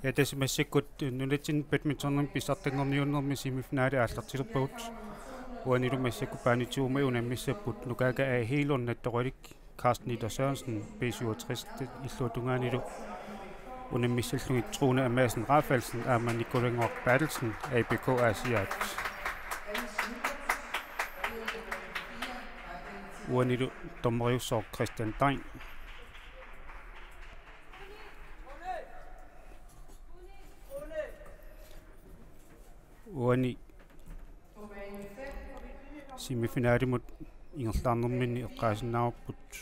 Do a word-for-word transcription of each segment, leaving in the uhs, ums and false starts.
Ja, tassa massakkut nunatsinni badmintonimi pissartanngorniunnermi semifinale aallartilerpagut. Uanilu massakkut baanituumik unammissapput Nukaaka A. Hegelund Nattoralik, Carsten Ida Sørensen, B syvogtres, illuatungaanilu unammissallugit Trune Amassen Rafaelsen aamma Nikolai Ngoaq Berthelsen, A B K Aasiaat. Uanilu dommeriussaaq Christian Dein. Uani semifinalimut ingerlaarnerminni eqqaasinnaavarput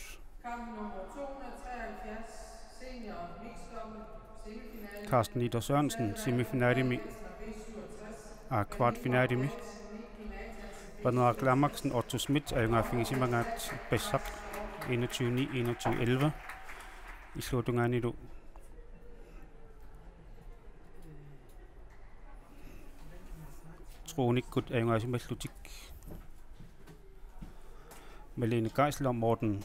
Carsten Ida Sørensen semifinalimi, aa, kvartfinalimi. Paneeraq Lamaksen, Otto Schmidt ajugaaffigisimagaat ippassaq enogtyve ni, enogtyve elleve. Illuatungaanilu Tronikkut ajugaasimallutik Malene Geisler, Morten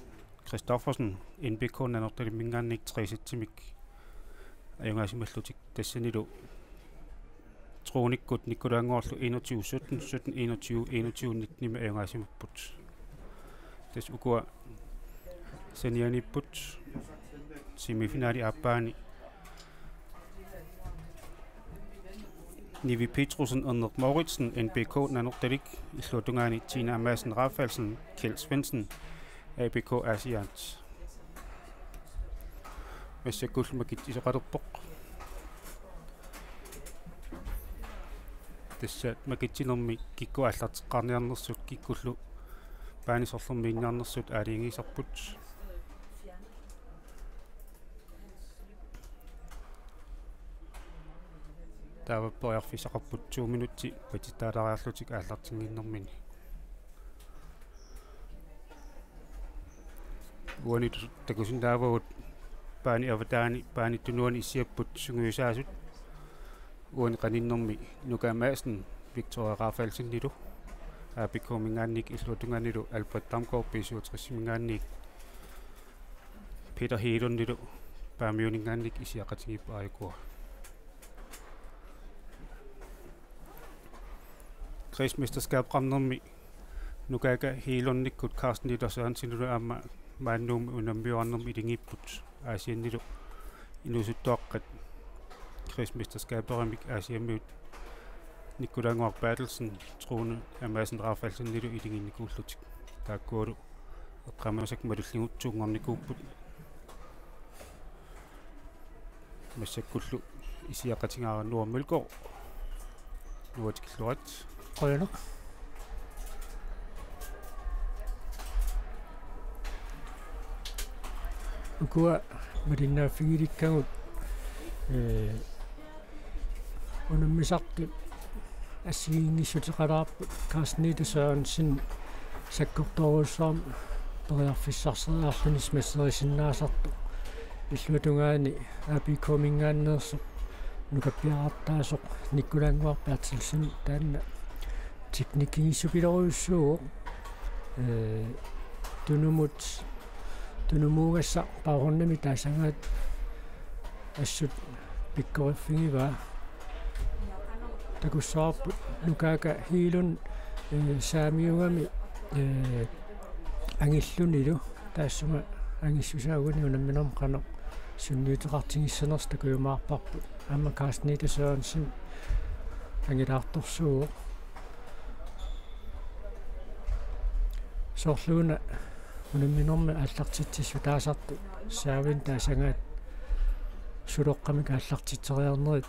Christoffersen, N B K Nanortalimminngaanniit tre sætsimik ajugaasimallutik, tassanilu Tronikkut Nikolai Ngoorlu enogtyve sytten, sytten enogtyve, enogtyve nittenimik ajugaasimapput. Tassa ukua sanianiipput semifinali aappaani. Nivi Petrussen, Erneq Mouritsen, N B K Nanortalik, illuatungaani Tina Madsen Rafaelsen, Kjeld Svendsen, A B K Aasiaat. Massakkullu makitsisoqalerpoq. Tassa makitsinermi kikkut aallarteqqaarniarnersut, kikkullu baani sorlermiinniarnersut aalajangiisarput. Taava periarfissaqarput to minutsi patittaalaariarlutik aallartinnginnermini. Uani takusinnaavagut baani avataani baani tunuani issiapput sungiusaasut. Uani qaninnermi Nuka Madsen Victoria Rafaelsenilu, A B K-minngaanniit, illuatungaanilu Albert Damgaard, B syvogtres-iminngaanniit, Peter Hegelundilu Paamiuninngaanniit isiaqatigiipput aajukua. Kredsmesterskabsqarnermi Nukaaka Hegelundikkut Carsten Ida Sørensenilu aamma maani Nuummi unammiuarnermi iligiipput, Aasiannilu inuusuttuaqqat kredsmesterskaberimik Aasiammiut Nikolai Ngoaq Berthelsen, Trune Amassen Rafaelsenilu iligiinnikuullutik. Taakkualu eqqaamasakka malulligutsuunngornikuupput. Massakkullu isiaqatigaara Noah Mølgaard. Noah, tikilluarit. Qujanaq. Ukua malinnaaffigilikkavut, ee, unammisartut assigiinngissuteqalaarput Carsten Ida Sørensen sakkortoorujussuarmik periarfissarseriarluni smasserisinnaasartoq. Illuatungaani A B K-minngaanneersoq nukappiarartaasoq Nikolai Ngoaq Berthelsen taanna teknikkigissupiloorujussuuvoq. Ee, tunumut, tunumuugassaq baghåndimi taasagaat assut pikkoriffigivaa. Takussavarput Nukaaka Hegelund, ee, saamiugami, ee, angillunilu taassuma angissusaa uani unamminermi qanoq sunniuteqartigissanersoq takujumaarparput. Aamma Carsten Ida Sørensen angilaartorsuuvoq. Soorluuna unamminermi aallartitsissutaasartut saavinik taasagaat suloqqamik aallartitseriarnerit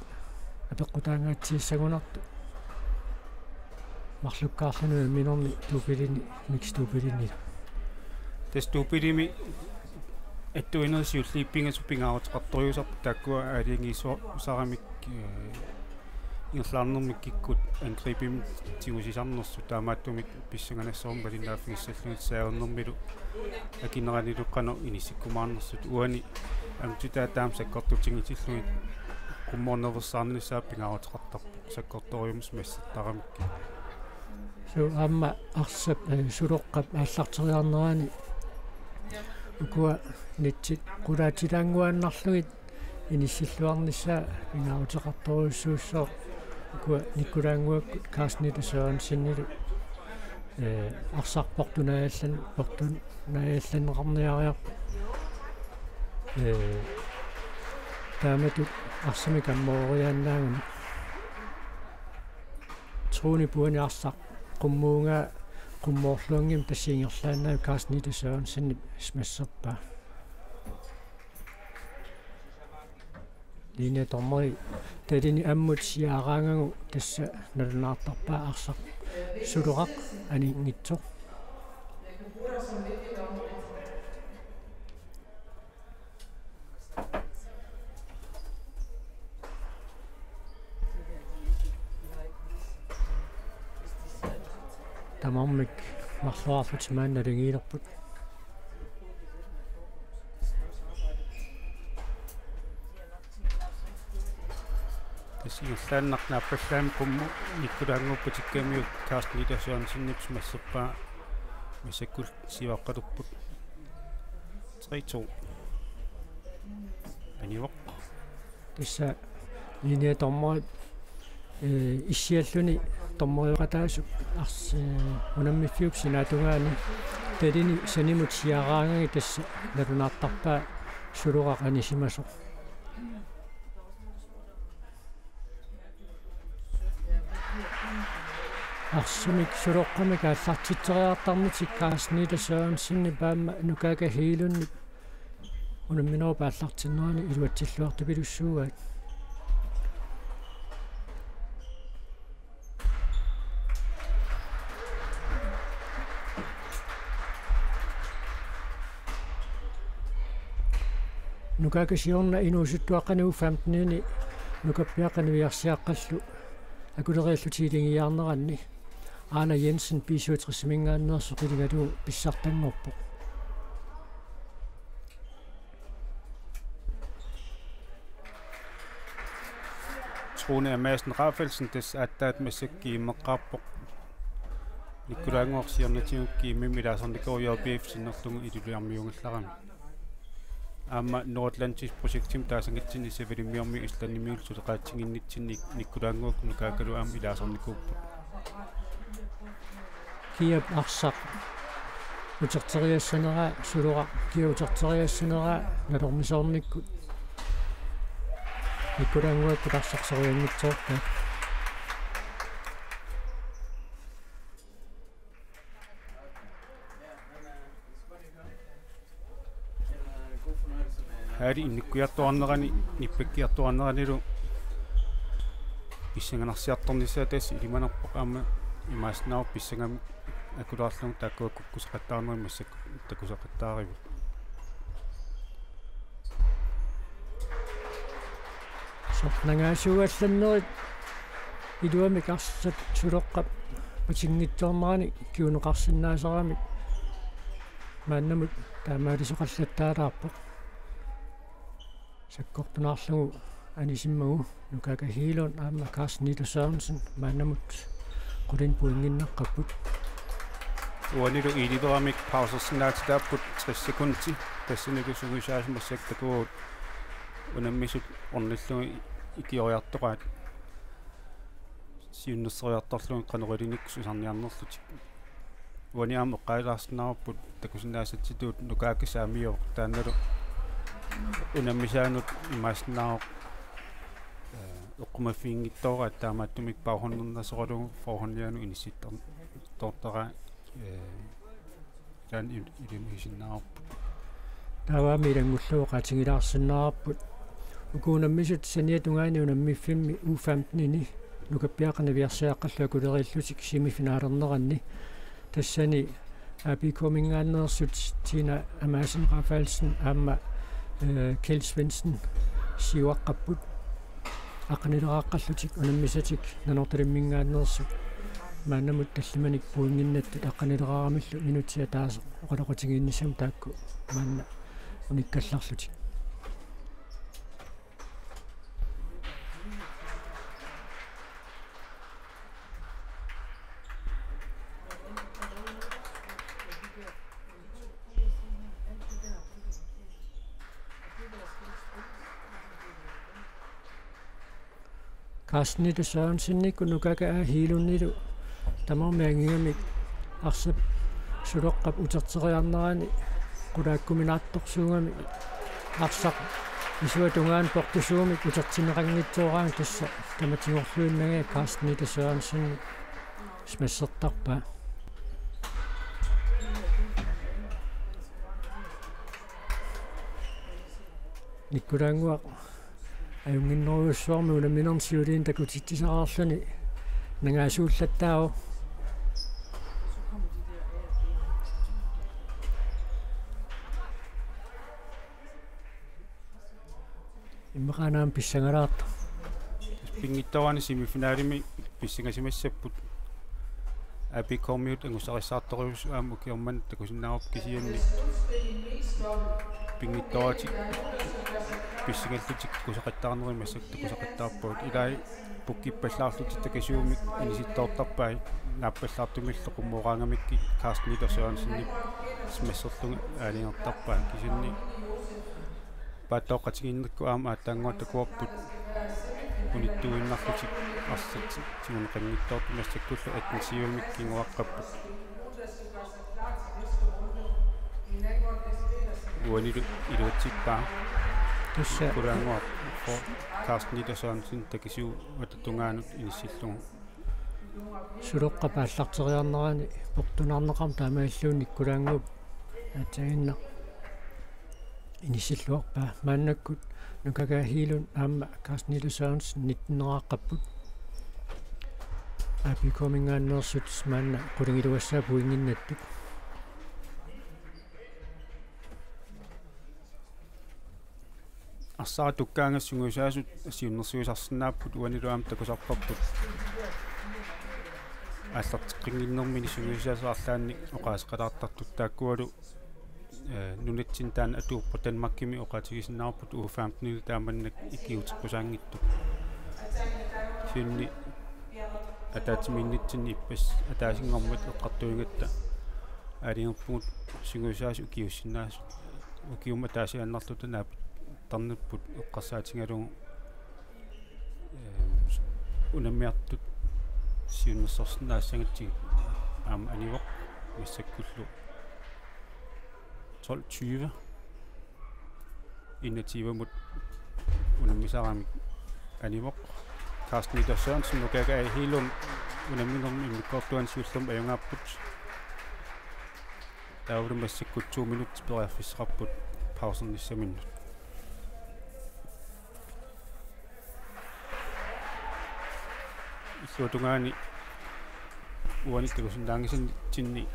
apeqqutaangaatsigissagunartut. Marlukkaarluni unamminermi dubbelini, mixed dubbelini. Tassa dubbelimi attuinerit siulliit pingasut pingaaruteqartorujussuusarput, taakkua aalajangiisuusaramik, ee, ingerlaarnermik kikkut angribimik tigusisarnersut, taamaattumik pissanganassavarput malinnaaffigissallugit saavernermilu akineranilu qanoq inissikkumaarnersut. Uani aamma titaat taama sakkortutigitillugit qummoornerveersaarnissaa pingaaruteqartarpoq sakkortoorujussuarmik massattaramik. Suu, aamma arsap, ee, suloqqap aallarteriarnerani ukua netsit qulaatilaannguaannarlugit Inissilluarnissaa pingaaruteqartorujussuussooq ukua Nikkulaannguakkut Carsten Ida Sørensenilu, ee, arsaq portunaallan-, portunaallanneqarniariarput. Ee, taamatut arsamik ammooriaannaagunarpoq. Troonip uani arsaq qummuugaa qummoorluanngimmat tassa ingerlaannaq Carsten Ida Sørensenip smasserpaa. Linjedommeri talini ammut siaaraangagu tassa nalunaartarpaa arsaq Suloqaq aninngitsoq. Tamarmik marluarlutik maanna naligiilerput. Tassa ingerlaannaq naappallaamik qummut Nikkulaannguup putikkamiuk Carsten Ida Sørensenip smasserpaa massakkut siuaqqalerput. Tre to. Anivoq. Tassa linjedommerit, ee, issialluni dommerioqataasut ars-, ee, unammiffiup sinaatungaani talini sanimut siaaraangagit tassa nalunaartarpaa Suloqaq anisimasoq. Arsamik Suloqqamik aallartitseriartarnertik Carsten Ida Sørensenip aamma Nukaaka Hegelundip unamminerup aallartinnerani iluatsilluartupilussuugaat. Nukaaka siorna inuusuttuaqqani U femten-ini nukappiaqqat niviarsiaqqallu akuleriallutik iligiiaarneranni Aana Jensen B syvogtres-iminngaanneersoq iligalugu pissartanngorpoq. Troone Madsen Rafaelsen tassa aatsaat massakkut GM-eqqaarpoq. Nikkulaannguaq siornatigut GM-imi ilaasornikuuvoq J B F sinnerlugu iluliarmiuugallarami. Aamma Nordatlantisk projektimi taasangitsinni Savalimmiormiut Islandimiullu suleqatigiinnitsinni Nikkulaannguaq Nukaakalu aamma ilaasornikuupput. Kiap arsaq uterteriassaneraa, Suloqaq kia uterteriassaneraa nalornisoornikkut Nikkulaannguakkut arsaq sorianngitsoorpaat. Halli innikkujartuarnerani, nippakkiartuarneranilu pissanganarsiartornissaa tassa ilimanarpoq, aamma imaassinnaavoq pissangamik akulaarlugu taakkua kukkusaqattaarnerit massakkut takusaqattaarivut. Sornangaasuugallannerit iluamik arsaq Suloqqap patinngitsoornerani kinguneqarsinnaasaramik maannamut taamaalisoqallattaalaarpoq. Sakkortunaarlugu anisimmagu Nukaaka Hegelund aamma Carsten Ida Sørensen maannamut qulinik pointinnaqqapput. Uanilu iliveramik pausersinnaatitaapput tres sekundi. Tassanilu sungiusaasut massakkut takuagut unammisut ornillugit ikioriartoraat siunnersorluartarlugit qanoq ilinersoq tusarniarnerlutik. Uani aamma eqqaalaarsinnaavarput takusinnaasatitut Nukaaka saamiuvoq, taannalu unammisaanut imaassinnaavoq, ee, eqqumaffiginngitsooraat taamaattumik baghåndernasoralugu forhåndianut inissittor-, -tortaraa, ee, taanna il-, ilimagisinnaavarput. Taava aamma ilanngullugu oqaatigilaarsinnaavarput. Uku unammisut saniatigut tungaani unammiffimmi U femten-ini nukappiaqqat niviarsiaqqallu akuleriillutik semifinalerneranni. Tassani A B K-minngaanneersut Tina Amassen Rafaelsen aamma, ee, Kjeld Svendsen siuaqqapput. Aqqanileraaqqallutik unammisatik Nanortalimminngaanneersut maannamut tallimanik pointinnattut aqqanileraaramillu minutsit ataaseq oqaloqatigiinnissamut taakku maanna unikkallarlutik. Carsten Ida Sørensenip Nukaka A. Hegelundip tamarmi angigamik arsap Suloqqap uterteriarnerani qulaakkuminaattorsuugami arsaq isuata tungaanut portusuumik utertinneqanngitsooraangat tassa tamatigorluinnagit Carsten Ida Sørensen smassertarpaa. Nikkulaannguaq ajunnginnerujussuarmik unamminermi siuliini takutitsisaqarluni nangaasuullattaavoq. Immaqaana aamma pissangalaartoq. Pinngitsoorani semifinalimi pissangasimassapput. A P K-miut angusaqassaartorujussuit aamma ukioq manna takusinnaavarput kisianni pinngitsooratik pissangallutik takusaqattaarnerit massakkut takusaqattaarpagut. Ilai pukkippallaarlutik takisuumik inisittoortarpai naappallaartumillu qummooraangamikkit Carsten Ida Sørensenip smasserlunga aalajangertarpaa kisianni paattooqqatigiinnerput aamma aatsaannguaq takuarput unittuinnarlutik arsaq tiguneqanngitsoortut massakkullu atten syvimik kinguaqqapput. Uanilu iluatsippaa. Tassa. Nikkulaannguaq Carsten Ida Sørensen takisuuata tungaanut inissillugu. Suloqqap aallarteriarnerani portunaarneqarmat taamaalillugu Nikkulaannguup aatsaannguaq inissilluarpaa. Maannakkut Nukaka A. Hegelund aamma Carsten Ida Sørensen nittenneraaqqapput. A P K-minngaanneersut maanna qulingiluassaat pointinnattut. Arsaq tukkaangas sungiusaasut siunnersuisarsinnaapput uanilu aamma takusarparput. Aallarteqqinnginnermini sungiusaasut arlaannik oqaaseqalaartartut taakkualu, eh, nunatsinni taanna atuuppoq Danmarkimi oqaatigisinnaavarput U femten-ilu taamannak ikiuuteqqusaanngitsut. Kisianni ataatsimiinnitsinni ippassaq ataasinngormat eqqartuigatta aalajangerpugut sungiusaasut ikiuussinnaasut. Ukiumut ataasiinnarluta naapittarnerput eqqarsaatigalugu, eh, unammiartut siunnersorsinnaassagatsigu aamma anivoq massakkullu tolv tyve enogtyve-mut unammisaramik anivoq. Carsten Ida Sørensen, Nukaka A. Hegelund unamminermi immikkoortuani siullermi ajugaapput. Taavalu massakkut to minutsit periarfissaqarput pausernissaminnut. Illuatungaani uani takusinnaanngisanni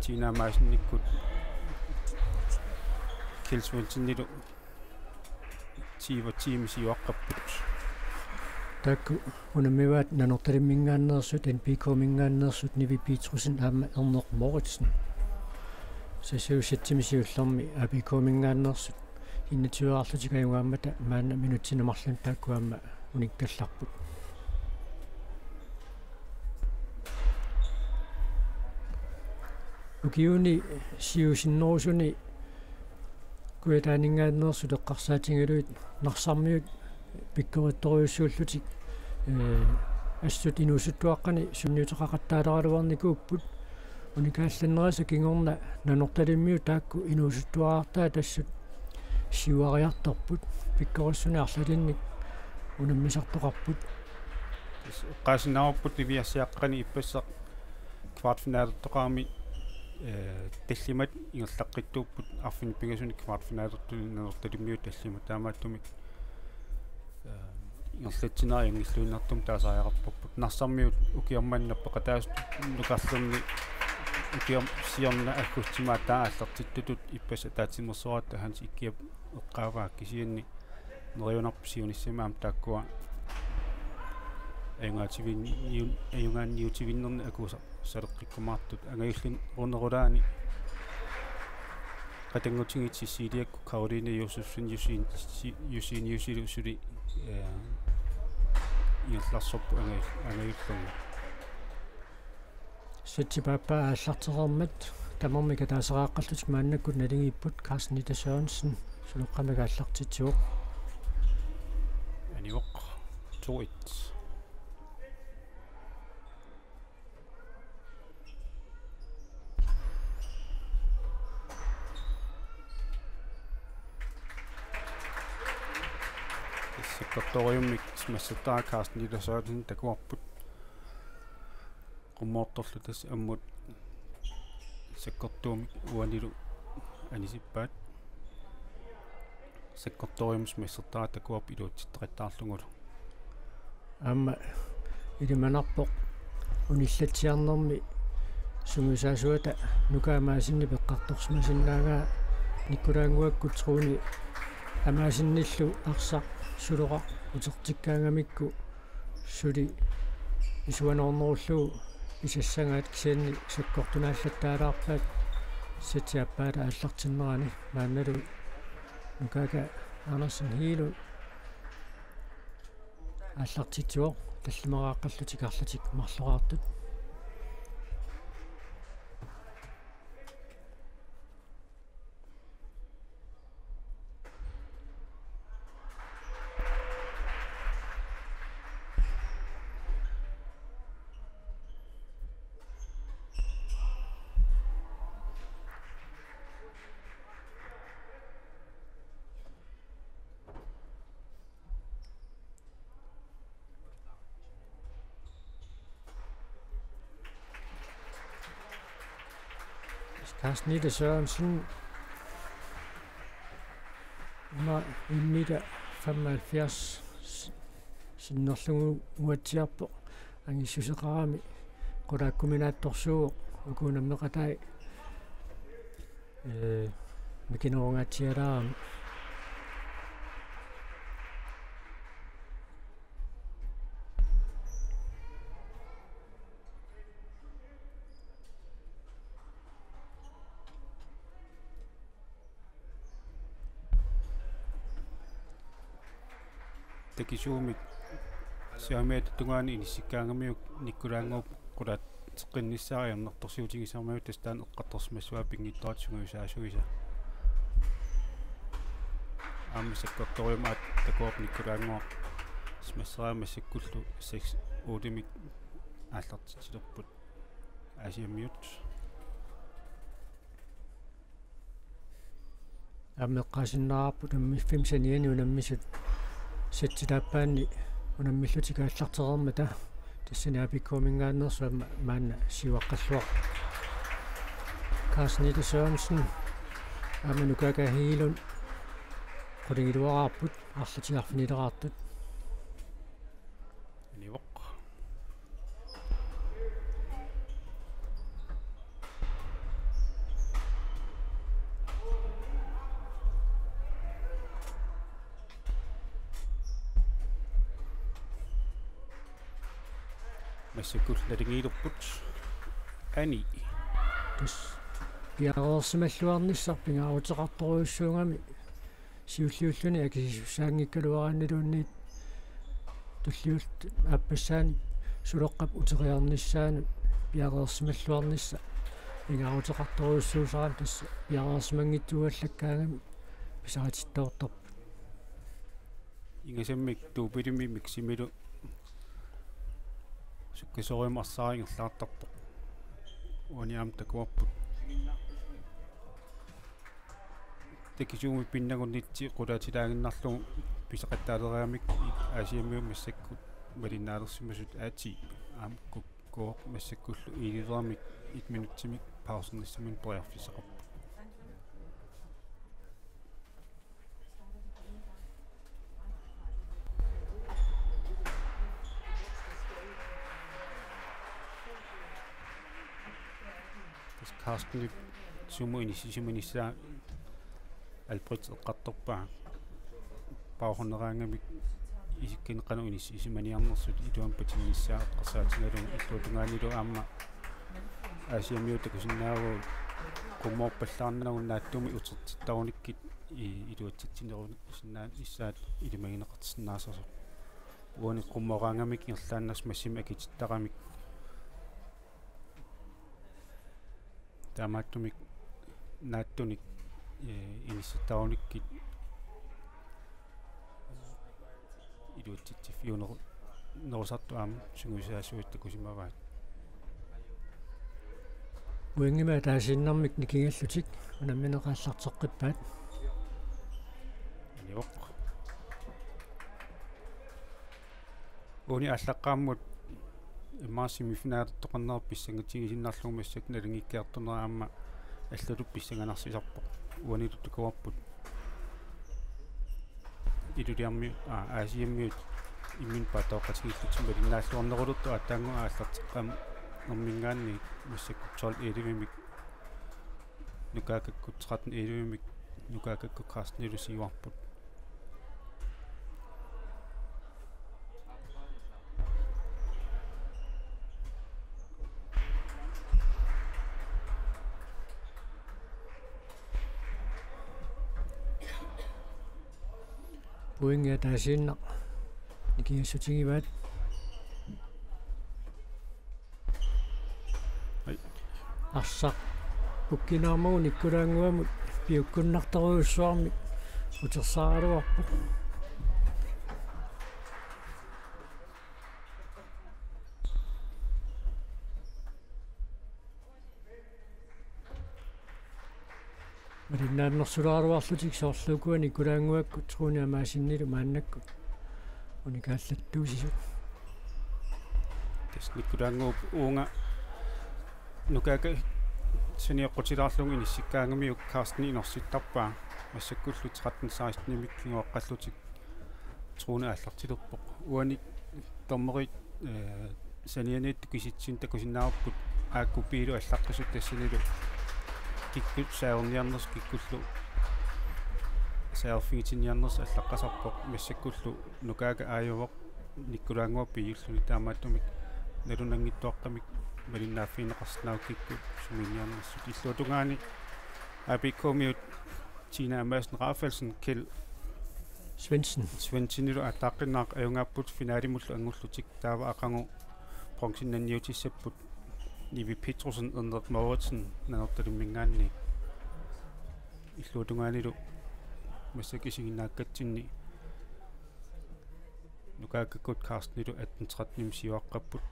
Tina Madsenikkut Kjeld Svendsenilu tyve tiimi siuaqqapput. Taakku unammivaat Nanortalimminngaanneersut, N P K-minngaanneersut, Nivi Petrussen aamma Erneq Mouritzen. Sassuussitsimi siullermi A P K-minngaanneersut enogtyve-rlutik ajugaammata maanna minutsini marlunni taakku aamma unikkallarput. Ukiuni siusinnerusuni Kujataaninngaanneersut eqqarsaatigalugit Narsarmiut pikkorittorujussuullutik, eh, assut inuusuttuaqqani sunniuteqaqattaaleqaraluarnikuupput. Unikaallannerisa kingorna Nanortalimmiut taakku inuusuttuarartaat assut siuariartorput, pikkorissuni arlalinnik unammisartoqarput. Eqqaasinnaavarput niviarsiaqqani ippassaq kvartfinalertoqarami, eh, tallimat ingerlaqqittuupput arfineq-pingasunut kvartfinalertuni Nanortalimmiut tallimat taamaattumik, eh, ingerlatsineq ajunngilluinnartumik taasariaqarparput. Narsarmiut ukioq manna peqataasut nukarlerni ukioq siorna aggustimi aatsaat aallartittutut ippassaq ataatsimeersuaratta Hans Ikkiap eqqaavaa kisianni neriunarpoq siunissami aamma taakkua ajugaativiin-, ajugaanniutivinnerni akuusar-, saleqqikkumaartut angajullerunerulaani qatanngutigiit Ceciliakkut Karoline Josefsen Josefsen Josefsen Josefsen suli, eh, ingerlaarsorput angajul-, angajullermi. Setsip aappaa aallartereermat tamarmik ataasiaqqallutik maannakkut naligiipput. Carsten Ida Sørensen Suloqqamik aallartitsivoq. Anivoq. to et. Sakkortuumik smassertaa Carsten Lille Sørensen takuarput. Qummoortorlu tassa ammut sakkortuumik uanilu anisippaat. Sakkortuumik smassertaa takuarput iluatsitseqattaarlugulu. Aamma ilimanarpoq unillatsiarnermi sungiusaasuata Nuka Amaasinnip eqqartorsimasinnaanera Nikkulaannguakkut Rune Amaasinnillu arsaq Suloqaq utertikkaangamikku suli isuanoornerullugu isassagaat kisianni sakkortunaallattaalaarpaat setsiappaata aallartinnerani maannalu Nukaaka Andersen Hegelund aallartitsivoq tallimaraaqqallutik arlatik marloraartut. Carsten Lille Sørensen, nummer en meter femoghalvfjerds, sinnerlugu uatsiarpoq, angissuseqarami qulaakkuminaatsorsuuvoq, uku unammeqatai, ee, mikinerungaatsialaarami. Takisuumik saamiata tungaanut inissikkaangamiuk Nikkulaannguup qulateqqinnissaa ajornartorsiutigisarmagu tassa taanna eqqartorsimassavaa pinngitsoorata sungiusaasuisa. Aamma sakkortuumik aamma takuarput Nikkulaannguaq smasseraa massakkullu seks otte-mik aallartitsilerput Aasiammiut. Aamma eqqaasinnaavarput unammiffimmi saniani unammisut setsilaappaanni unammillutik aallartereermata tassani A B K-minngaanneersoq aamma maanna siuaqqalluarpoq. Carsten Lille Sørensen aamma Nukaaka Hegelund qulingiluaraarput arlatik arfinileraartut. Anivoq. Massakkut nalingiilerput ani. Tassa piareersimalluarnissaq pingaaruteqartorujussuugami siulliulluni akisusussaanngikkaluaraanniluunniit tulliullutik aappassaanik Suloqqap uteriarnissaanut piareersimalluarnissaq pingaaruteqartorujussuusarami tassa piareersimanngitsuugallaakkaangami pisaritittoortarput. Ingasammik duubbelimik miksimilu sukkasuumik arsaarigerilaartarpoq. Uani aamma takuarput. Takisuumik pinnagunnitsi qulaatilaaginnarlugu pisoqattaaleraangamik Aasiammiut massakkut malinnaalersimasut A ti aamma K K massakkullu iilileramik et minutsimik pausernissaminut periarfissaqarput. Tassa Carstenip sumut inissisimanissaa Albrecht eqqartorpaa. Pauserneqaraangamik isikkineq qanoq inissisimaniarnersut iluamik patinnissaa eqqarsaatigalugu illuatungaanilu aamma Aasiammiut takusinnaavagut qummoorpallaarnagu naatsumik utertittarunikkit i-, iluatsitsinerusinnaanissaq ilimagineqarsinnaassasoq. Uani qummooraangamik ingerlaannarsimasunik akitittaramik. Taamaattumik naatsunik, ee, inissittarunikkit iluatsitsiffiuneru-, Nerusartut aamma sungiusaasuit takusimavaat. Pointimik ataasiinnarmik nikingallutik unammineq aallarteqqippaat. Anivoq. Uani aallaqqaammut immaqa semifinalertoqarneq pissangatigisinnarlugu massakkut nalunngikkiartornera aamma allatut pissanganarsisoqarpoq. Uanilu takuarput. Ilulissarmiut, aa, Aasiammiut imminnut paatsoorqatigiillutik malinnaalluarnerulertut aatsaannguaq aallarteqqinnermiingaanniit massakkut tolv elleve-mik Nukaakakkut tretten elleve-mik Nukaakakkut Carstenilu siuarput. Pointit ataasiinnaq nikingassutigivaat. Ai. Arsaq pukkinarmagu Nikkulaannguamut piukkunnartorujussuarmik utersaaraluarpoq. Malinnaannersuleraluarlutik soorlu ukua Nikkulaannguakkut Rune Amaasinilu maannakkut unikaallattuusisut. Tassa Nikkulaannguup uunga Nukaaka sanioqqutilaarlugu inissikkaangamiuk Carsten inersittarpaa massakkullu tretten seksten-imik kinguaqqallutik Rune aallartilerpoq. Uani dommerit, eh, sanianiittut kisitsisinnik takusinnaavarput aakkut piilu allaqqisut tassanilu kikkut serverniarnersut kikkullu serverfigitinniarnersut allaqqasarpoq massakkullu Nukaaka aajuvoq Nikkulaannguaq piiulluni taamaattumik nalunanngitsuaqqamik malinnaaffigineqarsinnaavoq kikkut sumiinniarnersut illuatungaani A B K-miut Tina Madsen Rafaelsen, Kjeld Svendsen. Svendsenillu aallaqqinnaaq ajugaapput finalimullu anngullutik taava aqagu bronzit nanniutissapput Nivi Petrussen Ernert Mouritsen Nanortalimmiingaanniit. Illuatungaanilu massakkut isiginnaakkatsinni Nukaakakkut Carstenilu atten tretten-imik siuaqqapput.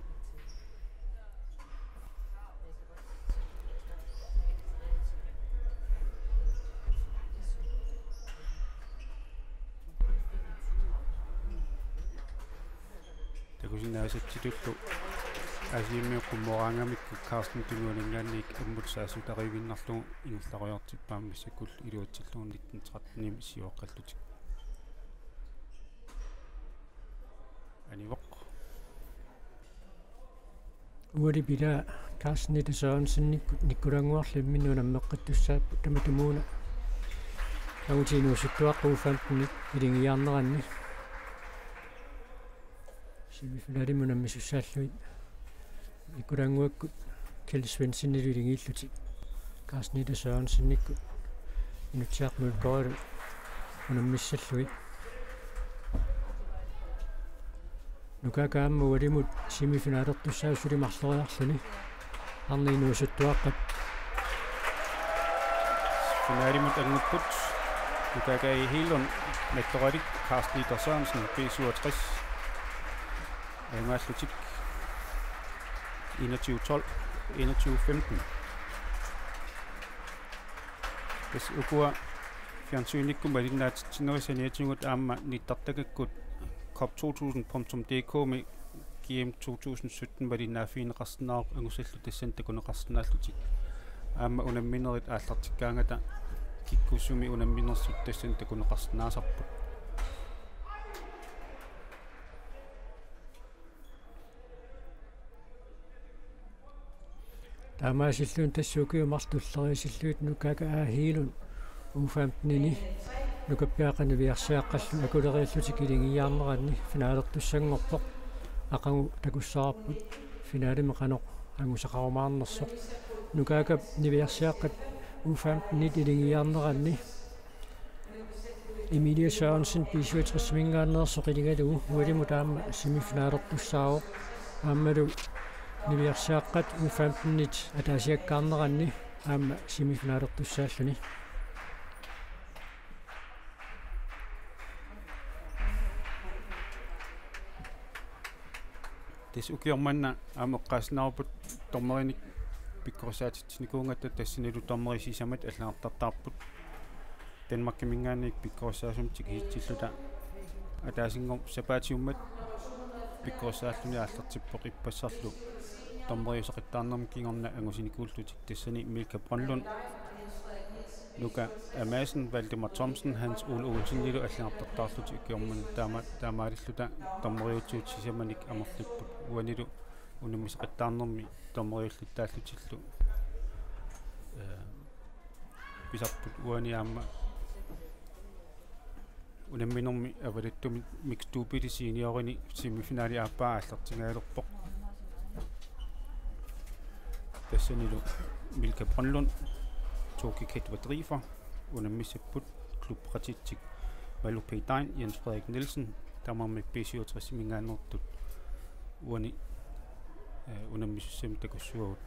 Takusinnaasatsitullu Aasiammiut qummooraangamikkit Carsten tunuaniingaanniit ammut saassuttariivinnarlugu ingerlarujoortippaat massakkullu iluatsillugu nitten tretten-imi siuaqqallutik. Anivoq. Uali pilaa Carsten Ita Sørensenikkut Nikkulaannguarlu imminnut unammeqqittussaapput tamatumuuna angutit inuusuttuaqqat U femten-it iligiiaarneranni. Semifinalimut unammisussaallugit Nikkulaannguakkut Kjeld Svendsenilu iligiillutik Carsten Ita Sørensenikkut Inutsiaq Mølgaardilu unammissallugit. Nukaaka aamma ualimut semifinalertussaavoq suli marloriarluni. Arnat inuusuttuaqqat. Finalimut angupput Nukaaka A. Hegelund, Mattoralik, Carsten Ita Sørensen, B syvogtres. Ajugaallutik enogtyve tolv, enogtyve femten. Tassa ukua fjernsynikkut malinnaatitsinerit saniatigut aamma nittartagakkut cup to tusind punktum D K-mi G M to tusind sytten malinnaaffigineqarsinnaavoq angusallu tassani takuneqarsinnaallutik. Aamma unamminerit aallartikkaangata kikkussumi unamminersut tassani takuneqarsinnaasarput. Taamaasilluni tassa ukiut marluk tulleriisillugit Nukaaka A. Hegelund U femten-ini nukappiaqqat niviarsiaqqallu akuleriillutik iligiiaarneranni finalertussanngorpoq. Aqagu takussavarput finalimi qanoq angusaqarumaarnersoq. Nukaakap niviarsiaqqat U femten-it iligiiaarneranni Emilie Sørensen B syvogtres-imiingaanneersoq iligalugu ualimut aamma semifinalertussaavoq. Aammalu niviarsiaqqat U femten-it ataasiakkaarneranni aamma semifinalertussaalluni. Tassa ukioq manna aamma eqqaassinnaavoq dommerinik pikkorissaatitsinikuugatta, tassanilu dommerit sisamat allagartartaarput. Danmarkiminngaanniit pikkorissaasumik tikisitsilluta ataasinngormat sapaatiummat pikkorissaalluni aallartippoq ippassarlu dommeriuseqattaarnermi kingorna angusinikuullutik, tassani Milka Brønlund, Nuka Amassen, Valdemar Thomsen, Hans Ole Olsenilu allagartartaarlutik ukioq manna taama-, taamaalilluta dommeriuttut sisamanik amerlipput. Uanilu unammisoqattaarnermi dommeriullittaallutillu, eh, pisarput. Uani aamma unamminermi avalattumi mixed doublet seniorini semifinali aappaa aallartingajalerpoq. Tassanilu Milka Brønlund, Toki Ketwa Driver unammissapput, klubbeqatitsik Malu P. Dein, Jens Frederik Nielsen, tamarmik B syvogtres-iminngaanneersut uani, eh, unammisussamik takussavagut.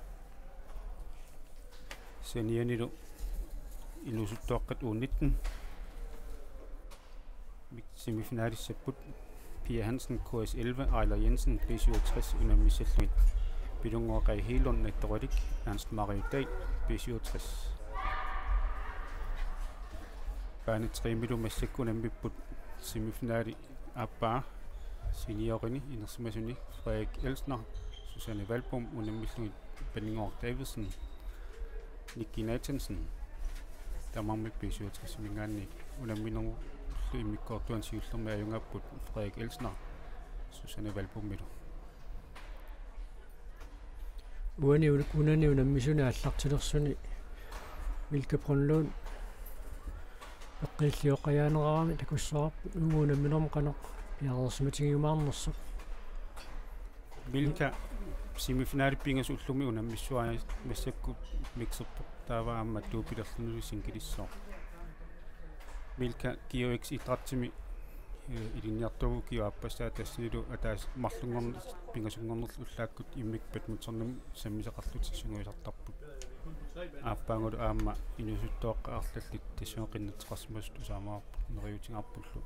Senianilu inuusuttuaqqat U nitten semifinalissapput: Pia Hansen, K S elleve, Ejler Jensen, B syvogtres, unammissallugit Pilunnguaq Kaj Hegelund, Natoralik, Ernst Mario Dahl, B syvogtres. Bane tre-milu massakkut unammipput semifinali aappaa seniorini inersimasuni: Frederik Elsner, Susanne Valbom, unammillugit Benning Davidsen, Nicky Nathansen, tamarmik B syvogtres-iminngaanniit. Unamminerlu immikkoortuani siullermi ajugaapput Frederik Elsner Susanne Valbomilu. Uani un-, unani unammisuni aallartilersuni Milka Brønlund eqqiillioqqajaanerarami takussavarput, uagut unamminermi qanoq piareersimatigiumaarnersoq. Milka semifinalip pingasut ullumi unammissuani massakkut mixerpoq, taava aamma doublerlunilu singlissooq. Milka G X idrætsimi, eh, ilinniartuuvoq ukioq aappassaa, tassanilu ataaseq marlunngorn-, pingasunngornerlu ullaakkut immikkut badmintonimi sammisaqarlutik sungiusartarput. Aappaagulu aamma inuusuttuaqqat arlallit tassunga qinnuteqarsimasut tusaamaarput neriuutigaarpullu.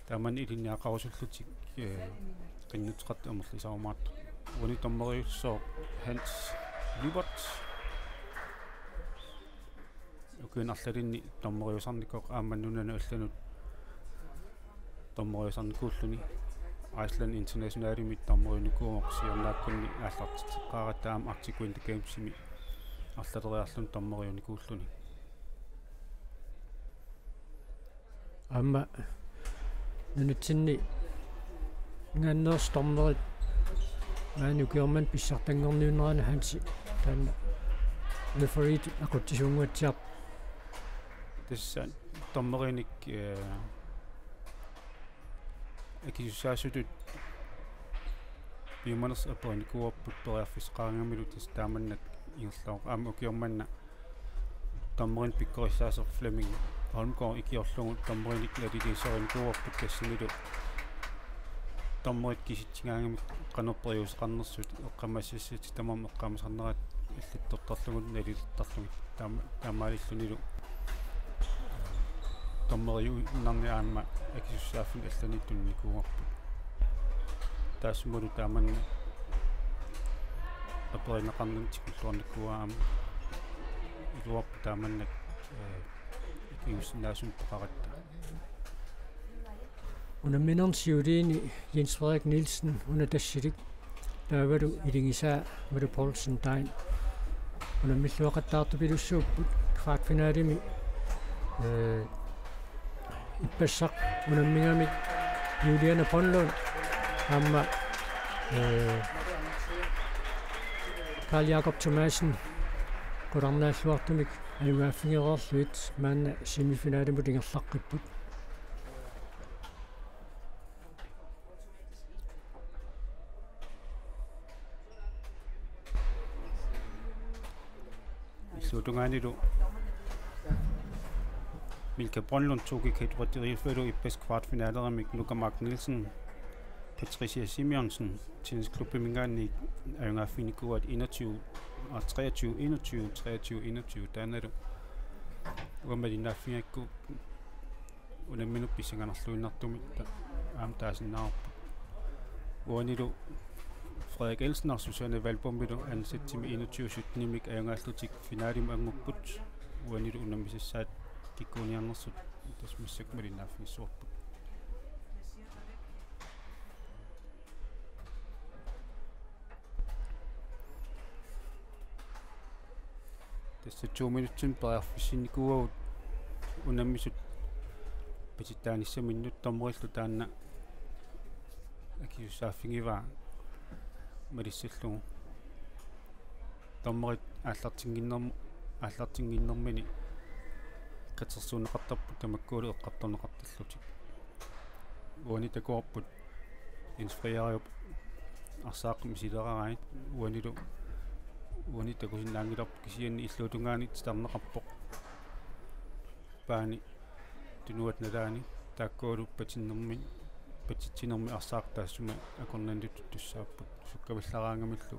Tamanna ilinniaqarusullutik, eh, qinnuteqartut amerlisarumaartut. Uani dommeriussooq Hans Lyberth. Ukiuni arlalinni dommeriusarnikoq aamma nunanut allanut dommeriusarnikuulluni. Iceland Internationalimi dommeriunikuuvoq, siornaakkunni aallartitseqqaaratta aamma Arctic Winter Gamesimi arlaleriarluni dommeriunikuulluni. Aamma nunatsinni ngannersut dommerit maani ukioq manna pissartanngorniunnerani Hansi taanna refereetut aqutsisuunnguatsiarpoq. Tassa dommerinik, eh, akisussaasutut piumanersut aperinikuuarput periarfissaqaraangamilu, tassa taamannak ingerlavoq. Aamma ukioq manna dommerinik pikkorissaasoq Flemming Holmgaard ikiorlugu dommerinik naliliisorinikuuarput, tassanilu dommerit kisitsigaangamik qanoq periuseqarnersut, eqqaamasassatik tamarmik eqqaamasarnerat allattortarlugu nalilertarlugit, taama-, taamaalillunilu dommeriuinnarni aamma akisussaaffinnut allaniittunikuuarput. Taassumalu taamanna aperineqarnermik tikilluarnikuuara aamma iluarpoq taamannak, eh, ikiuussinnaasunik peqaratta. Unamminerni siuliini Jens Frederik Nielsen, una tassilik, taavalu iligisaa Mette Poulsen Dein. Unammilluaqattaartupilussuupput kvartfinalimi, eh, ippassaq unammigamik Juliane Brønlund aamma, eh, Karl Jakob Thomassen qularnaalluartumik ajugaaffigereerlugit maanna semifinalimut ingerlaqqipput. Illuatungaanilu Milka Brønlund, Toki Ketwa Driveru ippassaq kvartfinaleramik Nuka Mark Nielsen, Patricia Simonsen, tennisklubbiminngaanniit ajugaaffiginikuuaat enogtyve, ah, treogtyve enogtyve, treogtyve enogtyve, taannalu uanga malinnaaffigigakku unamminut pissanganarluinnartumik ta-, aamma taasinnaavarput. Uanilu Frederik Elsen og Susanne Valbommilu ansættimi enogtyve syttenimik ajugaallutik finalimut angupput, uanilu unammisassaat kikkuuniarnersut tassa massakkut malinnaaffigissavarput. Tassa to minutsinik periarfissinnikuuagut unammisut patittaanissaminnut, dommerillu taanna akisussaaffigivaa malissallugu. Dommerit aallartinnginnerm-, aallartinnginnermini katersuunneqartarput tamakkualu eqqartorneqartallutik. Uani takuarput Jens Frederiup arsaaqqat misileerarai, uanilu uani takusinnaanngilarput, kisianni illuatungaani titarneqarpoq paani tunuata nalaani, taakkualu patinnermi, patitsinermi arsaaqqat taassuma akornanniittut tussaapput. Sukkavallaraangamillu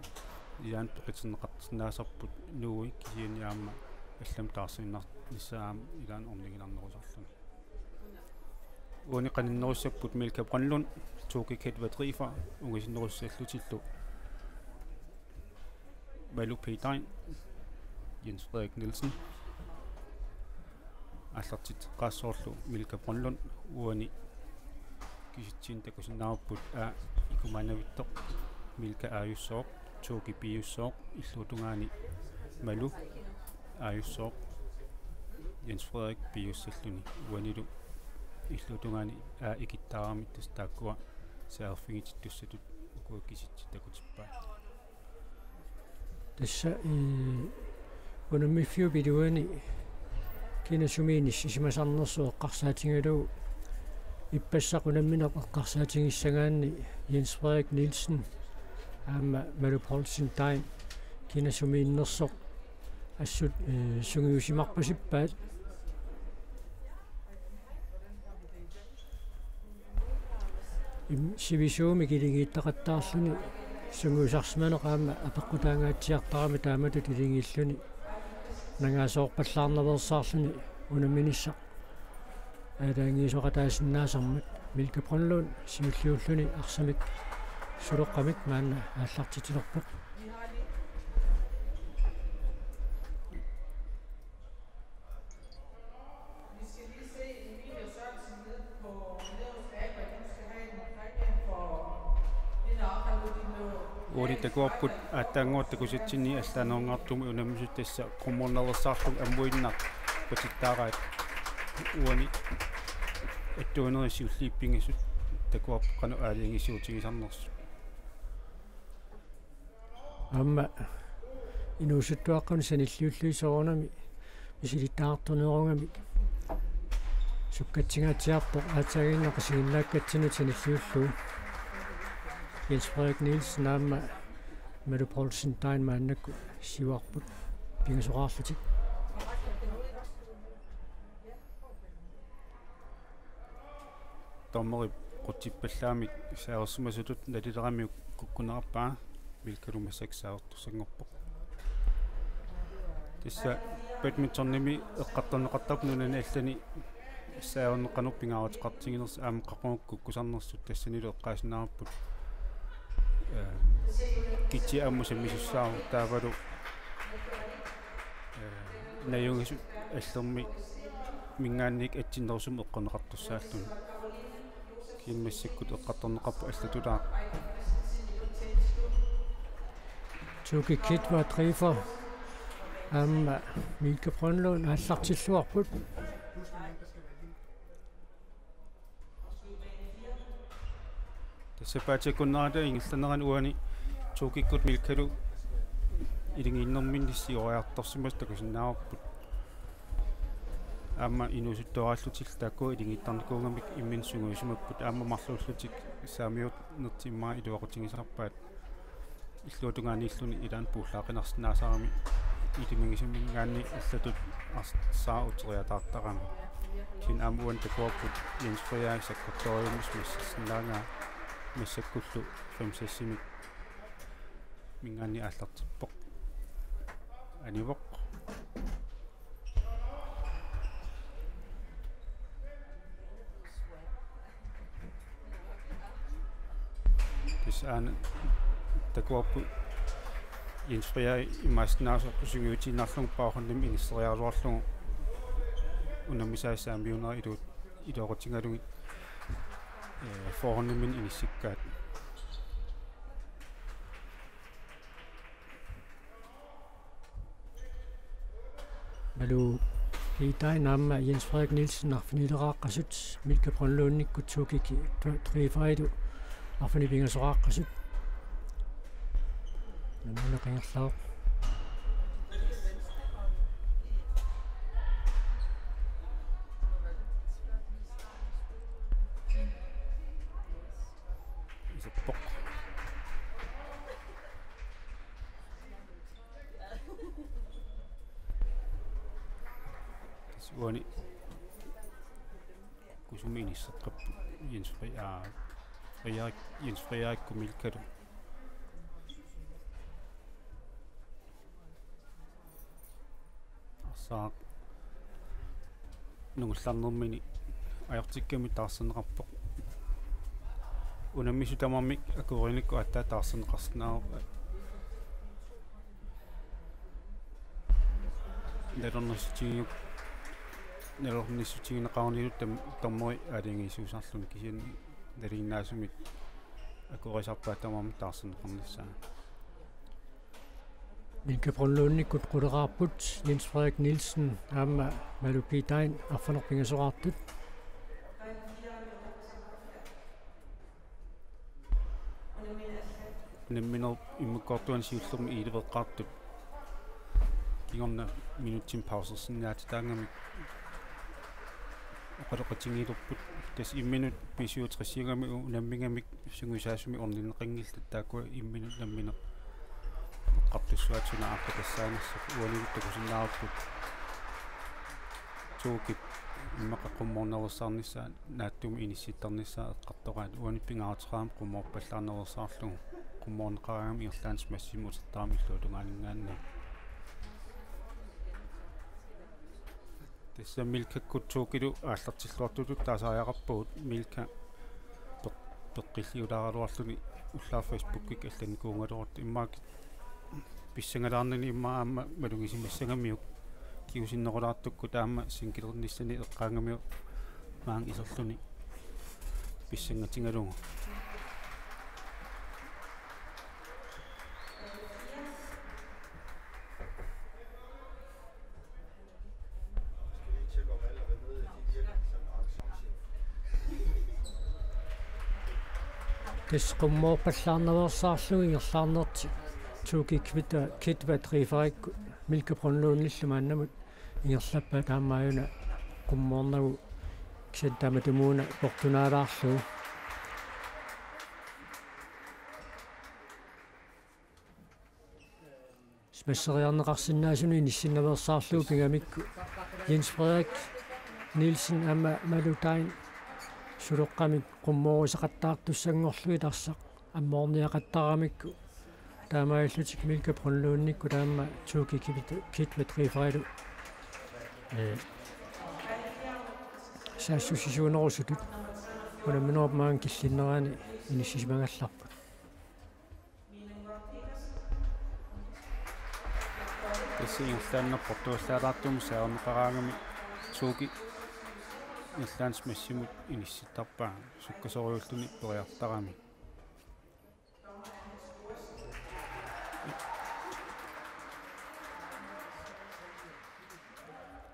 ilaanni peqiterneqarsinnaasarput nuui, kisianni aamma allamik taarsiinnarnissaa aamma ilaanni orniginarnerusarluni. Uani qaninnerussapput Milka Brønlund, Toke Ketva Driver, ungasinnerussallutillu Malu P. Dein, Jens Frederik Nielsen. Aallartitseqqaassavarlu Milka Brønlund, uani kisitsisit takusinnaavarput A ikumaannavittoq, Milka aajussooq, Toke B-jussooq, illuatungaani Malu aajussooq, Jens Frederik B-jussalluni, uanilu illuatungaani A ikittaaramik, tassa taakkua saaffigitit tussatut ukua kisitsit takutippaat. Tassa, eh, unammiffiup iluani kina sumiinnaq inissisimasarnersoq eqqarsaatigalugu, ippassaq unammineq eqqarsaatigissagaanni Jens Frederik Nielsen aamma Malu Poulsen Dein kina sumiinnersoq assut, eh, sungiusimarpasippaat. Im-, sivisuumik ilingiittaqattaarluni sungiusarsimaneq aamma apeqqutaangaatsiartarami taamatut ilingiilluni nangaasoorpallaarnaveersaarluni unamminissaq aalajangiisoqataasinnaasarmat. Milka Brønlund siulliulluni arsamik suloqqamik maanna aallartitilerpoq. Uani takuarput aatsaannguaq takusatsinni allaanerungaartumik unammisut tassa qummunersaarlugit ammuinnaq patittaaraat. Uani attuunerit siulliit pingasut takuarput qanoq aalajangisuutigisarnersut. Aamma inuusuttuaqqanut sanilliullugit soorunami misilittagartornerugamik sukkatsigaatsiarpoq aatsaaginnaq isiginnaakkatsinnut sanilliullugu. Jens Frederik Nielsen aamma Malu Poulsen Dein maannakkut siuarput pingasoqarlutik. Dommerip qutsippallaamik saareersimasutut nalileramiuk kukkunerarpaa, Milkalu massakkut saareertussanngorpoq. Tassa badmintonimi eqqartorneqartarpoq nunani allani saareerneq qanoq pingaaruteqartiginersoq aamma qaqugu kukkusarnersut, tassanilu eqqaasinnaavarput, eh, kitsi ammut sammisussaavoq taavalu, eh, najugaqartut allerminngaanniit atsinnerusumik eqqorneqartussaalluni. Kisianni massakkut eqqartorneqarpoq allatulaaq. Toke Ketva Driver aamma Milka Brønlund aallartilluarput. Tassa paatsi akunnerata ingerlanerani uani Tokikkut Milkalu ilingiinnerminni siuariartorsimasut takusinnaavarput. Aamma inuusuttuaraallutillu taakku ilingiittarnikuugamik imminut sungiusimapput, aamma marluullutik saamiunertik immaqa iluaqutigisarpaat. Illuatungaaniilluni ilaanni puullaaqinarsinnaasarami ilimagisaminngaanniit allatut arsaaq uteriataartarami. Kisianni aamma uani takuarput Jens Frederik sakkortooriummat massarsinnaagaa, massakkullu fem-seksimik minngaanniit aallartippoq. Anivoq. Tassa aana Takuarput Jens Frederik imaassinnaavoq sungiutiinnarlugu baghåndimi inisseriaraluarlugu unammisai saamiunera ilu-, iluaqutigalugit, eh, forhåndimi inissikkaat. Malu Kiitain aamma Jens Frederik Nielsen arfinileraqqasut, Milka Brønlundikkut Tuukik Trifailu arfineq-pingasoraqqasut. Namuna qingerlaaq. Iserpoq. Tassa uani kusummi inisseqqapput Jens Fri-, aa, Frederik, Jens Frederik Kumilkalu. Arsaaq nungullarnermini ajortikkamik taarserneqarpoq. Unammisut tamarmik akuerinikku aatsaat taarserneqarsinnaavarput. Nalornissutigiuk-, nalornissutigineqarunilu tam-, dommeri aalajangiisuusarluni kisianni nalinginnaasumik akuerisarpaat tamarmik taarserneqarnissaat. Milka Brønlundikkut quleraarput Jens Frederik Nielsen aamma Malu Kiitain arfineq-pingasoraartut. Unamminerup immikkoortuani siullermi elleve eqqartut kingorna minutsimik pausersinnaatitaangamik oqaloqatigiilerput. Tassa imminut B syvogtresiugami unammigamik sungiusaasumik orninneqanngillat, taakkua imminut nammineq eqqartussuaat suna aaqqitassaanersoq. Uanilu takusinnaavarput Tuukip immaqa qummoornersaarnissaa naatsumik inissittarnissaa eqqartoraat. Uani pingaaruteqarami qummoorpallaarnersaarlugu, qummoorneqaraangami ingerlaannaq massimut utertarami illuatungaaninngaanniit. Tassa Milkakkut Tuukilu aallartilluartutut taasariaqarpagut. Milka peq-, peqqilliulaaraluarluni ullaaq Facebookikkut allannikuugaluartoq, immaqa pissangalaarnani immaqa aamma malugisimassagamiuk kingusinnerulaartukkut aamma singilernissani eqqaagamiuk maanga iserluni pissangatigalugu. Tassa qummoorpallaarnersaarlugu ingerlaarnertik Tuukip Kitva, Kitva Trifaikkut Milka Brønlundillu maannamut ingerlappaat, aamma aajuna qummoornagu kisianni tamatumuuna portunaalaarlugu. Smasseriarneqarsinnaasunik inissinnaveersaarlugu pigamikku Jens Frederik Nielsen aamma Malu Kiitain suloqqamik qummoorisaqattaartussanngorlugit arsaq ammoorniaqattaramikku, taamaalillutik Milka Brønlundikkut aamma Tuukip Kitva Trifailu, ee, saassussisuunerusutut unamminerup maanga killinnerani inissisimagallarput. Tassa ingerlaannaq portugallaalaartumik saarneqaraangami Tuuki ingerlaannaq massimut inissittarpaa sukkasoorujussuarluni periartarami.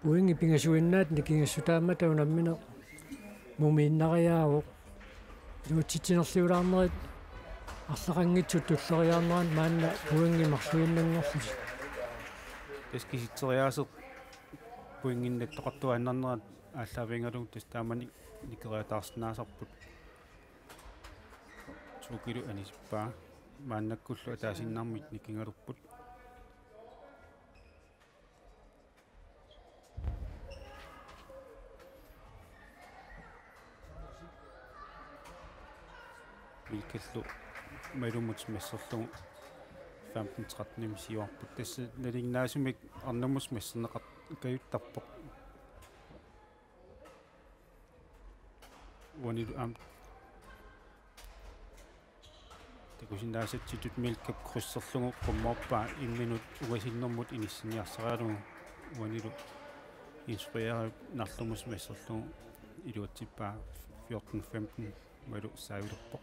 Pointit pingasuinnaat nikingassutaammat unammineq mumiinnariaavoq. Iluatsitsinerliulaarnerit arlaqanngitsut tulleriiaarneranni maanna pointit marluinnanngorlutik. Tassa kisitseriaaseq pointinnattoqartuaannarnerat aallaavigalugu tassa taamani nikeriataarsinnaasarput. Tuukilu anisippaa. Maannakkullu ataasiinnarmik nikingalerput. Milkallu Malumut smasserlugu femten trettenimik siuarput. Tassa nalinginnaasumik arnamut smasserneqartut kajuttarpoq. Uanilu aamma Kusinnaasatsitut Milkap krydserlugu qummoorpaa imminut ungasinnermut inissinniarsaralugu uanilu Jens Frederik Nagdlúmos masserlugu iluatsippaa fjorten femten malu saavilerpoq.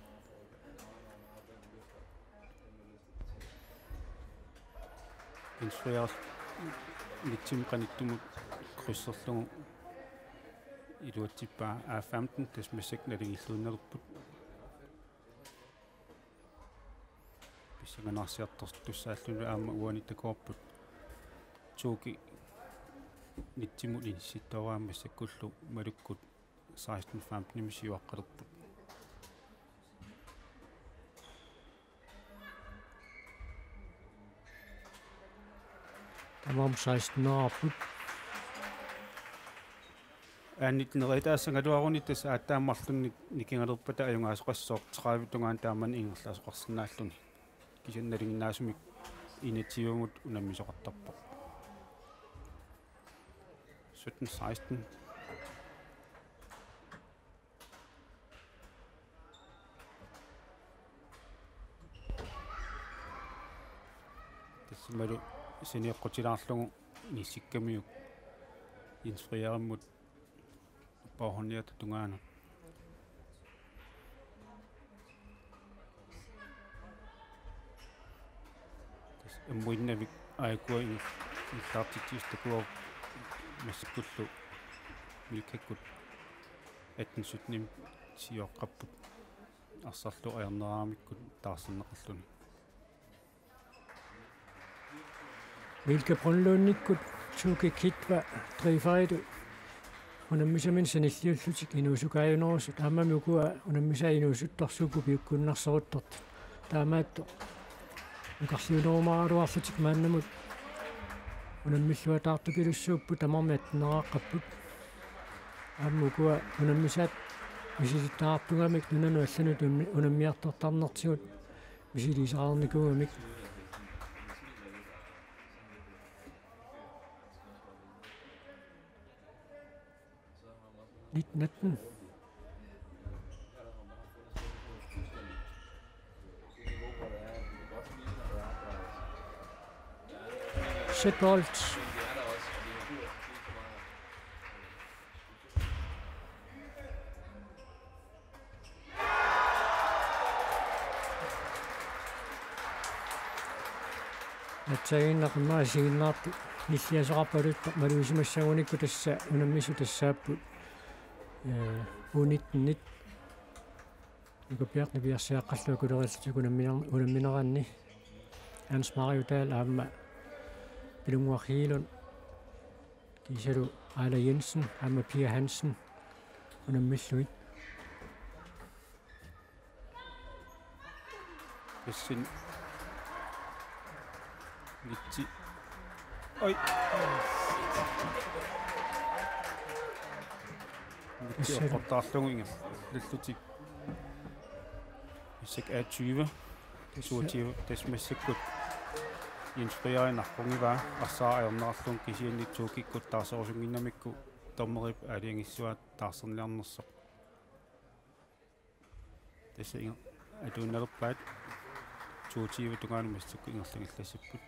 Jens Frederik nitsimut qanittumut krydserlugu iluatsippaa A femten, tassa massakkut nalingilluinnalerput. Pissanganarsiartortussaalluni aamma uani takuarput. Tuuki nitsimut inissittoorami massakkullu malukkut seksten femtenimut siuaqqalerput. Tamarmik seksten-erarput. Aannit neriataassagaluaruni tassa aatsaat marlunnik nikingalerpata ajugaasoqassooq tredive tungaanut taamani ingerlaasoqarsinnaalluni. Kisianni nalinginnaasumik enogtyvemut unammisoqartarpoq. Sytten seksten. Tassalu saneqqutilaarlugu inissikkamiuk Jens Frederikimut påhåndjata tungaanut. Tassa ammuinnavik aajuku ingerlaartitsisup takuarup massakkullu Milkakkut atten syttenimut siuaqqapput arsarlu ajorneraramikkut taarserneqarluni. Milka Brønlundikkut Tuuki Kitva Driiferilu unammisaminnik sanilliullutik inuusukaajunerusut, aammami ukua unammisaat inuusuttorsuupput piukkunnarsoruttortut. Taamaattoq nukarliunerumaraluarlutik maannamut unammilluataartupilussuupput, tamarmik atteneraaqqapput. Aamma ukua unammisaat misilittagaqartugamik nunanut allanut unammi-, unammiartortarnertigut misiliisaqarnikuugamik. Nitten atten. Sæt bold. Aatsaannguaq aamma isiginnaartut nilliasoqarpaluttoq malugisimasunik, tassa unammisut tassaapput, ee, U nitten-it. Nikupiaq nipiarsiaqqallu akulerillutik unamminer-, unammineranni. Hans Mario Dahl aamma Pilunnguaq Hegelund. Kiisalu Aala Jensen aamma Pia Hansen unammillugit. Pissin. Vitsi. Oj. Vitsi. Pissin. Eqqortaarlugu ingerlallutik. Massakkut A tyve. Tassa. Toogtyve, tassa massakkut Jens Frederik narrungivaa arsaarneqarlugu, kisianni Tuukikkut taarserusunnginnamikku dommerip aalajangissuaa taarserniarnersoq. Tassa inger-, atuinnalerpaat toogtyve tungaanut massakkut ingerlanngillassipput.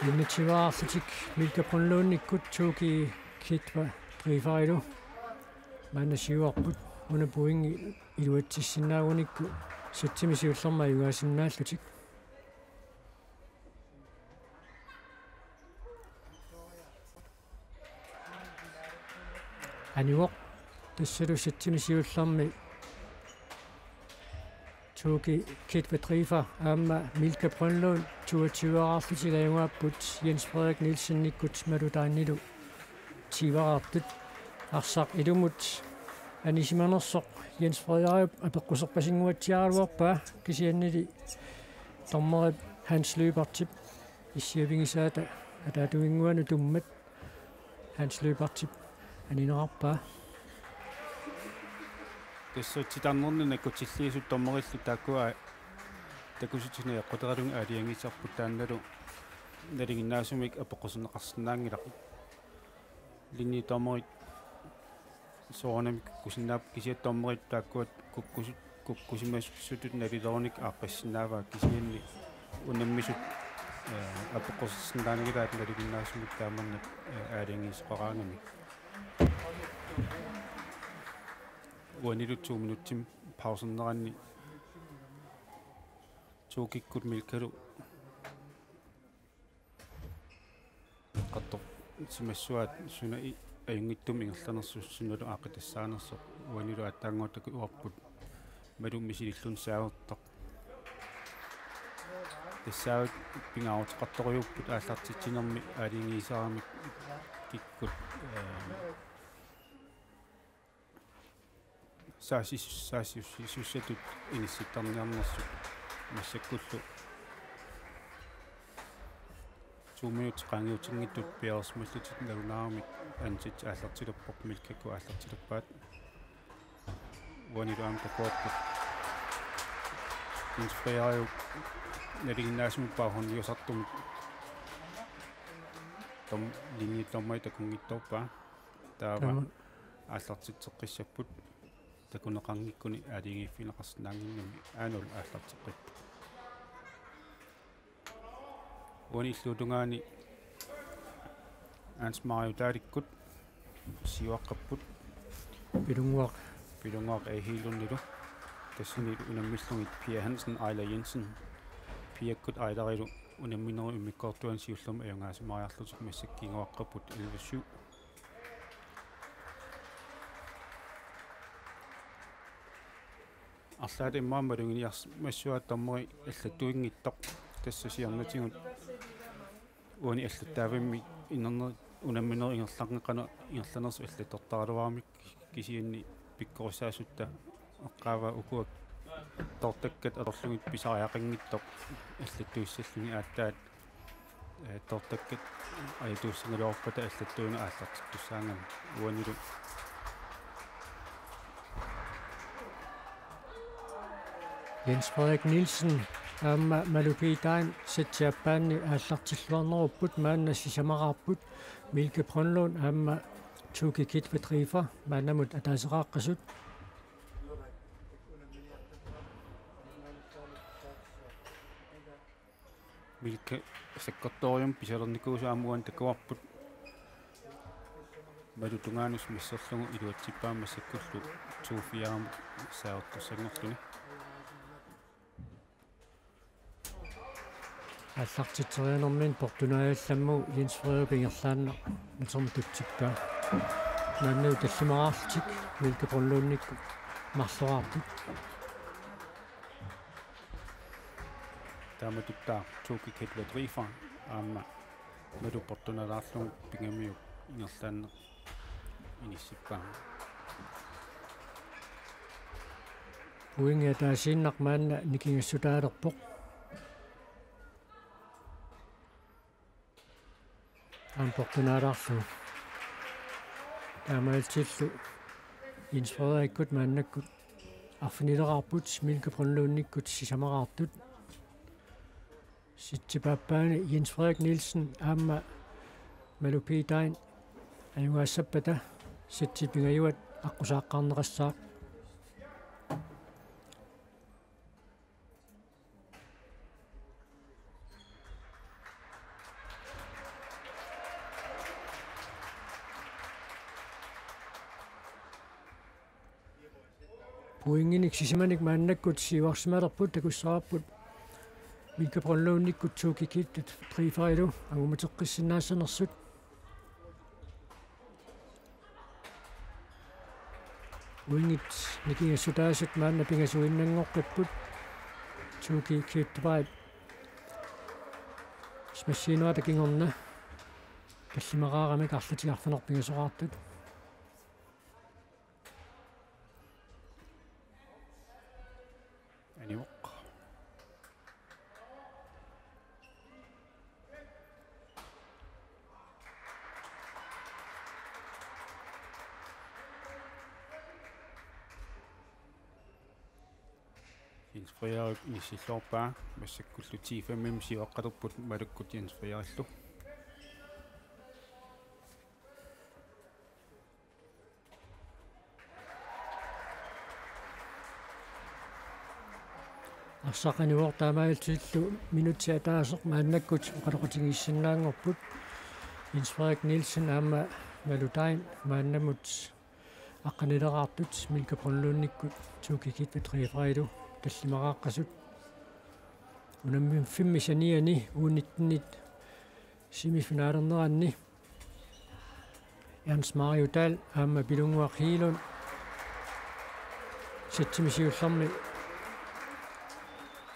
Unammineqarlutik Milka Brønlundikkut Tuuki Kitva Driiferilu maanna siuarput, una pointi iluatsissinnaagunikku sættimi siullermi ajugaasinnaallutik. Anivoq, tassalu sættimi siullermi Tuuki Kitva Driifer aamma Milka Brønlund toogtyve-erarlutik ajugaapput Jens Frederik Nielsenikkut malu taannilu tyve-erartut. Arsaq ilumut anisimanersoq Jens Frederik apeqquserpasinnguatsiaraluarpaa, kisiannili dommerip Hans Lybertip issiavigisaata ataatuinnguanut tummat Hans Lybertip anineqarpaa. Tassa titarnerni nakkutilliisut dommerillu taakkua takussutsinni eqquteralugit aalajangiisarput, taannalu nalinginnaasumik apeqquserneqarsinnaanngilaq. Linjedommerit soorunami kukkusinnaapput, kisianni dommerit taakkua kukkusu-, kukkusimasutut nalilerunik aaqqissinnaavaat, kisianni unammisut, eh, apeqqutaasinnaanagit aat nalinginnaasumik taamannak, eh, aalajangiisoqaraangamik. Uanilu to minutsimik pauserneranni Tuukikkut Milkalu eqqartorsimassuaat suna i-, ajunngitsumik ingerlanersoq sunalu aaqqitassaanersoq. Uanilu aatsaannguaq takujuarput Malu misilillugu saavertoq. Tassaavoq pingaaruteqartorujuupput aallartitsinermi aalajangiisaramik kikkut, eh, saassis-, saassussisutut inissittarniarnersut. Massakkullu to minutsit qaangiutinngitsut piareersimallutik nalunaaramik ansit aallartilerpoq, Milkakkut aallartilerpaat. Uanilu aamma takuarput Jens Frederik nalinginnaasumik baghåndiusartumik tom-, linjedommerit takunngitsoorpaa. Taava taama aallartitseqqissapput takuneqanngikkuni aalajangiiffigineqarsinnaannginnami aanalu aallarteqqipput. Uani illuatungaani Hans Mario Daalikkut siuaqqapput. Pilunnguaq. Pilunnguaq Ehiilunnilu. Tassani unammillugit Pia Hansen, Aila Jensen. Piakkut Ailarilu unamminerup immikkoortuani siullermi ajugaasimaariarlutik massakkut kinguaqqapput elleve syv. Arlaat immaqa maluginiarsimassuat dommeri allattuinngitsoq, tassa siornatigut uani allattaavimmi innerner-, unamminerup ingerlanneqarneq ingerlanersoq allattortaraluaramik, kisianni pikkorissaasutta eqqaavaa ukua toortakkat atorlugit pisariaqanngitsoq allattuissalluni aatsaat, eh, toortakkat ajatuussagaluarpata allattuinut aallartittussaagami uanilu. Jens Frederik Nielsen aamma Malu Piitaen setti aappaanni aallartilluarnerupput, maanna sisamaraarput. Milke Brønlund aamma Tuuki Kitwe Driver maannamut ataaseqaaqqasut. Milke sakkortoorujummik pisalernikuusoq aamma uani takuarput. Malu tungaanut misserlugu iluatsippaa massakkullu to fire saavuttissanngulluni. Aallartitseriarnermini portunaajallammu Jens Frederik ingerlaannaq natermut tutsippaa. Maannalu tallimaraarlutik Milke Brønlundikkut marloraartut. Taamatuttaaq Tuuki Kitwe Driver aamma Malu portunaalaarlugu pigamiuk ingerlaannaq inissippaa. Pointi ataasiinnaq maanna nikingassutaalerpoq. Aamma portunaalaarlugu. Taamaalillutillu Jens Frederikkut maannakkut arfinileraarput, Milke Brønlundikkut sisamaraartut. Settip aappaani Jens Frederik Nielsen aamma Malu Piitaen ajugaassappata setti pingajuat aqqusaaqqaarneqassaaq. Pointinik sisamanik maannakkut siuarsimalerput, takussavarput Milke Brønlundikkut Tuuki Kitwe Driverilu angumeqqissinnaassanersut. Pointit nikingassutaasut maanna pingasuinnanngoqqipput. Tuuki Kitwe Driver smashiinerata kingorna tallimaraaramik arlatik arfineq-pingasoraartut. Anivoq. Jens Frederik inissilluarpaa, massakkullu T femimi siuaqqalerput Malukkut Jens Frederiklu. Arsaq anivoq, taamaalillutillu minutsit ataaseq maannakkut oqaloqatigiissinnaanngorput. Jens Frederik Nielsen aamma Malu Degn maannamut aqqanileqaartut Milka Brønlundikkut Tuukikit Frederilu tallimaqaaqqasut. Unammiffimmik saniani U nitten-it semifinalerneranni Ernst Mario Dahl aamma Pilunnguaq Hegelund sætsimik siullermik,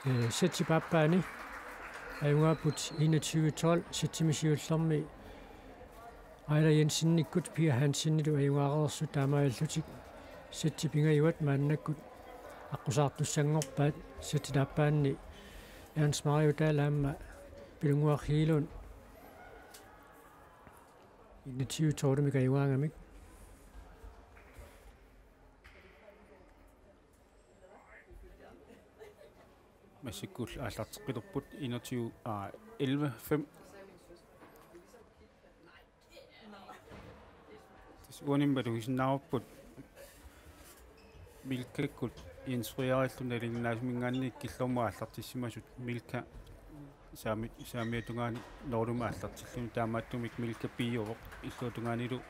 øh, sætip aappaani ajugaapput enogtyve tolv, sætsimik siullermik Aila Jensenikkut Pia Hansenilu ajugaareersut, taamaalillutik sætsit pingajuat maannakkut aqqusaartussanngorpaat. Sætip aappaani Ernst Mario Dahl aamma Pilunnguaq Hegelund enogtyve tolvimik ajugaangamik. Massakkut aallarteqqilerput enogtyve, aa, elleve fem. Tassa uani malugisinnaavarput Milkakkut Jens Frederikillu nalinginnaasuminngaanniit killormut aallartissimasut. Milka saami-, saamiata tungaani nulimut aallartilluni, taamaattumik Milka piiuvoq illuatungaanilu,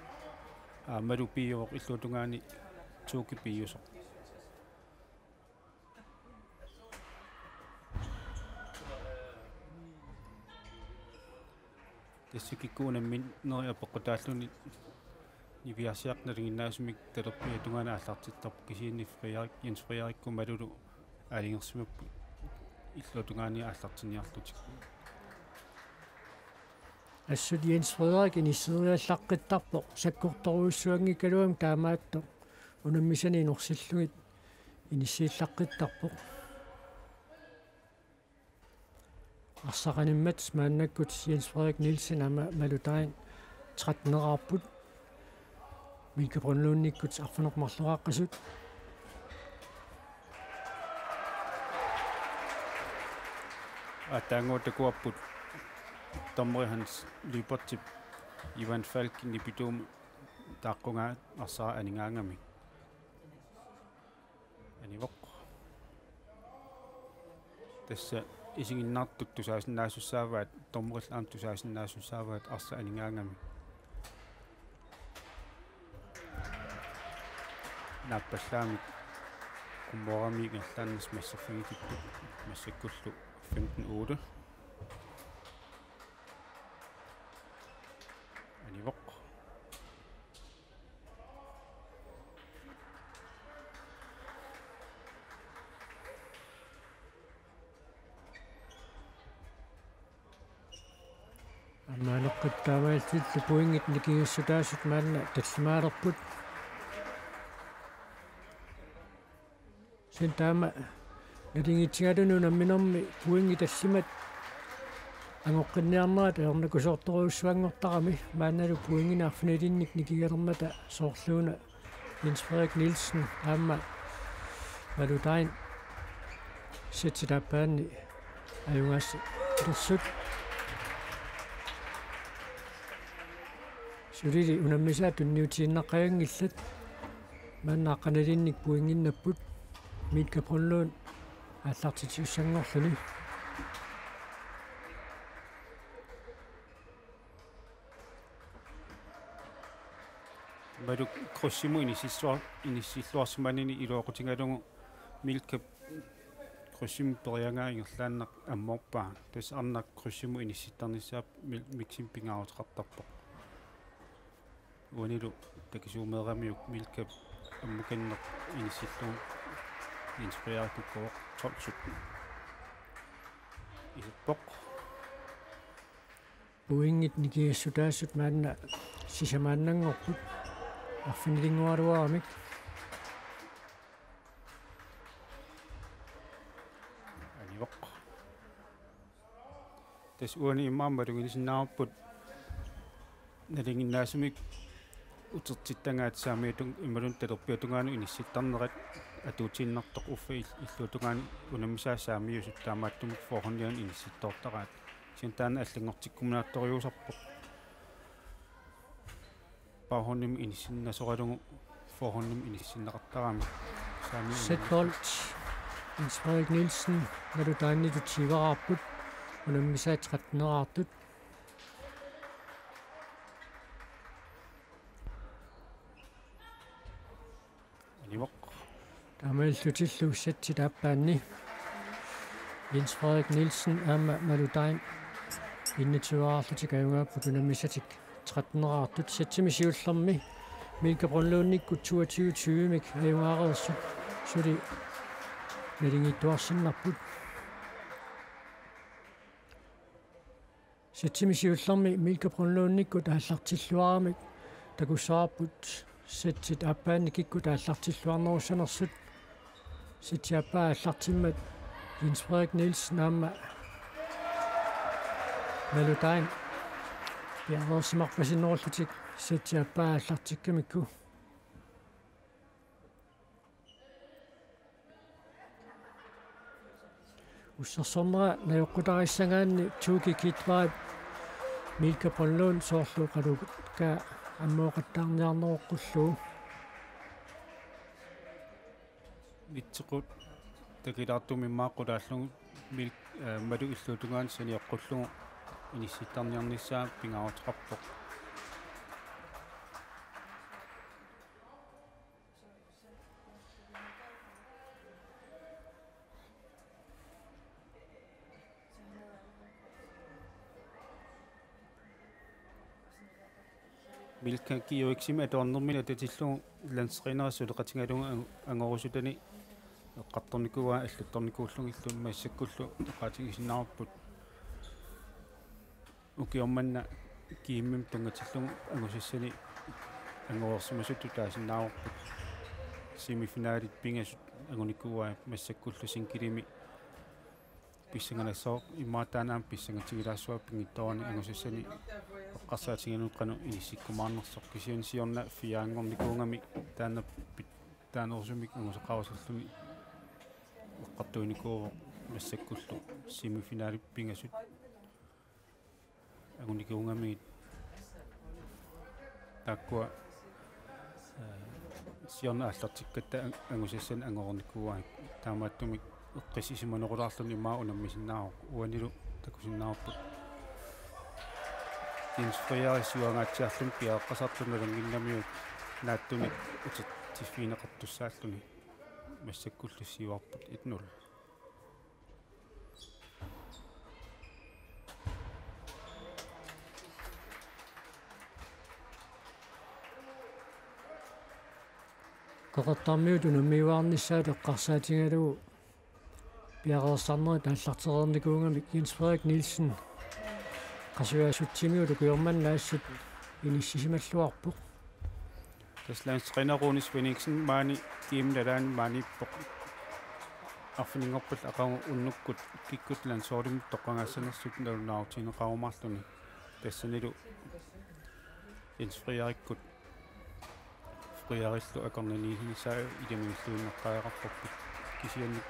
aa, Malu piiuvoq illuatungaani Tuuki piiusoq. Tassa kikkut unamminerit apeqqutaalluni niviarsiaq nalinginnaasumik talerpiata tungaani aallartittarput, kisianni Frederik, Jens Frederikkut Malulu aalajangersimapput illuatungaani aallartinniarlutik. Assut Jens Frederik inisseriallaqqittarpoq, sakkortorujussuanngikkaluamik taamaattoq unammisanik inorsillugit inissiillaqqittarpoq. Arsaq animmat maannakkut Jens Frederik Nielsen aamma Malu Degn tretten-eraarput. Milka Brønlundikkut arfineq-marloqaaqqasut. Aatsaannguaq takuarput dommeri Hans Lybertip Ivan Falk nipituumik taaqqugaa arsaq anigaangamik. Anivoq. Tassa isiginnaartut tusaasinnaasussaavaat, dommerillu aamma tusaasinnaasussaavaat arsaq anigaangamik. Naappallaamik qummut ingerlaannaq massaffigitipput, massakkullu femten otte. Anivoq. Aamma aneqqut taamaalillutillu pointit nikingassutaasut maanna tallimaalerput. Kisianni taama naligiitsigaluni unamminermi pointit tallimat angoqqinniarnerat ajornakusoortorujussuanngortarami, maannalu pointinik arfinilinnik nikigalermata soorluuna Jens Frederik Nielsen aamma Malu Degn sætip aappaani ajugaassanersut. Sulili unammisaat tunniutiinnaqqajanngillat. Maanna aqqanilinnik pointinnapput. Milka Brønlund aallartitsisussanngorluni. Malu krydsimut inissilluar-, inissilluarsimanini iluaqutigalugu Milka krydsimut periagaa ingerlaannaq ammoorpaa. Tassa arnaq krydsimut inissittarnissaa Mil-, Miksimi pingaaruteqartarpoq. Uanilu takisuumeeramiuk Milka ammukanneq inissillugu Jens Frederik Kukkoq tolv sytten. Iserpoq. Pointit nikingassutaasut maanna sisamaannanngorput arfinilinnguaraluaramik. Anivoq. Tassa uani immaqa maluginissinnaavarput nalinginnaasumik utertittagaat saamiata tun-, imaluunniit talerpiata tungaanut inissittarnerat atuutiinnartoq, uffa il-, illuatungaani unammisaat saamiusut taamaattumik forhåndianut inissittoortaraat. Kisianni taanna allanngortikkuminaattoriusarpoq. Baghåndimik inissinnasoralugu forhåndimik inissinneqartarami. Saamiata set bold. Jens Frederik Nielsen, Malu Daimillu tyveraarput, unammisaat tretten-eraartut. Animoq. Taamaalillutillu settit aappaanni Jens Frederik Nielsen aamma Malu Daim enogtyve-eraarlutik ajugaapput unammisatik tretten-eraartut. Settimi siullermi Milka Brønlundikkut toogtyve tyve-mik ajugaareersut suli nalunngitsuarsinnarput. Settimi siullermi Milka Brønlundikkut aallartilluaramik takussavarput settit aappaanni kikkut aallartilluarnerussanersut. Setti aappaa aallartimmat Jens Frederik Nielsen aamma Malu Daim piareersimarpasinnerullutik setti aappaa aallartikkamikku. Ussersornera najoqqutarissagaanni Tuuki Kitvaat Milka Brønlund soorlu oqalukka ammooqattaarniarneroqqullugu. Mitseqqut takilaartumik immaqa qulaallugu Milk, eh, Malu illuutungaani sanioqqullugu inissittarniarnissaa pingaaruteqarpoq. Milka G O X-imi atuarnermini atatillugu landstrænerit suleqatigalugu ang-, angorusutani eqqartornikuuaa allattornikuullugillu massakkullu oqaatigisinnaavarput. Ukioq manna G M-imik tunngatillugu angusassani angoreersimasutut taasinnaavarput. Semifinalit pingasut angunikuuai massakkullu singlemi pissanganassaaq immaqa taanna aamma pissangatigilaassavaa pinngitsoorani angusassani eqqarsaatigalugu qanoq inissikkumaarnersoq kisianni siorna fire-nngornikuugami taanna pit-, taanerusumik angusaqarusullumi eqqartuinikuuvoq massakkullu semifinalit pingasut angunikuugamigit taakkua, eh, siorna aallartikkatta ang-, angusassani angoreernikuuai taamaattumik eqqissisimanerulaarluni immaqa unammisinnaavoq uanilu takusinnaavarput. Jens Frederik siuangaatsiarluni piareeqqasartoq nalunnginnamiuk naatsumik utertiffigineqartussaalluni massakkullu siuarput et nul. Qeqertarmiut unammiuaarnissaat eqqarsaatigalugu piareersarnerit aallartereernikuugamik Jens Frederik Nielsen Qasujaasutsimiut ukioq manna assut inissisimalluarpoq. Tassa landstræner Rune Svendingsen maani G M-ip nalaani maaniippoq. Arfininngorpat aqagu unnukkut kikkut landsholdimut toqqagaassanersut nalunaarutigineqarumaarluni. Tassanilu Jens Frederikkut Frederikillu akornanniinissaa ilamigilluinnaqqaajaqarparput. Kisianni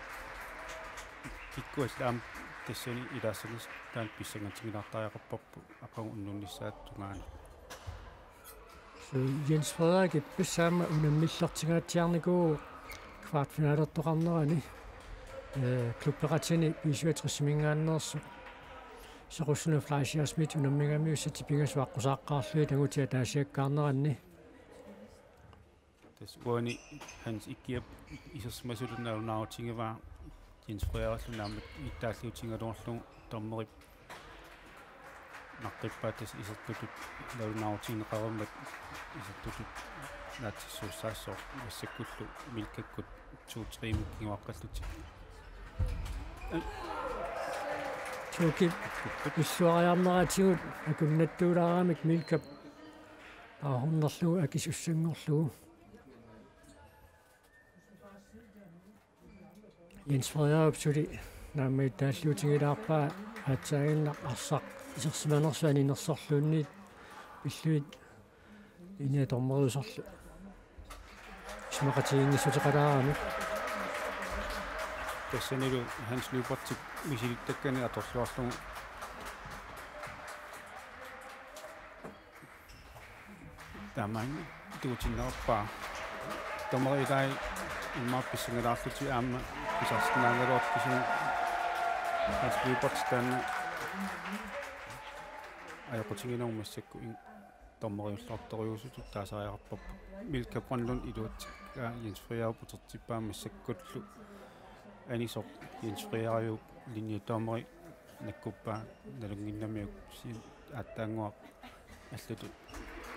kikkut allat aamma tassani ilaassanersut taanna pissangatigilaartariaqarparput aqagu unnunnissaata tungaanut. Jens Frederik ippassaq aamma unammillertingaatsiarnikuuvoq kvartfinalertoqarnerani, eh, klubbeqatini B syvogtres-iminngaanneersoq. Soqussunut Fleischer Schmidt unammigamiuk setti pingasut aqqusaaqqaarlugit angutit ataasiakkaarneranni. Tassa uani Hans Ikkiap isersimasutut nalunaarutigivaa Jens Frederikillu naammattuutaalliutigigaluarlugu dommerip naqqippaat tassa isertutut nalunaarutigineqareermat isertutut naatsissuussaassooq massakkullu Milkakkut to tre-mik kinguaqqallutik. Tuukip illuariarneratigut akunnattuulaaramik Milkap paarunnerlugu akisussanngorlugu. Jens Frederik suli naammagittaalliutigilaarpaa aatsaaginnaq arsaq isersimanersoq aninersorluunniit pillugit inia dommeriusorlu isumaqatigiinngissuteqalaaramik. Tassanilu Hans Lyberthip misilittakkani atorluarlugu taamaattuutiinnarpaa. Dommeri ilai immaqa pissanngalaarlutik aamma Sarsinaangaluartoq kisianni Hans Lyberth taanna ajoqutiginermut massakkut in-, dommeriulluartorujussuusutut taasariaqarparput. Milka Brønlund iluatsikkaa Jens Frederik utertippaa massakkullu anisoq Jens Frederik linjedommeri nakkuppaa nalunnginnamiuk si-, aatsaannguaq allatut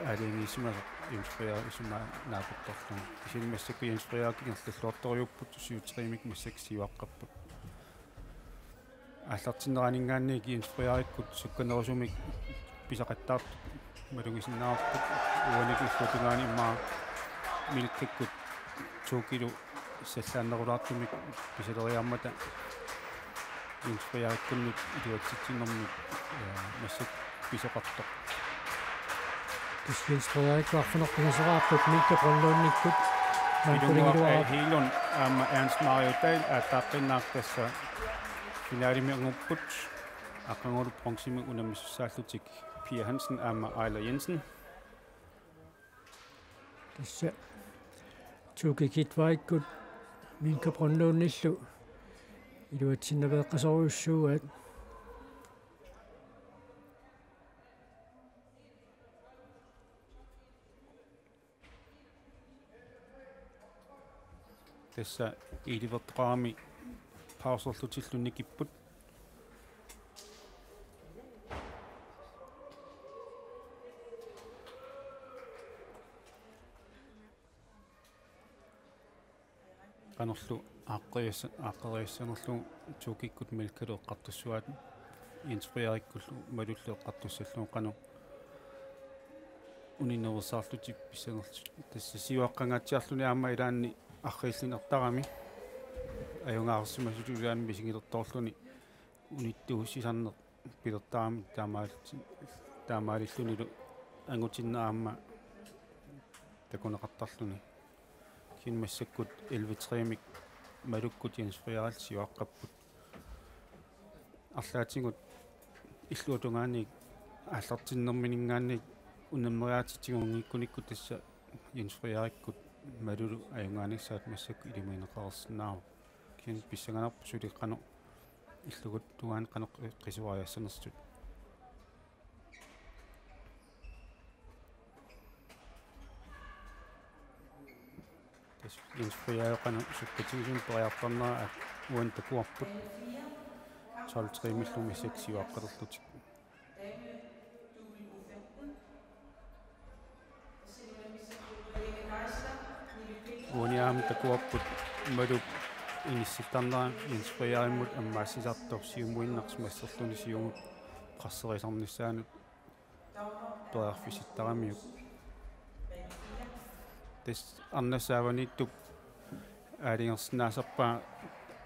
aalajangiisimasoq Jens Frederik isumaa naapertorlugu. Kisianni massakkut Jens Frederik ingerlalluartorujuupput syv-tre-mik massakkut siuaqqapput. Aallartinneraninngaanniit Jens Frederikkut sukkanerusumik pisaqattaartoq malugisinnaavarput uanikkut illuatungaani immaqa Milkakkut to kilo sallaannerulaartumik pisaleriarmata Jens Frederikkunnut iluatsitsinermut, eh, massakkut pisoqartoq. Tassa Jens Frederik arfineq-pingasoraarput Milka Brønlundikkut. Ilunguaq A. Heilund aamma Ernst Mario Dahl aallaqqinnaaq tassa finalemi angupput. Aqagulu bronzemik unammisussaallutik Pia Hansen aamma Aila Jensen. Tassa Tuuki Kitvaikkut Milka Brønlundillu iluatsinnaveeqqasorujussuugaat. Tassa elleve-rami pauserlutillu nikipput. Qanorlu aaqqeriassa-, aaqqeriassanerlugu Tuukikkut Milkalu eqqartussavaat Jens Frederikkullu Malullu eqqartussallugu qanoq uninngarusaarlutik pissanerlutik. Tassa siuaqqangaatsiarluni aamma ilaanni arriillinertarami ajugaarsimasutut ilaanni misigilertorluni unittuussisarneq pilertarami taamaal-, taamaalillunilu angutinneq aamma takuneqartarluni. Kisianni massakkut elleve-tre-mik Malukkut Jens Frederik siuaqqapput. Arlaatigut illuatungaani aallartinnermininngaanniit unammeriaatsip tigunngikkunikkut tassa Jens Frederikkut Malulu ajugaanissaat massakkut ilimagineqareersinnaavoq. Kisianni pissanganarpoq suli qanoq illuatungaani qanoq qisuariassanersut. Tassa Jens Frederik qanoq sukkatigisumik periarfissarnera uani takuarput. Tolv-tre-millu massakkut siuaqqalerlutik. Uani aamma takuarput Malup inissittarnera Jens Frederikimut ammaassisartoq siumuinnartoq masserluni siumut presserisarnissaanut periarfissittaramiuk. Tassa arnat saavaniittup aalajangersinnaasarpaa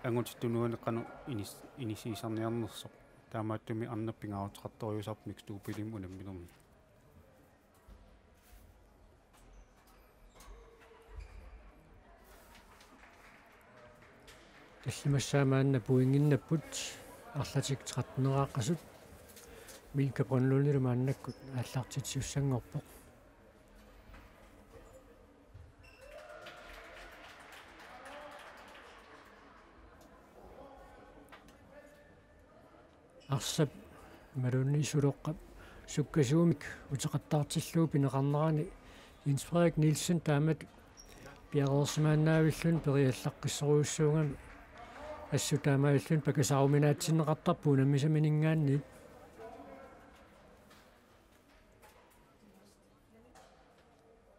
angutit tunuani qanoq inis-, inissiisarniarnersoq. Taamaattumik arnat pingaaruteqartorujussuusarput mixed doublemik unamminermi. Tallimassaat maanna pointinnapput arlatik tretten-eraaqqasut. Milka Brønlundilu maannakkut aallartitsisussanngorpoq. Arsap imaluunniit Suloqqap sukkasuumik uteqattaartillugu pineqarnerani Jens Frederik Nielsen taamatut piareersimaannaavilluni periallaqqissorujussuugami assut taamaalilluni pakasaaruminaatsinneqartarpoq unammisamininngaanniit.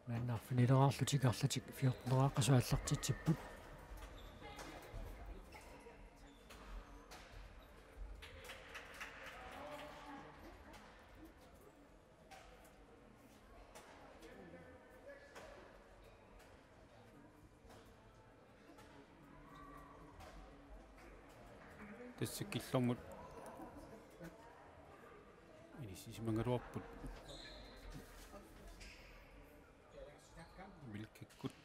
Maanna arfinileraarlutik arlatik fjorten-eraaqqasut aallartitsipput. Tassa killormut inissisimagaluarput. Milkakkut.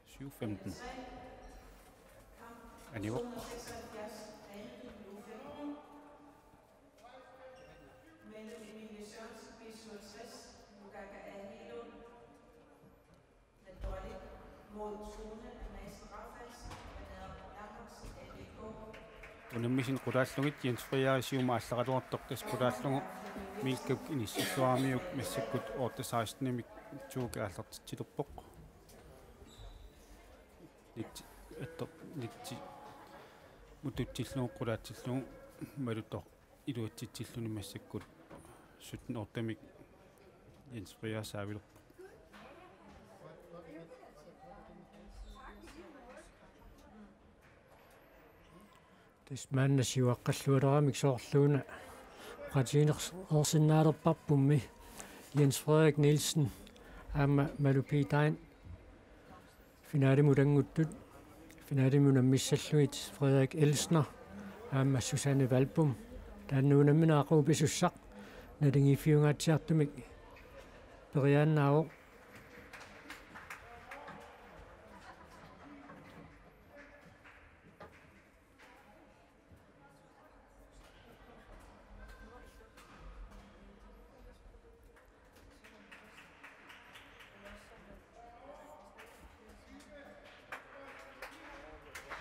Syv femten. Anivoq. Mellem Emilie Sørensen, B S H, Unammisut qulaallugit Jens Frederik siumut aallaraluartoq, tassa qulaallugu Milkap inissilluaramiuk massakkut otte seksten-imik Tuuki aallartitsilerpoq. Nitsi, atto, nitsi, mututsillugu qulaatsillugu Malutoq iluatsitsilluni massakkut sytten otte-mik Jens Frederik saavilerpoq. Tassa maanna siuaqqallualeramik soorluuna oqaatigineqarsinnaalerparpummi Jens Frederik Nielsen aamma Malu Pitain finalimut anguttut, finalimut unammissallugit Frederik Elsner aamma Susanne Valbom. Taanna unammineq aqagu pisussaq naligiiffiungaatsiartumik periaannaavoq.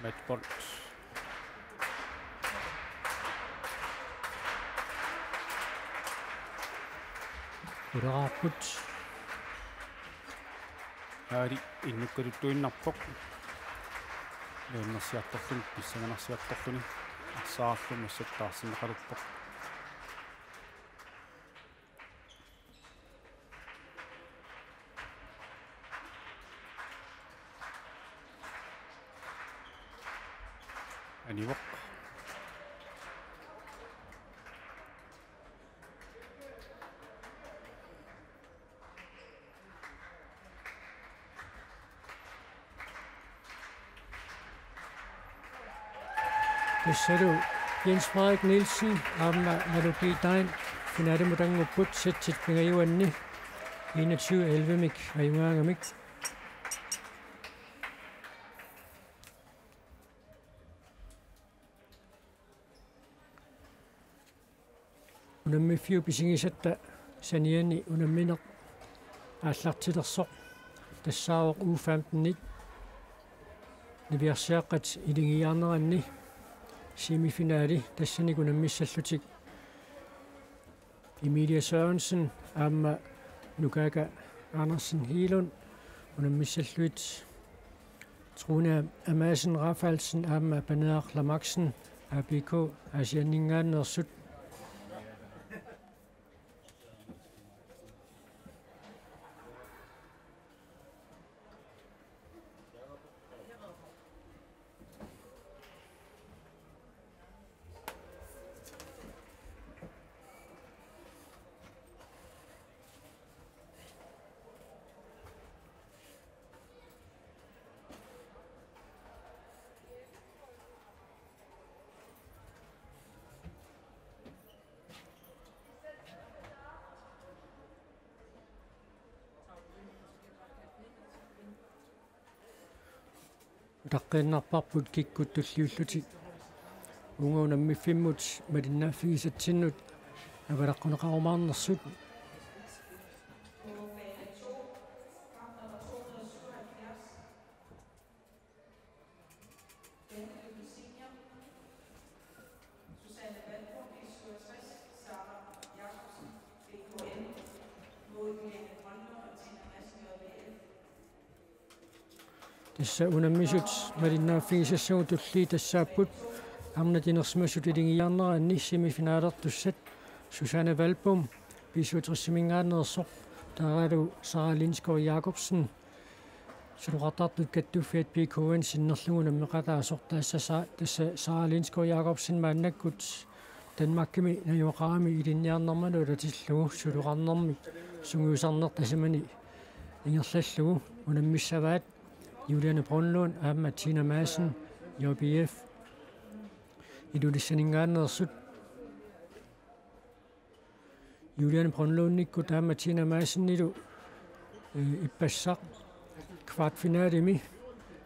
Matchbold. Quleraarput. Aali innukkaluttuinnarpoq. Nuannersiartorluni, pissanganarsiartorluni. Arsaarlu massakkut taarsinnaqalerpoq. Anivoq. Tassalu Jens Frederik Nielsen aamma Malu Pitain finalimut angupput, setsit pingajuanni enogtyve elleve-mik ajugaangamik. Unammiffiup isigisatta saniani unammineq aallartilersoq tassaavoq U femten-it niviarsiaqqat iligiiaarneranni semifinali, tassani unammissallutik Emilie Sørensen aamma Nukaaka Andersen Hegelund unammissallugit Trune Amassen Rafaelsen aamma Paneeraq Lamaksen A B K Aasianninngaanneersut. Utaqqiinnarparput kikkut tulliullutik uunga unammiffimmut malinnaaffigisatsinnut avalaqquneqarumaarnersut. Tassa unammisut malinnaaffigisassagut tulliit tassaapput: arnat inersimasut iligiiaarneranni semifinalertussat Susanne Valbom B syvogtres-iminngaanneersoq, taavalu Sara Lindskov Jacobsen, Suluqartartut Kattuffiat B K-mi sinnerlugu unammeqataasoq. Tassa Sa-, tassa Sara Lindskov Jacobsen maannakkut Danmarkimi najugaqarami ilinniarnermut ilatillugu suluqarnermik sungiusarneq tasamani ingerlallugu unammissavaat Juliane Brønlund aamma Tina Madsen, J B F, Ilulissaninngaanneersut. Juliane Brønlundikkut aamma Tina Madsenilu, eh, ippassaq kvartfinalemi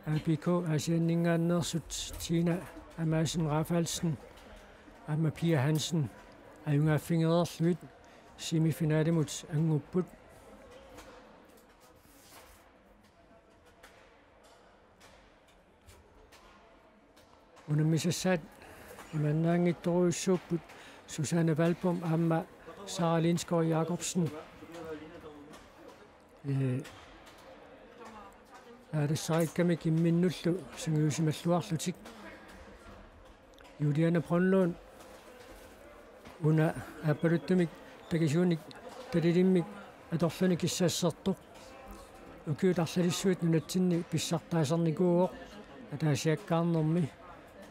A B K Aasianninngaanneersut Tina Madsen Rafaelsen aamma Pia Hansen ajugaaffigereerlugit semifinalimut angupput. Unammisassaat Maannaanngitsorujussuupput Susanne Valbom aamma Sara Lindskov Jacobsen. Ee, aalassaariikkamik imminnullu sungiusimalluarlutik. Juliane Brønlund una aappaluttumik takisuunik talilimmik atorluni kissassertoq. Ukiut arlalissuit nunatsinni pissartaasarnikuuvoq ataasiakkaarnermi,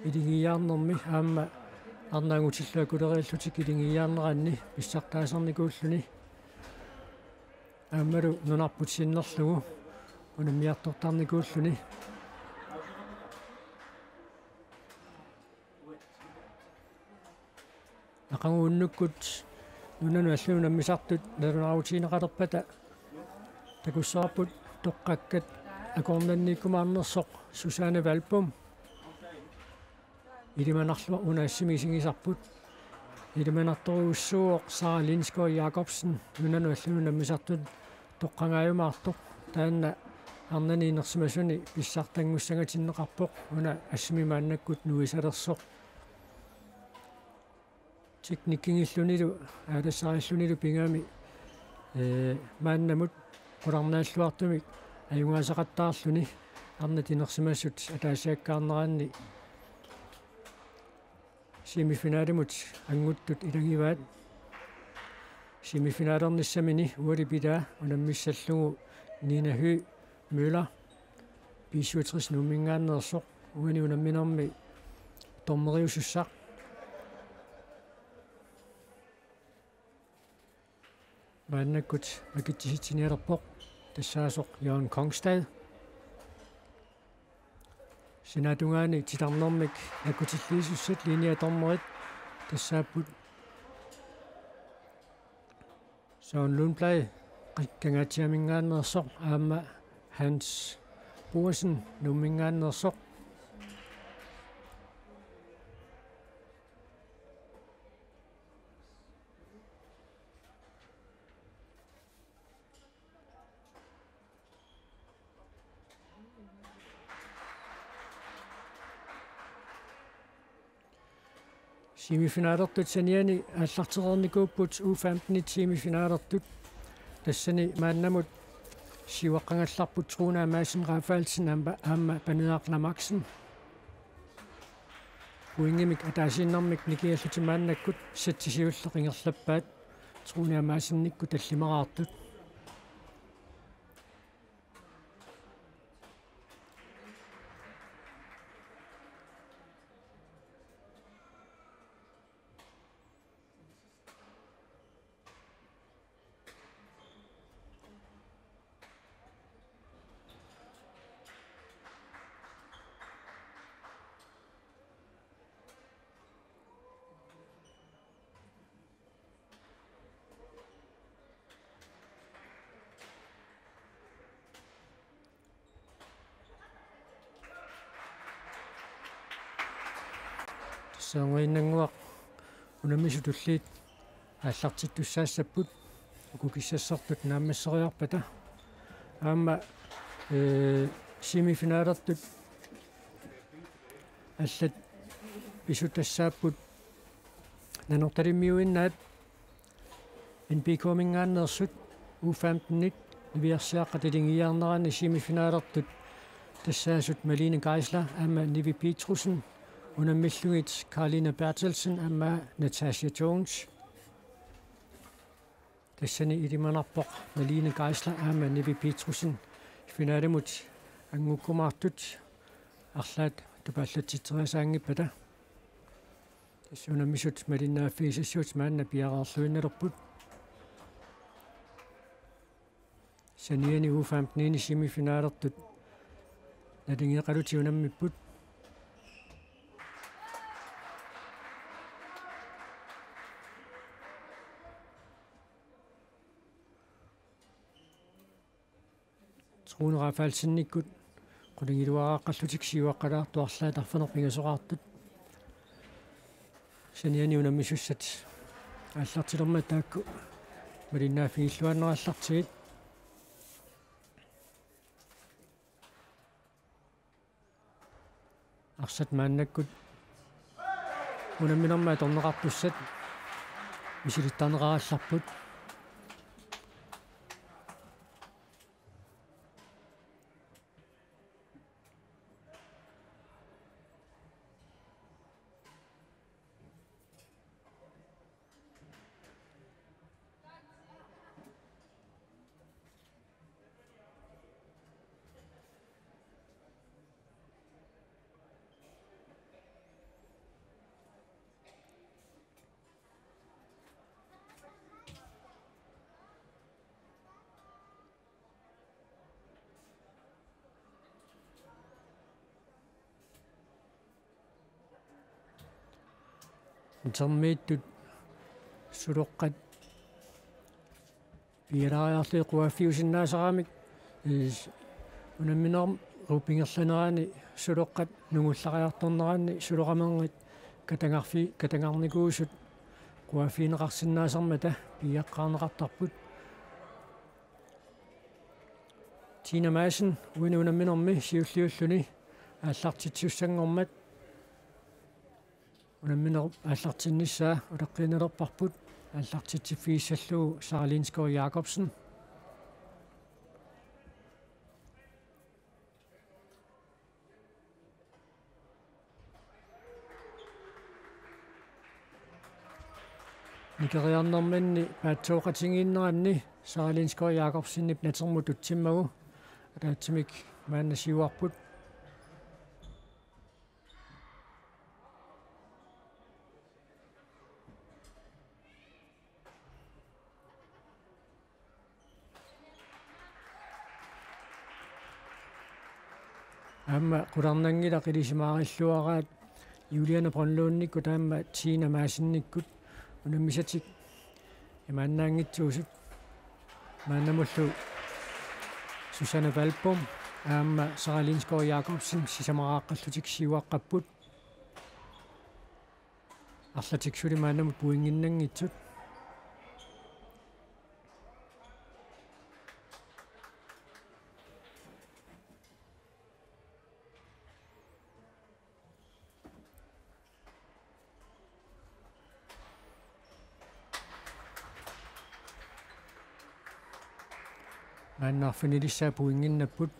iligiiaarnermi aamma arnaanngutillu akuleriillutik iligiiaarneranni pissartaasarnikuulluni. Aammalu nunarput sinnerlugu unammiartortarnikuulluni. Aqagu unnukkut nunanut allunut unammisartut nalunaarutigineqalerpata takussavarput toqqakkat akornanniikkumaarnersoq Susanne Valbom. Ilimanarluaq una assimi isigisarput. Ilimanartorujussuuvoq Sara Lindskov Jacobsen nunanut allunut unammisartut toqqagaajumaartoq. Taanna arnani inersimasuni pissartanngussangatinneqarpoq una assimi maannakkut nuisalersoq. Teknikkigillunilu aalassariillunilu pigami, ee, maannamut qularnaalluartumik ajugaasaqattaarluni arnat inersimasut ataasiakkaarneranni semifinalimut anguttut ilagivaat. Semifinalernissamini uali pilaa unammissallugu Nina Høegh Møller, B syvogtres Nuumminngaanneersoq, uani unamminermi dommeriusussaq. Maannakkut makitsitsinialerpoq tassaasoq Jørgen Kongstad. Sinaatungaani titarnermik nakkutilliisussat linjedommerit tassaapput Søren Lundblad, Kangaatsiaminngaanneersoq, aamma Hans Boesen, Nuumminngaanneersoq. Semifinalertut saniani aallartereernikuupput U femten-it semifinalertut. Tassani maannamut siuaqqagallarput Truna Madsen Rafaelsen aamma, aamma Paneeraq Lamaksen. Pointimik ataasiinnarmik nikingallutik maannakkut sætti siulleq ingerlappaat Truna Madsennikkut tallimaraartut. Tassa ungaginnannguaq unammisut tulliit aallartittussaassapput uku kissassertut naammasseriarpata. Aamma, ee, semifinalertut allat pisut tassaapput Nanortalimmiuinnaat N B K-minngaanneersut U femten-it niviarsiaqqat iligiiaarneranni semifinalertut tassaasut Malene Geisler aamma Nivi Petrussen, unammillugit Karlina Berthelsen aamma Natasha Jones. Tassani ilimanarpoq Malene Geisler aamma Nivi Petrussen finalimut angukkumaartut arlaat tupaallatsitseriasaanngippata. Tassa unammisut malinnaaffigisassavut maanna piareerluinnalerput. Saniani U femten-ini semifinalertut naligeeqalutik unammipput. Trune Rafaelsenikkut qulingiluaraaqqallutik siuaqqalaartut arlaat arfineq-pingasoraartut. Saniani unammisussat aallartilermat taakku malinnaaffigilluinnarallartigit. Arsaq maannakkut unamminermi atorneqartussat misilittarneqarallarput. Intermiittut suloqqat piilaariarlugit quaffiusinnaasaramik, is-, unamminerup ingerlanerani suloqqat nungullariartorneranni suloqamerngit katangarfi-, katangarnikuusut quaffigineqarsinnaasarmata piiaqqaarneqartarput. Tina Madsen uani unamminermi siulliulluni aallartitsissanngormat unamminerup aallartinnissaa uteqqiinnalerparput, aallartitsiffigissallugu Sara Lindskov Jacobsen. Nikeriarnerminni paatsooqatigiinneranni Sara Lindskov Jacobsenip natermut tutsimmagu ataatsimik maanna siuarput. Aamma qularnanngilaq ilisimaarilluaraat Juliane Brønlundikkut aamma Tina Madsenikkut unammisatik imaannaanngitsuusut. Maannamullu Susanne Valbom aamma Sara Lindskov Jacobsen sisamaraaqqallutik siuaqqapput. Arlatik suli maannamut pointinnanngitsut. Maanna arfinilissaat pointinnapput.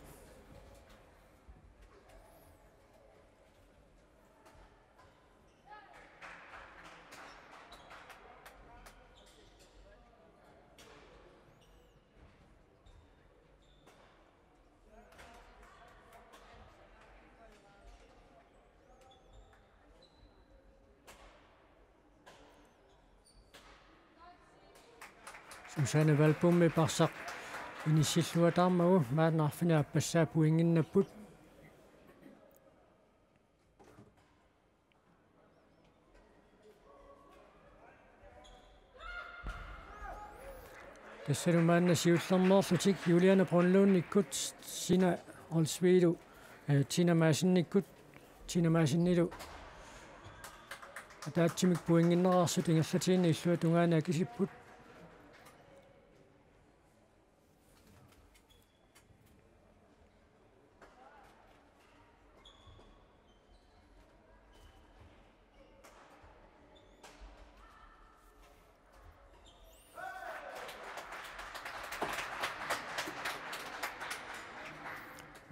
Susanne Valbomip arsaq inissilluataarmagu maanna arfineq-aappassaa pointinnapput. Tassalu maanna siullermeerlutik Juliane Brønlundikkut Sina Olsvigilu, eh, Tina Madsenikkut, Tina Madsenilu ataatsimik pointinneqarsut ingerlatiinnaq illuatungaani akisipput.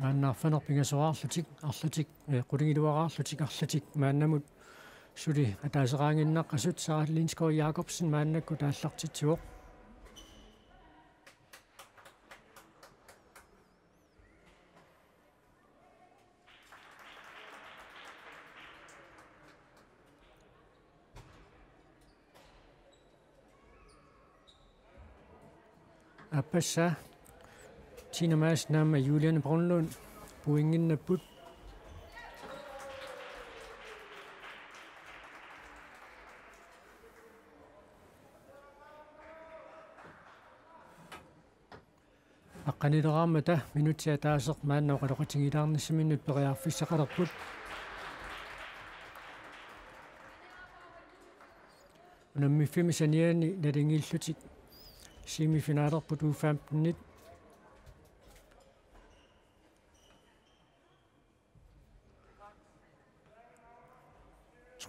Maanna arfineq-pingasoraarlutik, arlatik, eh, qulingiluaraarlutik, arlatik maannamut suli ataaseqaannginnaqqasut, Sara Lindskov Jacobsen maannakkut aallartitsivoq. Aappassaa Tina Madsen aamma Juliane Brønlund pointinnapput. Aqqanileraarmata minutsit ataaseq maanna oqaloqatigilaarnissaminnut periarfissaqalerput. Unammiffimmi saniani naligiillutik semifinalerput U femten-it.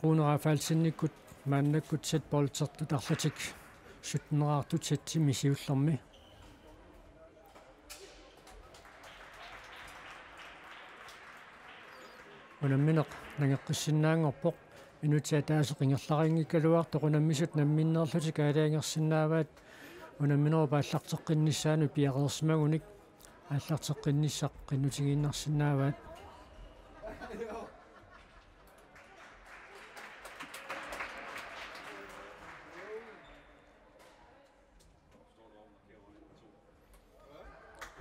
Rune Rafaelsenikkut maannakkut sæt boldertut arlatik sytteneraartut sætimi siullermi. Unammineq nangeqqissinnaanngorpoq, minutsit ataaseq ingerlareerinngikkaluartoq, unammisut namminneerlutik aalajangersinnaavaat unamminerup aallarteqqinnissaanut piareersimagunik. Aallarteqqinnissaq qinnutigiinnarsinnaavaat.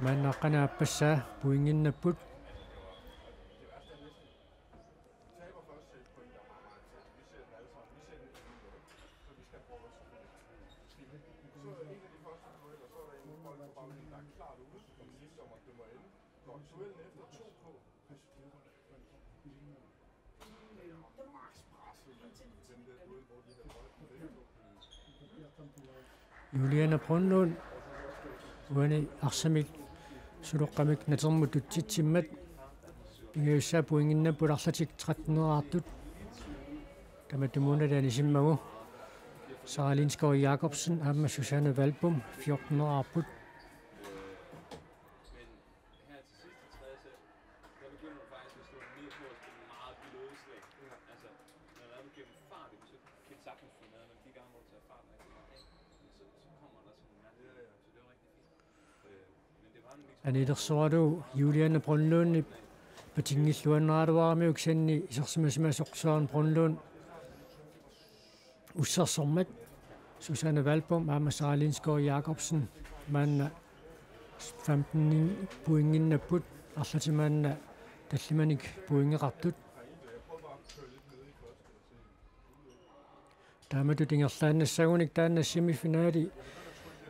Maanna aqqaneq-aappassaa pointinnapput. Juliane Brønlund, uani arsamik suloqqamik natermut tutsitsimmat, pingajussaat pointinnapput arlatik tretteneraartut. Tamatumuuna anisimmagu Sara Lindskov Jakobsen aamma Susanne Valbom fjorteneraarput. Anilersoralugu Juliane Brønlundip patinngilluinnaraluaramiuk kisianni isersimasimasoq Søren Brønlund ussersormat. Susanne Valbom aamma Sara Lindskov Jakobsen maanna femten pointinnapput, arlatik maanna tallimanik pointeqartut. Taamatut ingerlaannassagunik taanna semifinali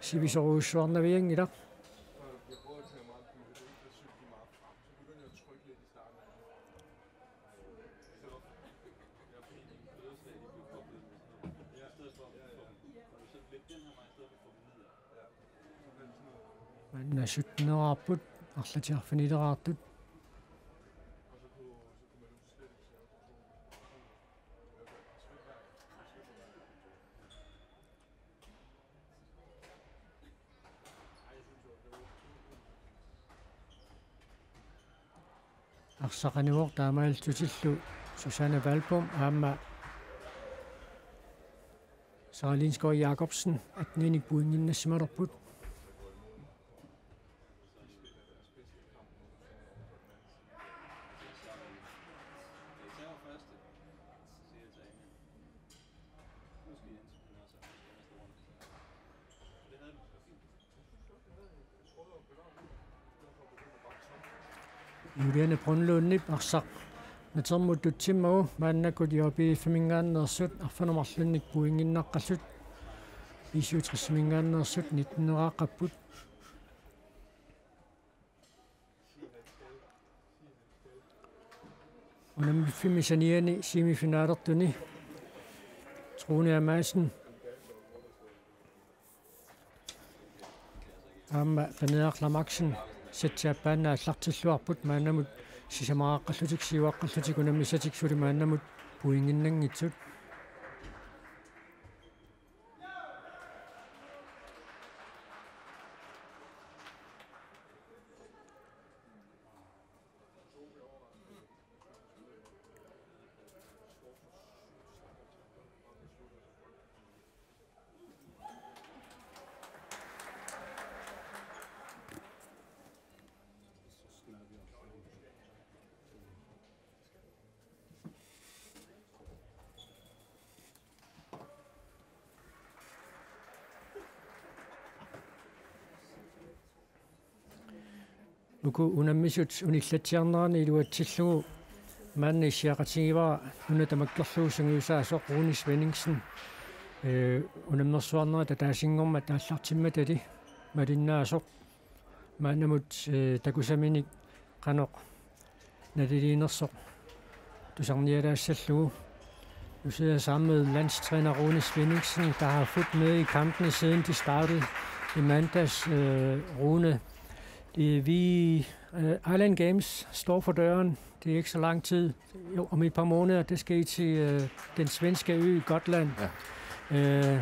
sivisoorujussuarnavianngilaq. Maanna sytteneraarput, arlatik arfinileraartut. Arsaq anivoq taamaalillutillu Susanne Valbom aamma Sara Lindskov Jakobsen atteninik pointinnassimalerput. Juliane Brønlundip arsaq natermut tutsimmagu maannakkut J B F-iminngaanneersut arfineq-marlunnik pointinnaqqallutik, B syvogtres-iminngaanneersut nitteneraaqapput. Unammiffimmi saniani semifinalertuni Trune Amassen aamma Paneeraq Lamaksen sættiaappaannaq aallartilluarput, maannamut sisamaraqqallutik, siuaqqallutik unammissatik suli maannamut pointinnanngitsut. Uku unammisut unillatsiarnerani iluatsillugu maanna issiaqatigivara una tamakkerlugu sungiusaasoq Rune Svenningsen, ee, unammersuarnerit ataasinngormat aallartimmatali malinnaasoq. Maannamut, ee, takusaminik qanoq naliliinersoq tusarnialaassallugu. Nu sidder jeg sammen med landstræner Rune Svenningsen, der har fulgt med i kampene, siden de startede i mandags. Øh, Rune, Det, vi, øh, Island Games står for døren. Det er ikke så lang tid. Jo, om et par måneder, der skal I til, øh, den svenske ø Gotland. Ja. Øh,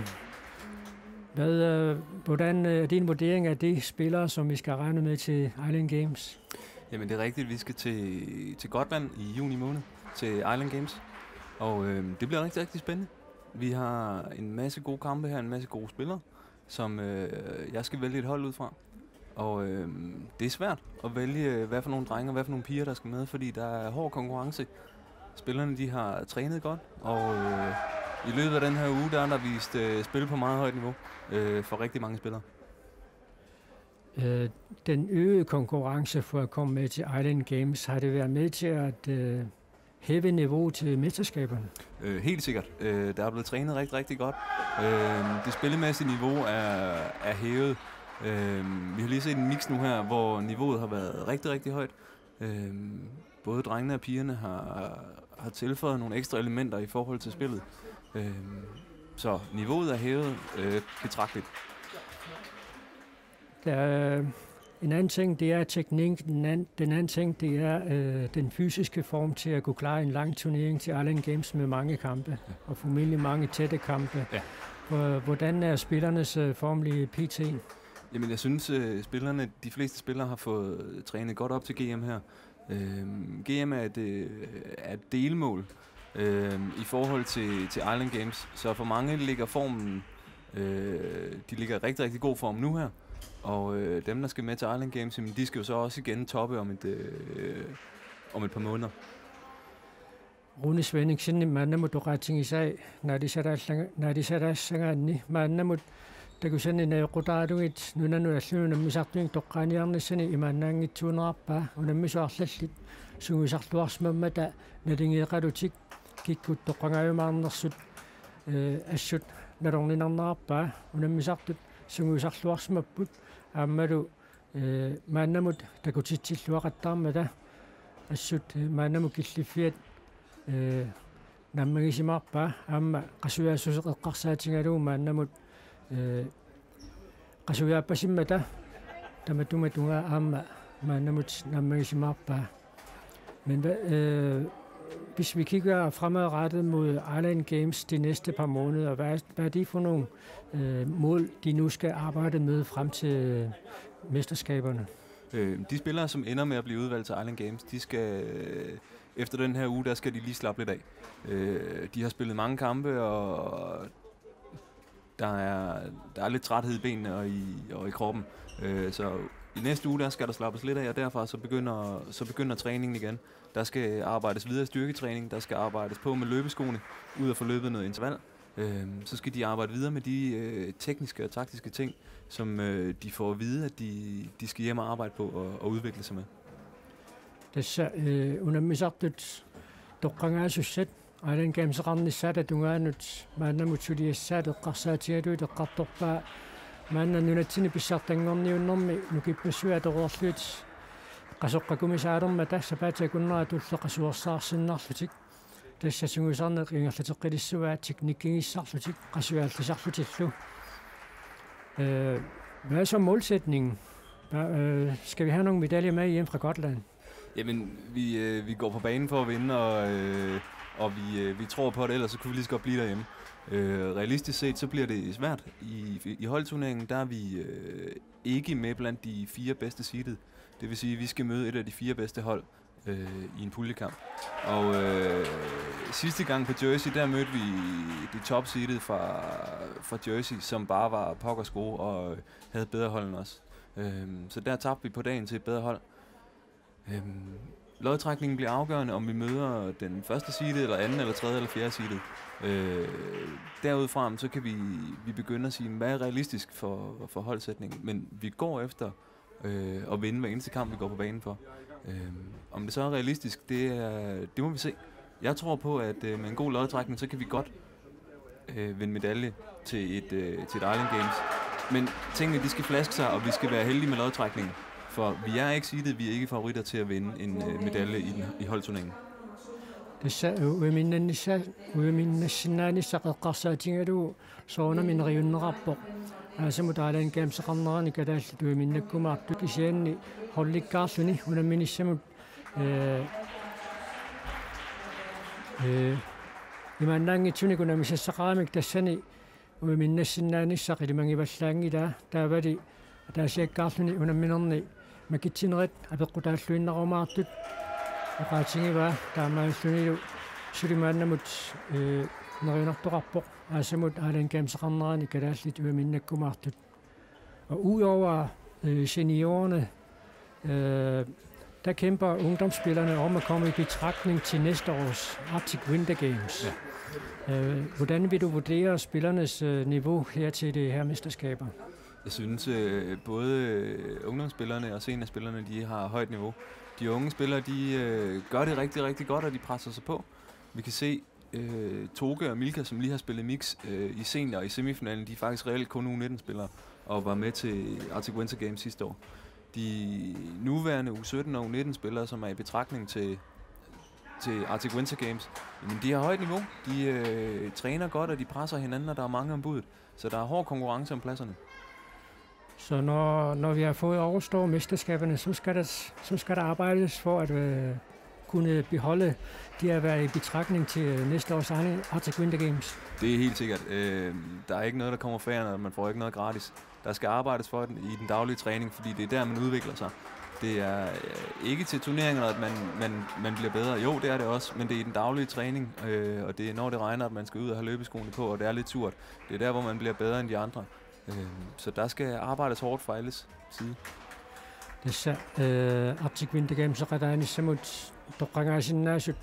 hvad, øh, hvordan, øh, er din vurdering af de spillere, som vi skal regne med til Island Games? Jamen, det er rigtigt. Vi skal til, til Gotland i juni måned til Island Games. Og øh, det bliver rigtig, rigtig spændende. Vi har en masse gode kampe her, en masse gode spillere, som øh, jeg skal vælge et hold ud fra. Og øh, det er svært at vælge, hvad for nogle drenge og hvad for nogle piger, der skal med, fordi der er hård konkurrence. Spillerne, de har trænet godt, og øh, i løbet af den her uge, der er der vist øh, spil på meget højt niveau øh, for rigtig mange spillere. Øh, den øgede konkurrence for at komme med til Island Games, har det været med til at øh, hæve niveauet til mesterskaberne? Øh, helt sikkert. Øh, der er blevet trænet rigtig, rigtig godt. Øh, det spillemæssige niveau er, er hævet. Øh, vi har lige set en mix nu her, hvor niveauet har været rigtig, rigtig højt. Øh, både drengene og pigerne har, har tilføjet nogle ekstra elementer i forhold til spillet. Øh, så niveauet er hævet øh, betragteligt. Der er en anden ting, det er teknik. Den anden, den anden ting, det er øh, den fysiske form til at kunne klare en lang turnering til Island Games med mange kampe, og formentlig mange tætte kampe. Ja. Hvor- Hvordan er spillernes øh, form lige P T? Jamen, jeg synes, øh, spillerne, de fleste spillere har fået trænet godt op til G M her. Øhm, G M er et, øh, er et delmål øhm, i forhold til, til Island Games, så for mange ligger formen, øh, de ligger i rigtig, rigtig god form nu her. Og øh, dem, der skal med til Island Games, jamen, de skal jo så også igen toppe om et, øh, om et par måneder. Rune Svenningsen, maannamut oqaatigisai naalisaraallanga- naalisaraassagaanni, maannamut takusanni najoqqutaalugit nunanut allunut unammisartunit toqqaaniarnissani imaannaanngitsuunerarpaa, unammisut arlallit sungiusarluarsimammata naligeeqalutik kikkut toqqagaajumaarnersut, øh, assut nalorninarnerarpaa, unammisartut sungiusarluarsimapput aammalu øh, maannamut takutitsilluaqattaarmata assut øh, maannamut killiffiat øh, naammagisimaarpaa aamma qasujaassuseq eqqarsaatigalugu maannamut øh, qasujaapasimmata tamatuma tungaa aamma maannamut naammagisimaarpaa. Men hvad, øh, hvis vi kigger fremadrettet mod Island Games de næste par måneder, hvad, hvad er det for nogle øh, mål, de nu skal arbejde med frem til øh, mesterskaberne? Øh, de spillere, som ender med at blive udvalgt til Island Games, de skal øh, efter den her uge, der skal de lige slappe lidt af. Øh, de har spillet mange kampe, og der er, der er lidt træthed i benene og i, og i kroppen. Øh, så i næste uge, der skal der slappes lidt af, og derfra så begynder, så begynder træningen igen. Der skal arbejdes videre i styrketræning, der skal arbejdes på med løbeskoene, ud at få løbet noget interval. Øh, så skal de arbejde videre med de øh, tekniske og taktiske ting, som øh, de får at vide, at de, de skal hjem og arbejde på og, og udvikle sig med. Tassa øh, unammisartut toqqagaasussat Island Gameseqarnissaata tungaanut maannamut suliassaat eqqarsaatigalugit eqqartorpaa maanna nunatsinni pissartanngorniunnermi nukippassuit atoreerlugit qasoqqakumisaalermata sapaatip akunnera tulleq qasuersaarsinnarlutik. Tassa sungiusarneq ingerlateqqilissavaat teknikkigisarlutik qasujallisarlutillu. Øh, hvad er så målsætningen? Hvad, øh, skal vi have nogle medaljer med hjem fra Gotland? Jamen, vi, øh, vi går på banen for at vinde, og, øh, og vi, øh, vi tror på, at ellers så kunne vi lige så godt blive derhjemme. Øh, realistisk set, så bliver det svært. I, i holdturneringen, der er vi øh, ikke med blandt de fire bedste seedede. Det vil sige, at vi skal møde et af de fire bedste hold øh, i en puljekamp. Og øh, sidste gang på Jersey, der mødte vi det topseedede fra, fra Jersey, som bare var pokkers gode og havde et bedre hold end os. Øh, så der tabte vi på dagen til et bedre hold. Øh, lodtrækningen bliver afgørende, om vi møder den første seedede, eller anden, eller tredje, eller fjerde seedede. Øh, derudfra, så kan vi, vi begynde at sige, hvad er realistisk for, for holdsætningen. Men vi går efter øh, at vinde hver eneste kamp, vi går på banen for. Øh, om det så er realistisk, det, er, det må vi se. Jeg tror på, at øh, med en god lodtrækning, så kan vi godt øh, vinde medalje til et, øh, til et Island Games. Men tingene, de skal flaske sig, og vi skal være heldige med lodtrækningen. For vi er ikke seedet, vi er ikke favoritter til at vinde en øh, medalje i, den, i holdturneringen. Tassa u-, uiminnannissa-, uiminnassinnaanissaq eqqarsaatigalugu soorunami neriunneqarpoq. Aasamut Island Gameseqarnerani kalaallit uiminnakkumaartut kisianni holdikkaarluni unamminissamut, ee, ee, imaannaanngitsunik unammisassaqaramik tassani uiminnassinnaanissaq ilimagivallaanngilaa, taavali ataasiakkaarluni unamminerni makitsinerit apeqqutaalluinnarumaartut oqaatigivaa, taamaalillunilu suli maannamut, ee, neriunartoqarpoq aasamut Island Gameseqarnerani kalaallit uiminnakkumaartut. Og udover, øh, seniorerne, øh, der kæmper ungdomsspillerne om at komme i betragtning til næste års Arctic Winter Games. Ja. Øh, hvordan vil du vurdere spillernes, øh, niveau her til det her mesterskaber? Jeg synes, øh, både, øh, ungdomsspillerne og seniorspillerne, de har højt niveau. De unge spillere, de, øh, gør det rigtig, rigtig godt, og de presser sig på. Vi kan se, øh, Toge og Milka, som lige har spillet mix, øh, i senior og i semifinalen, de er faktisk reelt kun U nitten-spillere og var med til Arctic Winter Games sidste år. De nuværende U sytten og U nitten-spillere, som er i betragtning til, til Arctic Winter Games, jamen, de har højt niveau. De, øh, træner godt, og de presser hinanden, og der er mange om budet. Så der er hård konkurrence om pladserne. Så når, når vi har fået overstået mesterskaberne, så skal der, så skal der arbejdes for at, øh, kunne beholde det at være i betragtning til, øh, næste års Arne-, Arctic Winter Games. Det er helt sikkert. Øh, der er ikke noget, der kommer færre, og man får ikke noget gratis. Der skal arbejdes for den i den daglige træning, fordi det er der, man udvikler sig. Det er, øh, ikke til turneringerne, at man, man, man bliver bedre. Jo, det er det også, men det er i den daglige træning, øh, og det er, når det regner, at man skal ud og have løbeskoene på, og det er lidt surt. Det er der, hvor man bliver bedre end de andre. Øh, så der skal arbejdes hårdt fra alles side. Tassa, øh, Arctic Winter Gameseqataanissamut toqqagaasinnaasut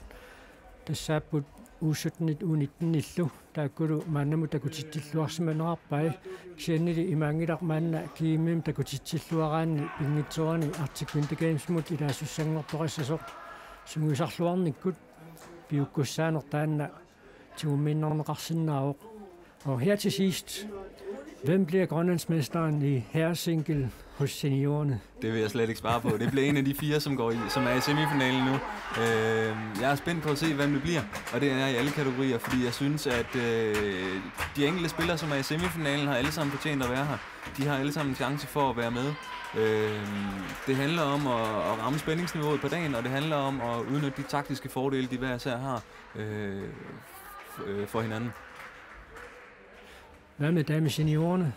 tassaapput U syttenit U nittenillu, taakkulu maannamut takutitsilluarsimanerarpai. Kisiannili imaanngilaq maanna G M-imi takutitsilluaraanni pinngitsoorani Arctic Winter Gamesimut ilaasussanngortoqassasoq sungiusarluarnikkut piukkussaaneq taanna tigummiinnarneqarsinnaavoq. Og her til sidst, hvem bliver grønlandsmesteren i herresingle hos seniorerne? Det vil jeg slet ikke svare på. Det bliver en af de fire, som går i, som er i semifinalen nu. Øh, jeg er spændt på at se, hvem det bliver, og det er jeg i alle kategorier, fordi jeg synes, at, øh, de enkelte spillere, som er i semifinalen, har alle sammen fortjent at være her. De har alle sammen en chance for at være med. Øh, det handler om at, at ramme spændingsniveauet på dagen, og det handler om at udnytte de taktiske fordele, de hver især har, øh, f-, øh, for hinanden. Hvad med dameseniorerne?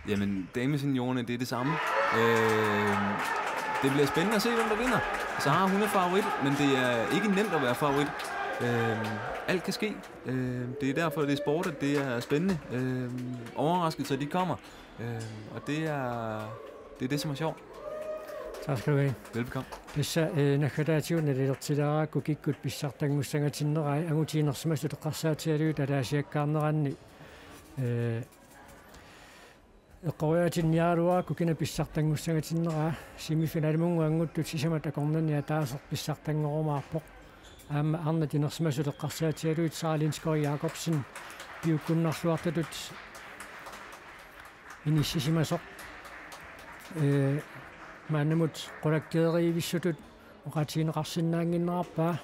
Jamen, dameseniorerne, det er det samme. Øh, det bliver spændende at se, hvem der vinder. Sara, hun er favorit, men det er ikke nemt at være favorit. Øh, alt kan ske. Øh, det er derfor, det er sport, at det er spændende. Øh, overraskelser, de kommer. Øh, og det er, det er det, som er sjovt. Tak skal du have. Velbekomme. Tassa, øh, naggataatigut nalilertilaarakku kikkut pissartanngussangatinnerai, angutit inersimasut eqqarsaatigalugit ataasiakkaarneranni, øh, eqqoriaatinniaraluarakku kina pissartanngussangatinneraa. Semifinalimut anguttut sisamat akornanni ataaseq pissartanngorumaarpoq. Aamma arnat inersimasut eqqarsaatigalugit Sara Lindskov Jacobsen piukkunnarluartutut inissisimasoq. Ee, maannamut qulakkeerivissutut oqaatigineqarsinnaannginnerarpaa.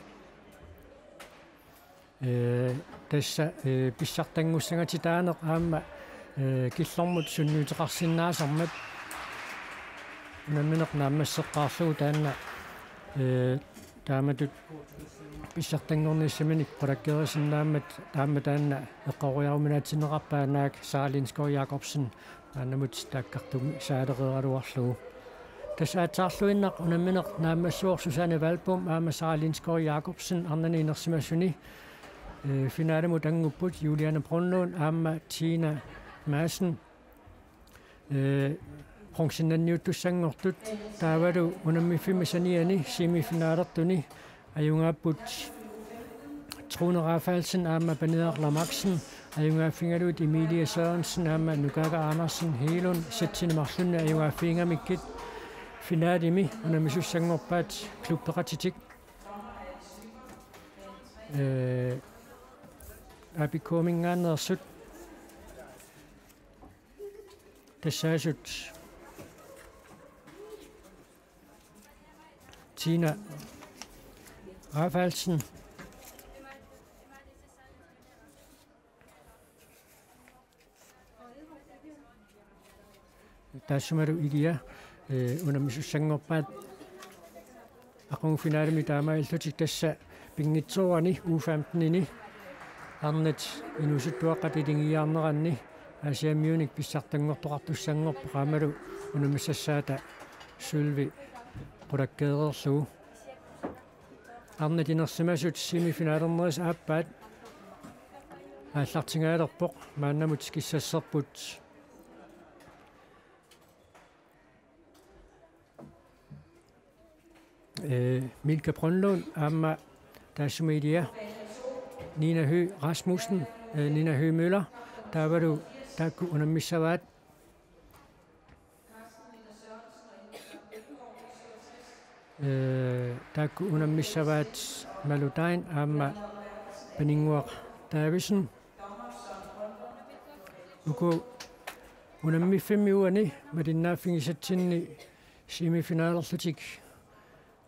Ee, tassa, ee, pissartanngussangatitaaneq aamma, ee, killormut sunniuteqarsinnaasarmat unammineq naammasseqqaarlugu taanna, ee, taamatut pissartanngornissaminik qulakkeerisinnaammat aamma taanna eqqoriaruminaatinneqarpaa, naak Sara Lindskov Jacobsen maannamut taakkartumik saalereeraluarlugu. Tassa aatsaarluinnaq unammineq naammassivoq Susanne Valbom aamma Sara Lindskov Jacobsen arnani inersimasuni, ee, finalimut angupput Juliane Brønlund aamma Tina Madsen, ee, bronzenniuttussanngortut. Taavalu unammiffimmi saniani semifinalertuni ajugaapput Trune Rafaelsen aamma Pernille Lamaksen, ajugaaffigalugit Emilie Sørensen aamma Nukaga Andersen Helund, sætsini marlunni ajugaaffigigamikkit finalimi unammisussanngorpaat klubbeqatitik. Ee, A B K-minngaanneersut tassaasut Tina Rafaelsen, Taassumalu Ilia, eh, unammisussanngorpaat aqagu finalemi taamaalillutik tassa pinngitsoorani U femten-ini arnat inuusuttuaqqat iligiiaarneranni Aasiammiunik pissartanngortoqartussanngorpoq aammalu unammissassaata sølvi qulakkeereerlugu. Arnat inersimasut semifinalernerit aappaat aallartingaalerpoq maannamut kissasserput. Eh, Milka Brønlund aamma taassuma Ilia, Nina Høgh Rasmussen, eh, Nina Høgh Møller, taavalu taakku unammissavaat. Eh, taakku unammissavaat Malu Degn aamma Paninnguaq Davidsen. Uku unammiffimmi uani malinnaaffigisatsinni semifinalerlutik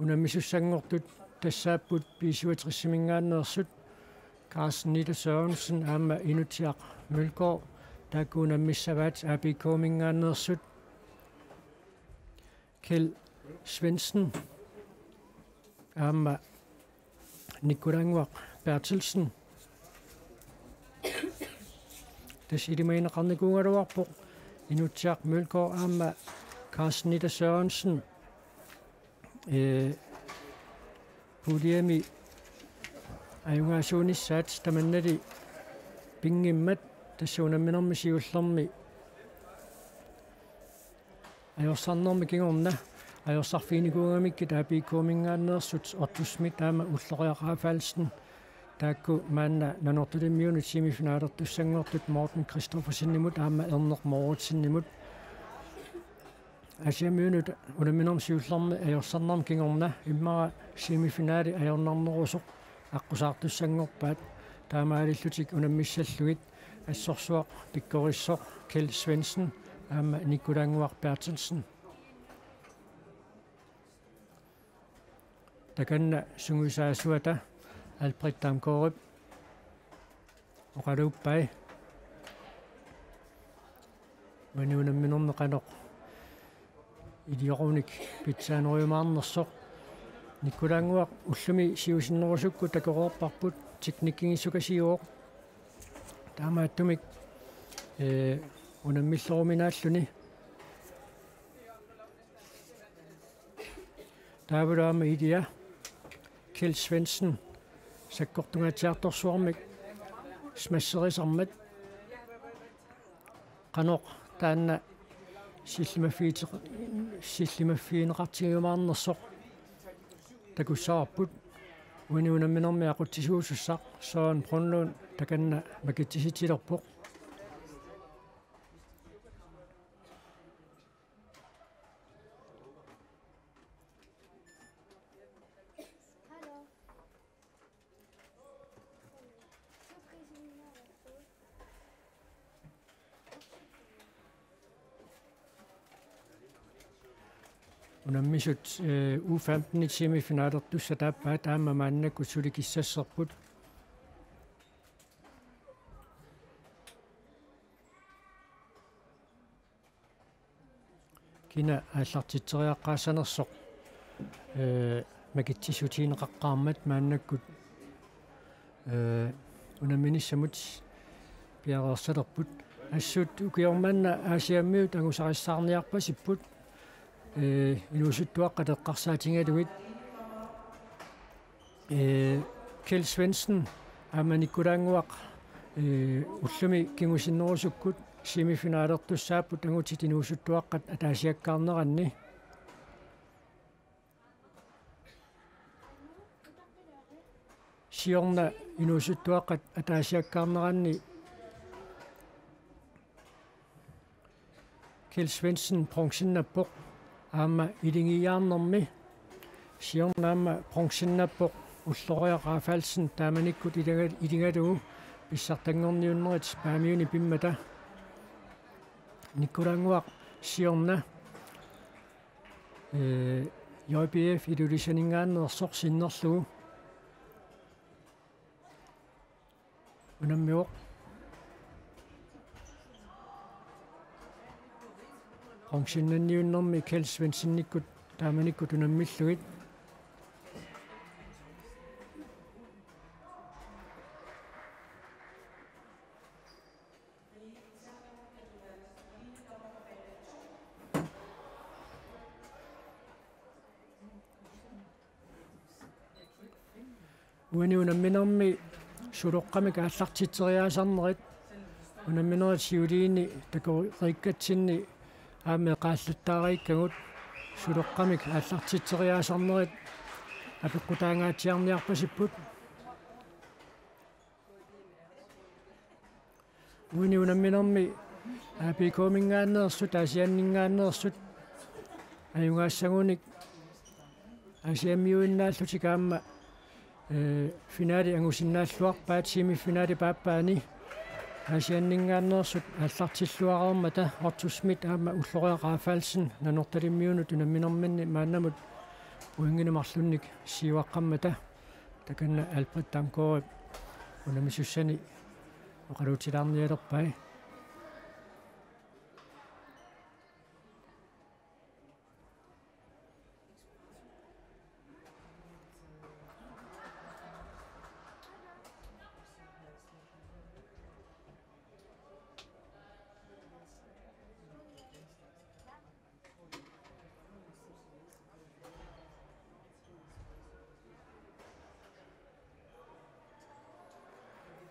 unammisussanngortut tassaapput B syvogtres-iminngaanneersut Carsten Nitter Sørensen aamma Inutsiaq Mølgaard, taakku unammissavaat A B K-minngaanneersut Kjeld Svendsen aamma Nikolannguaq Berthelsen. Tassa ilimagineqarnikuugaluarpoq Inutsiaq Mølgaard aamma Carsten Nitter Sørensen. Eh, puljemi ajugaasuunissaat tamannali pinngimmat tassa unamminermi siullermi ajorsarnermi kingorna ajorsarfiginikuugamikkit A B K-minngaanneersut Otto Schmidt aamma Ulloriaq Rafaelsen, taakku maanna Nanortalimmiunut semifinalertussanngortut Morten Christoffersenimut aamma Erneq Mouritsenimut. Aasiammiunut unamminermi siullermi ajorsarnermi kingorna immaqa semifinali ajornarnerusoq aqqusaartussanngorpaat, taamaalillutik unammissallugit assorsuaq pikkorissoq Kjeld Svendsen aamma Nikolannguaq Berthelsen. Takanna sungiusaasuata Albrecht Damgaardip oqaluuppai. Uani unamminermi qanoq iliorunik pitsaanerujumaarnersoq. Nikolannguaq ullumi siusinnerusukkut takoreerparput, teknikkigissukasioq. Taamaattumik, eh, unammilleruminaalluni. Taavalu aamma Ilia, Kjeld Svendsen sakkortungaatsiartorsuarmik smasherisarmat qanoq taanna sillimaffigineq-, sillimaffigineqartigiumaarnersoq takussavarput. Uani unamminermi aqutsisuusussaq Søren Brønlund takanna makitsisitsilerpoq. Unammisut, eh, U femten-it semifinalertussat aappaat aamma maannakkut suli kissasserput. Kina aallartitseriaqqaassanersoq, eh, makitsissutigineqaqqaarmat maannakkut, eh, unamminissamut piareersalerput. Assut ukioq manna Aasiammiut angusarissaarniarpasipput, eh, inuusuttuaqqat eqqarsaatigalugit. Eh, Kjeld Svendsen aamma Nikolannguaq, eh, ullumi kingusinnerusukkut semifinalertussaapput angutit inuusuttuaqqat ataasiakkaarneranni. Siorna inuusuttuaqqat ataasiakkaarneranni Kjeld Svendsen bronzennappoq aamma iligiiaarnermi. Siorna aamma bronzennappoq Ulloriaq Rafaelsen taamanikkut iliga-, iligalugu pissartanngorniunnerit Paamiuni pimmata. Nikolannguaq siorna, eh, J B F Ilulissaninngaanneersoq sinnerlugu unammivoq. Qongsinnanniunnermi Kjeld Svendsenikkut taamanikkut unammillugit. Uani unamminermi suloqqamik aallartitseriaasarnerit unamminerit siuliini takoriikkatsinni aamma eqaallattaariikkagut suloqqamik aallartitseriaasarnerit apeqqutaangaatsiarniarpasipput. Uani unamminermi A P K-minngaanneersut, Aasianninngaanneersut, ajugaassagunik Aasiammiuinnaallutik aamma, eh, finaali angusinnaalluarpaat semifinali paappaani. Aasianninngaanneersut aallartilluareermata Otto Schmidt aamma Ulloriaq Rafaelsen Nanortalimmiunut unamminerminni maannamut pointinik marlunnik siuaqqammata. Takanna Albert Damgaardip unammisussani oqaluutilaarnialerpai.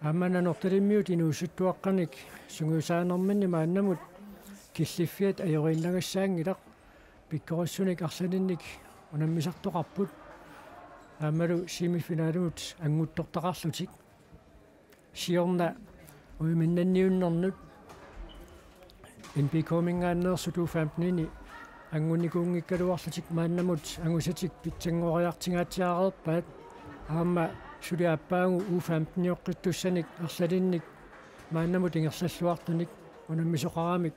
Aamma Nanortalimmiut inuusuttuaqqanik sungiusaanerminni maannamut killiffiat ajoriinnagassaanngilaq, pikkorissunik arlalinnik unammisartoqarput. Aammalu semifinalimut annguttortaqarlutik. Siorna uiminnanniunnernut N P K-minngaanneersut U femten-ini angunnikuunngikkaluarlutik maannamut angusatik pitsanngoriartingaatsiareerpaat. Aamma suli aappaagu U femten-ioqqittussanik arlalinnik maannamut ingerlalluartunik unammisoqaramik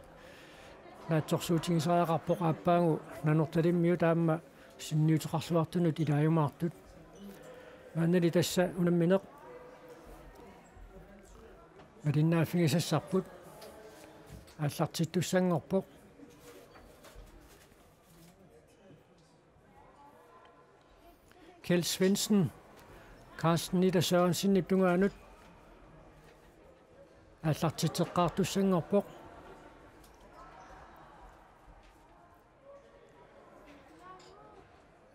naatsorsuutigisariaqarpoq aappaagu Nanortalimmiut aamma sunniuteqarluartunut ilaajumaartut. Maannali tassa unammineq malinnaaffigisassarput aallartittussanngorpoq. Kjeld Svendsen, Carsten Nitter Sørensenip tungaanut aallartitseqqaartussanngorpoq.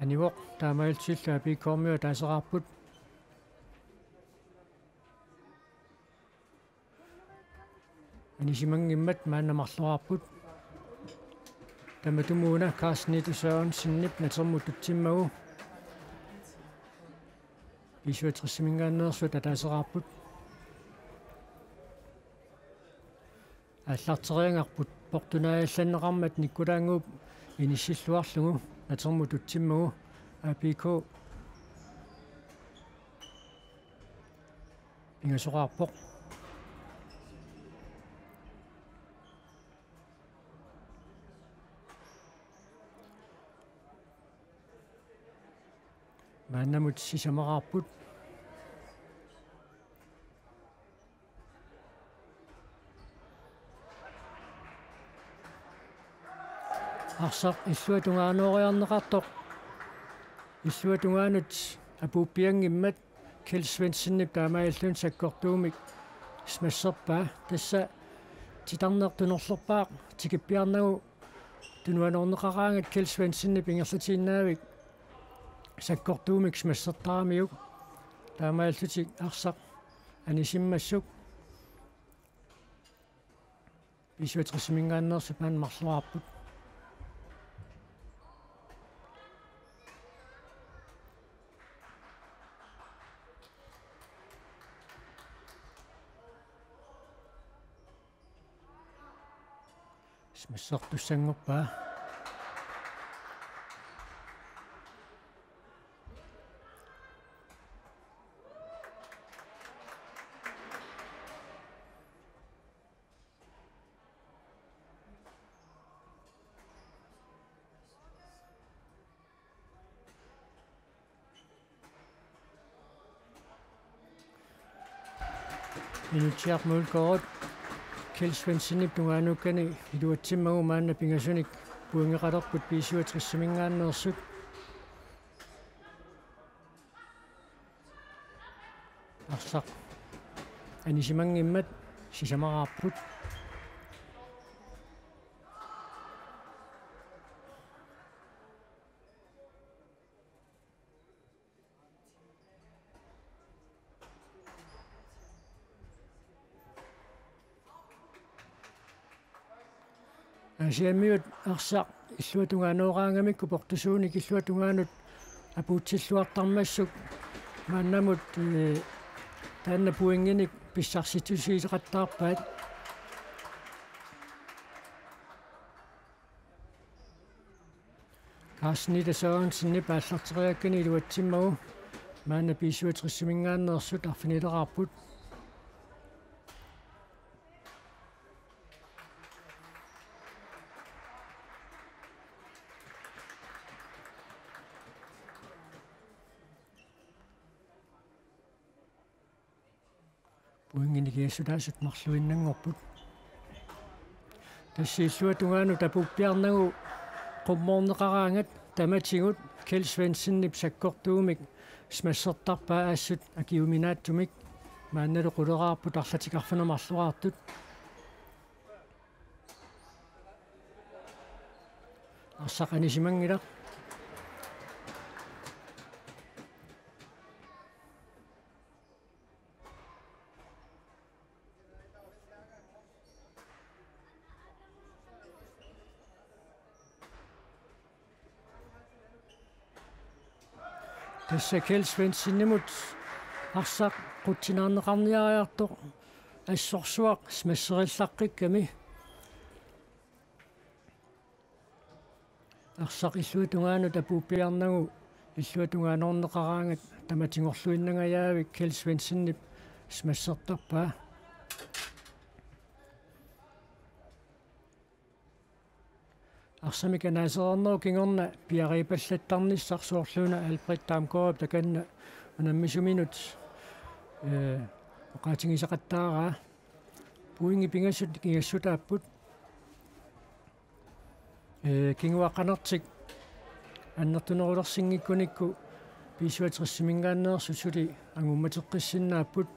Anivoq taamaalillutillu A P K-miut ataaseraarput. Anisimanngimmat maanna marloraarput. Tamatumuuna Carsten Nitter Sørensenip natermut tutsimmagu B syvogtres-iminngaanneersut ataaseraarput. Aallarteriagarput portunaajallanneqarmat Nikkulaannguup inissilluarlugu natermut tutsimmagu A P K pingasoqaarpoq. Maannamut sisamaraarput. Arsaq illuatungaanooriarneqartoq. Illuatungaanut apuuppianngimmat Kjeld Svendsenip taamaalilluni sakkortuumik smasserpaa. Tassa titarneq tunorlerpaaq tikippiarnagu tunuanorneqaraangat Kjeld Svendsenip ingerlatiinnaavik sakkortuumik smassertaramiuk. Taamaalillutik arsaq anisimmassuk. B syvogtres-iminngaanneersut maanna marloraarput. Smassertussanngorpaa. Inutsiaq Mølgaard, Kjeld Svendsenip tungaanut iluatsimmagu maanna pingasunik pointeqalerput B-syvogtresiminngaanneersut. Arsaq anisimanngimmat sisamaraarput. Aasianniut arsaq illuatungaanooraangamikku portusuunik illuatungaanut apuutsilluartarmassuk maannamut, eh, taanna pointinik pissarsitsisuuteqattaarpaat. Carsten Ida Sørensenip aallarteriakkani iluatsimmagu maanna B-syvogtresiminngaanneersut arfinileraarput. Pointit nikingassutaasut marluinnanngorput. Tassa illuatungaanut apuuppiarnagu qummoorneqaraangat tamatigut Kjeld Svendsenip sakkortuumik smashertarpaa assut akiuminaatsumik, maannalu quleraarput arlatik arfineq-marloraartut. Arsaq anisimanngilaq. Tassa Kjeld Svendsenimut arsaq qutsinaarneqarniariartoq assorsuaq smasherillaqqikkami. Arsaq illuatungaanut apuuppiarnagu illuatungaanoorneqaraangat tamatigorluinnangajaavik Kjeld Svendsenip smashertarpaa. Arsamik anaasereernerup kingorna piareerpallattarnissaq soorluuna Albrecht Damgaardip takanna unammisuminut, eh, oqaatigisaqattaaraa. Pointit pingasut nikingassutaapput. Eh, kinguaqqanertik annertunerulersinngikkunikku B-syvogtresiminngaanneersut suli angummateqqissinnaapput.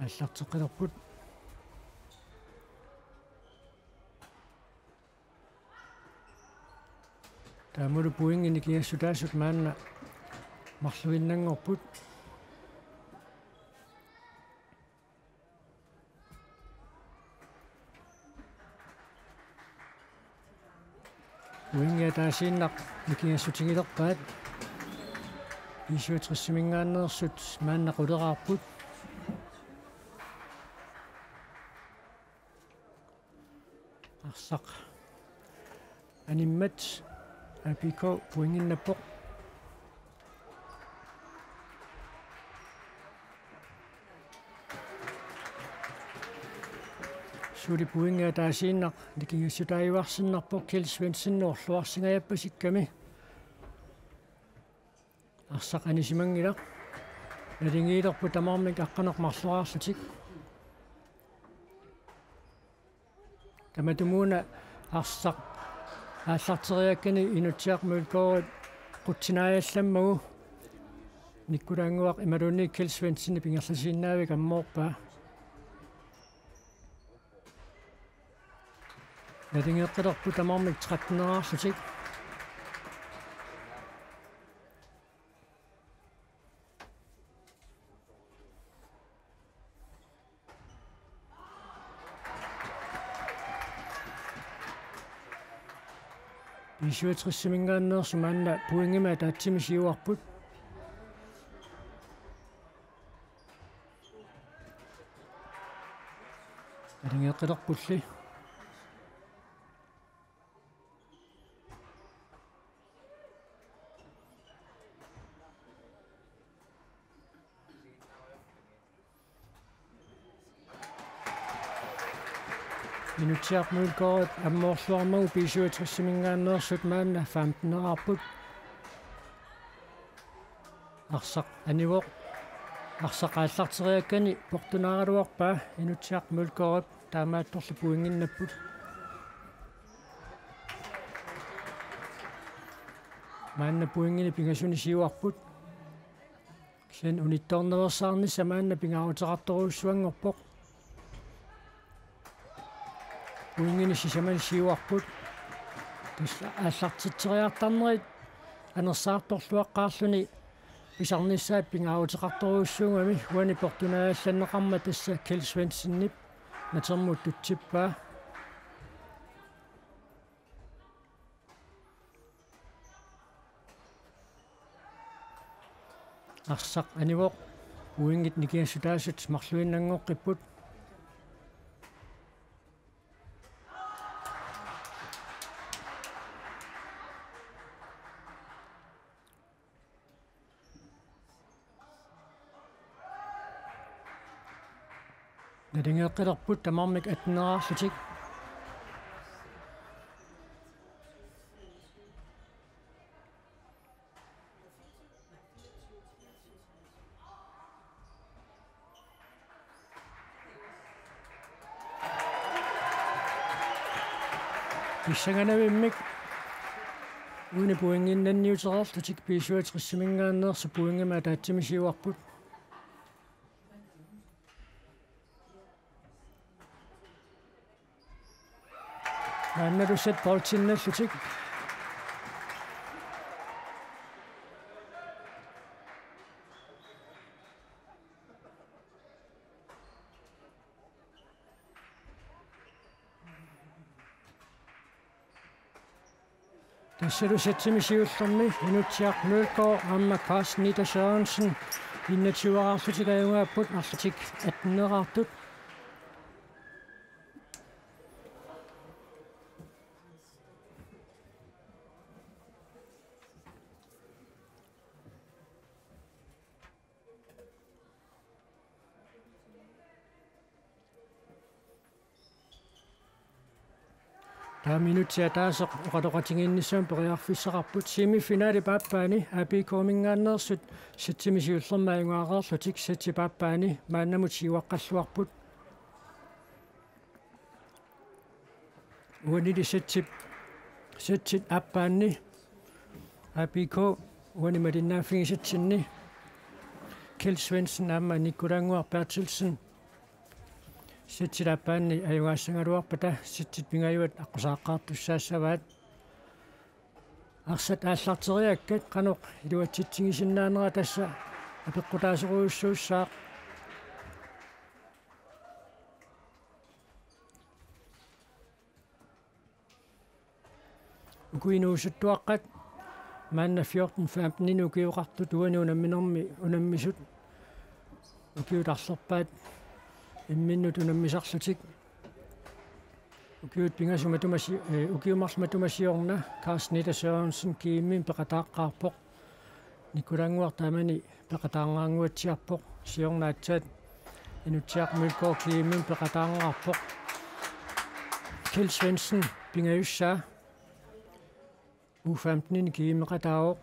Aallarteqqilerput. Taamalu pointit nikingassutaasut maanna marluinnanngorput. Pointit ataasiinnaq nikingassutigilerpaat. B-syvogtresiminngaanneersut maanna quleraarput. Arsaq animmat A P K pointinnappoq. Suli pointit ataasiinnaq nikingassutaajuarsinnarpoq Kjeld Svendsen orluarsingajappasikkami. Arsaq anisimanngilaq. Naligiilerput tamarmik aqqaneq-marloraarlutik. Tamatumuuna arsaq aallarteriakkani Inutsiaq Mølgaardip qutsinaajallammagu Nikkulaannguaq imaluunniit Kjeld Svendsenip ingerlasiinnaavik ammoorpaa. Naligeqqilerput tamarmik tretten-eraarlutik. B-syvogtresiminngaanneersut maanna pointimik ataatsimik siuarput. Naligeqqilerpulli. Inutsiaq Mølgaard ammoorluarmagu B-syvogtres-iminngaanneersut maanna femten-eraarput. Arsaq anivoq. Arsaq aallarteriakkani portunaaraluarpaa Inutsiaq Mølgaard, taamaattorli pointinnapput. Maanna pointinik pingasuni siuarput. Kisianni unittoornaveersaarnissaq maanna pingaaruteqartorujussuanngorpoq. Pointinik sisamani siuarput. Tassa aallartitseriartarnerit anersaartorluaqqaarluni pisarnissaat pingaaruteqartorujussuugami, uani portunaallanneqarmat tassa Kjeld Svendsenip natermut tutsippaa. Arsaq anivoq, pointit nikingassutaasut marluinnanngoqqipput. Naligeeqqilerput tamarmik atten-eraarlutik. Pissanganarmik uani pointinnanniutereerlutik B-syvogtres-iminngaanneersut pointimik ataatsimik siuarput. Maannalu set boldinnallutik. Tassalu setsimik siullermi Inutsiaq Mølgaard aamma Carsten Ida Sørensen enogtyve-eraarlutik ajugaapput, arlatik atten-eraartut. Taava minutsit ataaseq oqaloqatigiinnissamut periarfissaqarput. Semifinalip aappaani A B K-minngaanneersut setsimik siullermik ajugaareerlutik, setip aappaani maannamut siuaqqalluarput. Uanili setsip, setsit aappaanni A B K uani malinnaaffigisaatsinni Kjeld Svendsen aamma Nikolannguaq Berthelsen setsit aappaanni ajugaassagaluarpata setsit pingajuat aqqusaaqqaartussaassavaat. Arsat aallarteriakkat qanoq iluatsitsigisinnaanera tassa apeqqutaasorujussuussaaq. Uku inuusuttuaqqat maanna fjorten femten-inik ukioqartut uani unamminermi unammisut ukiut arlerpaat imminnut unammisarlutik. Ukiut pingasut matuma si-, eh, ukiut marluk matuma siorna Carsten Ida Sørensen G M-imi peqataaqqaarpoq. Nikolannguaq taamani peqataannguatsiarpoq, siorna aatsaat Inutsiaq Mølgaard G M-imi peqataannguarpoq. Kjeld Svendsen pingajussaa U femten-inik G M-eqataavoq.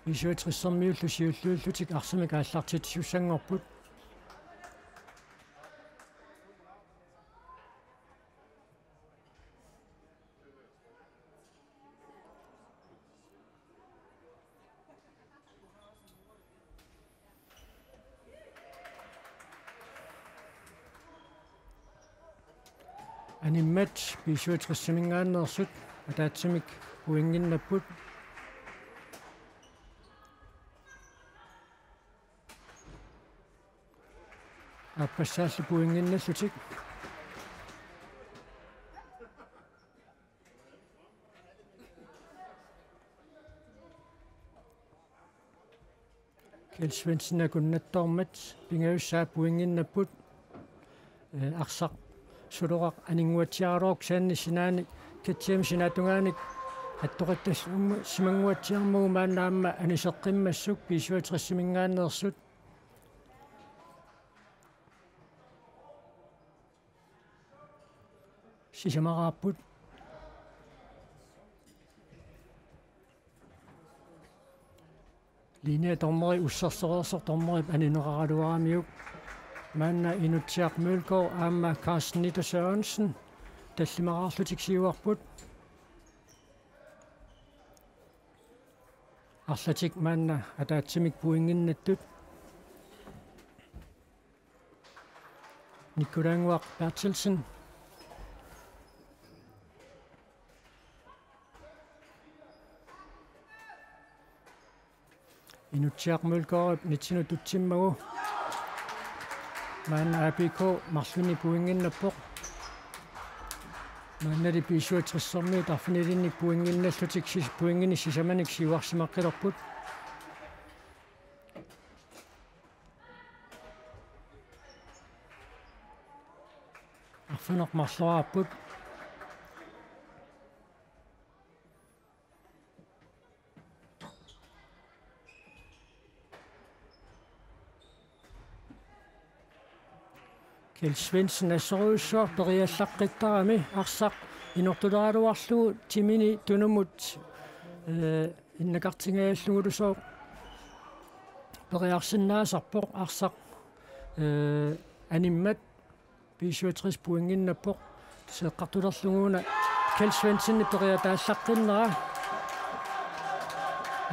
B-syvogtres-ermiullu siulliullutik arsamik aallartitsisussanngorput. Animmat B-syvogtres-iminngaanneersut ataatsimik pointinnapput. Aappassaallu pointinnallutik. Kjeld Svendsen akunnattoormat pingajussaat pointinnapput. Eh, arsaq Suloraq aninguatsiaraluarpoq kisianni sinaani K T M-ip sinaatungaani attoqattassimaguatsiarmagu maanna aamma aniseqqimmassuk B-syvogtres-iminngaanneersut. sisamaraarput. Linjedommeri, ussersoreersoq dommerip anineraluaramiuk. Maanna Inutsiaq Mølgaard aamma Carsten Nitter Sørensen tallimaraarlutik siuarput. Arlatik maanna ataatsimik pointinnattut. Nikkulaannguaq Berthelsen. Inutsiaq Mølgaardip nitsinut tutsimmagu. Maanna A B K marlunnik pointinnappoq. Maannali B syvogtressermiut arfinilinnik pointinnallutik sis-, pointinik sisamanik siuarsimaqqilerput. Arfineq-marloraarput. Kjeld Svendsen assorujussuaq periallaqqittarami arsaq inortuleraluarlugu timini tunumut, eh, innakartingajallugulu sooq periarsinnaasarpoq arsaq, eh, animmat B syvogtres pointinnappoq. Seeqqartulerlugu una Kjeld Svendsenip periataallaqqinnerani.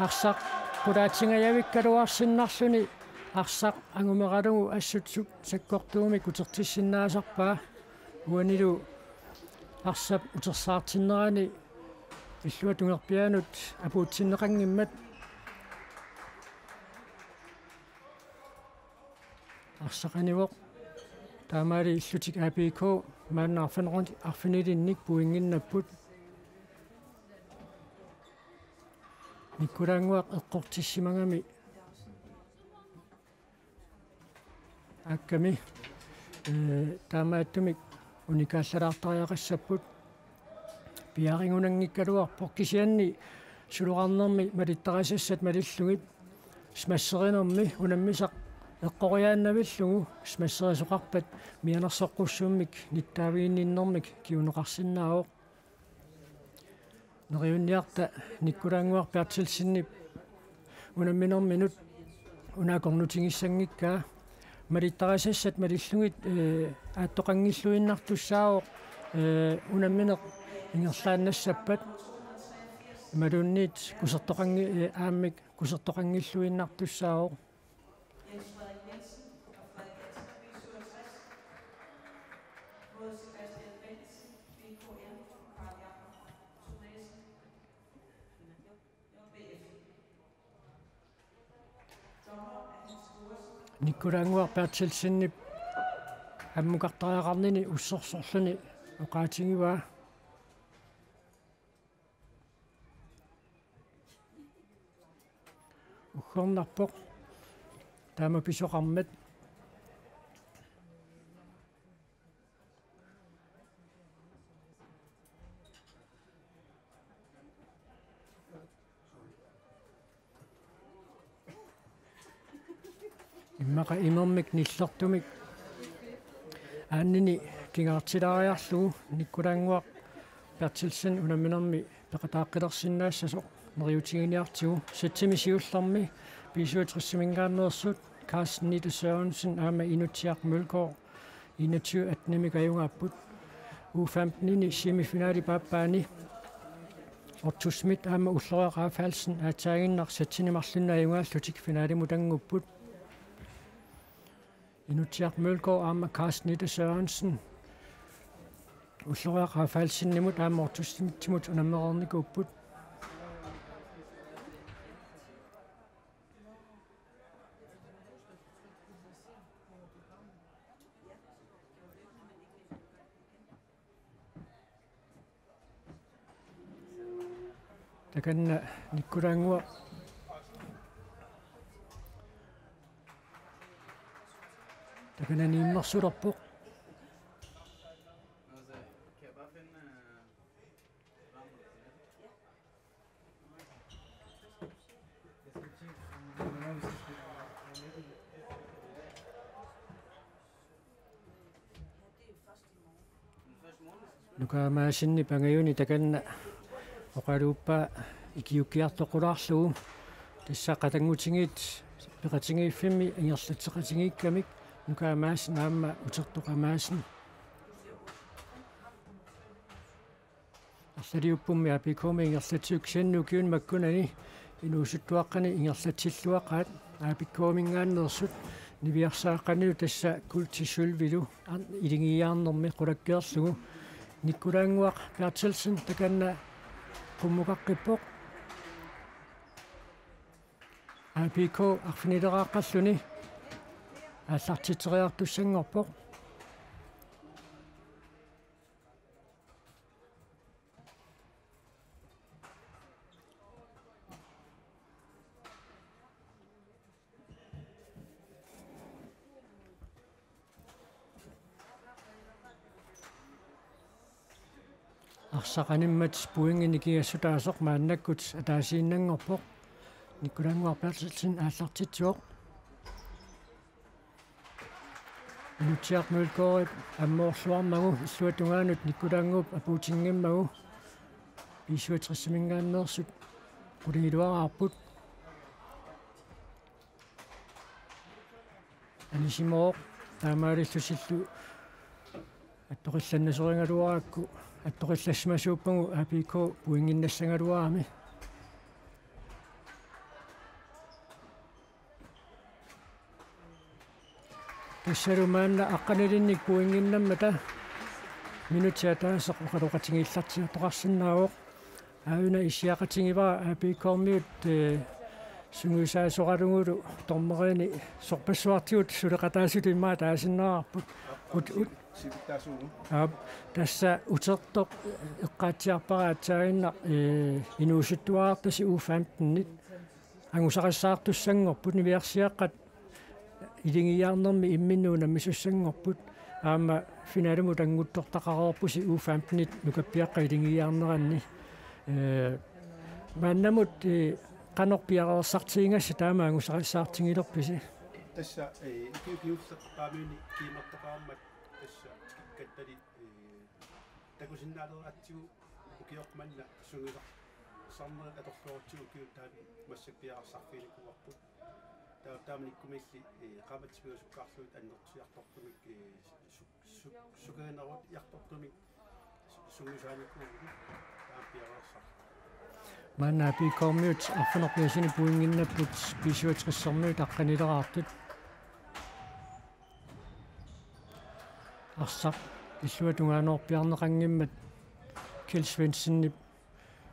Arsaq qulaatingajavikkaluarsinnarluni arsaq angumeralugu assut su-, sakkortuumik utertissinnaasarpaa. Uanilu arsap utersaartinnerani illuatungerpiaanut apuutsinneqanngimmat. Arsaq anivoq. Taamaali illutik A B K maanna arfineq-, arfinilinnik pointinnapput. Nikkulaannguaq eqqortissimagami aakkami, eh, taamaattumik unikaallalaartariaqassapput. Piarigunanngikkaluarpoq kisianni suluarnermi malittarisassat malillugit smasserinermi unammisaq eqqoriaannavillugu smasserisoqarpat mianersoqqussummik nittaaviginninnermik kinguneqarsinnaavoq. Neriunniarta Nikkulaannguaq Berthelsenip unamminerminut una akornutigissanngikkaa. Malittarisassat malillugit, eh, aattoqanngilluinnartussaavoq, eh, unammineq ingerlaannassappat. Imaluunniit kusertoqanngi-, eh, aammik kusertoqanngilluinnartussaavoq. Jens Frederik Nielsen og Frederik Hansen, B syvogtres, mod Sebastian Bengtsen, B K M, og Karl Jakob Thomasen, B F. Dommer er Hans Thorsen. Nikkulaannguaq Berthelsenip ammukartariaqarnini ussersorluni oqaatigivaa. Uggornarpoq. Taama pisoqarmat. Immaqa imermik nillertumik aannini pingaartilaariarlugu Nikkulaannguaq Berthelsen unamminermi peqataaqqilersinnaassasoq neriuutiginiartigu. Satsimi siullermi B syvogtres-iminngaanneersut Carsten Nitte Sørensen aamma Inutsiaq Mølgaard enogtyve atten-imik ajugaapput. U femten-ini semifinalip aappaani Otto Schmidt aamma Ulloriaq Rafaelsen aatsaaginnaq satsini marlunni ajugaallutik finalimut angupput. Inutsiaq Mølgaard aamma Carsten Nitte Sørensen Ulloriaq Rafaelsenimut aamma Otto Schmidtimut unammereernikuupput. Takanna Nikkulaannguaq. Takanna immersulerpoq. Nuka Madsenip angajuni takanna oqaluuppaa ikiuukkiartoqulaarlugu. Tassa qatanngutigiit peqatigiiffimmi ingerlatseqatigiikkamik Nuka Madsen aamma Utertoq Madsen. Arlaliuppummi A P K-mi ingerlatsiuk, kisianni ukiuni makkunani inuusuttuaqqani ingerlatsilluaqaat A P K-minngaanneersut, niviarsaaqqanilu tassa kuulti sølvilu an-, iligiiaarnermi qulakkeerlugu. Nikkulaannguaq Berthelsen takanna qummukaqqippoq. A P K arfinileraaqqalluni aallartitseriartussanngorpoq. Arsaq animmat pointinik nikingassutaasoq maannakkut ataasiinnanngorpoq. Nikkulaannguaq Berthelsen aallartitsivoq. Inutsiaq Mølgaardip ammoorluarmagu illuatungaanut Nikkulaannguup apuutinngimmagu B syvogtres-iminngaanneersut qulingiluaraarput. Anisimooq taamaalillutillu attoqillannasorigaluarakku attoqillassimasuuppagu A P K pointinnassagaluarami. Tassalu maanna aqqanilinnik pointinnammata minutsit ataaseq oqaloqatigiillartiartoqarsinnaavoq. Aajuna issiaqatigivara A P K-miut, eh, sungiusaasoralugulu dommeriini sorpassuartigut suleqataasutut immaqa taasinnaavarput. Ut-, ut-, Sivittaasuugut. Aap, tassa Utertoq eqqaatsiarpara aatsaaginnaq, eh, inuusuttuarartasi U femten-it. Angusarissaartussanngorput, niviarsiaqqat iligiiaarnermi imminnut unammisussanngorput. Aamma finalimut anguttortaqareerpusi U femten-it nukappiaqqat iligiiaarneranni. Eh, maannamut, eh, qanoq piareersartigigassat taama angusarissaartigilerpisi? Tassa, eh, ukiut kingulleq Paamiuni kiimertoqarmat tassa tikikkattali, eh, takusinnaaleeratsigu ukioq manna sungiusarnerit atorluarutsigu ukiut taakku massakkut piareersarfiginikuuarput. Taa-, taamanikkumiilli, eh, qaammatit pingasukkaarlugit annertusiartortumik, eh, su-, su-, sukaginerut iartortumik su-, sungiusaanikuuvugut taama piareersarlugu. Maanna A P K-miut arfineq-pingasunut pointinnapput B syvogtres-ermiut aqqanileraartut. Arsaq illuatungaaneerpiarneqanngimmat Kjeld Svendsenip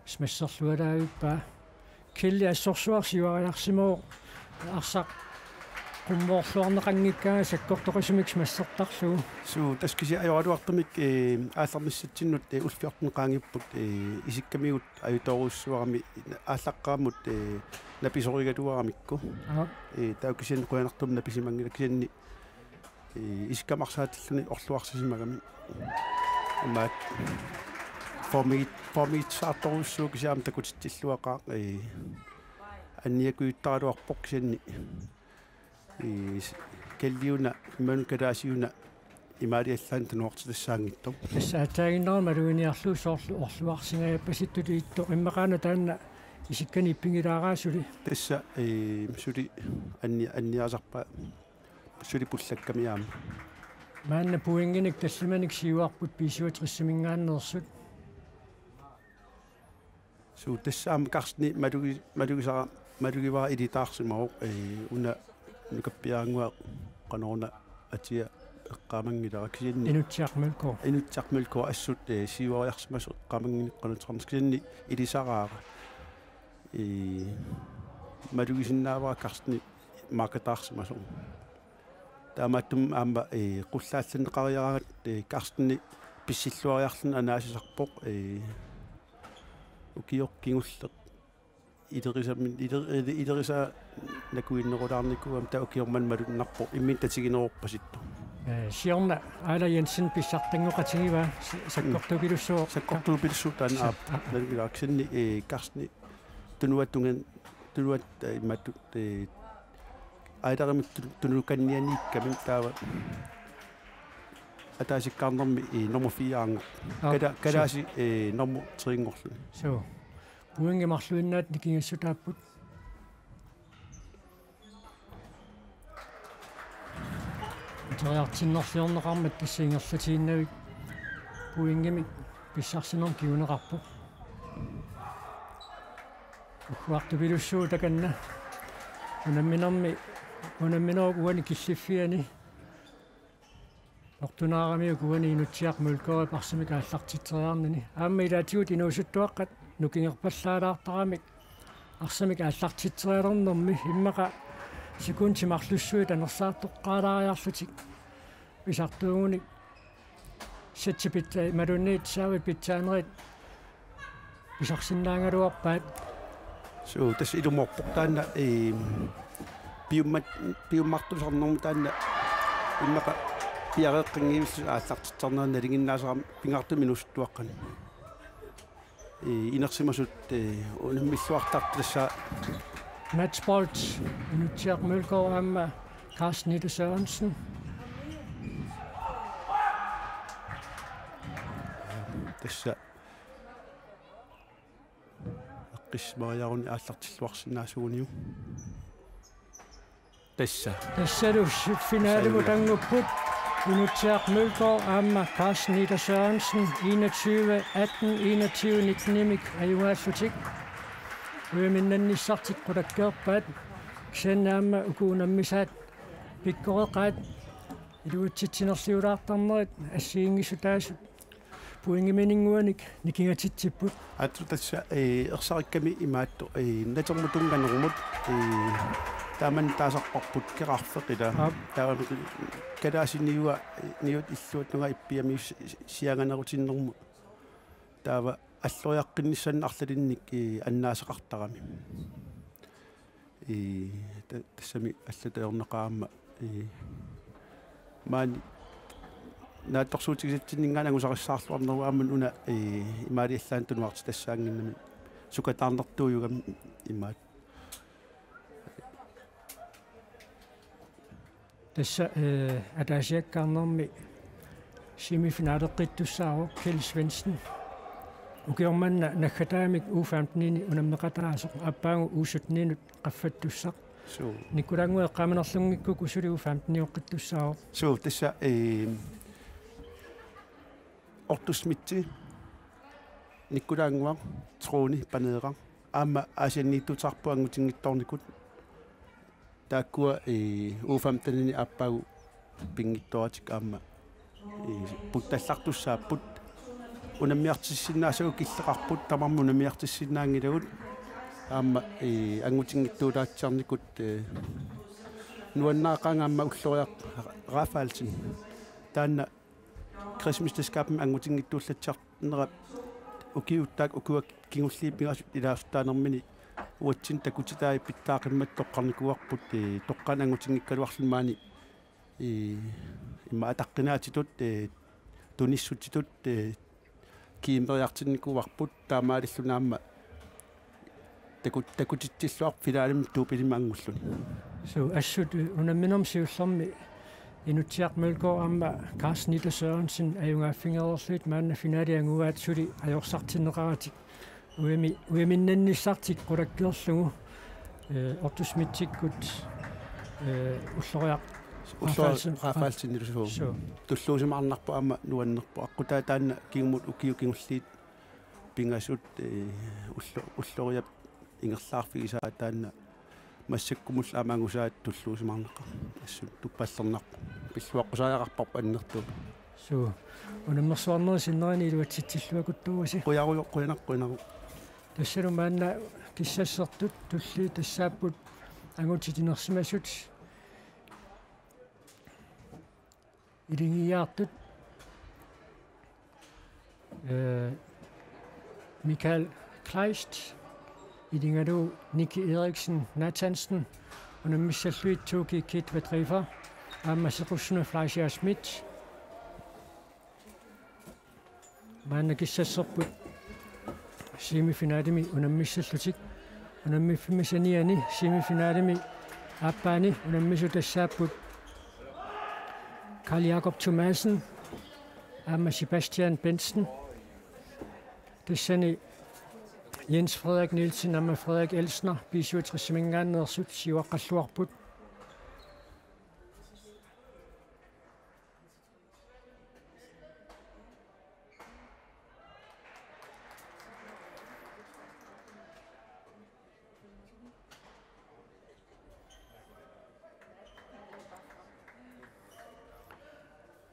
smasserlualaavippaa. Kjeld, assorsuaq siuariarsimavoq arsaq qummoorluarneqanngikkaangat sakkortoqisumik smassertarlugu. Suu, tassa kisianni ajoraluartumik, eh, aallarnissatsinnut, eh, U fjorten qaangiupput, eh, isikkamigut ajutoorujussuarami aallaqqaammut, eh, napisorigaluaramikku. Aap. Eh, taava kisianni qujanartumik napisimanngilaq kisianni, eh, isikkamik arsaatilluni orluarsisimagami. Imaat formigi-, formigitsaartorujussuuvoq kisianni aamma takutitsilluaqaaq, eh, anniakujuttaraluarpoq kisianni. Ii, s-, Kjeldiuna, imaluunniit Kalaasiuna imaaliallaannaq tunuartitassaanngitsoq. Tassa aatsaaginnarami maluginiarlugu soorlu orluarsingajappasittut ittoq, immaqaana taanna isikkani ippigilaaraa suli. Tassa, ii, suli anni-, anniaasarpaa suli pullakkami aamma. Maanna pointinik tallimanik siuarput B syvogtres-iminngaanneersut. Suu, tassa aamma Carsteni malugi-, malugisara-, malugivara ilitaarsimavoq, ee, una nukappiarannguaq qanoruna atia eqqaamanngilara kisianni. Inutsiaq Mølgaard. Inutsiaq Mølgaard assut, ee, siuariarsimasoq eqqaamannginneq qanoq ateqarnersoq kisianni ilisaraara. Ee, malugisinnaavara Carsteni markataarsimasoq. Taamaattumik aamma, ee, qullaallanneqariaraangat, ee, Carsteni pissilluariarluni anaasisarpoq, ee, ukioq kingulleq ilerisamin, iler-, iler-, ilerisaa nakuinnerulaarnikuugami taava ukioq manna malunnarpoq imminut tatiginerorpasittoq. Ee, siorna Aala Jensen pissartanngoqatigivaa, s-, sakkortuupilussuuvoq. Sakkortuupilussuuvoq taanna. Sa-, aap, aa. Nalunngilaq kisianni, ee, Carsteni tunuatungan-, tunuat, ee, imaattoq, ee, Aalarimik tu-, tunukannianiikkami taava ataasikkaarnermi, eh, nummer fire-nngorpoq. Aap, kala-, suu. Kalaallit, eh, nummer tre-nngorluni. Suu. Pointit marluinnaat nikingassutaapput. Iteriartinnerliorneqarmat tassa ingerlatiinnavik pointimik pissarsinermik kinguneqarpoq. Ugguartupilussuuvoq takanna. Unamminermi, unamminerup uani killiffiani Nortunaaramiuk uani Inutsiaq Mølgaardip arsamik aallartitseriarnini. Aamma ilaatigut inuusuttuaqqat nukingerpallaalaartaramik arsamik aallartitserialernermi immaqa sekundit marlussuit anersaartoqqaalaariarlutik pisartuugunik setsi pitsa-, imaluunniit servit pitsaanerit pisarsinnaagaluarpaat. Suu, tassa ilumoorpoq taanna, eh, piummat-, piummartusarnermut taanna immaqa piareeqqanngillusi aallartitsisarneq nalinginnaasarami pingaartumik inuusuttuaqqani. Eh, inersimasut, eh, unammilluartartut tassa. Matchbold, Inutsiaq Mølgaard aamma Carsten Ida Sørensen. Tassa eqqissisimaariaruni aallartilluarsinnaasuuguniuk. Tassa. Tassalu finalimut angupput Inutsiaq Mølgaard aamma Carsten Ida Sørensen enogtyve atten, enogtyve nitten-imik ajugaallutik. Ujaminnannissartik qulakkeerpaat. Kisianni aamma uku unammisaat pikkoreqaat iluatsitsinerliulaartarnerit assigiinngissutaasut pointimininnguanik nikingatitsipput. Aatsaat tassa, eh, ersarikkami imaattoq, eh, natermut tunnganermut, eh, taamani taasarparput Keqarfeq ila. Aap. Taava kalaallit niua, eh, niut illuatungaa ippiamius sianganerutinnermut. Taava alloriaqqinnissannik arlalinnik, eh, annaasaqartarami. Ii, ta-, tassami allatut ajornaqaaq aamma, ii, maani naatsorsuutigisatsinninngaanniit angusarissaarluarnerup aamma una, ii, imaaliallaannaq tunuartitassaannginnami sukataarnertuujugami imaat. Tassa, eh, ataasiakkaarnermi semifinaleqqittussaavoq Kjeld Svendsen. Ukioq manna naggataamik U femten-ini unammeqataasoq aappaagu U sytten-inut qaffattussaq. Suu. Nikkulaannguaq eqqaamanerlunngikkukku suli U femten-ioqqittussaavoq. Suu, tassa, eh, Otto Schmidt, Nikkulaannguaq, Trooni Paneeraq. Aamma Aasianniittuuteqarput angutinngitsoornikut. Taakkua, eh, U femten-ini aappaagu pinngitsooratik aamma, eh, puttallartussaapput. Unammiartissinnaasavut killeqarput, tamarmik unammiartissinnaanngilagut. Aamma, eh, angutinngitsuulaatsiarnikut, eh, nuannaaqaanga aamma Ulloriaq Rafaelsen. Taanna Krigsmesterskabimi angutinngitsuullatsiarnera ukiuttaaq ukua kingulliit pingasut ilaasortaanermini uatsinnut takutitai pitsaaqimmat toqqarnikuuarput, eh, toqqaannaq angutinngikkaluarluni maani, eh, immaqa ataqqinaatitut, eh, tunissutitut, eh, kiimeriartinnikuuarput taamaalilluni aamma taku-, takutitsilluarpoq finalemi doublemi angulluni. Suu, assut unamminermi siullermi Inutsiaq Mølgaard aamma Carsten Ida Sørensen ajugaaffigereerlugit maanna finali angugaat suli ajorsartinneqaratik. Ujami-, ujaminnannissartik qulakkeerlugu, eh, Otto Schmidtikkut, eh, Ulloriaq Ulloriaq Rafaelsen-, Rafaelsen-, Rafaelsen-, suu. Suu. Tulluusimaarnarpoq aamma nuannerpoq. Aqqutaa taanna kingumut ukiut kingulliit pingasut, eh, ullo-, Ulloriap ingerlaarfigisaa taanna massakkumullu aamma angusaat tulluusimaarnaqaaq. Assut tuppallernarpoq. Pilluaqqusariaqarparput annertuumik. Suu. Unammersuarnerit sinnerinik iluatsitsilluakuttuuasi. Qujarujoq, qujanaq, qujanaq. Tassalu maanna kissassertut tulliit tassaapput angutit inersimasut. Iligiiaartut, eh, Michael Kleist, iligalugu Nicky Eriksen Nathansen, unammissallugit Toki Kid Vedriver, aamma Sequssunut Fleischer Schmidt. Maanna kissasserput semifinalemi unammissallutik. Unammiffimmi saniani semifinalemi aappaani unammisut tassaapput Karl Jakob Thomassen, aamma Sebastian Bentzen. Tassani Jens Frederik Nielsen aamma Frederik Elsner B syvogtres-iminngaanneersut siuaqqalluarput.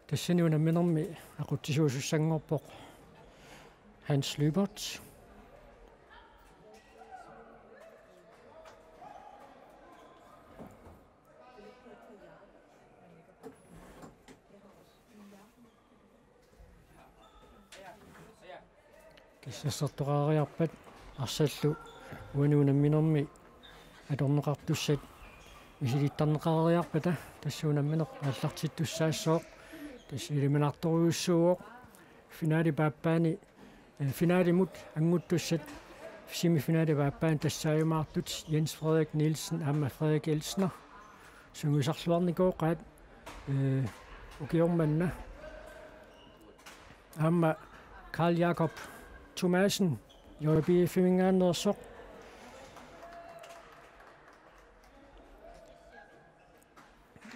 Tassani unamminermi aqutsisuusussanngorpoq Hans Lyberth. Kassassertoqariarpat arsallu uani unamminermi atorneqartussat misilittarneqariarpata tassa unammineq aallartittussaassooq, tassa ilimanartorujussuuvoq. Finale paappaani, eh, finalimut anguttussat semifinale paappaani tassaajumaartut Jens Frederik Nielsen aamma Frederik Elsner. Sungiusarluarnikooqaat, eh, ukioq manna. Aamma Karl Jakob Thomassen, J B F-iminngaanneersoq.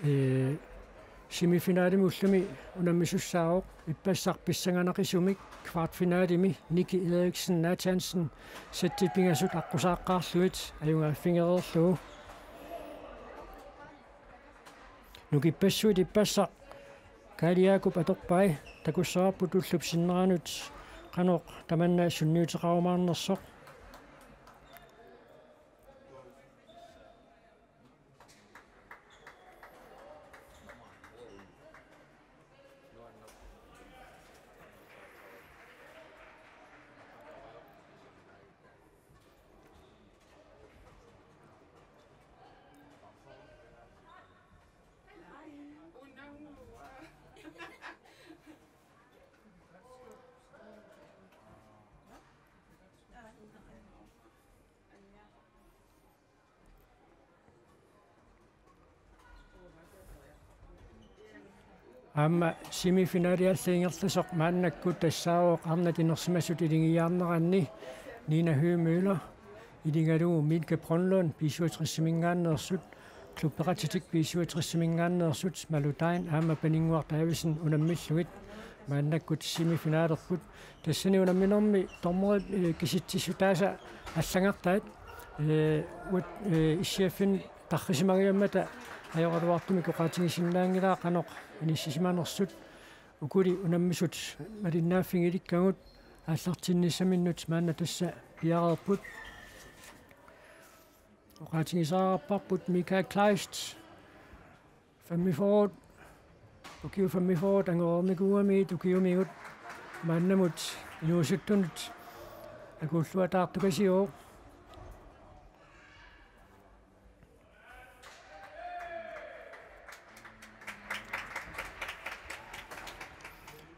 Eh, semifinalemi ullumi unammisussaavoq ippassaq pissanganaqisumik kvartfinalemi Nicky Eriksen Nathansen sættit pingasut aqqusaaqqaarlugit ajugaaffigereerlugu. Nukippassuit ippassaq Karl Jakob atorpai, takussavarput ullup sinneranut qanoq tamanna sunniuteqarumaarnersoq. Aamma semifinalialli ingerlasoq maannakkut tassaavoq arnat inersimasut iligiiaarneranni Nina Høegh Møller iligalugu Mika Brønlund B syvogtres-iminngaanneersut, klubbeqatitik B syvogtres-iminngaanneersut Malu Degn aamma Paninnguaq Davidsen unammillugit maannakkut semifinalerput. Tassani unamminermi dommerit, eh, kisitsissutaasa allagartaat, eh, uat, eh, S I F-inik tarrisimagajammata ajoraluartumik oqaatigisinnaanngilaa qanoq inissisimanersut. Ukuli unammisut malinnaaffigilikkavut aallartinnissaminnut maanna tassa piareerput. Oqaatigisariaqarparput Mikael Kleist, femogfyrre, ukiut femogfyrre angoreernikuugamigit ukiumigut maannamut inuusuttunut akuulluataartukasiuvoq.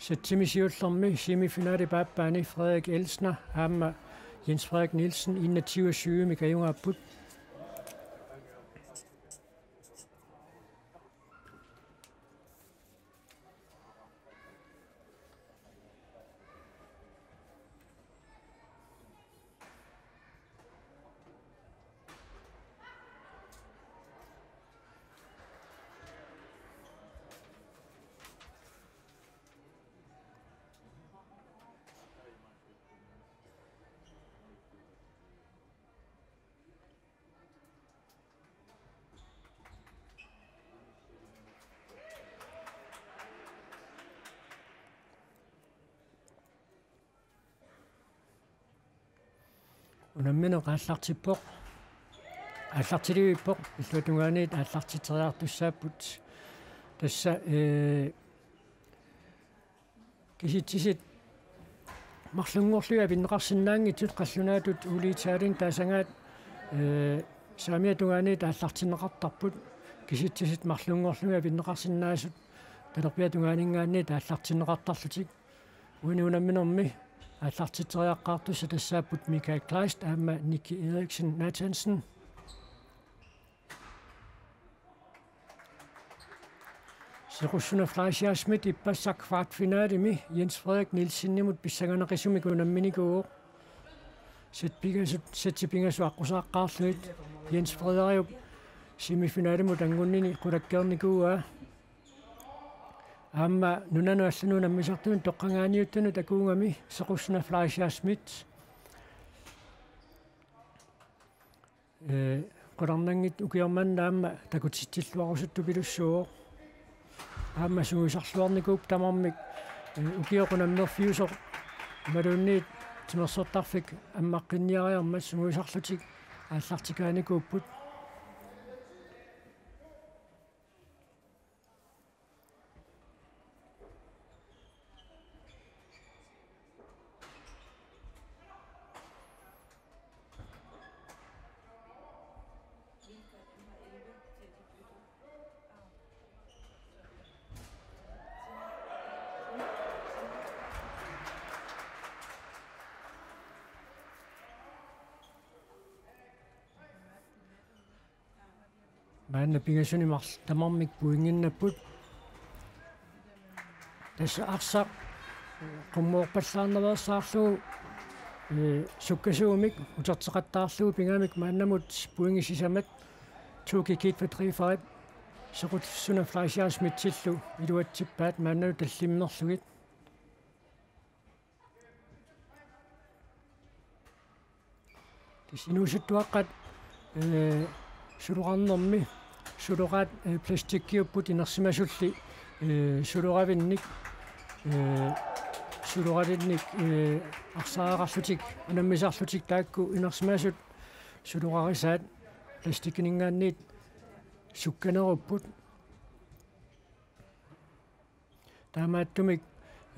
Sætsimi siullermi semifinale paappaani Frederik Elsner aamma Jens Frederik Nielsen enogtyve syvimik ajugaapput. Unammineq aallartippoq. Aallartilivippoq. Illuatungaaniit aallartitseriartussaapput. Tassa, eh, kisitsisit marlunngorlugit avinneqarsinnaanngitsut qallunaatut Ole Italenip taasagaat, eh, saamiata tungaaniit aallartinneqartarput. Kisitsisit marlunngorlugit avinneqarsinnaasut talerpiata tungaaninngaanniit aallartinneqartarlutik. Uani unamminermi aallartitseriaqqaartussat tassaapput Mikael Kleist aamma Nicky Eriksen Nathansen. Sequssuna Fleischer Schmidt ippassaq kvartfinalimi Jens Frederik Nielsenimut pissanganaqisumik unamminikuuvoq. Set pingasut, setsi pingasut aqqusaaqqaarlugit Jens Frederiup semifinalimut anngunnini qulakkeernikuuaa. Aamma nunanut allanut unammisartunut toqqagaaniuttunut takuugami Sequssuna Fleischer Schmidt. Ee, qularnanngitsoq ukioq manna aamma takutitsilluarusuttupilussuuvoq. Aamma sungiusarluarnikuupput tamarmik, ee, ukioq unammerfiusoq imaluunniit timersortarfik ammaqqinniariarmat sungiusarlutik aallartikaanikuupput. Maanna pingasuni marl-, tamarmik pointinnapput. Tassa arsaq qummoorpallaarnaveersaarlugu, ee, sukkasuumik uterteqattaarlugu pigamik maannamut pointit sisamat Tuukki Kitwe Trifarip Sequssuna Fleischer Schmidtillu iluatsippaat maannalu tallimmerlugit. Tassa inuusuttuaqqat, ee, suloqarnermi, suloqaat, ee, plastikkiupput inersimasulli, ee, suloravinnik, ee, suloravinnik, ee, arsaaraqarlutik, unammisarlutik taakku inersimasut suloqarisaat plastikkininngaanniit sukkanerupput. Taamaattumik,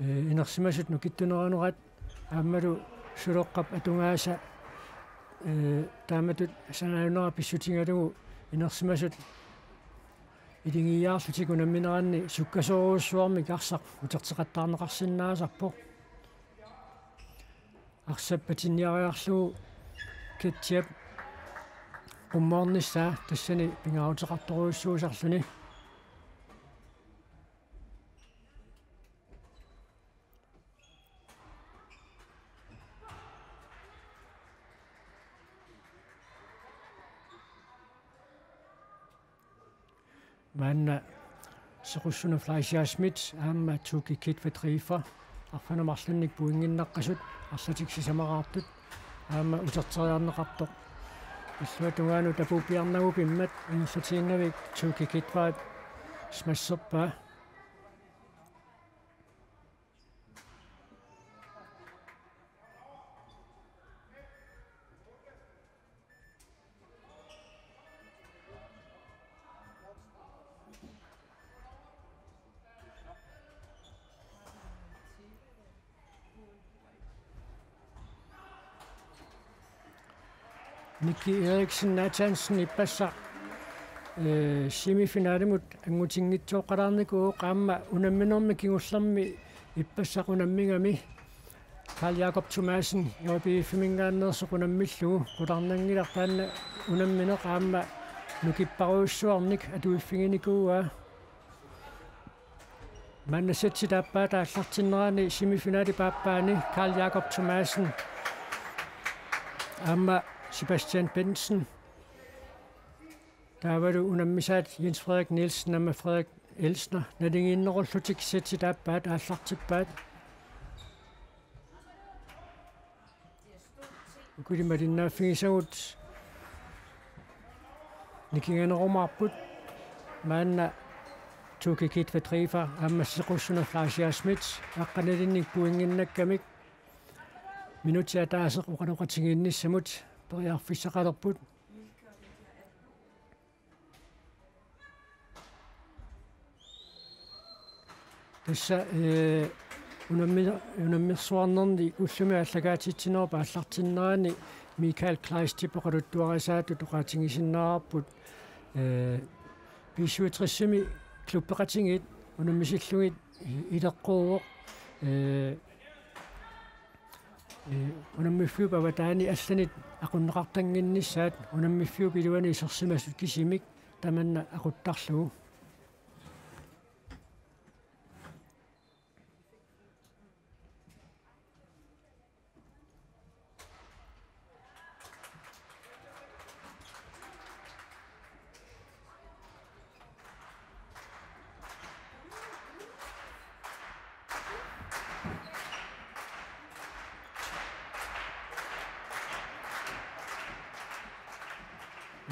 ee, inersimasut nukittunerunerat aammalu suloqqap atugaasa, ee, taamatut sanaanera pissutigalugu inersimasut iligiiaarlutik unammineranni sukkasoorujussuarmik arsaq uterteqattaarneqarsinnaasarpoq. Arsap patinniariarlugu Ketchiap qummoornissaa tassani pingaaruteqartorujussuusarluni. Maanna Sequssuna Fleischer Schmidt aamma Tuukki Kitwe Trifa arfineq-marlunnik pointinnaqqasut arlatik sisamaraartut aamma uterteriarneqartoq. Illuatungaanut tapuuppiarnagupimmat ingerlatiinnavik Tuukki Kitwe smasherpaa. Nikki Eriksen Nathansen ippassaq, ee, semifinalimut angutinngitsooqqalaarnikuuvoq aamma unamminermi kingullermi ippassaq unammigami Karl Jakob Thomassen J B F-iminngaanneersoq unammillugu qularnanngilaq taanna unammineq aamma nukipparujussuarnik atuiffiginikuuaa. Maanna setsit aappaata aallartinnerani semifinalip aappaani Karl Jakob Thomassen aamma Sebastian Bentzen. Taavalu unammisaat Jens Frederik Nielsen aamma Frederik Elsner naligiinnerullutik setsit aappaat aallartippaat. Ukuli malinnaaffigisagut nikinganerumaarput maanna Tuukki Kitwe Trifa aamma Sequssuna Fleischer Schmidt aqqanilinnik pointinnakkamik minutsit ataaseq oqaloqatigiinnissamut periarfissaqalerput. Tassa, ee, unammi-, unammersuarnerni ullumi aallakaatitsinerup aallartinnerani Michael Kleistip oqaluttuarisaatut oqaatigisinnaavarput, ee, B syvogtres-imi klubbeqatigiit unammisillugit ileqquuvoq, ee, ee, unammiffiup avataani allanit aqunneqartannginnissaat unammiffiup iluani isersimasut kisimik tamanna aquttarlugu.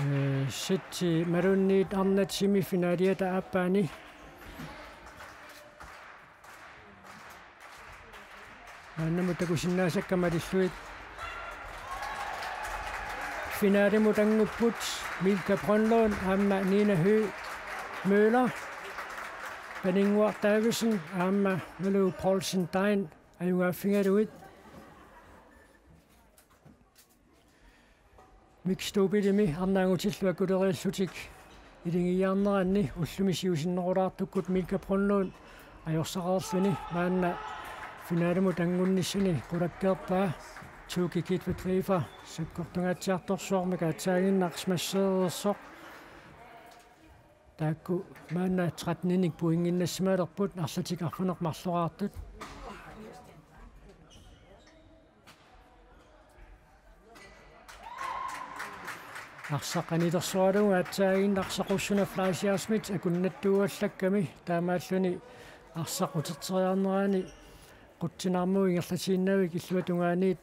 Ee, setsi malunnit arnat semifinaliata aappaani. Maannamut takusinnaasakka malillugit. Finalimut angupput Milka Brønlund aamma Nina Høgh Møller. Paninnguaq Davidsen aamma Malou Poulsen Dein ajugaaffigalugit. Mixed doublemi arnaanngutillu akulereerlutik iligiiaarneranni ullumi siusinnerulaartukkut Milka Brønlund ajorsaqarluni maanna finalimut angunnissani qulakkeerpaa. Tuukki Kitwe Driver sakkortungaatsiartorsuarmik aatsaaginnaq smasheereersoq. Taakku maanna tretteninik pointinnassimalerput arlatik arfineq-marloraartut. Arsaq anilersoralugu aatsaaginnaq Sequssunaq Fleischer Schmidt akunnattuuallakkami taamaalluni arsaq uterteriarnerani qutsinarmut ingerlatiinnavik illuatungaaniit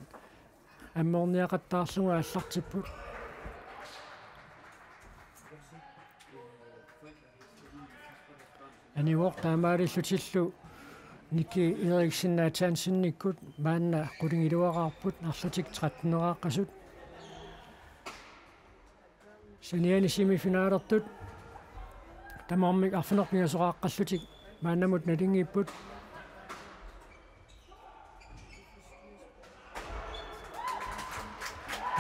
ammoorniaqattaarlugu aallartipput. Anivoq taamaalillutillu Nikki Eriksen Nathanielsenikkut maanna qulingiluaqaarput arlatik tretteneraaqqasut. Saniani semifinalertut tamarmik arfineq-pingasoraaqqallutik maannamut nalunngipput.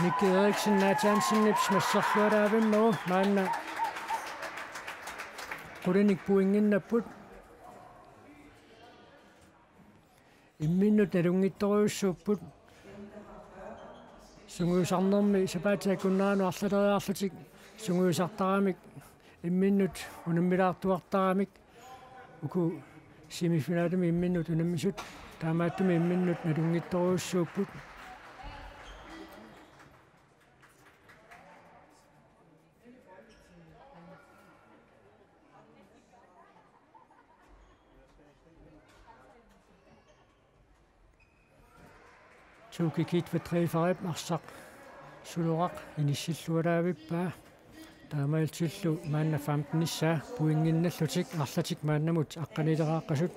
Nikki Eriksen Nathanielsenip smasherlualaavimmagu maanna qulinik pointinnapput. Imminnut nalunngitsorujussuupput. Sungiusarnermi sapaatip akunneranut arlaleriarlutik sungiusartaramik imminnut unammilaartuartaramik uku semifinalimi imminnut unammisut taamaattumik imminnut nalunngitsorujussuupput. Tuukki Kitwe Driverip arsaq suloraq inissillualaavippaa. Taamaalillutillu maanna femtenissaa pointinnallutik arlatik maannamut aqqanileraaqqasut.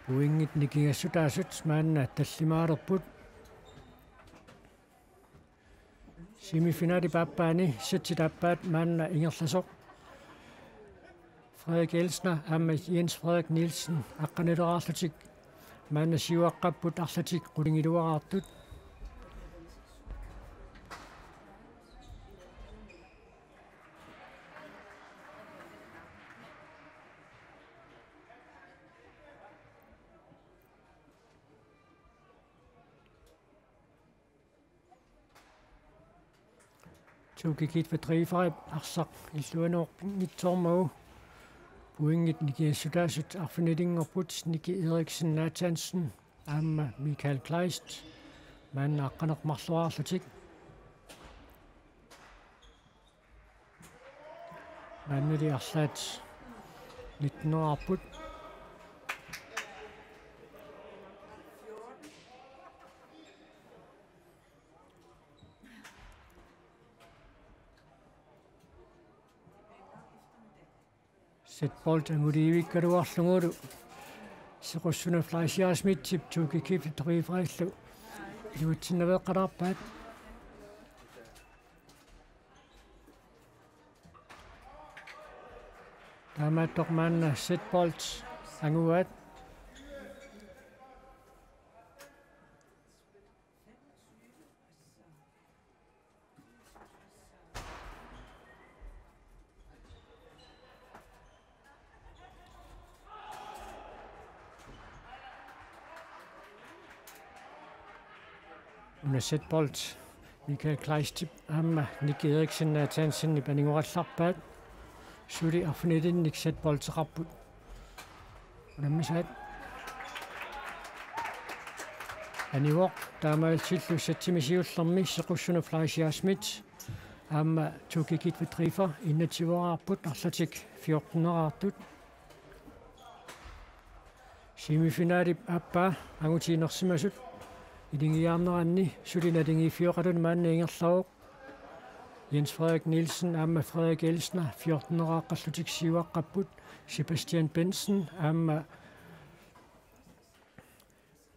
Pointit nikingassutaasut maanna tallimaalerput. Semifinalip aappaani setsit aappaat maanna ingerlasoq Frederik Elsner aamma Jens Frederik Nielsen aqqanileraarlutik maanna siuaqqapput arlatik qulingiluaraartut. Tuukki Kitwe Driverip arsaq illuanut pinngitsoormagu pointit nikingassutaasut arfinilinngorput Nikki Eriksen Nathanielsen aamma Michael Kleist maanna aqqaneq-marloraarlutik. Maannali arlaat nitteneraarput. Setbold anguliivikkaluarlugulu Sequssunaq Fleischer Schmidtip Tuukki Kitwe Driverillu iluatsinnaveeqqalaarpaat. Taamaattoq maanna setbold anguaat. Una setbold Michael Kleistip aamma Nikki Eriksen Nathanielsenip anigorallarpaat. Suli arfinilinnik setboldeqarput. Unammisaat. Anivoq taamaalillutik satsimi siullermi Sequssuna Fleischer Schmidt aamma Tuki Kitve Trifa enogtyveeraarput, arlatik fjorteneraartut. Semifinalip aappaa angutiinersimasut ilingiarneranni suli naligiiffioqaluni maanna ingerlavoq. Jens Frederik Nielsen aamma Frederik Elsner fjorteneraqqallutik siuaqqapput, Sebastian Bensen aamma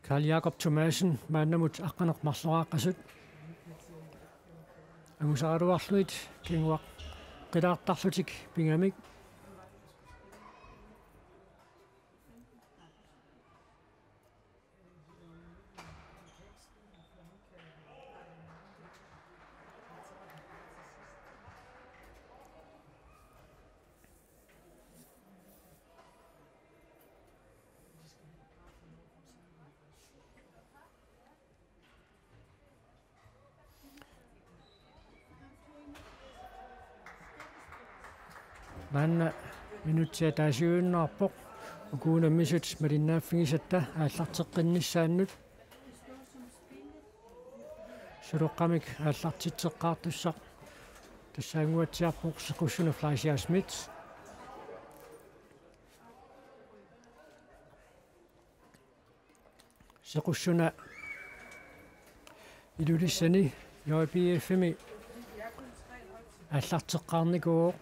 Karl Jakob Thomassen maannamut aqqaneq-marloraaqqasut. Angusaraluarlugit kinguaqqilaartarlutik pigamik. Maanna minutsit ataasiuinnarpoq uku unammisut malinnaaffigisatta aallarteqqinnissaannut. Suloqqamik aallartitseqqaartussaq tassaannguatsiarpoq Sequssuna Fleischer Schmidt. Sequssuna Ilulissani J B F-imi aallarteqqaarnikuuvoq.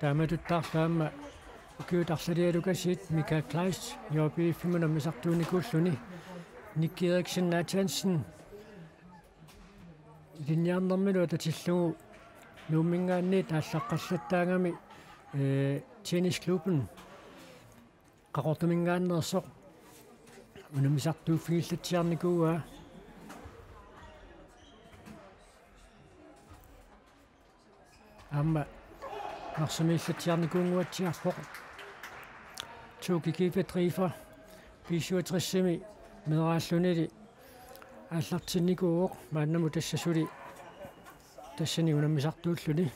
Taamatuttaarlu aamma ukiut arlalialukasiit Michael Kleist J B F-imut unammisartuunikuulluni, Nick Eriksen Nathansen ilinniarnermilu atatillugu Nuumminngaanniit aallaqqallattaagami, ee, tennisklubben Qaqortuminngaanneersoq unammisartuuffigillatsiarnikuuaa. Aamma narsamiillatsiarnikuunnguatsiarpoq. Tuki Kitve Trifa B syvogtres-imi meeraallunili aallartinnikuuvoq maannamut tassa suli tassani unammisartuulluni.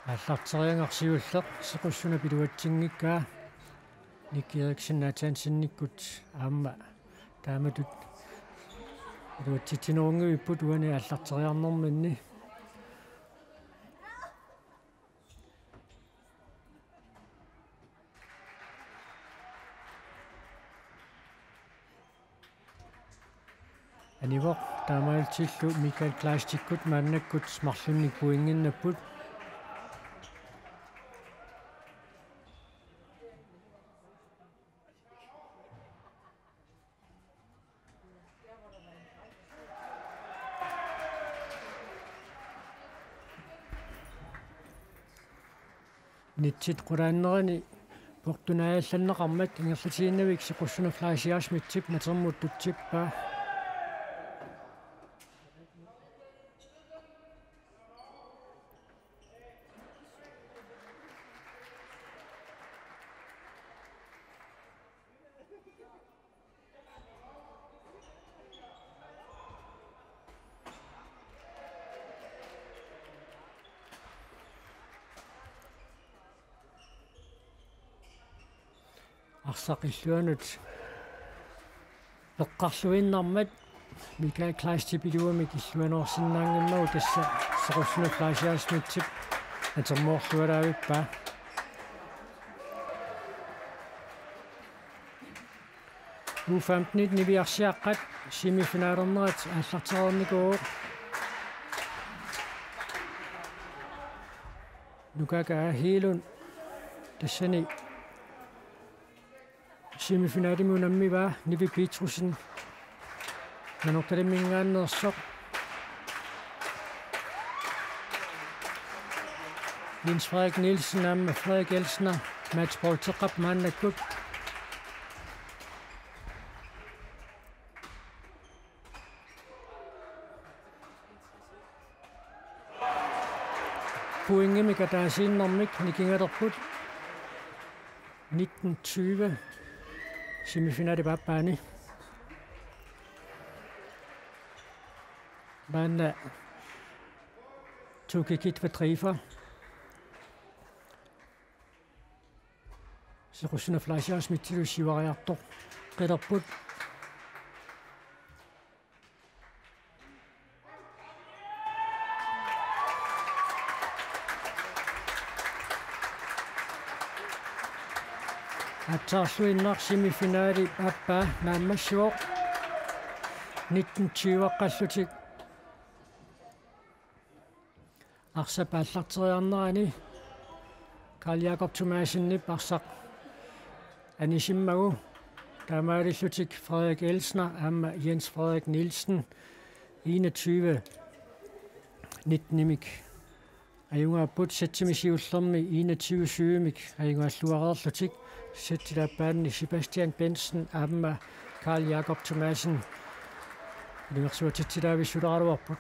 Aallarteriagarsiulleq Sequssunap iluatsinngikkaa Nick Eriksen Nathansenikkut aamma taamatut iluatsitsinerunngippoq uani aallarteriarnerminni. Anivoq taamaalillutillu Michael Kleistikkut maannakkut marlunnik pointinnapput. Nitsit qulaannerani portunaajallanneqarmat ingerlatiinnavik Sequssunaq Fleischer Schmidtip natermut tutsippaa. Arsaq illuanut peqqarluinnarmat Michael Kleistip iluamik illuanoorsinnaanngimmagu tassa Sequssunaq Fleischer Schmidtip natermoorlualaavippaa. U femten-it niviarsiaqqat semifinalernerat aallartereernikuuvoq. Nukaka Hegelund tassani semifinalimi unammivaa, Nivi Petrussen Nanortalimminngaanneersoq. Jens Frederik Nielsen aamma Frederik Elsner matchboldeqarput maannakkut. Pointimik ataasiinnarmik nikingalerput. Nitten tyve. Semifinalip aappaani. Maanna Tuki Kitva Driver. Sequssuna Fleischer Schmidtilu siuariartoq qilerput. Aatsaarluinnaq semifinali aappaa naammassivoq, nitten tyve-qqallutik. Arsap aallarteriarnerani Karl Jakob Thomassenip arsaq anisimmagu, taamaalillutik Frederik Elsner aamma Jens Frederik Nielsen enogtyve nittenimik ajugaapput, sættimi siullermi enogtyve syvimik ajugaalluareerlutik. Sættip aappaani Sebastian Bentzen aamma Karl Jakob Thomassen ilungersuatitsilaavissuleraluarput.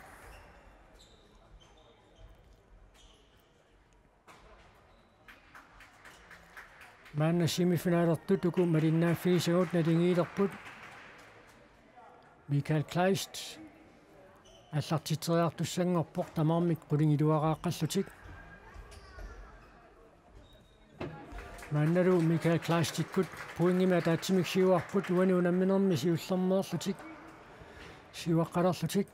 Maanna semifinalertut uku malinnaaffigisagut naligiilerput. Michael Kleist aallartitseriartussanngorpoq tamarmik qulingiluaraaqqallutik. Maannalu Michael Kleistikkut pointimik ataatsimik siuarput, uani unamminermi siullermeerlutik siuaqqalerlutik.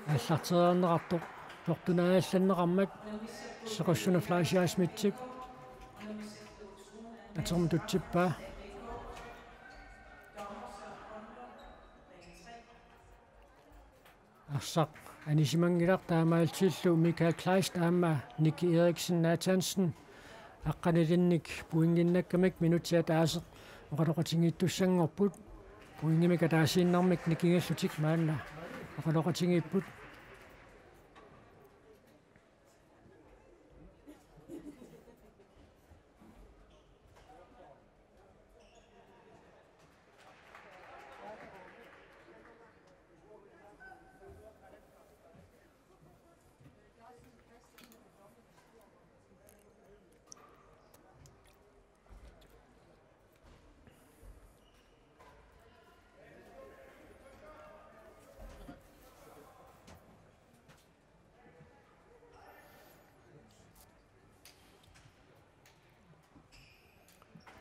Aallarteriarneqartoq fjortenaajallanneqarmat Sequssuna Fleischer Schmidtip atermut tutsippaa. Arsaq anisimanngilaq, taamaalillutillu Michael Kleist aamma Nicky Eriksen Nathansen aqqanilinnik pointinnakkamik minutsit ataaseq oqaloqatigiittussanngorput. Pointimik ataasiinnarmik nikingallutik maanna oqaloqatigiipput.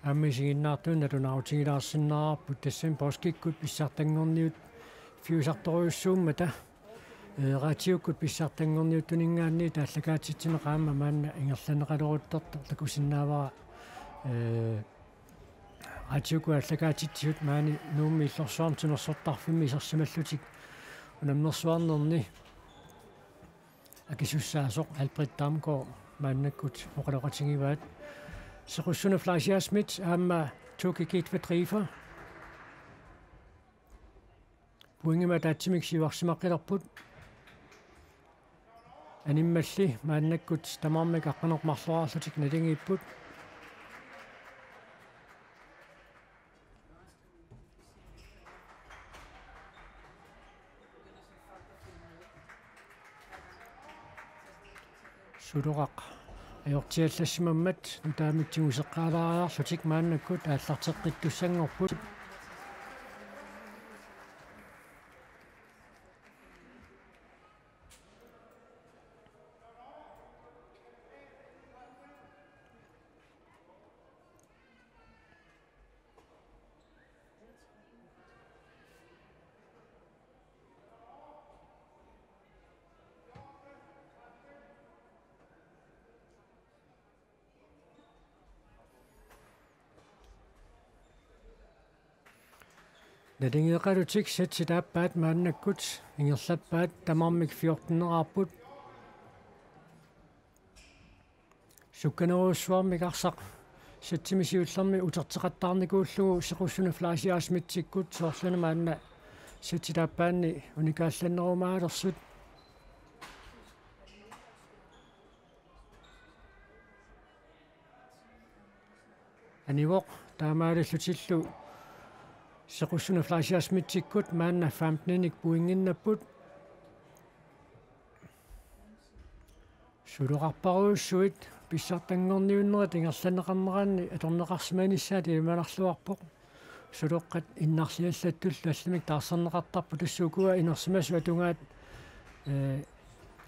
Aamma isiginnaartunut nalunaarutigilaarsinnaavarput, tassami poorskikkut pissartanngorniuttuusartorujussuummata, ee, raatiukkut pissartanngorniuttuninngaanniit aallakaatitsineq aamma maanna ingerlanneqaleruttortoq takusinnaavara, ee, raatiukkut aallakaatitsisut maani Nuummi Illorsuarmi timersortarfimmi isersimallutik unammersuarnerni akisussaasoq Albert Damgaard maannakkut oqaloqatigivaat. Sequssuna Fleischer Schmidt aamma Tuki Kitva Driver pointimik ataatsimik siuarsimaqqilerput. Animmalli maannakkut tamarmik aqqaneq-marloraarlutik naligiipput. Suloraq ajortiallassimammat nutaamik tiguseqqaalaariarlutik maannakkut aallarteqqittussanngorput. Naligeeqalutik sætsit aappaat maannakkut ingerlappaat, tamarmik fjorteneraarput. Sukkanerujussuarmik arsaq sætsimi siullermi uterteqattaarnikuullugu Sequssuna Fleischer Schmidtikkut, soorluna maanna sætsit aappaanni unikaallannerumaalersoq. Anivoq taamaalillutillu Sequssuna Fleischer Schmidtikkut maanna femteninik pointinnapput. Suloqarparujussuit pissartanngorniunnerit ingerlanneqarneranni atorneqarsimanissaat ilimanarluarpoq. Suloqqat innarliallattullu allamik taarserneqartarput, tassa ukua inersimasut atugaat, ee,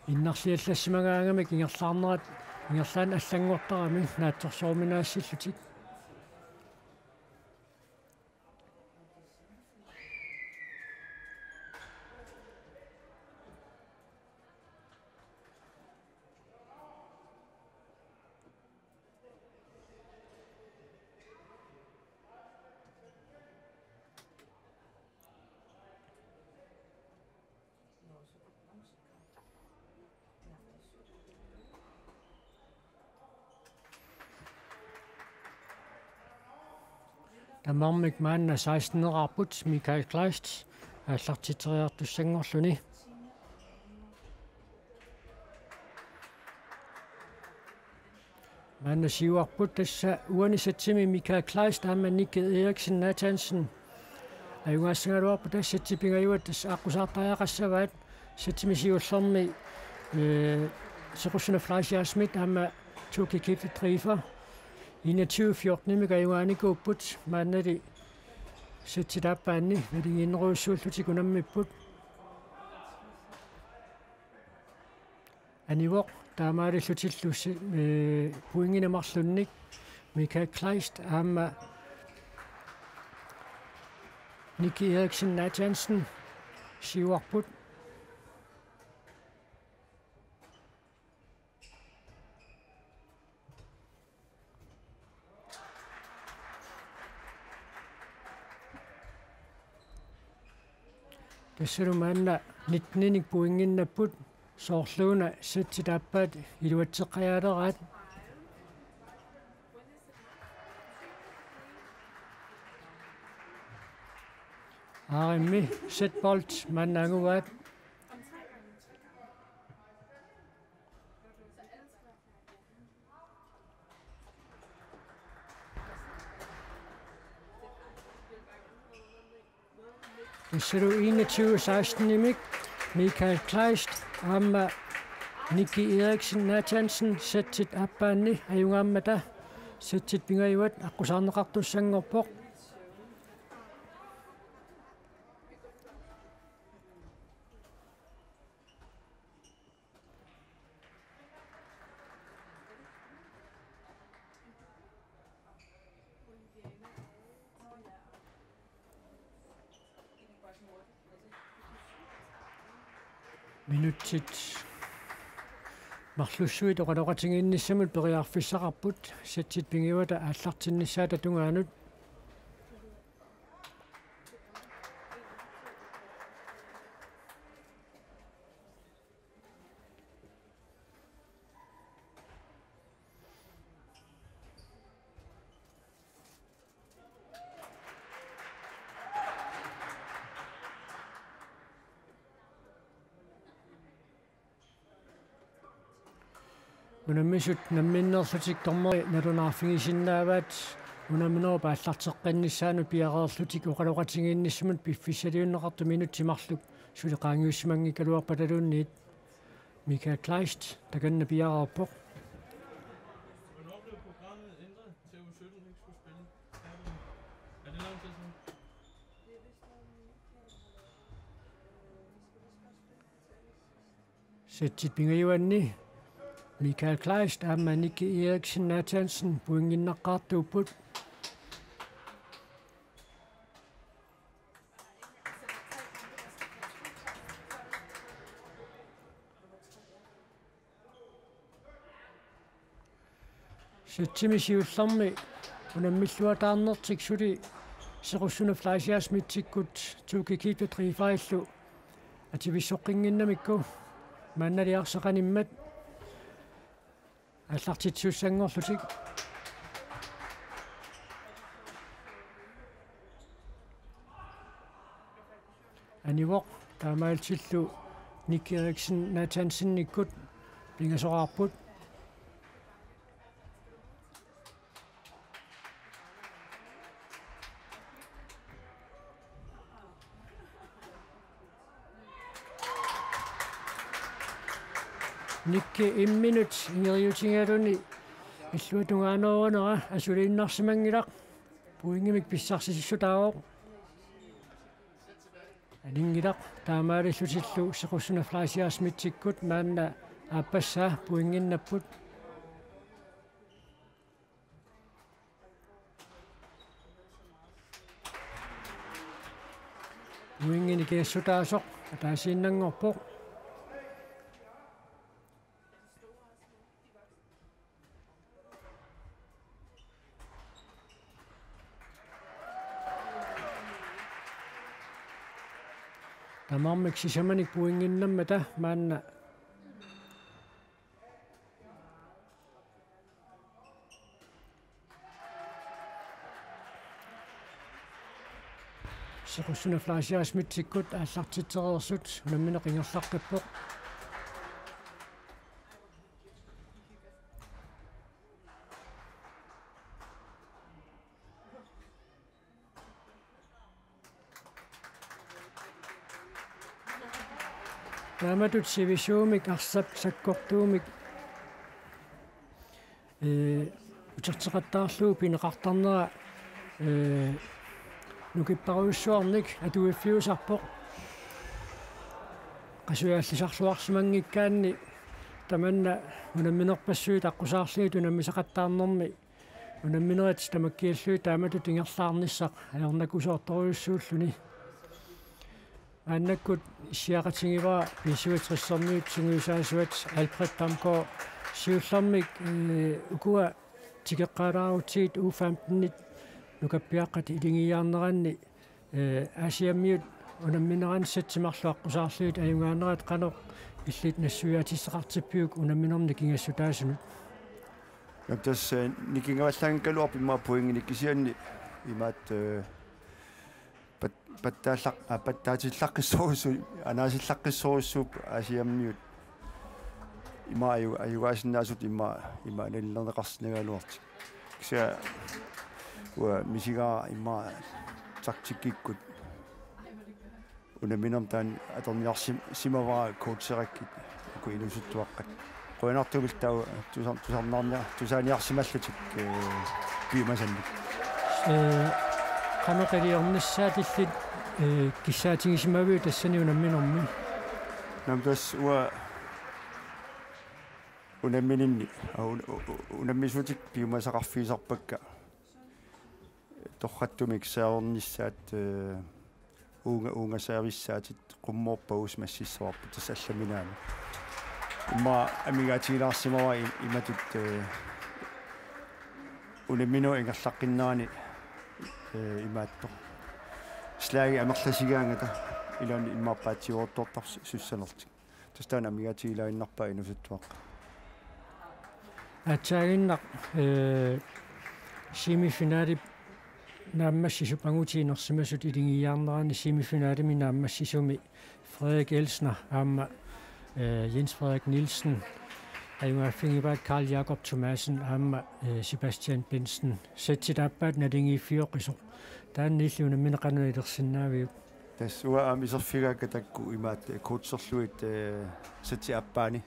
innarliallassimagaangamik ingerlaarnerat, ingerlaannaq allanngortarami naatsorsoruminaassillutik. Tamarmik maanna seksten-eqarput, Michael Kleist aallartitseriartussanngorluni. Maanna siuarput, tassa uani sættimi Michael Kleist aamma Nicky Eriksen Nathansen. Ajugaassagaluarput tassa sætsit pingajuat tassa aqqusaartariaqassavaat. Sætsimi siullermi, ee, Sequssunaq Fleischer Schmidt aamma Toki Kifte Driver enogtyve fjorten-imik ajugaanikuupput, maannali sætsit aappaanni nalingiinnerujussuullutik unammipput. Anivoq taamaalillutillu si-, ee, pointinik marlunnik Michael Kleist aamma Nicky Eriksen Nathansen siuarput. Tassalu maanna nitten-inik pointinnapput, soorluuna sætsit aappaat iluatseqqajaaleraat. Aarimmi sætbold maanna anguaat. Tassalu enogtyve seksten-imik Michael Kleist aamma Nicky Eriksen Nathansen sætsit aappaanni ajugaammata sætsit pingajuat aqqusaarneqartussanngorpoq. Minutsit marlussuit oqaloqatigiinnissamut periarfissaqarput, sætsit pingajuata aallartinnissaata tungaanut. Unammisut namminneerlutik dommeri nalunaarfigisinnaavaat unamminerup aallarteqqinnissaanut piareerlutik oqaloqatigiinnissamut piffissaliunneqartut minutsit marluk suli qaangiussimanngikkaluarpataluunniit. Michael Kleist takanna piareerpoq. Sætsit pingajuanni Michael Kleist aamma Nicky Eriksen Nathansen pointinnaqqaartuupput. Sætsimi siullermi unammilluataarnertik suli Sequssunaq Fleischer Schmidtikkut Toki Kifte Driverillu ativissoqqinnginnamikku maannali arsaq animmat aallartitsisussanngorlutik. Anivoq taamaalillutillu Nicky Eriksen Nathansenikkut pingasoqarput. Nikki imminut ingeriutigaluni illuatungaanerugunera asuliinnarsimanngilaq, pointimik pissarsisissutaavoq. Aninngilaq taamaalillutillu Sequssuuna Fleischer Schmidtikkut maanna aappassaa pointinnapput. Pointinik kiassutaasoq ataasiinnanngorpoq. Tamarmik sisamanik pointinnammata maanna Sequssuuna Fleischer Schmidtikkut aallartitsereersut unammineq ingerlaqqippoq. Taamatut sivisuumik arsap sakkortuumik, ee, uterteqattaarlugu pineqartarnera, ee, nukipparujussuarnik atuiffiusarpoq. Qasujallisarluarsimanngikkaanni tamanna unamminerpassuit aqqusaarlugit unammisaqattaarnermi unamminerit tamakkiallugit taamatut ingerlaarnissaq ajornakusoortorujussuulluni. Maannakkut issiaqatigivara B syvogtressermiut sungiusaasuat Alfred Damgaard siullermik, ee, ukua tikeqqaalaarutsigit U femten-it nukappiaqqat iligiiaarneranni, ee, Aasiammiut unammineranni satsit marluk aqqusaarlugit ajugaanerat qanoq illit nassuiaatissaqartippiuk unamminernik ingassutaasunut? Jamen, tassa, ee, nikingavallaanngikkaluarpoq immaqa pointinik kisianni imaattoq, ee, pat-, pattaallaq-, aa, pattaatillaqqissorujussuuvoq, anaasillaqqissorujussuupput Aasiammiut. Immaqa aju-, ajugaasinnaasutut immaqa, immaqa nalilerneqarsinnaagaluartut. Kisianni uanga misigaara immaqa taktikkikkut unamminermi taanna atorniarsim-, simavara coacherakkit uku inuusuttuaqqat. Qujanartumillu taava tusar-, tusarnaarnia-, tusaaniarsimallutik, ee, piumasannik. Ee, qanoq iliornissaat illit, ee, kissaatigisimaviuk tassani unamminermi? Jamen, tassa uanga unammininni, aa, un-, u-, u-, unammisuutikka piumasaqarfigisarpakka torrattumik saavernissaat, ee, uunga-, uungasavissaatit qummoorpassuit massissavarput tassa allaminaani. Immaqa amigaatigilaarsimavara i-, imatut, ee, unamminerup ingerlaqqinnerani, ee, imaattoq slagi amerlasigaangata iluani immaqa paatsioruttortarpoq su-, sussanertik. Tassa taanna amigaatigilaaginnarpaa inuusuttuaqqat. Aatsaaginnaq, ee, semifinalip naammassisup angutit inersimasut iligiiaarnerani semifinalimi naammassisumi Frederik Elsner aamma, ee, Jens Frederik Nielsen ajugaaffigivaat Carl Jakob Thomassen aamma, ee, Sebastian Bentzen. Satsit aappaat naligiiffioqqisoq. Taanna illit unammineq qanoq ilersinnaaviuk? Tassa uanga aamma iserfigaakka taakku imaattoq coacherlugit, ee, satsit aappaanni.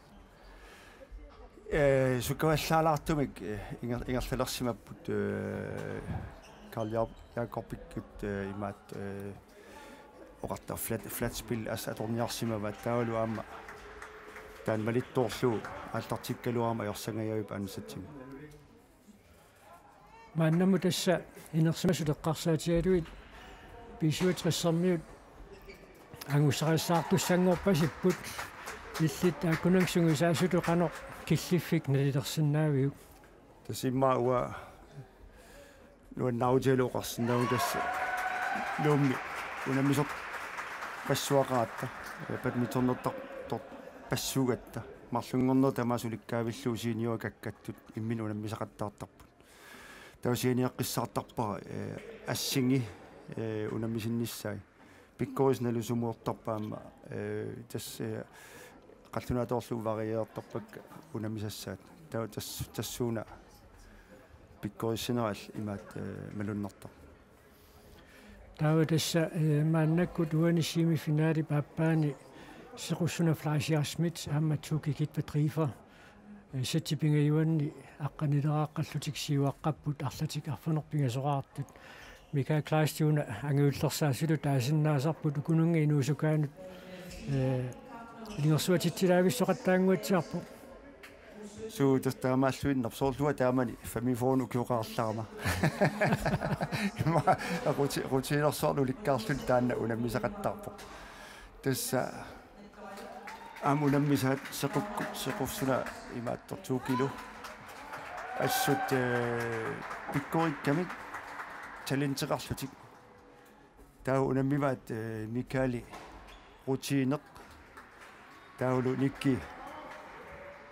Ee, sukkavallaalaartumik, ee, inger-, ingerlalersimapput, ee, Carl Ja-, Jakobikkut, ee, imaattoq, ee, oqarta flat, flat spil assut atorniarsimavaat taavalu aamma taanna malittoorlugu aallartikkaluarama ajorsangajavippoq ansatsimi. Maannamut tassa inersimasut eqqarsaatigalugit B syvogtressermiut angussarissaartussanngorpasipput, illit taakkunannga sungiusaasutut qanoq killiffik nalilersinnaaviuk? Tassa immaqa uanga nuannaarutigalugu oqarsinnaavunga tassa Nuummi unammisorpassuaqaratta, ee, badmintonertartorpassuugatta, marlunngornerit tamaasa ulikkaavillugu seniorikakkattut imminnut unammisaqattaartarput. Taava sianiaqqissaartarpara, ee, assingi, ee, unammisinnissaat. Pikkorissut nalusumuuartarput aamma, ee, tassa, ee, qallunaatoorlugu variiartarpakka unammisassaat. Taava tas-, tassuuna pikkorissineralu imaattoq, ee, malunnartarpoq. Taava tassa, ee, maannakkut uani semifinalip aappaani Sequssuna Fleischer Schmidt aamma Tuki Kitva Driver, eh, sætip pingajuanni aqqanileraaqqallutik siuaqqapput arlatik arfineq-pingasoraartut. Michael Kleist una angajullersaasutut taasinnaasarput ukununnga inuusukaanut, eh, ilungersuatitsilaavissoqattaannguatsiarpoq. Suu, tassa taamaalluinnarpoq, soorlu taamani femogfyrre ukioqarlarama. Ima ruti-, rutiinersoorlu ulikkaarluni taanna unammisaqattaarpoq. Tassa aamma unammisaat sequkkut, sequssuna imaattoq Tukilu. Assut, eh, pikkorikkamik talenteqarlutik. Taava unammivaat, eh, Michaeli rutiineq. Taavalu Nikki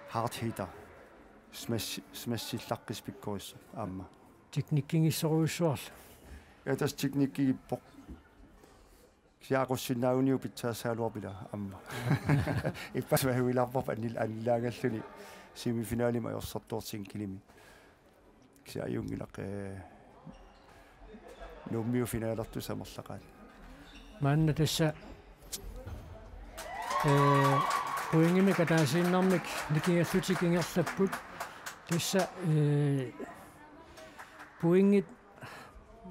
hard hitter. Smash, smashillaqqissoq pikkorissoq aamma. Teknikkigissorujussuarlu. Ja, tassa teknikkigipput. Kisianni aqussinnaaguniuk pitsaassagaluarpoq ila aamma. Ippassaq majuilaarparput anil-, annilaangalluni semifinalimi ajorsartuarsinngikkaluni. Kisianni ajunngilaq, eh, Nuummiut finalertussat amerlaqaat. Maanna tassa, eh, pointimik ataasiinnarmik nikingallutik ingerlapput. Tassa, eh, pointit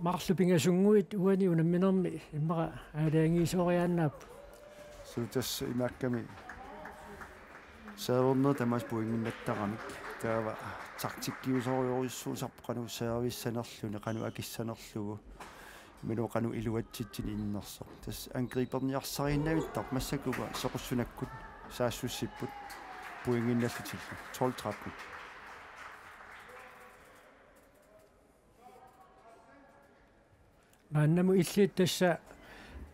marluk pingasunnguit uani unamminermi immaqa aalajangiisooriaannaapput. Suu, tassa imaakkami servernerit tamaasa pointinnattaramik. Taava taktikkiusorujussuusarpoq qanoq servissanerluni, qanoq akissanerlugu. Imaluunniit qanoq iluatsitsineq innersoq. Tassa angriberniarsariinnavittarpoq massakkut sequssunakkut saassussipput pointinnallutillu tolv tretten. Maannamut illit tassa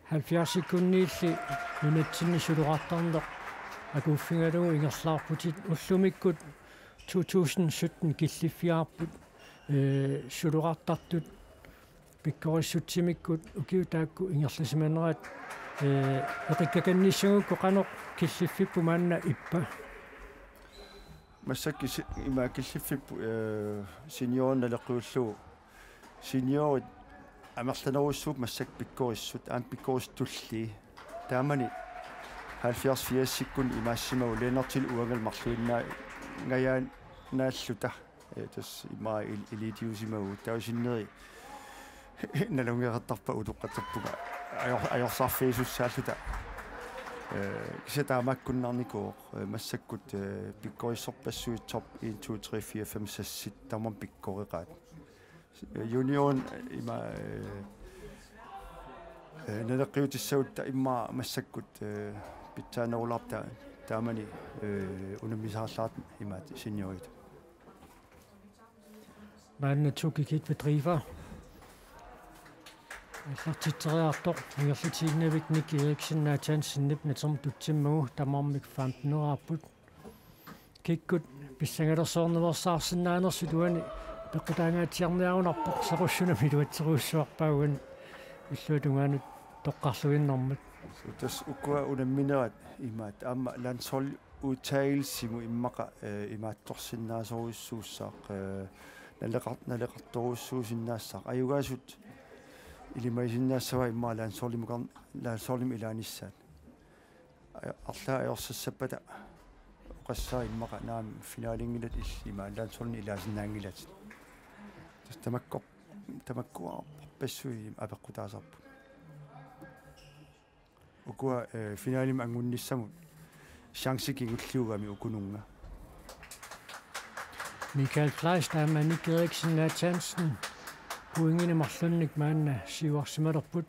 halvfjerds sekundiilli nunatsinni suluqartarneq akuuffigalugu ingerlaarputit, ullumikkut to tusind sytten killiffigaarput, eh, suluqartartut pikkorissutimikkut ukiut taakku ingerlasimanerat, eh, eqikkakannissagukku qanoq killiffipput maanna ippa? Massakkut si-, ima killiffipput, eh, seniorinik naleqqiullugu. Seniorit amerlanerussuupput massakkut pikkorissut, aamma pikkorissut tullii. Taamani halvfjerds firsikkunni imaassimavoq Lennartilu uangalu marluinnaangajaannaalluta. Eh, tassa ima el-, elitiusimavugut, taava sinneri nalunngeqartarput utoqqatserpunga ajor-, ajorsarfiisussaalluta. Eh, kisianni taamaakkunnaarnikuuvoq, eh, massakkut, eh, pikkorissorpassuit top en, to, tre, fire, fem, seks, syv tamarmik pikkoreqaat. Eh, juniorit ima, eh, eh, naleqqiutissagutta immaqa massakkut, eh, pitsaanerulaarput taamani, eh, unammisaqallaartut imaattoq seniorit. Maanna Tuki Kitva Driver aallartitseriartoq ingerlatiinnavik Nick Eriksen Nathansenip natermut tutsimmagu, tamarmik femteneraarput. Kikkut pissangalersoorniarsaarsinnaanersut uani peqqutaangaatsiarniarunarpoq, sequssunami iluatserujussuarpaa uani illuatungaanut toqqarluinnarmat. Tassa ukua unamminerat imaattoq aamma landshold udtagelsimut immaqa, eh, imaattorsinnaasorujussuussaaq, eh, naleqar-, naleqartorujussuusinnaassaaq. Ajugaasut ilimagisinnaassavaat immaqa landsholdimukar-, landsholdimut ilaanissaat. Aj-, arlaat ajorsassappata oqassaaq immaqa naamik finalinngilatit illit ima landsholdimut ilaasinnaanngilatit. Tassa tamakkor-, tamakkuarpassuit apeqqutaasarput. Ukua, eh, finalimut angunnissamut chance kingulliugami ukununnga. Michael Kleist aamma Nick Eriksen Nathansen pointinik marlunnik maanna siuarsimalerput.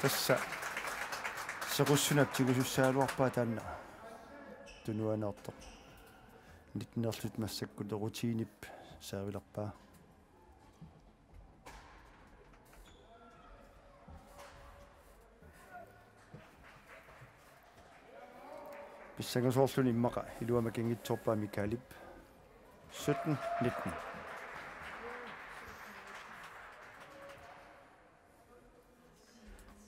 Tassa sequssunap tigusussagaluarpaa taanna tunuaneersoq. Nittenerlutik massakkut rutiinip servilerpaa. Pissangasoorluni immaqa iluamik anngitsoorpaa Michaelip. Sytten nitten.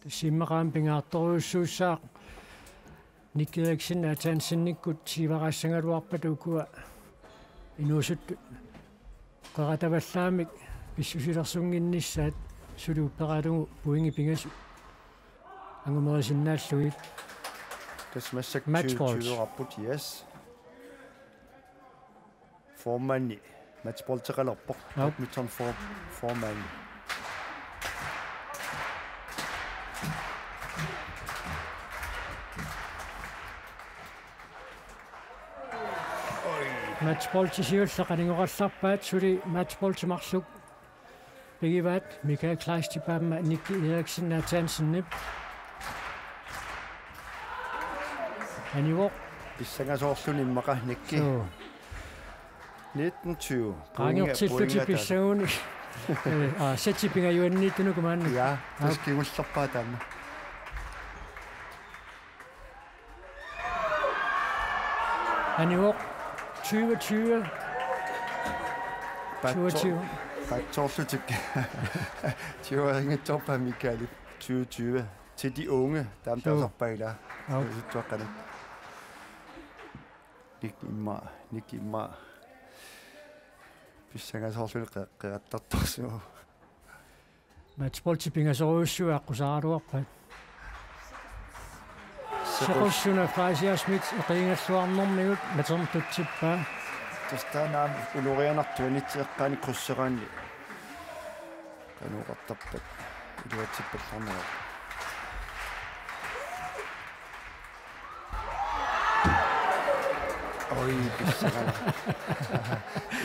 Tassa immaqa aamma pingaartorujussuussaaq Nick Eriksen Nathansenikkut siuaraassagaluarpata ukua inuusuttut Qeratavallaamik pissusilersunnginnissaat suli upperalugu pointit pingasut angumerisinnaallugit. Tassa massakkut matchbolt. Tyve-tyve-rapput, yes. Formandi matchbolteqalerpoq. Aap. Badminton for-, formandi. Matchbolti siulleq qanigoqallarpaat, suli matchbolti marluk pigivaat Michael Kleistip aamma Nicky Eriksen Nathansenip. Anivoq. Pissangasoorluni immaqa Nicky. Suu. Nitten tyve. Qaangertillutik pointit, pointit taasa. Pissanganni. Eh, aa, sætti pingajuanniittunuku maanna. Ja, tassa kingullerpaaq taanna. Anivoq tyve tyve. Patso-, tyve tyve. Patsoorlutik. Tyve-rinngitsoorpaa Michaelip tyve tyve. Til de unge, taama. Suu. Taasarpaat ilaa. Aap. Sutsuaqqanik. Nick immaqa, Nick immaqa. Pissangasoorluni qe-, qerattartorsuuvoq. Matchbolti pingasorujussuit aqqusaaraluarpaat. Sequs-, Sequssunaq Fleischer Schmidt eqiingalluarnermigut matertutsippaa. Tassa taanna aamma ulorianartuani eqqaani krydseraanni. Qanoq oqartarpat iluatsippallarnerat. Oj, pissarala.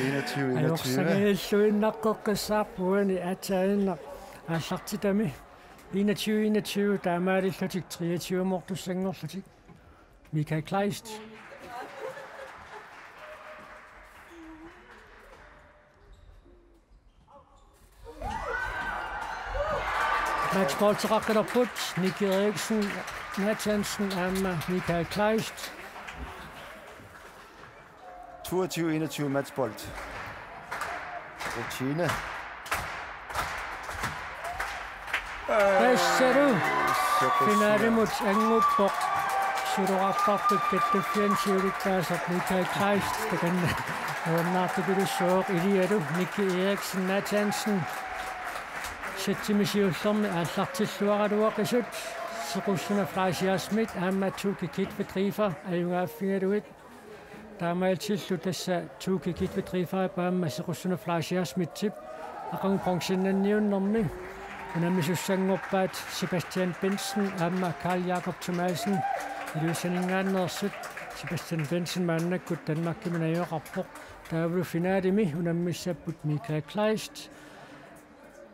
Enogtyve enogtyve. Ajorsangajalluinnaqqeqqissaarpoq uani aatsaannaq aallartitami. Enogtyve enogtyve, taamaalillutik treogtyve-moortussanngorlutik. Michael Kleist. Matchbolteqaqqilerput, Nicky Eriksen Nathansen aamma Michael Kleist. Toogtyve enogtyve matchbold. Rutine. Tassalu. Sequssunaq. Finalimut anguppoq. Sulorartartut kattuffianni siulittaasaq Michael Kleist, takanna nuannaartupilussuaq, ilialu Nicky Eriksen Nathansen. Sættimi siullermi aallartilluaraluaqisut Sequssunaq Fleischer Schmidt aamma Tuke Kitve Driver ajugaaffigalugit. Taamaalillutillu tassa Tuke Kitve Driverip aamma Sequssunaq Fleischer Schmidtip aqagu bronzennanniunnermi unammisussanngorpaat Sebastian Bentzen aamma Carl Jakob Thomassen Ilulissaninngaanneersut. Sebastian Bentzen maannakkut Danmarkimi najugaqarpoq. Taavalu finalimi unammissapput Michael Kleist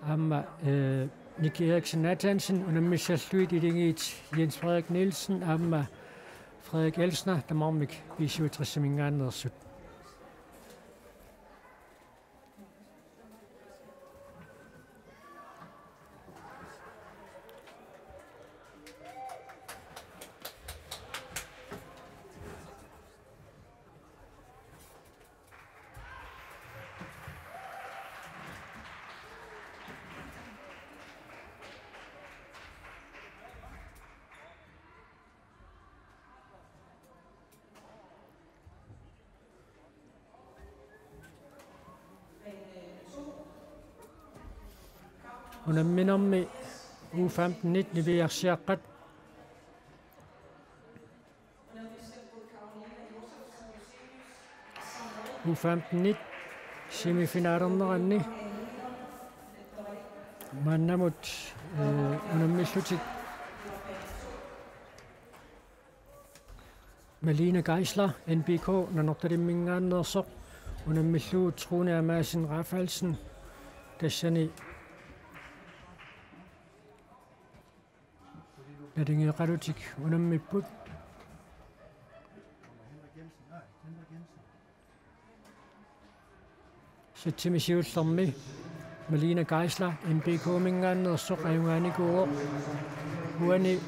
aamma, eh, Nicky Eriksen Nathansen, unammissallugit iligiit Jens Frederik Nielsen aamma Frederik Elsner, tamarmik B syvogtres-iminngaanneersut. Unamminermi U femten-it niviarsiaqqat. U femten-it semifinalerneranni maannamut, eh, unammillutik Malene Geisler, N B K, Nanortalimminngaanneersoq, unammillugu Trune Amassen Rafaelsen, tassani naligeeqalutik unammipput. Sættimi siullermi Malene Geisler, M B K-minngaanneersoq, ajugaanikuuvoq. Uani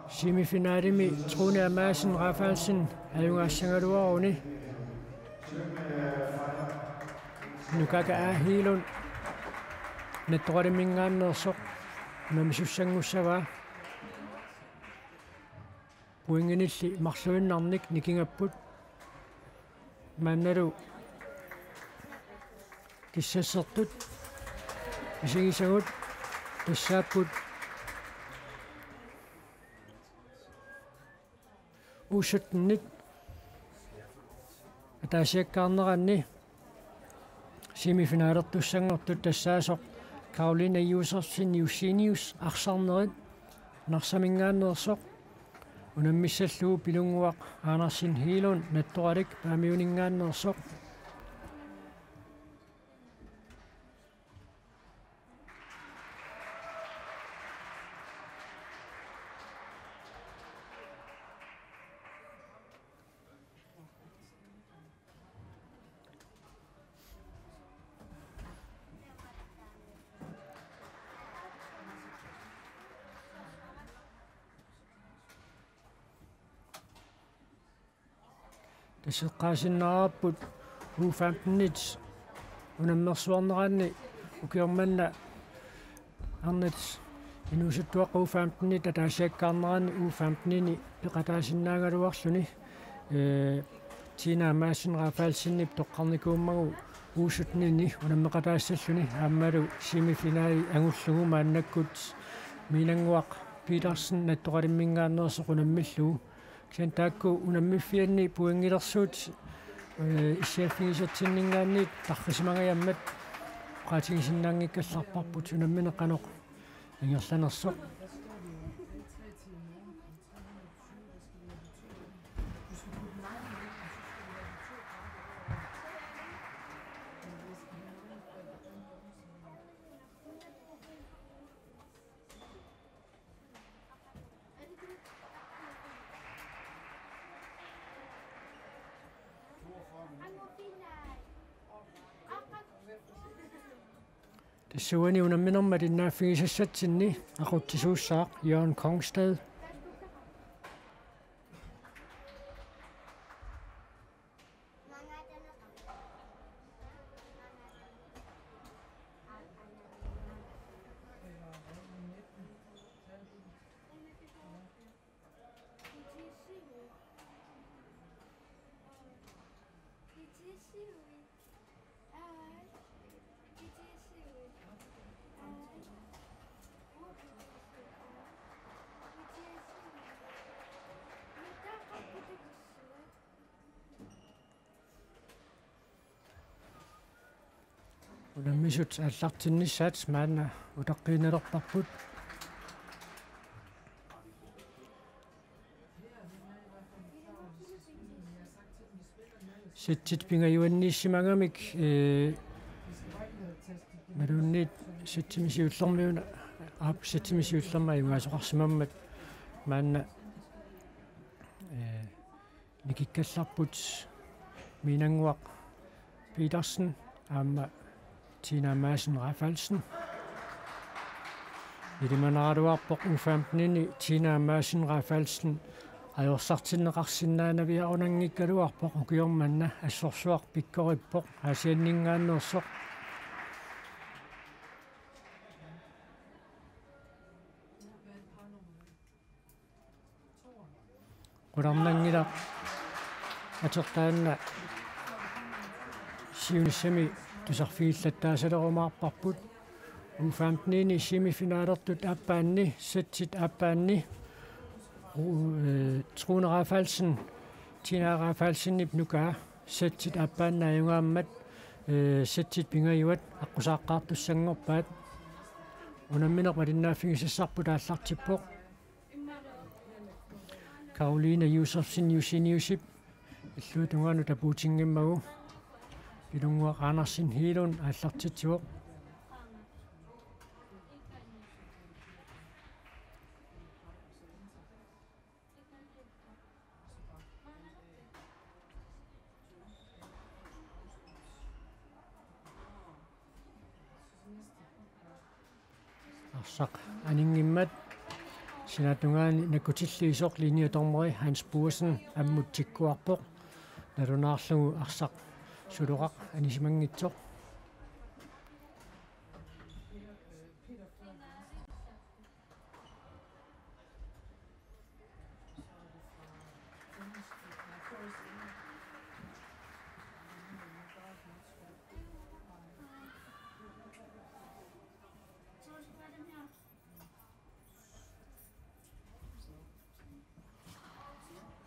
semifinalimi Trune Amassen Rafaelsen ajugaassagaluaruni. Nukaka A. Hegelund, Nanortalimminngaanneersoq, unammisussanngussagaa. Pointinilli marluinnarnik nikingapput. Maannalu Pissassertut isigisagut tassaapput U syttenit ataasiakkaarneranni semifinalertussanngortut tassaasoq Karoline Josefsen Josenius arsarnerit Narsaminngaanneersoq unammissallugu Pilunnguaq Andersen Hegelund Nattoralik Paamiuninngaanneersoq. Tassa eqqaasinnaavarput U femtenit unammersuarneranni ukioq manna arnat inuusuttuaqqat U femtenit ataasiakkaarneranni U femtenini peqataasinnaagaluarluni, ee, Tina Madsen Rafaelsenip toqqarnikuummagu U syttenini unammeqataassalluni aammalu semifinali angullugu maannakkut Miinannguaq Petersen Nattoralimminngaanneersoq unammillugu. Kisianni taakku unammiffianni pointilersuut, ee, issiaffigisatsinninngaanniit tarrisimangajammat oqaatigisinnaanngikkallarparput unammineq qanoq ingerlanersoq. Tassuuna unamminermi malinnaaffigisassatsinni aqutsisuussaaq Jørgen Kongsted. Unammisut aallartinnissaat maanna utaqqiinnarparput. Settit pingajuanniissimagamik, ee, maluunniit settimi siullermi una, aap, settimi siullermi ajugaasoqarsimammat maanna, ee, nikikkallarput Miinannguaq Petersen aamma Tina Madsen Rafaelsen. Ilimanaraluarpoq U femtenini Tina Madsen Rafaelsen ajorsartinneqarsinnaanaviarunanngikkaluarpoq ukioq manna assorsuaq pikkorippoq Aasianninngaanneersoq. Qularnanngilaq atertaanna siunissami tusarfigillattaasalerumaarparput. U femtenini semifinalertut aappaanni, settit aappaanni, u-, ee, Trune Rafaelsen, Tina Rafaelsenip nukaa, settit aappaannaajugaammat, ee, settit pingajuat aqqusaaqqaartussanngorpaat. Unammineq malinnaaffigisassarput aallartippoq. Karoline Josefsen Joseniusip illuatungaanut tapuutinngimmagu Pilunnguaq Andersen Hegelund aallartitsivoq. Arsaq aninngimmat sinaatungaani nakkutilliisoq linjedommeri Hans Buersen ammut tikkuarpoq. Nalunaarlugu arsaq suloqaq anisimanngitsoq.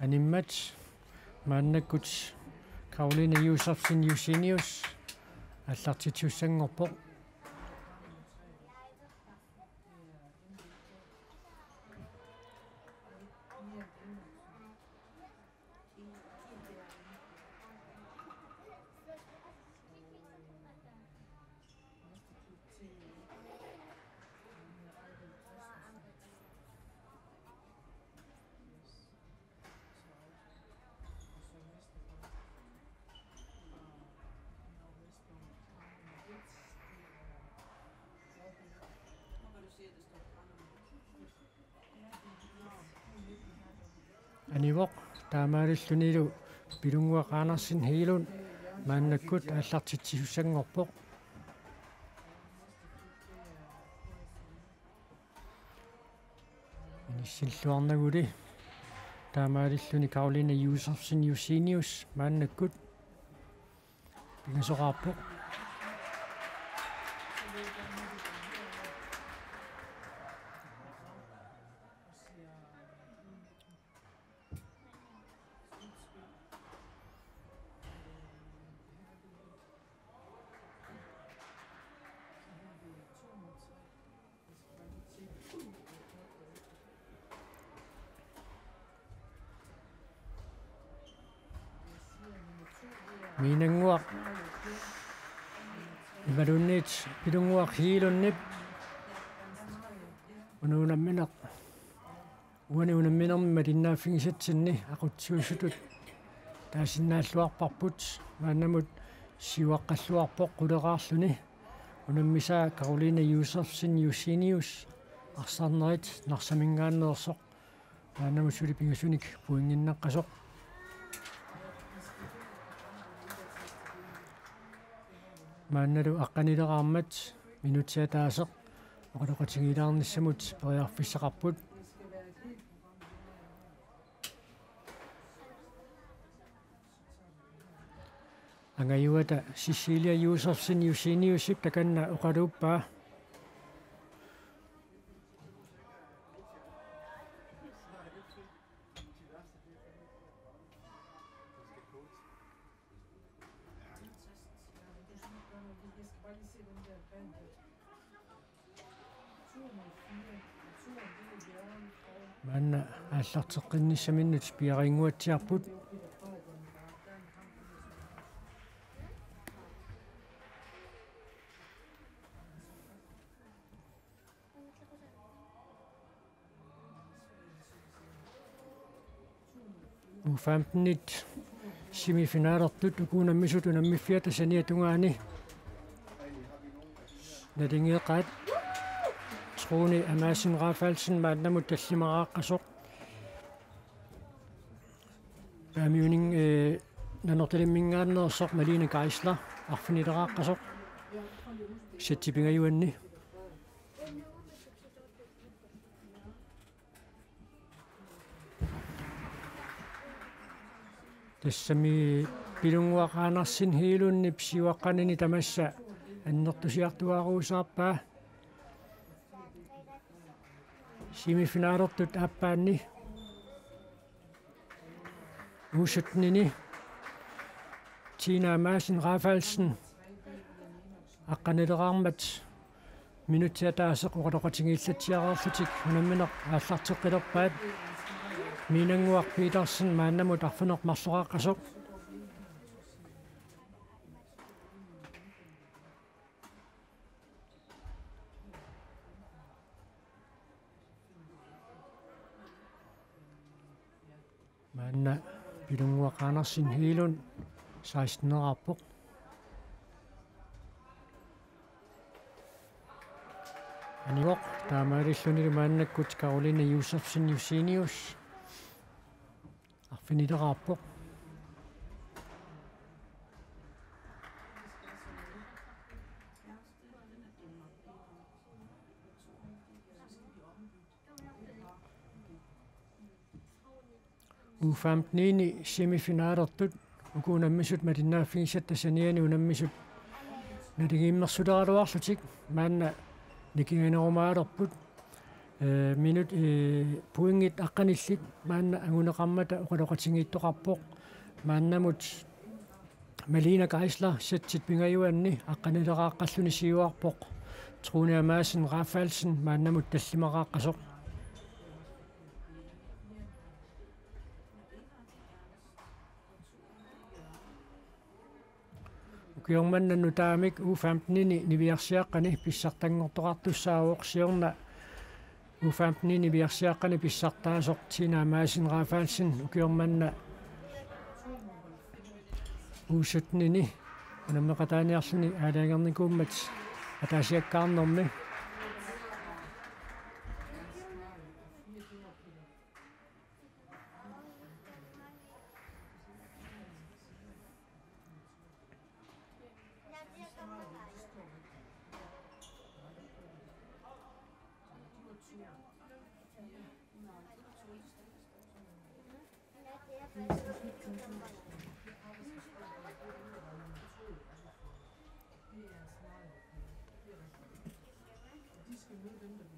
Animmat maannakkut Karoline Josefsen Josenius aallartitsissanngorpoq. Anivoq taamaalillunilu Pilunnguaq Andersen Hegelund maannakkut aallartitsissanngorpoq. Inissilluarnaguli taamaalilluni Karoline Josefsen Josenius maannakkut pingasoqaarpoq. Miinannguaq imaluunniit Pilunnguaq Hegelundip una unammineq uani unamminermi malinnaaffigisatsinni aqutsisuusutut taasinnaalluarparput, maannamut siuaqqalluarpoq quleraarluni. Unammisaa Karoline Josefsen Josenius, arsarnerit Narsaminngaanneersoq, maannamut suli pingasunik pointinnaqqasoq. Maannalu aqqanileraarmat minutsit ataaseq oqaloqatigiilaarnissamut periarfissaqarput. Angajuata Cecilia Josefsen Joseniusip takanna oqaluuppaa. Maanna aallarteqqinnissaminut piarinnguatsiarput. U femten-it semifinalertut uku unammisut unammiffiata saniata tungaani naligeqaat Trone Amassen Rafaelsen maannamut tallimaraaqqasoq. Paamiuning, eh, Nanortalimminngaanneersoq Malene Geisler arfinileraqqasoq. Sætip pingajuanni. Tassami Pilunnguaq Andersen Hegelundip siuaqqanini tamassa annertusiartuaarusaarpaa. Semifinalertut aappaanni U sytten-ini Tina Madsen Rafaelsen aqqanileraarmat minutsit ataaseq oqaloqatigiillatsiareerlutik unammineq aallarteqqilerpaat. Miinannguaq Petersen maannamut arfineq-marloqaqqasoq. Maanna Pilunnguaq Andersen Hegelund seksten-eraarpoq. Anivoq taamaalillunilu maannakkut Karoline Josefsen Josenius arfinileraarpoq. U femten-ini semifinalertut uku unammisut malinnaaffigisatta saniani unammisut naligiimmersuleraluarlutik maanna nikinganerumaalerput. Ee, minut, ee, pointit aqqanillit maanna anguneqarmata oqaloqatigiittoqarpoq. Maannamut Malene Geisler settit pingajuanni aqqanileraaqqalluni siuarpoq Trune Madsen Rafaelsen maannamut tallimaqaaqqasoq. Ukioq manna nutaamik U femten-ini niviarsiaqqani pissartanngortoqartussaavoq siorna U femten-ini niviarsiaqqani pissartaasoq Tina Madsen Rafaelsen ukioq manna U sytten-ini unammeqataaniarluni aalajangernikuummat ataasiakkaarnermi.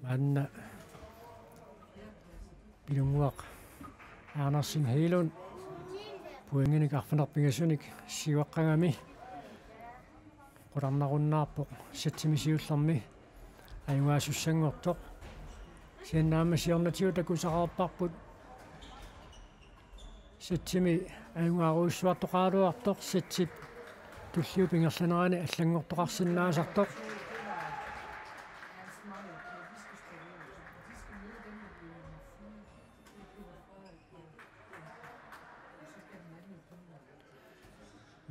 Maanna Pilunnguaq Andersen Helund pointinik arfineq-pingasunik siuaqqagami qularnarunnaarpoq setsimi siullermi ajugaasussanngortoq. Siannaamma siornatigut takusaqarparput setsimi ajugaarujussuartoqaraluartoq setsip tulliup ingerlanerani allanngortoqarsinnaasartoq.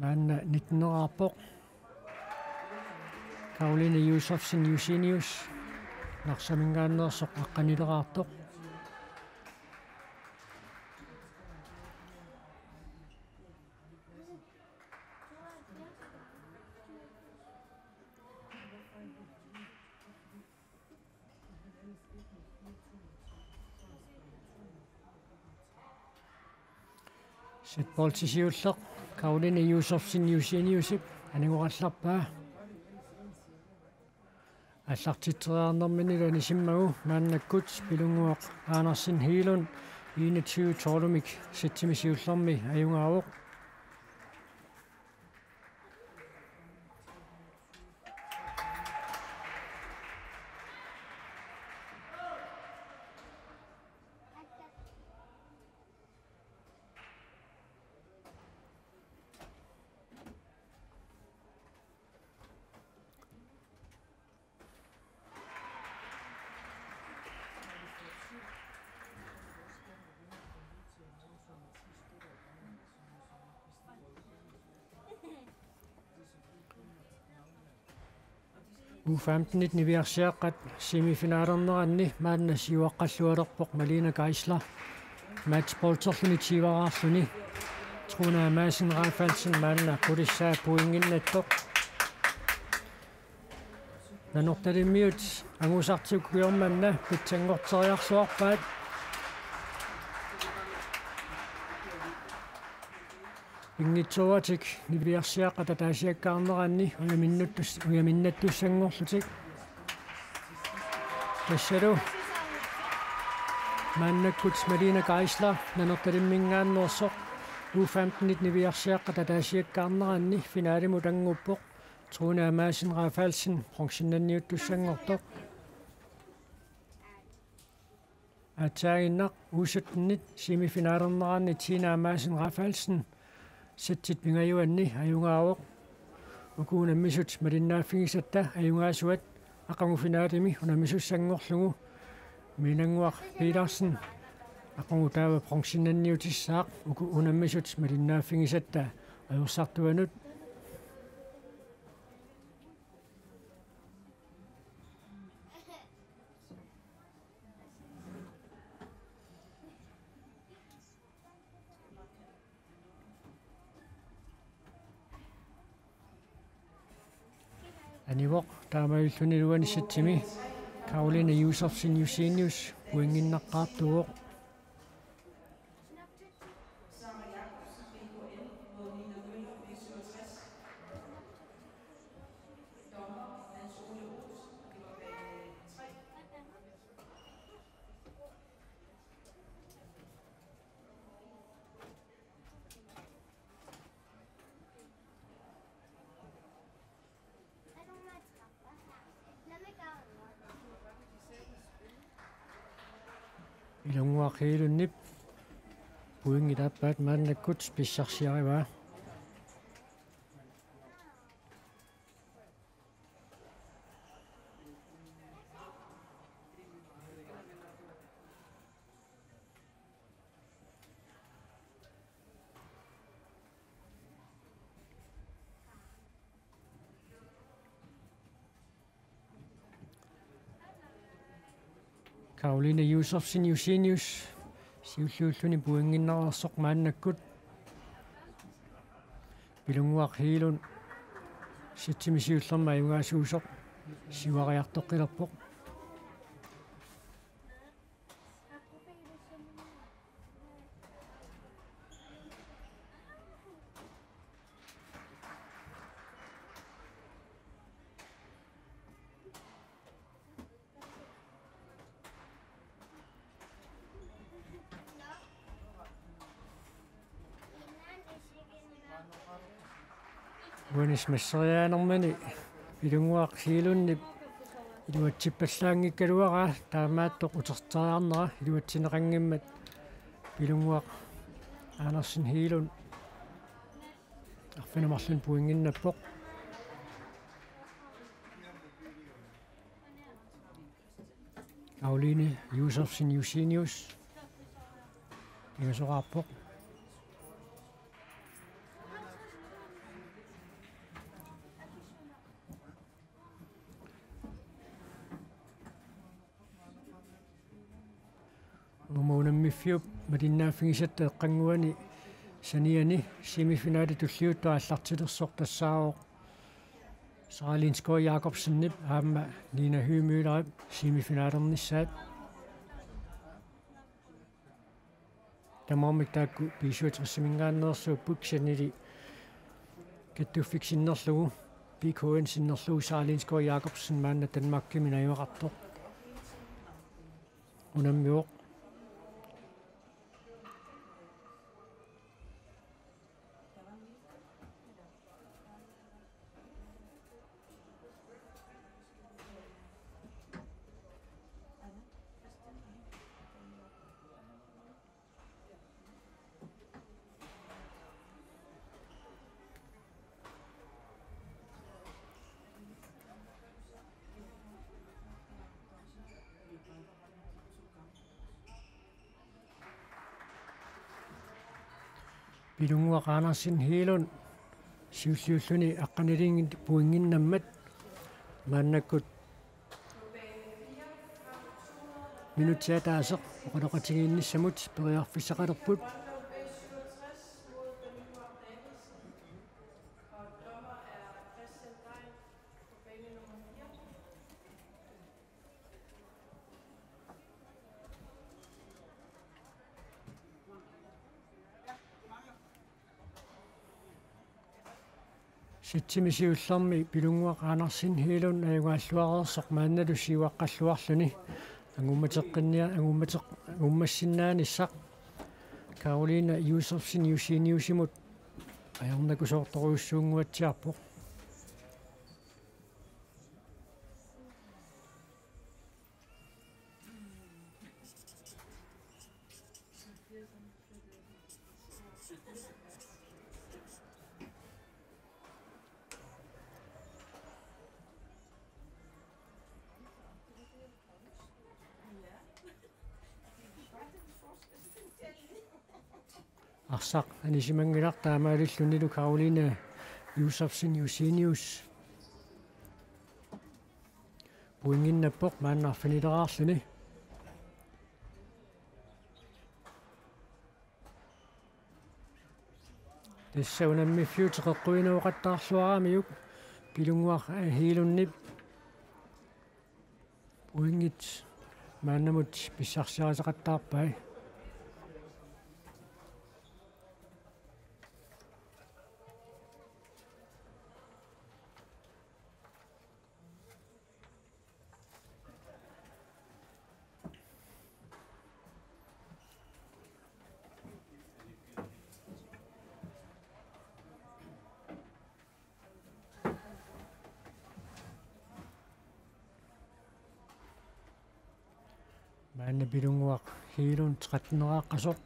Maanna nitten-eraarpoq. Karoline Josefsen Josenius Narsaminngaanneersoq aqqanileraartoq. Setbolti siulleq Karoline Josefsen Joseniusip anigorallarpaa. Aallartitseriarnerminilu anisimmagu maannakkut Pilunnguaq Andersen Helund enogtyve tolv-imik setsimi siullermi ajugaavoq. U femten-it niviarsiaqqat semifinalerneranni maanna siuaqqallualerpoq Malene Geisler. Matchbolterluni tyveraarluni. Truna Madsen Rafaelsen maanna qulissaa pointinnattoq. Nanortalimmiut angusartik ukioq manna pitsanngorteriarluarpaat. Pinngitsooratik niviarsiaqqat ataasiakkaarneranni ujaminnuttus-, ujaminnattussanngorlutik. Tassalu maannakkut Malene Geisler Nanortalimminngaanneersoq U femten-it niviarsiaqqat ataasiakkaarneranni finalimut annguppoq. Truna Madsen Rafaelsen bronzinnanniuttussanngortoq. Aatsaaginnaq U sytten-it semifinalerneranni Tina Madsen Rafaelsen settit pingajuanni ajugaavoq. Uku unammisut malinnaaffigisatta ajugaasuat aqagu finalimi unammisussanngorlugu Miinannguaq Petersen aqagu taava bronzinnanniutissaaq. Uku unammisut malinnaaffigisatta ajorsartuanut. Anivoq taamaalilluni iluani setsimi Karoline Josefsen Josenius pointinnaqqaartuuvoq. Pilunnguaq Hegelundip pointit aappaat maannakkut pissarsiarivaa. Karoline Josefsen Josenius siulliulluni pointinnareersoq maannakkut. Pilunnguaq Hegelund settimi siullermi ajugaasuusoq siuariartoqqilerpoq. Uanis masseriaanermini Pilunnguaq Hegelundip iluatsippallaanngikkaluaraa, taamaattoq utertitariarnera iluatsinneqanngimmat Pilunnguaq Andersen Hegelund arfineq-marlunnik pointinnappoq. Karoline Josefsen Josenius pingasoqaarpoq. Uuma unammiffiup malinnaaffigisatta eqqannguani saniani semifinali tulliuttoq aallartilersoq tassaavoq Sara Lindskov Jakobsenip aamma Nina Høgh Møllerip semifinalernissaat. Tamarmik taakku B syvogtres-iminngaanneersuupput, kisiannili kattuffiup sinnerlugu, B K N sinnerlugu, Sara Lindskov Jakobsen maanna Danmarkimi najugaqartoq unammivoq. Pilunnguaq Andersen Hegelund siulliulluni aqqanilinnik pointinnammat maannakkut minutsit ataaseq oqaloqatigiinnissamut periarfissaqalerput. Settimi siullermi Pilunnguaq Andersen Hegelund ajugaalluareersoq maannalu siuaqqalluarluni angummateqqinnia-, angummateq-, angummassinnaanissaq Karoline Josefsen Joseniusimut ajornakusoortorujussuunnguatsiarpoq. Arsaq anisimanngilaq taamaalillunilu Karoline Josefsen Josenius pointinnappoq maanna arfinileraarluni. Tassa unammiffiup teqeqquinooqattaarluaramiuk Pilunnguaq Hegelundip pointit maannamut pissarsiarisaqattaarpai. Maanna Pilunnguaq Hegelund tretten-eraaqqasoq,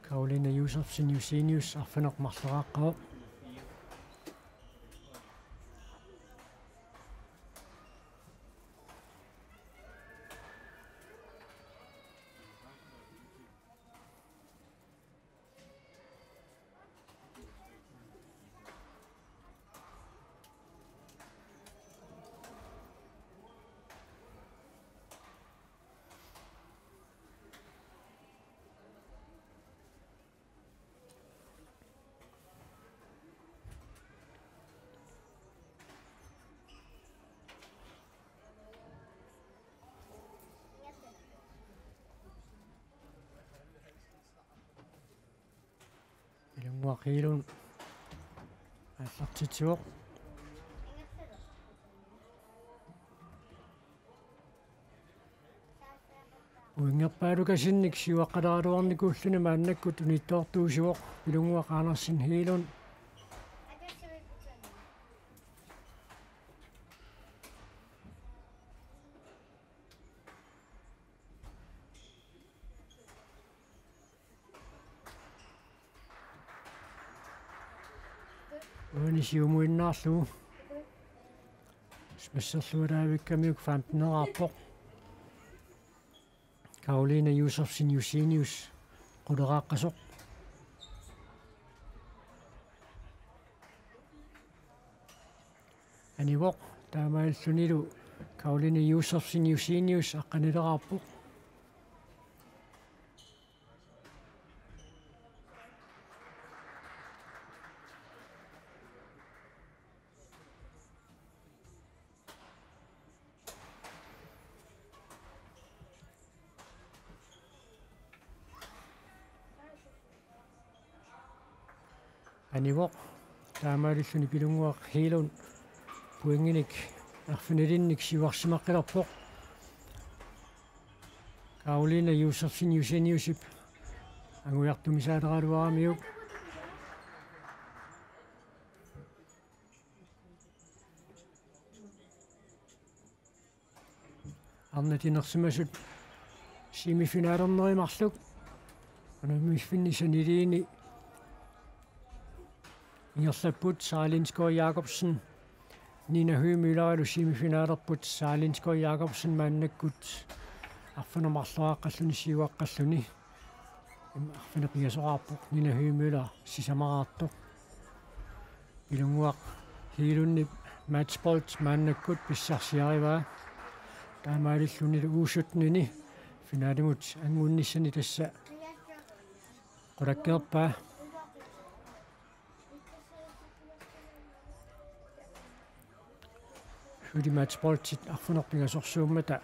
Karoline Josefsen Josenius arfineq-marloqaaqqavoq. Pilunnguaq Hegelund aallartitsivoq. Pointerpaalukasinnik siuaqqaleraluarnikuulluni maannakkut unittoortuusivoq Pilunnguaq Andersen Hegelund. Uani siumuinnaarlugu. Smasserluaraavikkamiuk femten-eraarpoq. Karoline Josefsen Josenius quleraaqqasoq. Anivoq, taamaalillunilu Karoline Josefsen Josenius aqqanileraarpoq. Anivoq, taamaalilluni Pilunnguaq Hegelund pointinik arfinilinnik siuarsimaqqilerpoq. Karoline Josefsen Joseniusip angujartumisaaleraluaramiuk. Arnat inersimasut semifinalerneri marluk unammisfinni saniliini ingerlapput. Sara Lindskov Jakobsen, Nina Høgh Møllerilu semifinalerput. Sara Lindskov Jakobsen maannakkut arfineq-marloqaqqalluni siuaqqalluni. Arfineq-pingasoqarpoq, Nina Høgh Møller sisamaraartoq. Pilunnguaq Hegelundip matchbold maannakkut pissarsiarivaa. Taamaalillunilu U syttenini finalimut anngunnissani tassa qulakkeerpaa. Suli matchboldit arfineq-pingasorsuummata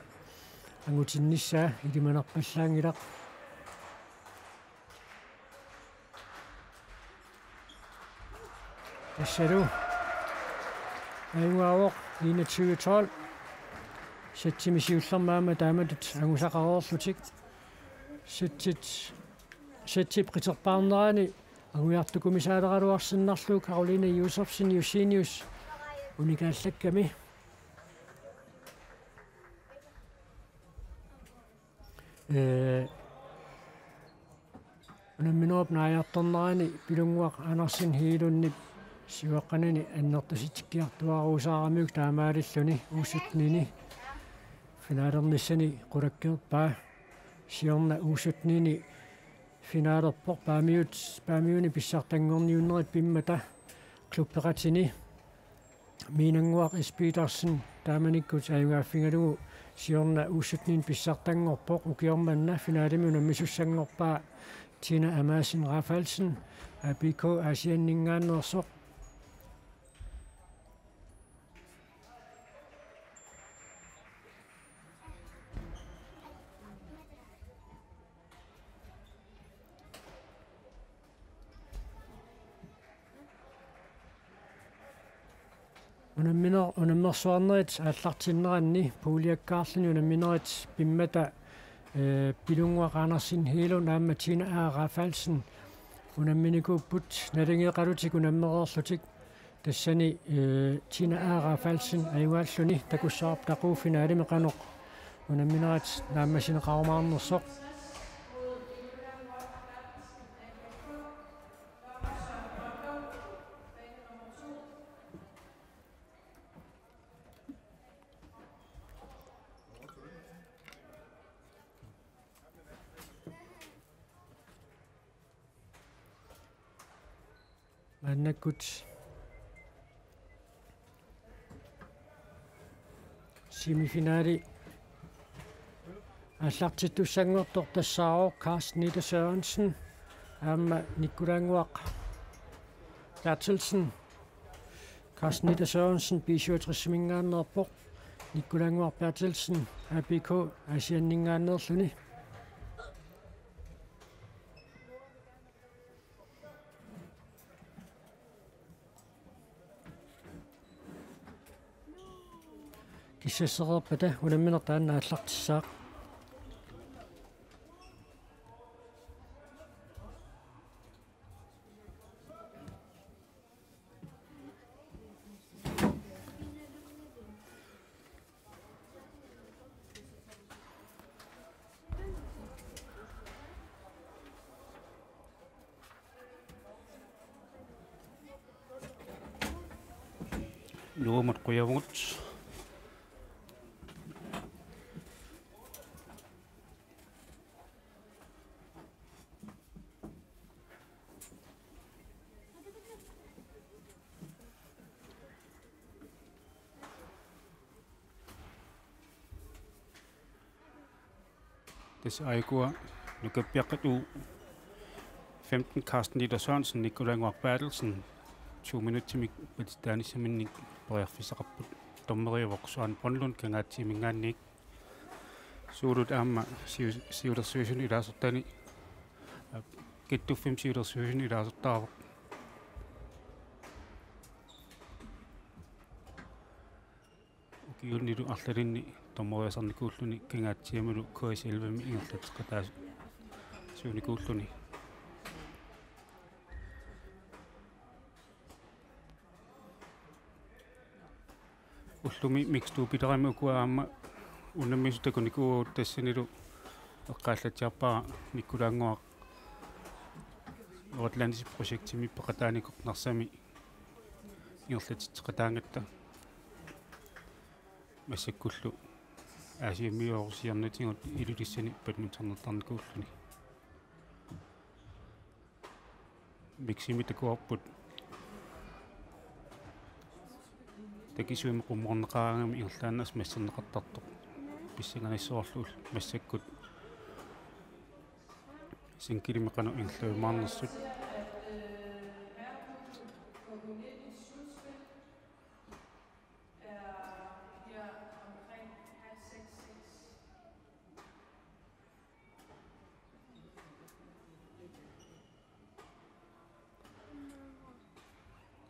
angutinnissaa ilimanarpallaanngilaq. Tassalu ajugaavoq enogtyve tolv. Sættimi siullermi aamma taamatut angusaqareerlutik. Sættit, sættip qiterpaarnerani angujartukumisaaleraluarsinnarlugu Karoline Josefsen Josenius unikaallakkami. Ee, unamminerup naajartornerani Pilunnguaq Andersen Hegelundip siuaqqanani annertusitikkiartuaaruusaaramiuk taamaalilluni U syttenini finalernissani qulakkeerpaa. Siorna U syttenini finalerpoq Paamiut, Paamiuni pissartanngorniunnerit pimmata klubbeqatini. Miinannguaq S. Petersen taamanikkut ajugaaffigalugu siorna U syttenini pissartanngorpoq, ukioq manna finalimi unammisussanngorpaa Tina Amassen Rafaelsen, A B K Aasianninngaanneersoq. Unamminer-, unammersuarnerit aallartinneranni puuliakkaarluni unamminerit pimmata, ee, Pilunnguaq Andersen Hegelund aamma Tina A. Rafaelsen unamminikuupput naligeeqalutik unammereerlutik. Tassani, ee, Tina A. Rafaelsen ajugaalluni takussavarput taqugu finalimi qanoq Unamminerit naammassineqarumaarnersoq. Maannakkut semifinali aallartittussanngortoq tassaavoq Carsten Ida Sørensen aamma Nikkulaannguaq Berthelsen. Carsten Ida Sørensen B syvogtres-iminngaanneerpoq, Nikkulaannguaq Berthelsen A B K Aasianninngaanneerluni. Kissassereerpata unammineq taanna aallartissaaq. Nuumut qujavugut. Tassa aajuku nukappiaqqat U femten Carsten Dieter Sørensen, Nikolaj Ngoak Berthelsen, to minutsimik patitaanissaminnik periarfissaqarput. Dommeriuvoq Søren Brønlund, Kangaatsiiminngaanniit. Suulut aamma siu-, siulersuisuni ilaasortani, aa, Kittuffimmi siulersuisuni ilaasortaavoq. Ukiunilu arlalinni dommeriasarnikuulluni Kangaatsiamilu K S elleve-mi ingerlatseqataasuunikuulluni. Ullumi mixed doublerimik ukua aamma unammisut takunikuuagut, tassanilu eqqaallatsiarpara Nikolaj Ngoak Nordatlantic projektimi peqataanikoq Narsami ingerlatitseqataangatta. Massakkullu Aasiammiuusiornatigut Ilulissani badmintonertarnikuulluni. Miximik takuarput takisuumik qummukarneqaraangamik ingerlaannaq masserneqartartoq pissanganassavarlu, massakkut singlemik qanoq ingerlajumaarnersut.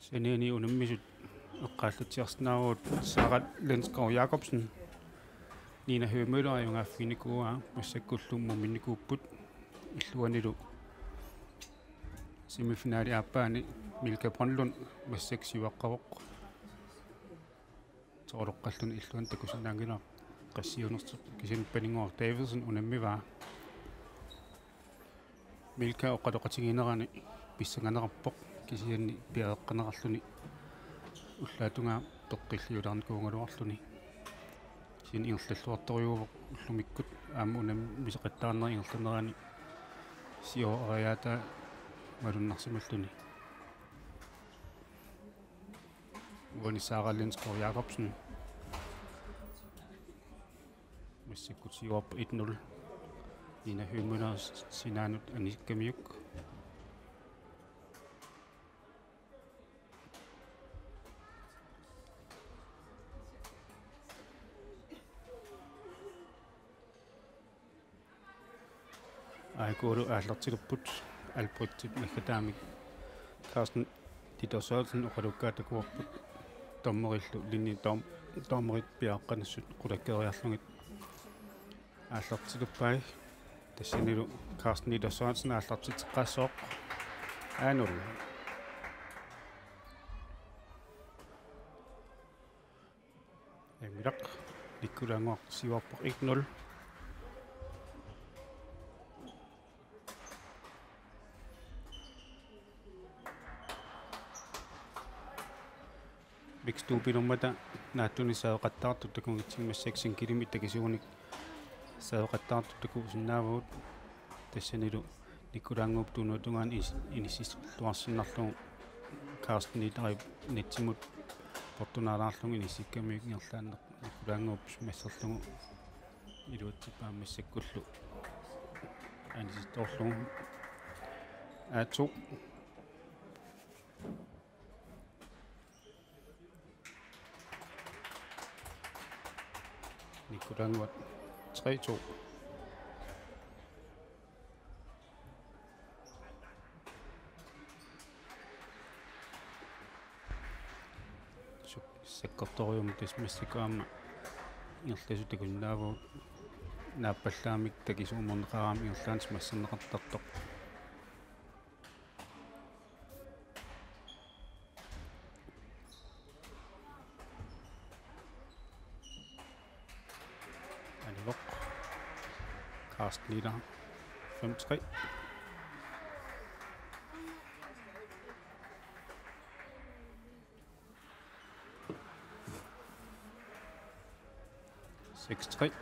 Saniani unammisut eqqaallatsiarsinnaavagut Sara Lindskov Jacobsen, Nina Høgh Møller ajugaaffiginikuuaa, massakkullu muminnikuupput. Illuanilu semifinali aappaani Milka Brønlund massakkut siuaqqavoq. Soorlu oqalluni illuanut takusinnaanngilara qassiunersoq, kisianni Paninnguaq Davidsen unammivaa. Milka oqaloqatigiinnerani pissanganerarpoq, kisianni piareeqqanerarluni ullaap tungaa peqqilliulaarnikuugaluarluni. Kisianni ingerlalluartorujuuvoq ullumikkut aamma unammisoqattaarnera ingerlanerani siuariaataa malunnarsimalluni. Uani Sara Lindskov Jacobsen. Massakkut siuarpoq et nul. Nina Høgh Møller sinaanut anikkamiuk. Aajukulu aallartilerput, Albrechtip naggataamik Carsten Dieter Sørensen oqalukkaat takuarput, dommerillu linje dom-, dommerit piareeqqanissut qulakkeeriarlugit aallartiluppai. Tassanilu Carsten Dieter Sørensen aallartitseqqaassooq. A nul. Emilaq, Nick Nikkulaannguaq siuarpoq, et nul. Mixed doublerummata naatsumik saveqattaartut takugitsigu, massakkut singlemik takisuunik saveqattaartut takusinnaavagut, tassanilu Nikkulaannguup tunuatungaani is-, inissilluarsinnarlugu Carsten Niederreep netsimut portunaalaarlugu inissikkamiuk ingerlaannaq Nikkulaannguup masserlugu iluatsippaat massakkullu anisittoorlugu. A to. Nikkulaannguaq tre to. Suk-, sakkortorujummik tassa massakkut aamma ingerlasut takusinnaavagut, naappallaamik takisuumorneqaraangat ingerlaannaq massanneqartartoq. Anivoq. Carsten Nieder. Fem tre. Seks tre.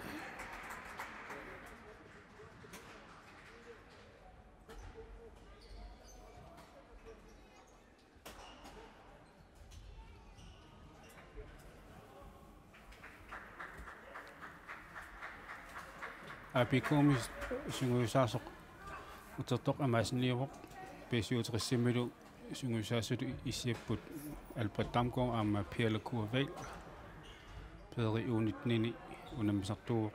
A P K-mi sungiusaasoq utertoq amaasiniuvoq, B syvogtres-imilu sungiusaasutut issiapput Albert Damgaard aamma Pele Kuuvail. Peeri U nitten-ini unammisartuuvoq.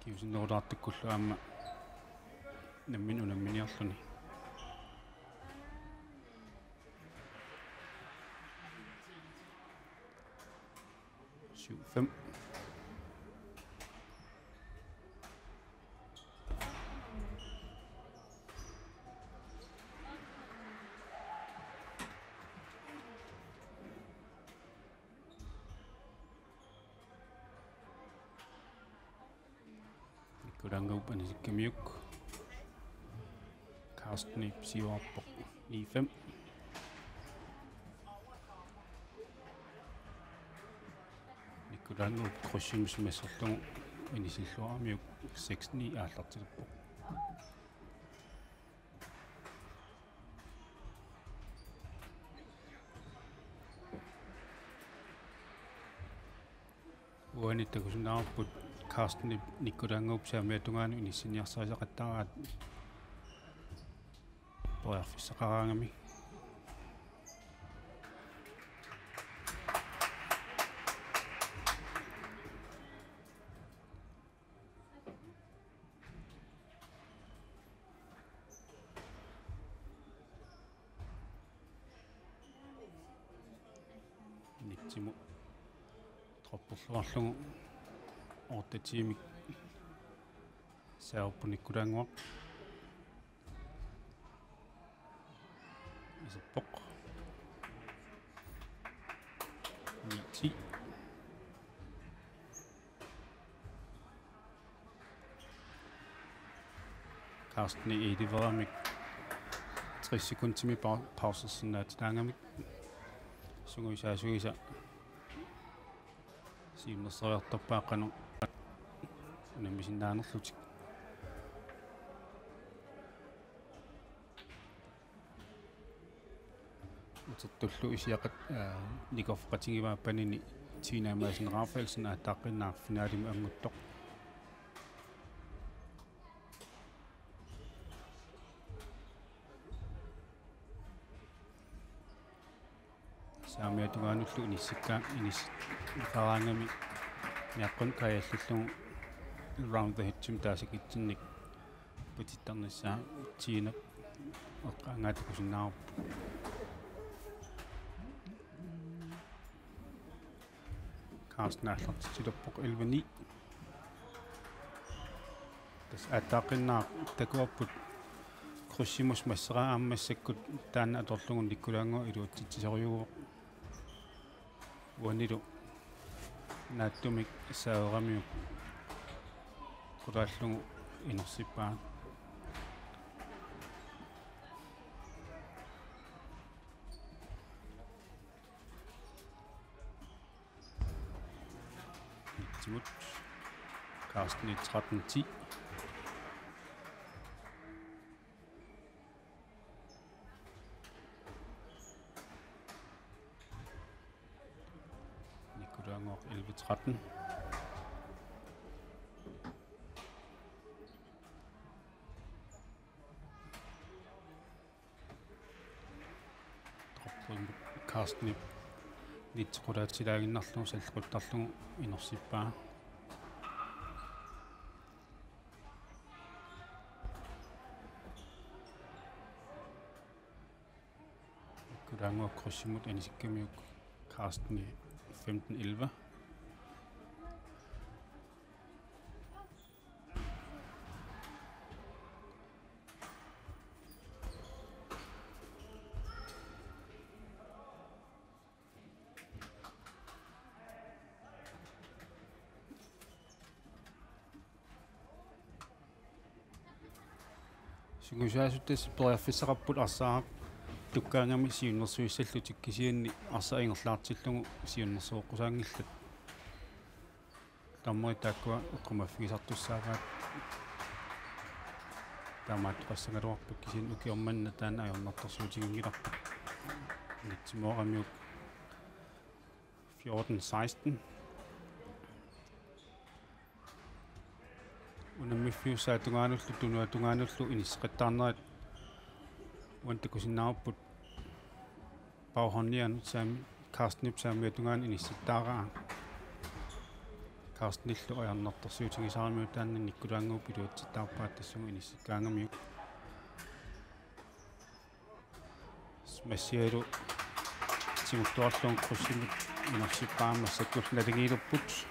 Kingusinnerulaartukkullu aamma nammineq unamminiarluni. Syv fem. Nikkulaannguup anisikkamiuk. Carstenip siuarpoq ni fem. Nikkulaannguup krydsimik masserlugu inisilluaramiuk seks ni aallartilerpoq. Uani takusinnaavarput Carstenip Nikkulaannguup saamiata tungaanut inissiniarsarisaqattaaraat periarfissaqaraangami. Netsimut dropperluarlugu otte-imik saarput Nikkulaannguaq. Iserpoq. Ni ti. Carsten i elleve-ramik tres sekundimik pa-, pausersinnaatitaagamik sungiusaasuisa siunnersortarpaa qanoq unammisinnaanerlutik. Utertullu isiaqat-, aa, nikoqqatigivaa panini Tina Madsen Rafaelsen aattaaqqiinnaq finaalimut annguttoq. Saamiata tungaanullu inissikka-, inisseqaraangami niaqqunneq kaajallallugu Round the Hedge-imik taasakitsinnik patittarnissaa Tinap eqqaangaata takusinnaavarput. Carsten aallartitsilerpoq elleve ni. Tassa aattaaqqiinnaq takuarput krydsimik masseraa aamma massakkut taanna atorlugu Nikkulaannguaq iluatsitsisorujuuvoq. Uanilu naatsumik saaramiuk qulaallugu inersippaa. Nitsimut Carsten i tretten ti. Nikolai Ngok elleve tretten. Carstenip nitsi qulaatilaaginnarlugu sallequttarlugu inersippaa. Nikolai Ngok krydsimut anisikkamiuk Carsten i femten elleve. Sungiusaasutut periarfissaqarput arsaq tukkaangami siunnersuissallutik, kisianni arsaq ingerlaartillugu siunnersuoqqusaanngillat. Dommerit taakkua eqqumaffigisartussaavaat. Taamaattoqassagaluarput, kisianni ukioq manna taanna ajornartorsiutiginngilarput. Nitsimut saaramiuk fjorten seksten. Unammiffiussaata tungaanullu, tunuata tungaanullu inisseqattaarnerat uani takusinnaavarput. Paavo Hornianut saam-, Carstenip saamiata tungaanut inissittaaraa. Carstenillu ajornartorsiutigisaramiuk taanna Nikolai Ngok iluatsittaarpaa tassunga inissikkaangamiuk. Smasialu tigulluarlugu krydsimut inersippaa, massakkut naligiilerput.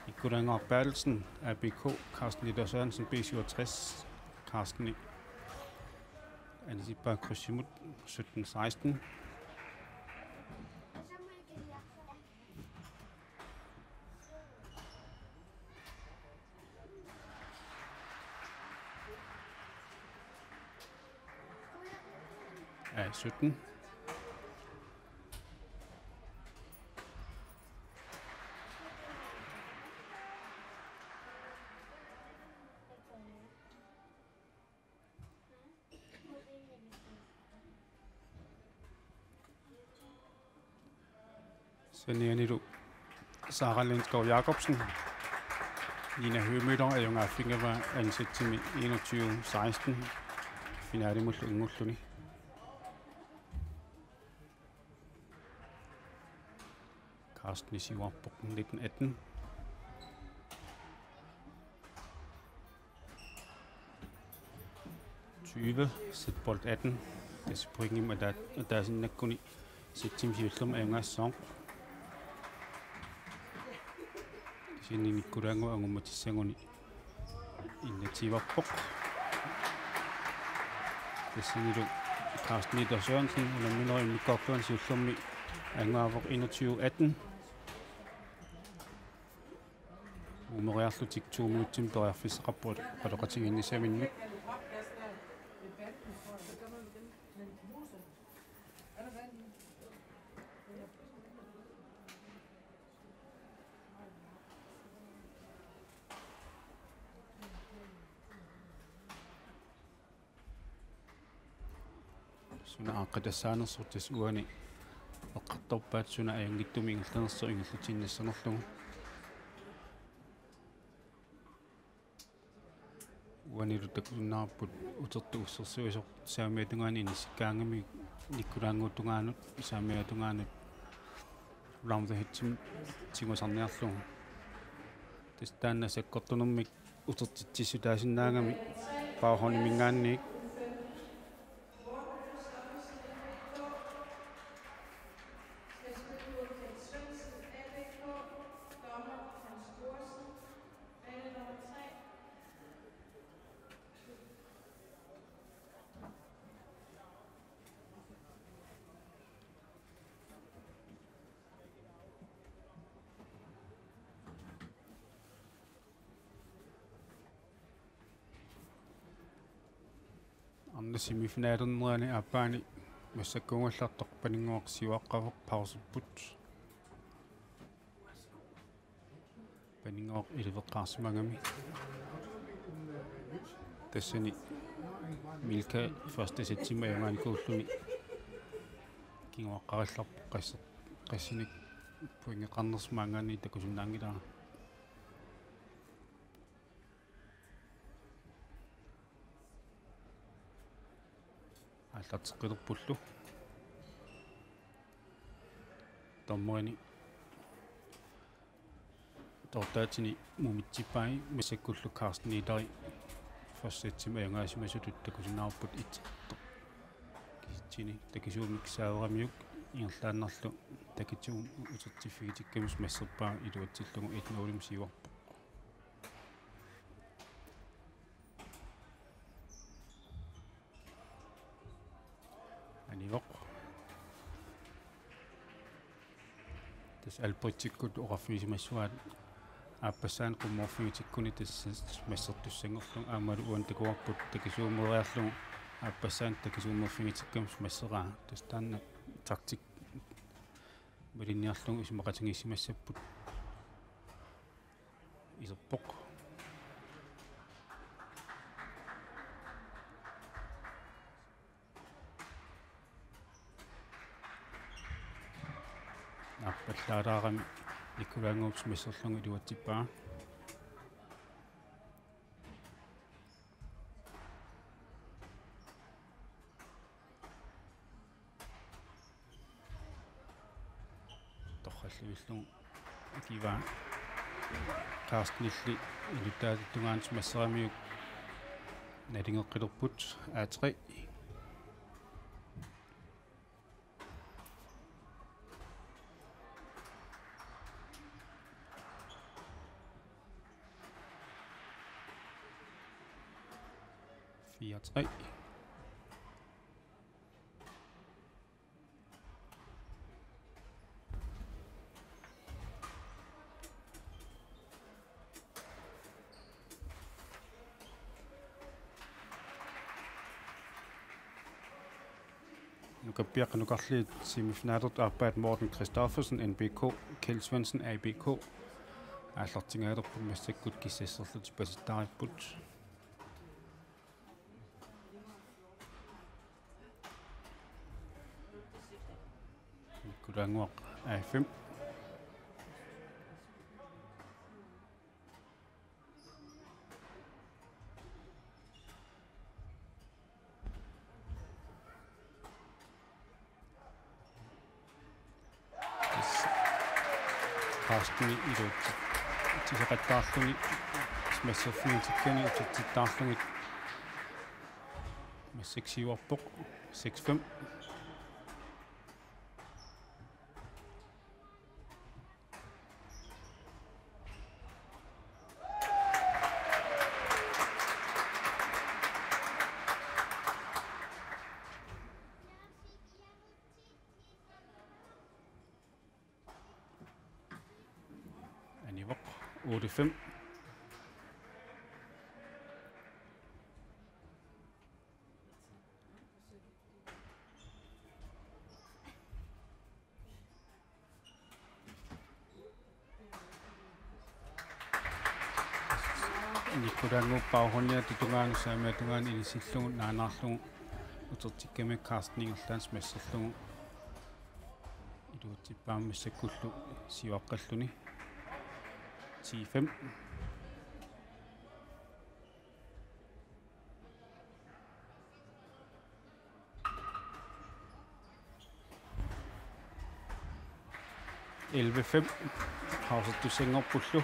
Nikolai Ngok Berthelsen, A B K, Carsten Idar Sørensen, B syvogtres. Carsten anisippaa krydsimut sytten seksten. A sytten. Sanianilu Sara Lindskov Jacobsen, Nina Høgh Møller ajugaaffigaa ansatsimi enogtyve seksten finalimullu inngulluni. Carsten isivarpoq nitten atten. Tyve, sætbold atten. Tassa pointimik ataa-, ataasinnakkuni sætimi siullermi ajugaassooq. Kisianni Nikolai Ngok angummatigisaguni innatsiivarpoq. Tassanilu Carsten Idar Sørensen unamminerup immikkoortuani siullermi ajugaavoq enogtyve atten. Uumeriarlutik to minutsimik periarfissaqarput qaloqatigiinnissaminnik. Suna aaqqitassaanersoq tassa uani eqqartorpaat suna ajunngitsumik ingerlanersoq ingerlatinnissanerlugu. Uanilu takusinnaavarput utertut ussersuisoq saamiata tungaanut inissikkaangamiuk Nikolai Ngorup tungaanut, saamiata tungaanut round the hedge tigusarniarlugu. Tassa taanna sakkortunermik utertitsissutaasinnaagami Paavo Horniminngaanniit. Semifinalernerani aappaani massakkuugallartoq Paninnguaq siuaqqavoq pausipput. Paninnguaq iliveqqaarsimagami. Tassani Milka første sætimi ajugaanikuulluni kinguaqqarillarpoq qasser-, qassinik pointeqarnersoq maanngaanniit takusinnaanngilara. Aallarteqqilerpullu. Dommerini toortaatini mumitsippai massakkullu Carsten Niederi første sætimi ajugaasimasutut takusinnaavarput itseqartoq. Kisianni takisuumik saaveramiuk ingerlaannarlu takisuumik utertiffigitikkaminut masserpaa iluatsillugu et nul-imik siuarpoq. Anivoq. Tassa Albrechtsikut oqarfigisimassuaat aappassaanik qummoorfigitikkuni tassa massertussanngorlugu aammalu uani takuarput takisuumeriarlugu aappassaanik takisuummerfigitikkaminut masseraa. Tassa taanna taktik malinniarlugu isumaqatigiissimassapput. Iserpoq. Naappallaalaarami Nikulaannguup masserlugu iluatsippaa. Torralluillugu akivaa Carstenilli inuttaatungaanut masseramiuk nalingeqqilerput A tre. Fire tre. Nukappiaqqat nukarliit semifinalertut aappaat Morten Christoffersen, N B K, Kjeld Svendsen, A B K, aallartingaalerput massakkut kissasserlutik pasittaaripput. Nikulaannguaq A fem. Carsten iluatsi-, tiseqattaarluni, masserfigitikkani utertittaarlugit. Massakkut siuarpoq, seks fem. Anivoq, otte fem. Nikulaannguup baghåndiata tungaanut saamiata tungaanut inissillugu naanaarlugu utertikkami Carsten ingerlaannaq masserlugu iluatsippaa massakkullu siuaqqalluni. Ti fem. Elleve fem. Pausertussanngorpullu.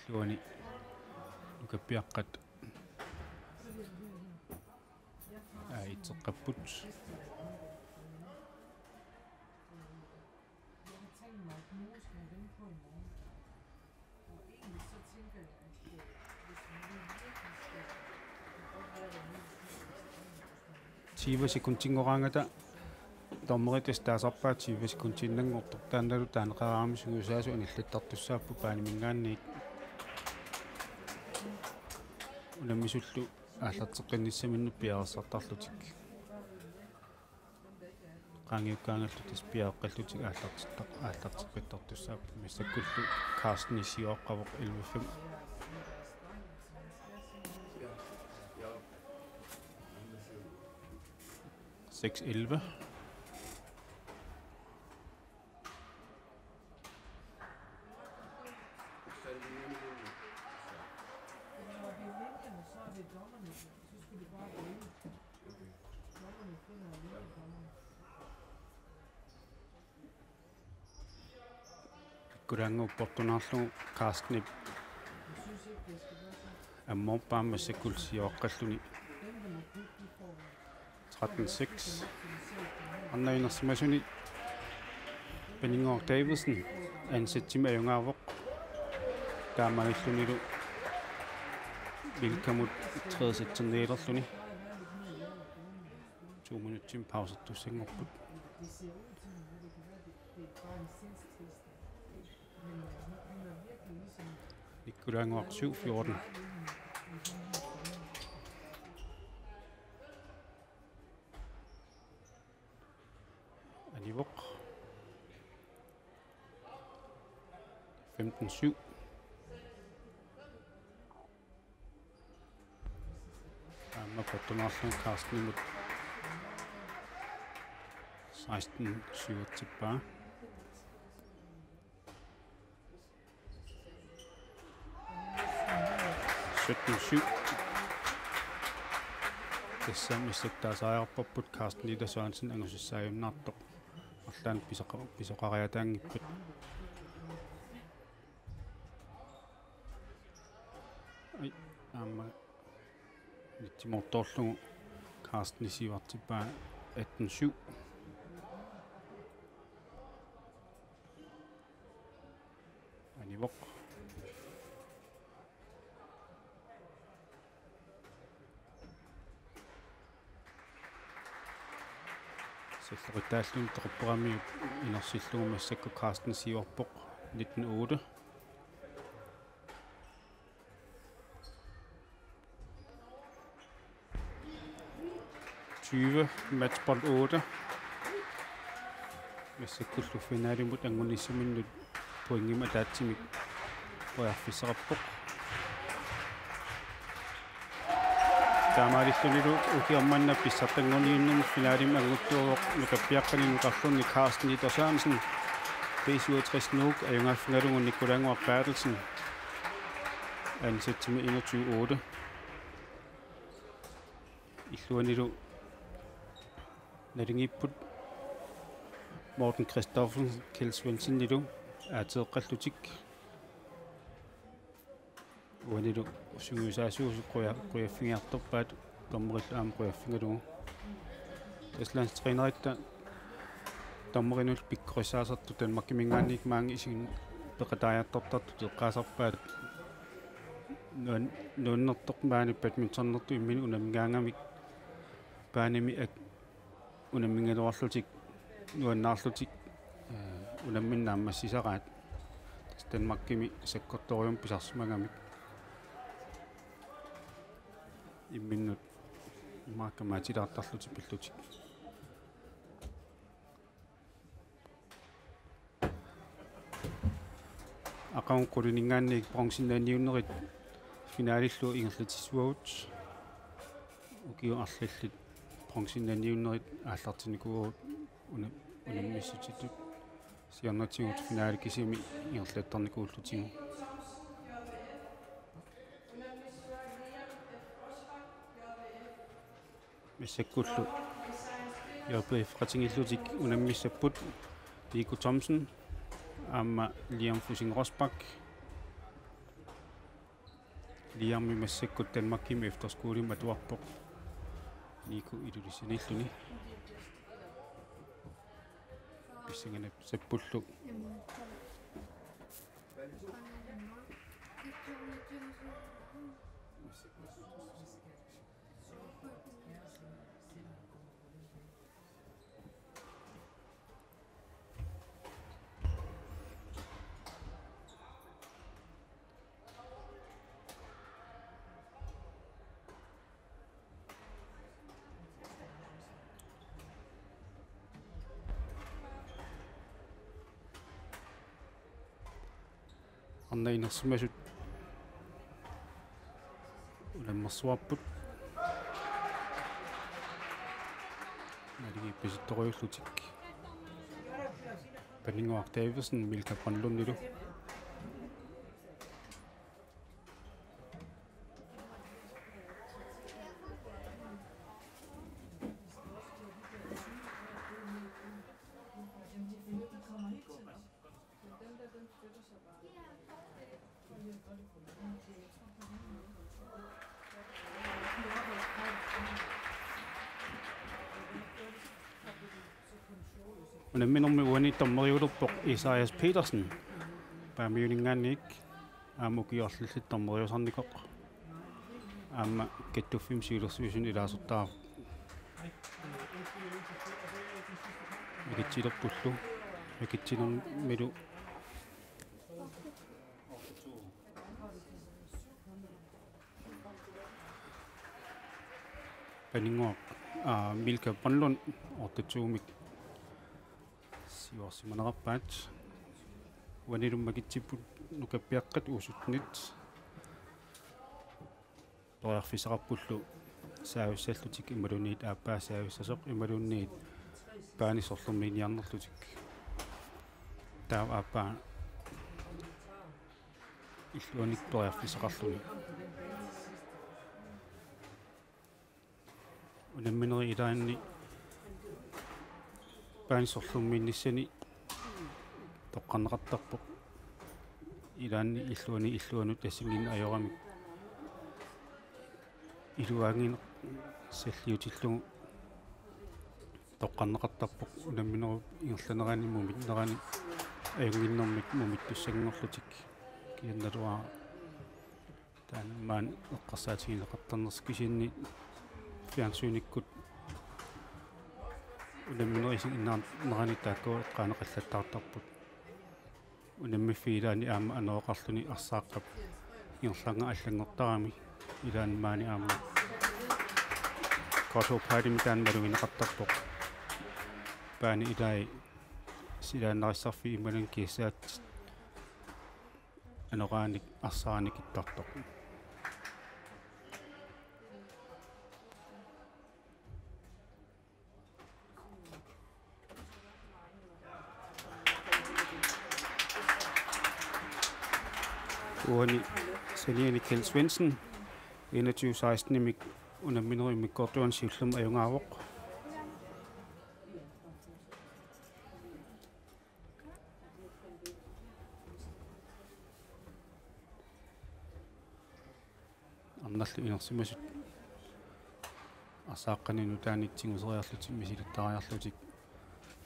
Illuani nukappiaqqat. Aa, itseqqapput. Ti Tyve sekundinngorangata dommerit tassa taasarpaat tyve sekundiinnanngortoq, taannalu taaneqaraangami sungiusaasut anillattartussaapput baaniminngaanniit. Unammisullu aallarteqqinnissaminnut piareersartarlutik. Qaangiukkaangallu tassa piareeqqallutik aallartittaq-, aallarteqqittartussaapput. Massakkullu Carstenip siuaqqavoq elleve fem. Seks elleve. Pikkulaannguup portunaarlugu Carstenip ammoorpaa massakkullu siuaqqalluni. Tretten seks. Arnaq inersimasuni Paninnguaq Davidsen anden sætimik ajugaavoq. Taamaalillunilu Vilkamut tredje sæt ternerilerluni. To minutsimik pausertussanngorput. Nikkulaannguaq syv fjorten. Anivoq. Femten syv. Aamma portunaarlugu Carstenimut seksten syv-itsippaa. Sytten syv. Tassa massakkut taasariaqarparput Carsten Ida Sørensen angusassaajunnaartoq. Arlaannik pisoqa-, pisoqariataanngippat. Ai, aamma nitsimoortoorlugu Carsten siuartippaa atten syv. Anivoq. Salloqittaalluni toqorperamiuk inersillugu massakkut Carsten siuarpoq nitten otte. Tyve, matchbold otte. Massakkullu finalimut angunissaminnut pointimik ataatsimik periarfissaqarpoq. Taamaalillunilu ukioq manna pissartanngorniunnermi finalimi anguttuuvoq nukappiaqqani nukarluni Carsten Ida Sørensen, B syvogtres Nuuk, ajugaaffigalugu Nikolai Ngor Berthelsen, anden sætimi enogtyve otte. Illuanilu naligiipput Morten Christoffersen, Kjeld Svendsenilu aateeqqallutik. Uanilu sungiusaasuusut quja-, qujaffigiartorpaat dommerillu aamma qujaffigalugu. Tassa landstræneritta dommerinut pikkorissaasartut Danmarkiminngaanniit maanga isiginnut peqataajartortartut eqqaasarpaat nuan-, nuannertoq maani badmintonertut imminut unammigaangamik baanimi at-, unammigaluarlutik nuannaarlutik, eh, unammineq naammassisaraat. Tassa Danmarkimi sakkortoorujussuarmik pisarsimagamik imminnut imaakka maatilaartarlutik pillutik. Aqagu qulininngaanniit bronzeniinnaaniunnerit finalillu ingerlatissuagut. Ukiut arlallit bronzeniinnaaniunnerit aallartinnikuuagut una-, unammissutitut. Siornatigut finalekisimi ingerlattarnikuullutigu. Massakkullu J B F-eqatigiillutik unammissapput Nico Thomsen aamma Liam Fussing Rosbach. Liammi massakkut Danmarkimi efterskolemi atuarpoq Nico Ilulissanilluni. Pissanganassappullu. Inersimasut unammersuarput. Naligi pisittorujuullutik. Paninnguaq Davidsen, Milka Brønlundilu. Unamminermi uani dommeriulerpoq Isaias Petersen. Paamiuninngaanniit aamma ukiorlillit dommeriusarnikoq. Aamma kattuffimmi siulersuisuni ilaasortaavoq. Akitsilerpullu. Akitsinermilu Paninnguaq, aa, Milka Brønlund, otteogtyve-mik siuarsimanerarpaat. Uanilu makitsipput nukappiaqqat U syttenit. Periarfissaqarpullu saavissallutik imaluunniit aappaa saavissasoq imaluunniit baani sorlermiinniarnerlutik. Taava aappaa illuanik periarfissaqarluni. Unamminerit ilaanni baani sorlermiinnissani toqqarneqartarpoq. Ilaanni illuani illuanut assigiinneq ajoramik iluaagineq salliutillugu toqqarneqartarpoq unamminerup ingerlanerani muminnerani ajunnginnermik mumittussanngorlutik kiannaluara taanna maani eqqarsaatigineqartarnersoq kisianni fjernsynikkut unamminerit isiginnaarnerani taakku eqqaaneqallattaartarput. Unammiffiit ilaanni aamma aneroqarluni arsaaqqap ingerlaannaq allanngortarami ilaanni maani aamma Korsvopaatimi taanna malugineqartarpoq. Baani ilai silaannarissarfik imaluunniit kiassaat anoraanik arsaarnik ittartoq. Uani saniani Kjeld Svendsen, enogtyve seksten-imik unamminerup immikkoortuani siullermik ajugaavoq. Arnallu inersimasut arsaaqqani nutaanik tiguseriarlutik misilittariarlutik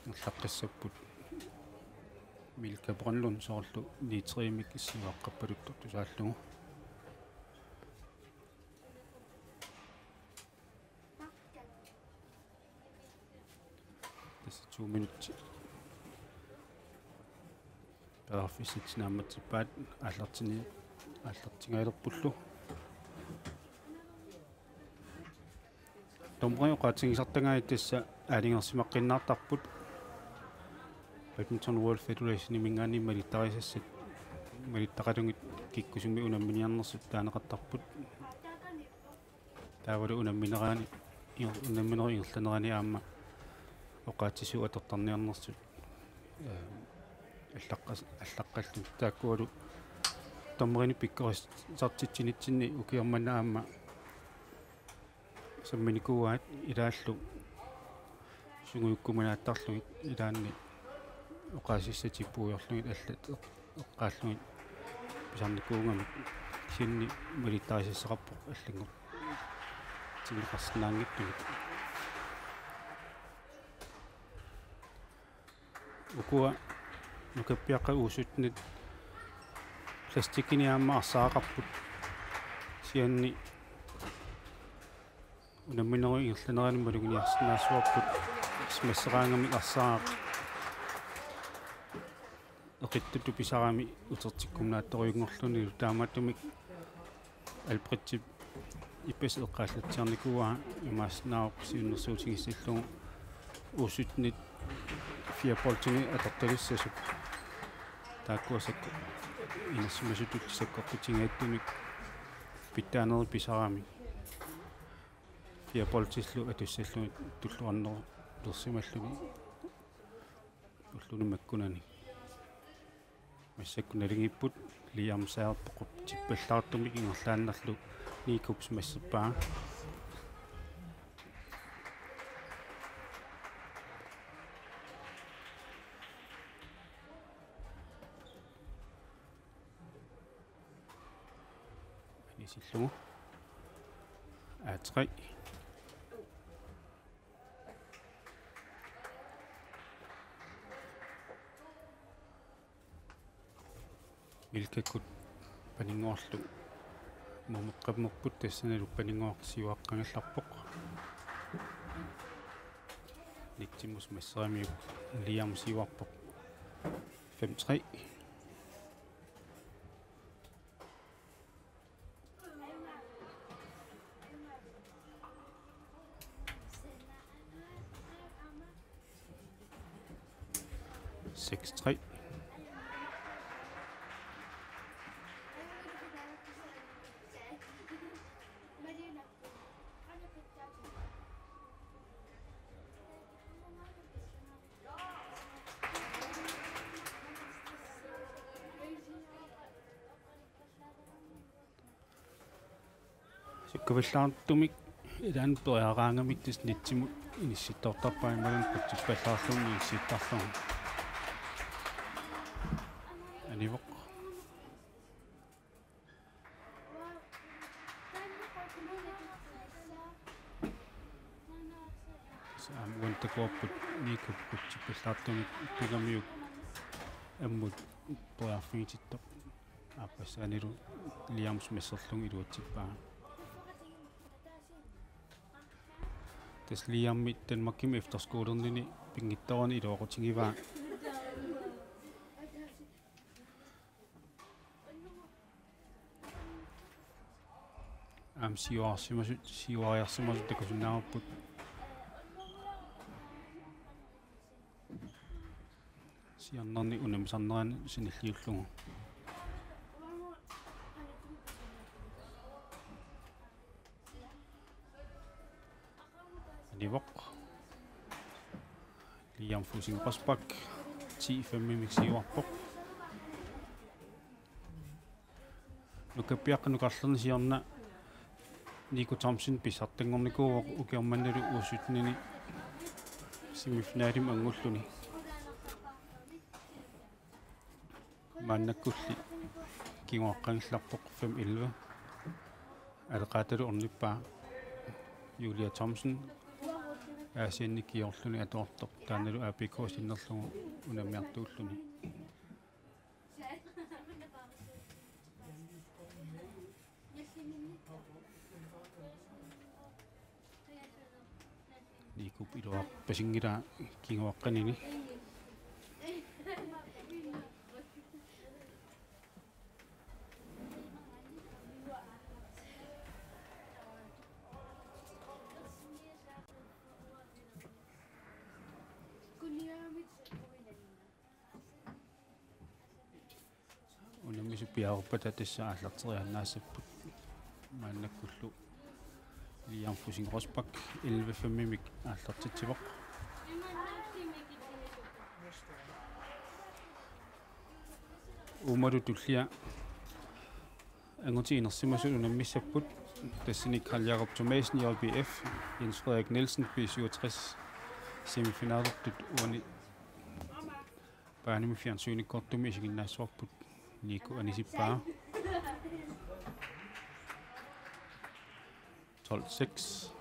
ingerlaqqissapput. Milka Brønlund soorlu ni tre-mik siuaqqappaluttoq tusaallugu. Tassa to minut. Periarfissat naammatsippaat aallartini-, aallartingajalerpullu. Dommeri oqaatsigisartagaat tassa aalajangersimaqqinnaartarput. Badminton World Federationiminngaanniit malittarisassat malittaqalugit kikkusumik unamminiarnersut taaneqartarput. Taavalu unamminerani, unamminerup ingerlanerani aamma oqaatsisut atortarniarnersut, ee, allaqqas-, allaqqalluni taakkualu dommerinik pikkorisartitsinitsinni ukioq manna aamma samminikuuaat ilaallu sungiukkuminaattarlugit ilaanni oqaasissatip puigorlugit allat eq-, eqqaallugit pisarnikuugamik kisianni malittarisassaqarpoq allanngortinneqarsinnaanngitsumik. Ukua nukappiaqqat U syttenit plastikkinik aamma arsaaraqarput kisianni unamminerup ingerlanerani maluginiarsinnaassavarput. Simasseraangamik arsaaraq eqittutut pisarami utertikkuminaattorujunngorlunilu, taamaattumik Albrechtip ippassaq eqqaallatsiarnikuuaa imaassinnaavoq siunnersuutigissallugu U syttenit fire boldinik atortalissasut. Taakkua sakku-, inersimasutut sakkortutigigattumik pitsaanerit pisarami fire boltillu atussallugit tulluarnersimallugu ulluni makkunani. Massakkut naligiipput Liam Sager Boquppallaartumik ingerlaannarlu Nico masserpaa. Anisillugu. A tre. Milkakkut paninnguarlu mumeqqammerput tassanilu paninnguaq siuaqqagallarpoq. Nitsimus masseramiuk Liam siuarpoq. Fem tre. Seks tre. Sakkortuvallaartumik ilaanni periaraangamik tassa Nitsimut inissittoortarpaa imaluunniit qutsippallaarluni inissittarlugu. Anivoq. Saam uantakuarput Nico qutsippallaartumik pigamiuk ammut periarfigitittoq. Aappassaanilu Liams masserlugu iluatsippaa. Tassa Liammi Danmarkimi efterskolernini pinngitsoorani iluaqutigivaa. Aamma siuariarsimasut, siuariarsimasut takusinnaavarput. Siornarni unammisarnerani sanilliullugu. Anivoq. Liam Fussing Rosbach, ti femimik siuarpoq. Nukappiaqqat nukarlerni siorna Nico Thomsen pissartanngornikuuvoq ukioq mannalu U syttenini semifinalimi anngulluni. Maannakkulli kinguaqqagallarpoq fem elleve. Aleqaatalu ornippaa Julia Thomsen. Aasianni kingorluni atuartoq taannalu A P K sinnerlugu unammiartuulluni. Nico iluarpasinngilaa kinguaqqanini. Unammisut piareerpata tassa aallarteriaannaassapput. Maannakkullu Liam Fussing Rosbach elleve femimik aallartitsivoq. Uumalu tullia angutit inersimasut unammissapput, tassani Karl Jakob Thomasen, J B F, Jens Frederik Nielsen, B syvogtres, semifinalertut uani baanimi fjernsynikkoortumi isiginnaassavarput. Nico anisippaa. Tolv seks.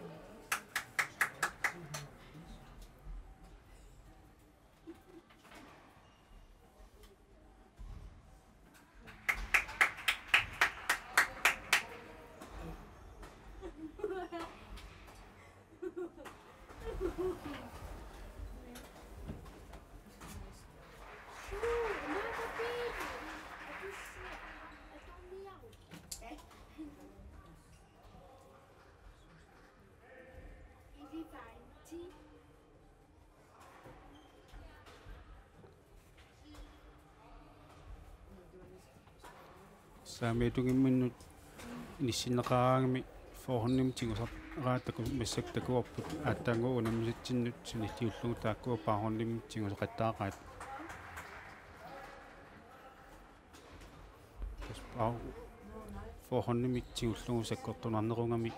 Taamaattumik inissinneqaraangami forhåndimik tigusaqaat taku-, massakkut takuarput aatsaannguaq unammisatsinnut sanilliullugu taakkua bagåndimik tigusaqattaaqaat. Tassa bag-, forhåndimik tigullugu sakkortunarnerugami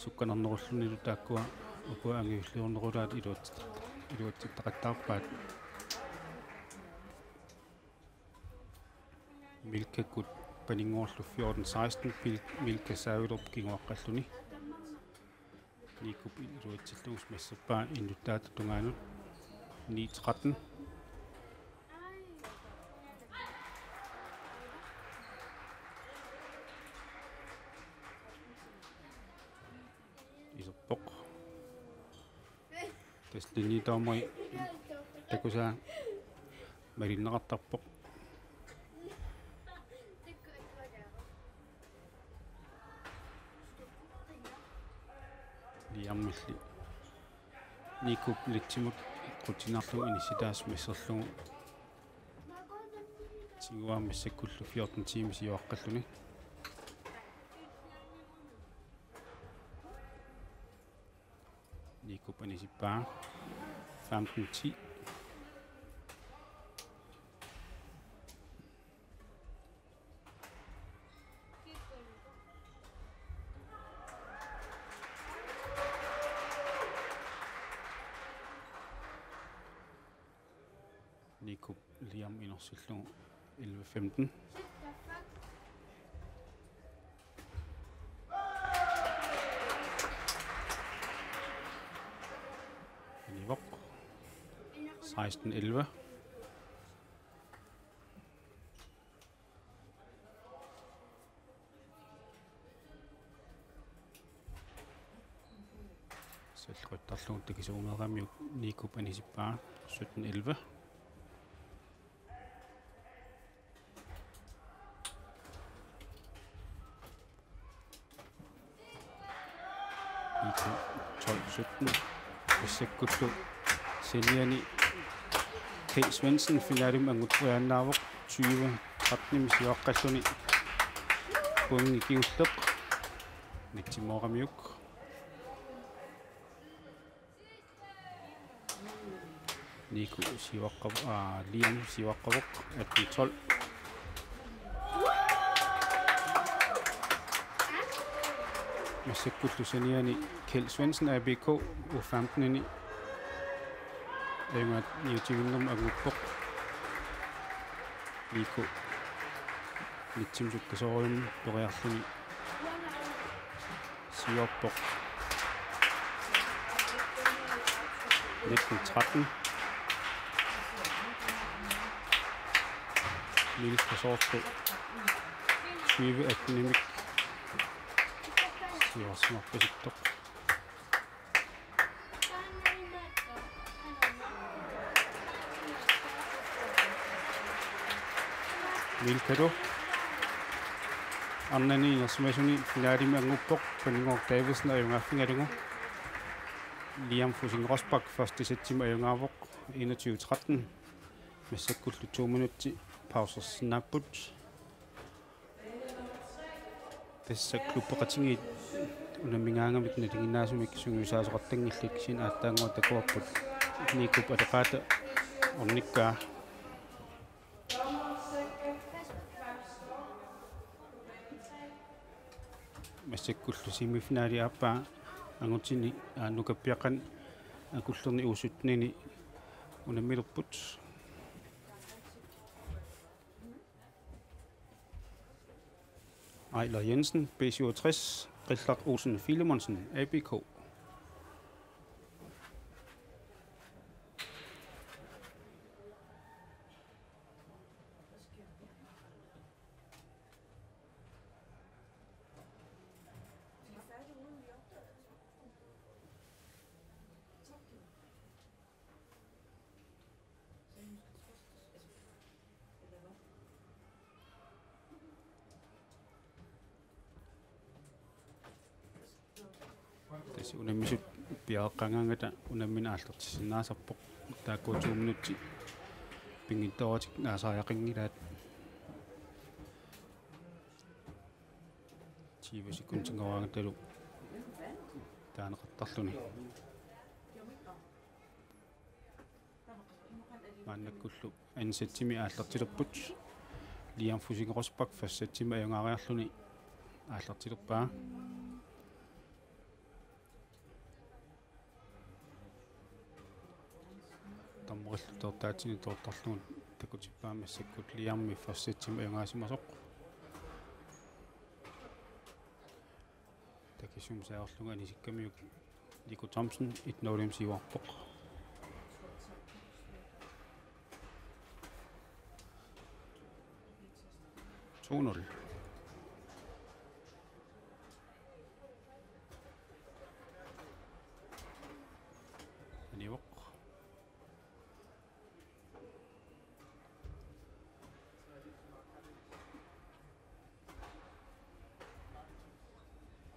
sukkanernerullunilu taakkua ukua angajulliornerulaat iluat-, iluatsittaqattaarpaat. Milkakkut paninnguarlu fjorten seksten, Pil-, Milka Savilup kinguaqqalluni. Niikup iluatsillugu massakkut innuttaata tungaanut ni tretten. Iserpoq. Tassa linjedommeri takusaa malinneqartarpoq. Liamilli Niikup litsimut qutsinnarlugu inissitaasut masserlugu. Tiguaa massakkullu fjorten tiimi siuaqqalluni. Niikup anisippaa femten ti. Niikup Liam inorsillugu elleve femten. Anivoq. Seksten elleve. Salliquttarlugu takisuumeeramiuk Niikup anisippaa sytten elleve. Niikup tolv sytten. Massakkullu saniani Kjeld Svendsen finalemi anguteriaannaavoq tyve trettenimi siuaqqalluni. Pointi kingulleq. Nitsimooramiuk. Niku siuaqqav-, aa, Liam siuaqqavoq, atten tolv. Massakkullu saniani Kjeld Svendsen, A B K, U femten-ini. Ajugaat niutivinnermi anguppoq. Niku nitsimut sukkasoorujussuarmik periarluni siuarpoq. Nitten tretten. Niels Kasorto. Tyve attenimik. Siuarsimarpasittoq. Milkado. Arnani inersimasuni finalemi anguppoq, Paninnguaq Davidsen ajugaaffigalugu. Liam Fussing Rosbach første sætimi ajugaavoq, enogtyve tretten. Massakkullu to minutsit pausersinnaapput. Tassa klubbeqatigiit unammigaangamik nalinginnaasumik sungiusaasoqartanngillat, kisianni aatsaannguaq takuarput Niikup aleqaata ornikkaa. Massakkullu semifinali aappaa angutini, aa, nukappiaqqani akullerni U sytten-ini unammilerput. Ejler Jensen, B syvogtres, Qillaq Olsen Filemonsen, A B K. Tassa unammisut piareqqaagaangata unammineq aallartissinnaasarpoq. Taakku to minutsit pinngitsooratik naasariaqanngilaat. tyve sekundinngorangatalu taaneqartarluni. Maannakkullu anden sætimi aallartilerput. Liam Fussing Rosbach første sætimi ajugaariarluni aallartilerpaa. Dommerillu toortaatsinik toortarlugu takutippaa massakkut Liamip første sætimi ajugaasimasoq. Takissummik saaverlugu anisikkamiuk Nico Thomsen et nul-imik siuarpoq. To nul. Anivoq.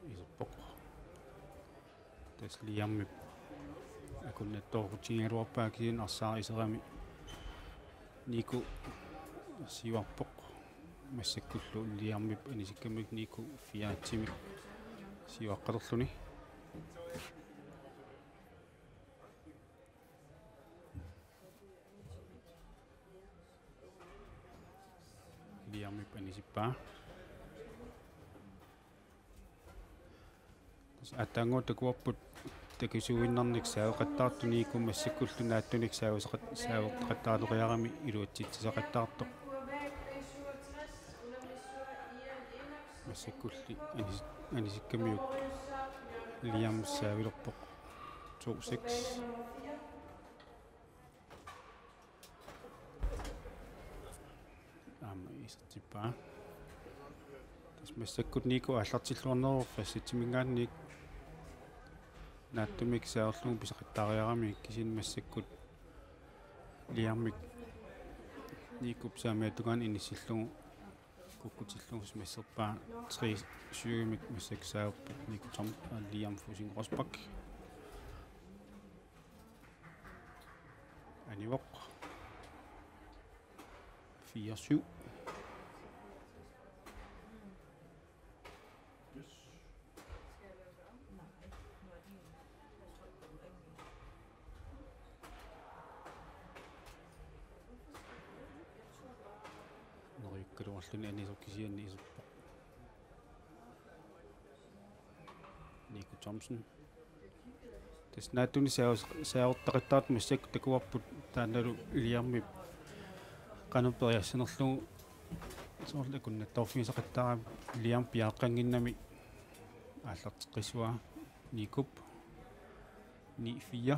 Iserpoq. Tassa Liamip akunnattoorutigigaluarpaa kisianni arsaarisiorami Nico siuarpoq. Massakkullu Liamip anisikkamiuk Nico fire et-imik siuaqqalerluni. Liamip anisippaa. Tassa aatsaannguaq takuarput takisuuinnarnik saaveqattaartut Nico massakkullu naattunik saaveqat-, saaveqattaarleriarami iluatsitsisaqattaartoq. Massakkulli anis-, anisikkamiuk Liam saavilerpoq to seks. Aamma isertippaa. Tassa massakkut Nico aallartilluarneruvoq første sætiminngaanniit naattumik saaverlugu pisaqattaariarami kisianni massakkut Liamik Nicop saamiata tungaanut inissillugu kukkutillugu masserpaa tre syv-imik massakkut saaverput Nico Thom-, Liam Fussing Rosbach. Anivoq. Fire syv. Neriukkaluarluni anisoq kisianni iserpoq. Nico Thomsen. Tassa naattunik saavers-, saavertaqattaartut massakkut takuarput taannalu Liamip qanoq periarsinerlugu soorlu akunnattoorfigisaqattaarami Liam piareeqqannginnami aallarteqqissuaa Nicop ni fire.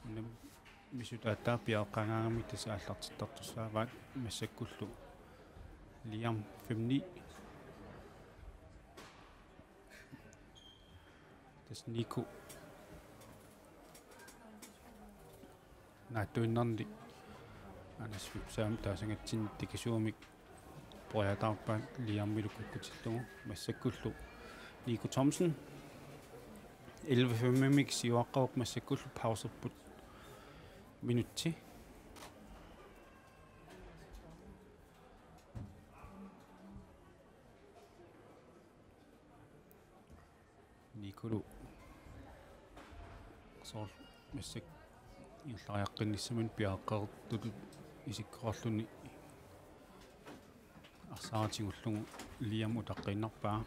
Unammisut aatsaat piareqqaagaangamik tassa aallartittartussaavaat massakkullu Liam fem ni. Tassa Nico naattuinnarni Anders Vipsaamik taasangatsinni takisuumik periataarpaat Liamilu kukkutillugu massakkullu Nico Thomsen. Elleve fem-imik siuaqqavoq massakkullu pauserput minutsi. Nicolu soorlu massakkut ingerlariaqqinnissaminut piareqqaartutut isikkoqarluni arsaarigullugu Liam utaqqiinnarpaa.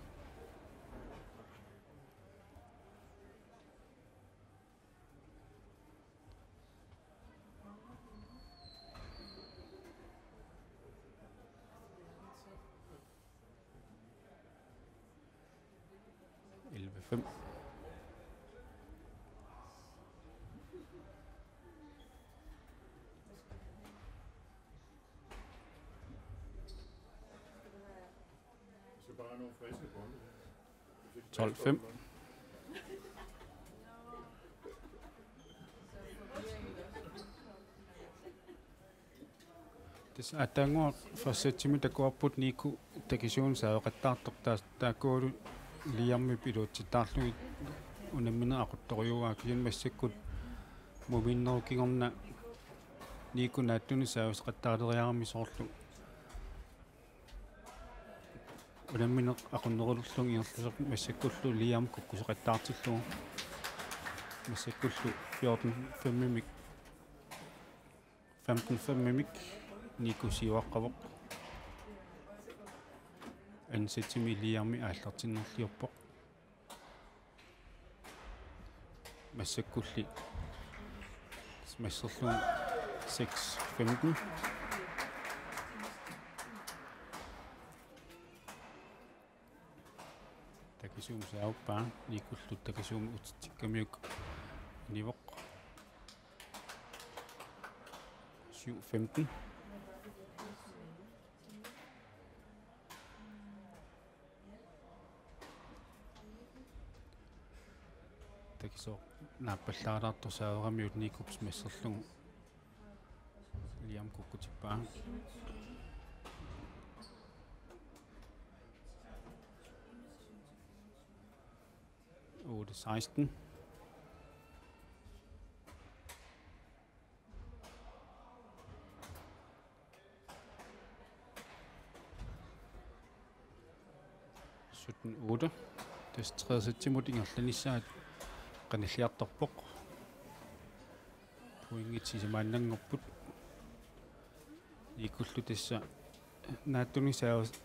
Elleve fem. Tolv fem. Tassa aatsaannguaq første sætimi takuarput Nico takisuumik saaveqattaartoq, taas-, taakkualu Liamip iluatsittaarlugit unammineq aquttorujuaa, kisianni massakkut muminnerup kingorna Nico naattunik saaviseqattaaleriarami soorlu Unammineq aqunnerulerlugu ingerlasoq massakkullu Liam kukkuseqattaartillugu. Massakkullu fjorten fem-imik, femten fem-imik Niku siuaqqavoq. Anden sætimi Liami aallartinnerliorpoq. Massakkulli smasserlugu seks femten. Takisuumik servippaa, Nikullu takisuumik utitsikkamiuk anivoq. Syv femten. Takisooq naappallaalaartoq serveramiuk Nikup smasserlugu Liam kukkutippaa. Otte seksten. Sytten otte. Tassa tredje sætimut ingerlanissaat qanilliartorpoq. Pointit sisamaannanngorput. Nikullu tassa naatsumik serv-,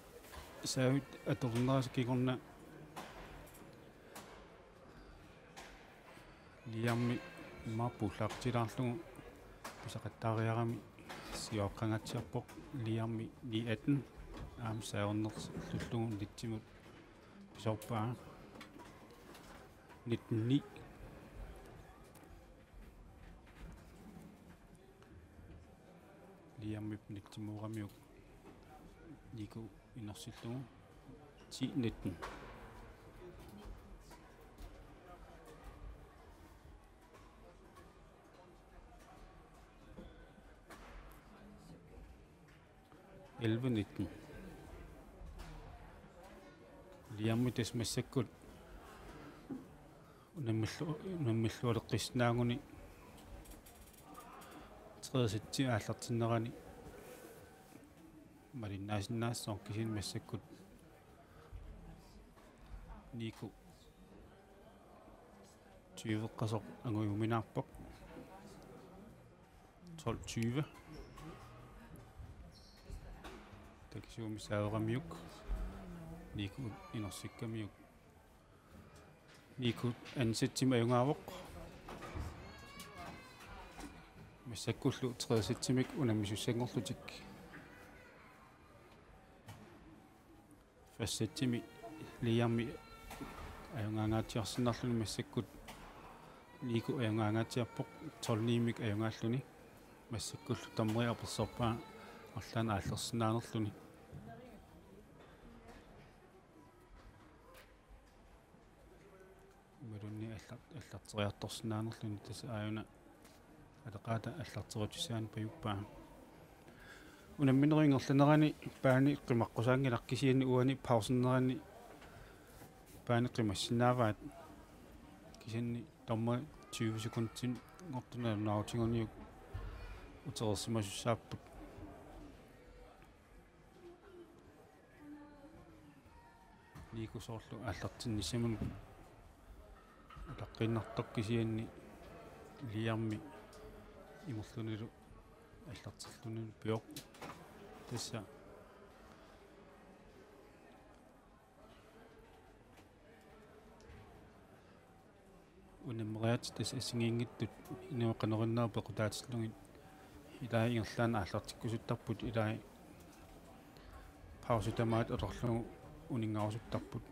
servit atornerisa kingorna Liami immaqa puullaartilaarlugu pisaqattaariarami siuaqqangaatsiarpoq. Liami ni atten, aamma servernerlullugu nitsimut pisoorpaa, nitten ni. Liamip nitsimuuramiuk Niku inersillugu ti nitten. Elleve nitten. Liami tassa massakkut unammillu-, unammillualeqqissinnaaguni tredje sæti aallartinnerani malinnaasinnaassaaq, kisianni massakkut Niku tyveqqasoq angujuminaarpoq. Tolv tyve. Takisuumik serveramiuk Niku inersikkamiuk. Niku anden sætimi ajugaavoq. Massakkullu tredje sætimik unammisussanngorlutik. Første sætimi Liami ajugaangaatsiarsinnarluni massakkut Niku ajugaangaatsiarpoq tolv ni-mik ajugaalluni. Massakkullu dommeri apersorpaa arlaannik aallersinnaanerluni. Imaluunniit allar-, allarteriartorsinnaanerluni, tassa aajuna aleqaata allarterutissaani pajuppaa. Unamminerup ingerlanerani baani qimaqqusaanngilaq, kisianni uani pausinerani baani qimassinnaavaat. Kisianni dommeri tyve sekundinngortuni nalunaarutiguniuk utereersimasussaapput. Niku soorlu aallartinnissaminut utaqqiinnartoq, kisianni Liami imerlunilu aallartillunilu pioq. Tassa unammeriaatsit tassa assigiinngitsut inuit qanoq innerup pequtaatillugit ilai ingerlaannaq aallartikkusuttarput, ilai pausi tamaat atorlugu uninngarusuttarput.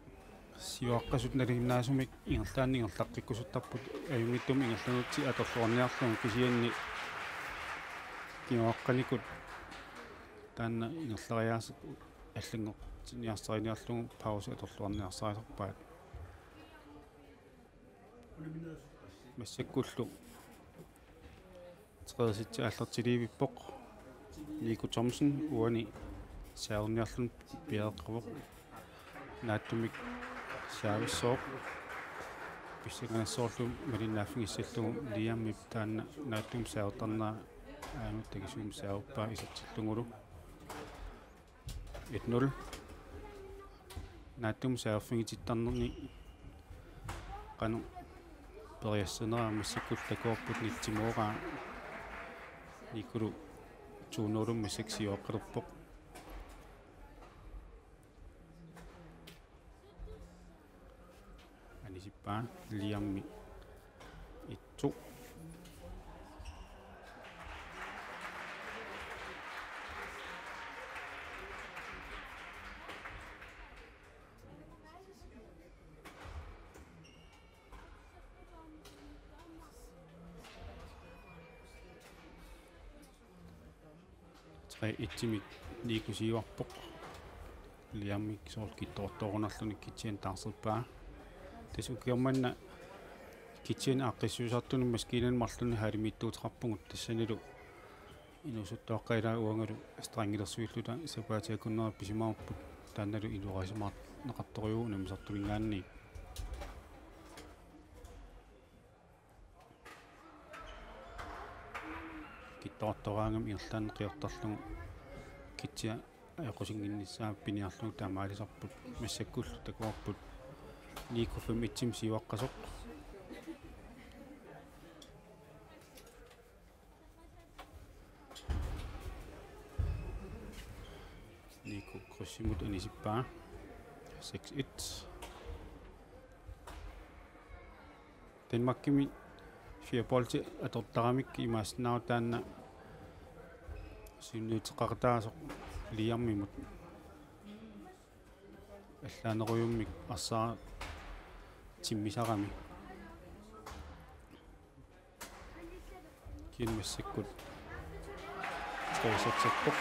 Siuaqqasut nalinginnaasumik ingerlaannaq ingerlaqqikkusuttarput, ajunngitsumik ingerlanertik atorluarniarlugit, kisianni kinguaqqanikut taanna ingerlariaaseq allanngortinniarsariniarlugu pausi atorluarniarsarisorpaat. Massakkullu tredje sæti aallartiliivippoq. Niku Thomsen uani serverniarluni piareeqqavoq. Naatsumik servissooq. Pissanganassaarlugu malinnaaffigissallugu Liamip taanna naatsumik servertarnera aamma takisuumik servippaa isertillugulu. Et nul. Naatsumik saaffigittittarnerni qanoq periarsiineraa. Massakkut takuarput nitsimooraa. Nikkulu to nul-imik massakkut siuaqqalerpoq. Anisippaa Liammi et to. Tre et-imik Niku siuarpoq. Liammi soorlu kittortoorunarluni kitsiani taarserpaa. Tassa ukioq manna kitsiani aaqqissuisartuni maskiinani marlunni halimiittuuteqarpugut, tassanilu inuusuttuaqqat ilaat uangalu strengilersuilluta sapaatip akunnera pisimavarput, taannalu ilorisimaarneqartorujuuvoq unammisartuminngaanniit. Kittortoraangami ingerlaannaq qiortarlugu kitsia ajoqusinnginnissaa piniarlugu taamaalisarput. Massakkullu takuarput Niku fem et-imik siuaqqasoq. Niku krydsimut anisippaa. Seks et. Danmarkimi fire bolde atortaramik imaassinnaavoq taanna sunniuteqaqataasoq Liammimut. Allaanerujummik arsaat timmisarami. Kisianni massakkut tre seks-erpoq.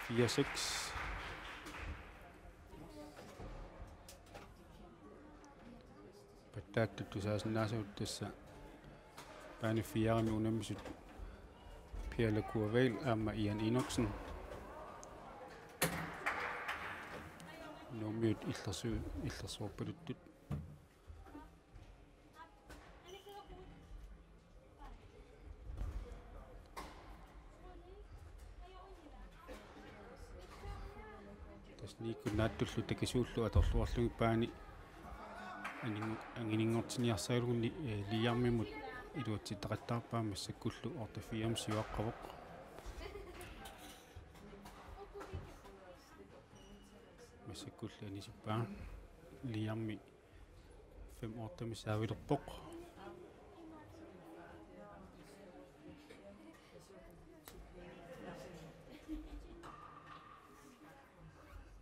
Fire seks. Pattaattut tusaasinnaasagut tassa baane fire-mi unammisut Pia Lacour Vahl aamma Ian Enoksen. Nuummiut illersu-, illersuuppaluttut. Tassa Niku naatsutullu takisuullu atorluarlugit baani angin-, angininngortinniarsaralugu, eh, Liammimut iluatsittaqattaarpaa, massakkullu otte fire-mik siuaqqavoq. Massakkullu anisippaa Liammi fem otte-mik saavilerpoq.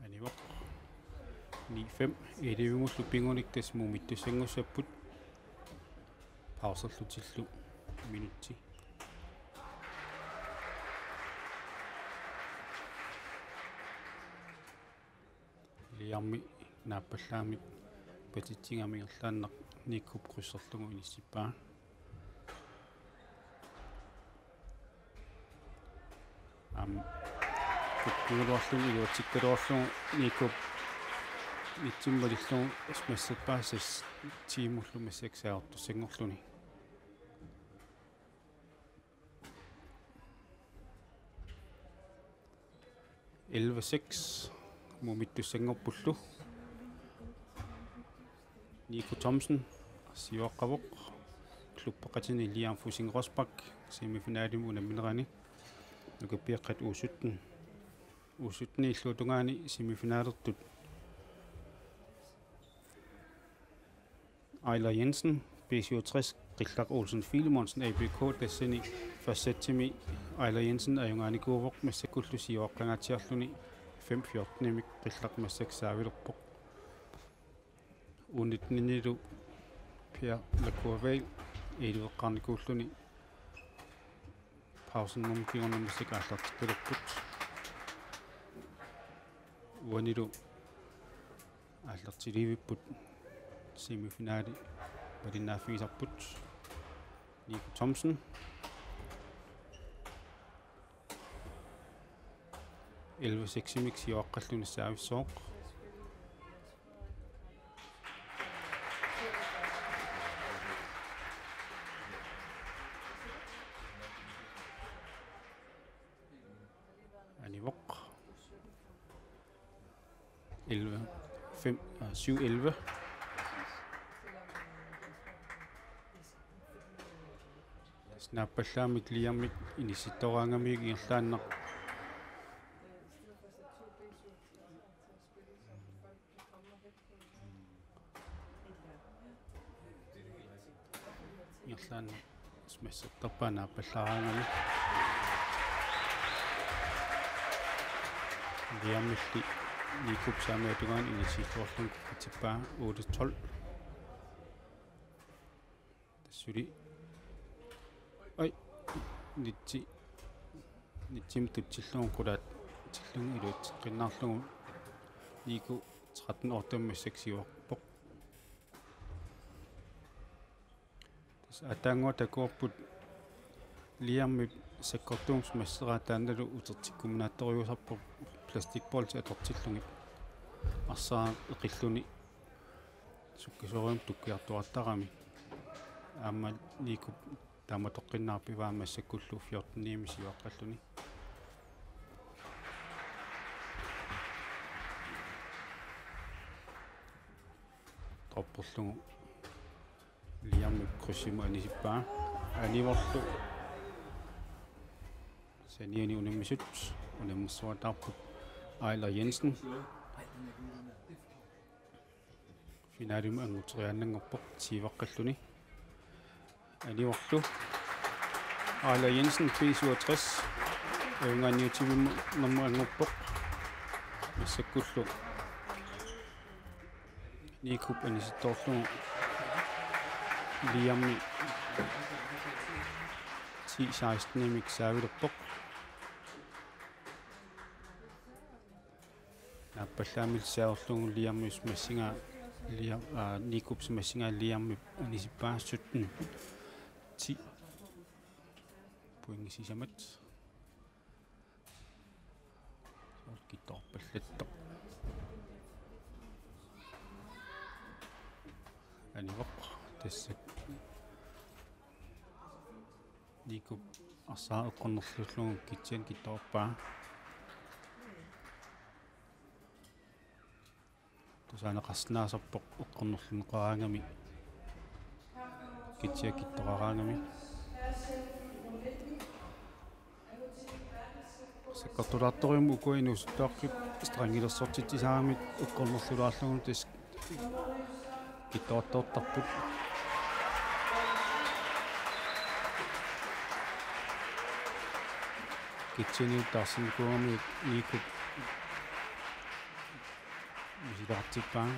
Anivoq. Ni fem. Elleve-mullu pingunik tassa mumittussanngussapput. Pauserlutillu minutsi. Liammi naappallaamik patitsigami ingerlaannaq Nikup krydserlugu inissippaa. Aamma kukkugaluarluni iluatsikkaluarlugu Nikup nitsimut malillugu massakkut paasas tiimullu massakkut saavortussanngorluni. Elleve seks mumittussanngorpullu. Nico Thomsen siuaqqavoq klubbeqatini Liam Fussing Rosbach semifinalimi unamminerani. Nukappiaqqat U sytten. U sytten illuatungaani semifinalertut Ejler Jensen, B syvogtres, Qillaq Olsen Filemonsen, A B K, tassani første sætimi Ejler Jensen ajugaanikuuvoq, massakkullu siuaqqangaatsiarluni fem fjorten-imik Qillaq massakkut saavilerpoq. U nitten-inilu Pia Lacour Vahl elleve-eqqaarnikuulluni pausernermut kingorna massakkut aallartikkaluarput. Uanilu aallartiliivipput semifinali malinnaaffigisarput. Nico Thomsen. Elleve seks-imik siuaqqalluni saavissooq. Anivoq. elleve, fem, øh, syv elleve. Naappallaamik Liamip inissittoraangamiuk ingerlaannaq. Ingerlaannaq massertarpaa naappallaaraangami. Liamilli Niikup saamiata tungaanut inissilluarlugu kukkutsippaa otte tolv. Tassuli. Oj. Nitsi. Nitsimik tutsillugu qulaatsillugu iluatseqqinnaarlugu. Niiku tretten otte massakkut siuarpoq. Tassa aatsaannguaq takuarput Liamip sakkortuumik masseraa taannalu utertikkuminaattoriusarpoq plastikbolti atortillugit. Arsaaq eqilluni sukkasoorujussuarmik tukkiartuartarami. Aamma Niikup taamatoqqinnaaq pivaa massakkullu fjorten-imi siuaqqalluni. Dropperlugu Liamip krydsimut anisippaa. Anivorlu saniani unammisut unammersuataarput Ejler Jensen. Finalimut anguteriaannanngorpoq tyveqqalluni. Anivorlu Ejler Jensen, B syvogtres. Ajungaaniutivimmut nummer anngorpoq. Massakkullu Niikup anisittoorlugu Liami ti seksten-imik saavilerpoq. Naappallaamilli saarlugu Liamip massigaa Liam, aa, Niikup massigaa Liamip anisippaa sytten ti. Pointit sisamat. Kittoorpallattoq. Anivoq tassa. Niikup arsaaq eqqornerlullugu kitsiani kittoorpaa. Tusaaneqarsinnaasarpoq eqqornerlunneqaraangami. Kitsia kittoqaraangami. Sakkortulaartorujummik ukua inuusuttuaqqat strangilersortitsisaaramik eqqornerlulaarlugu tassa kittoortoortarput. Kitsianiuttaarsinnikuugami Niikup misilaartippaa,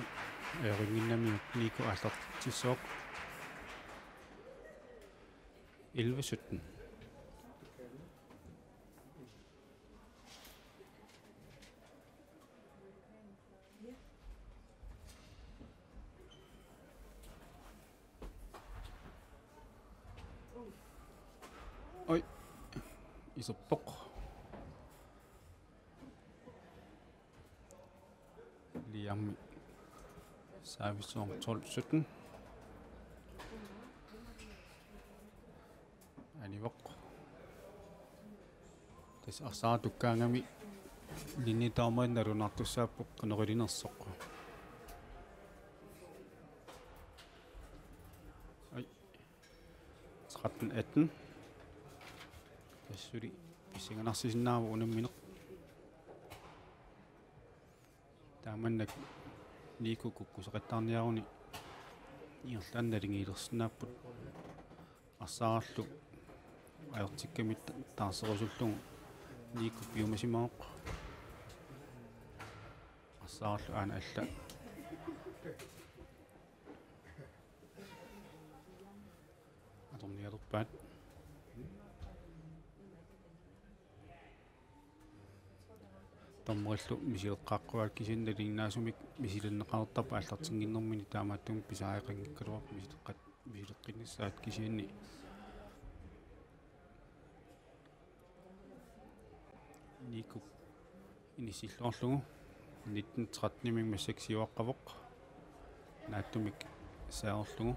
ajorinnginnamiuk Niiku aallartitsissaaq. Elleve sytten. Oj, iserpoq. Liami service nummer tolv sytten. Anivoq. Tassa arsaaq tukkaangami linjedommerit nalunaartussaapput qanoq ilinersoq. Oj. Tretten atten. Tassuli pissanganarsisinnaavoq unammineq. Taamannak Niiku kukkuseqattaarniaruni ingerlaannaq naligiilersinnaapput. Arsaarlu ajortikkamik taarserusullugu Niiku piumasimavoq. Arsaarlu aana alla. Atornialerpaat. Dommerillu misileqqaaqquaat kisianni nalinginnaasumik misilinneqartarput aallartinnginnermini, taamaattumik pisariaqanngikkaluarpoq misileqqat-, misileqqinnissaat kisianni. Niiku inissilluarlugu nitten tretten-imik massakkut siuaqqavoq. Naatsumik saarlugu.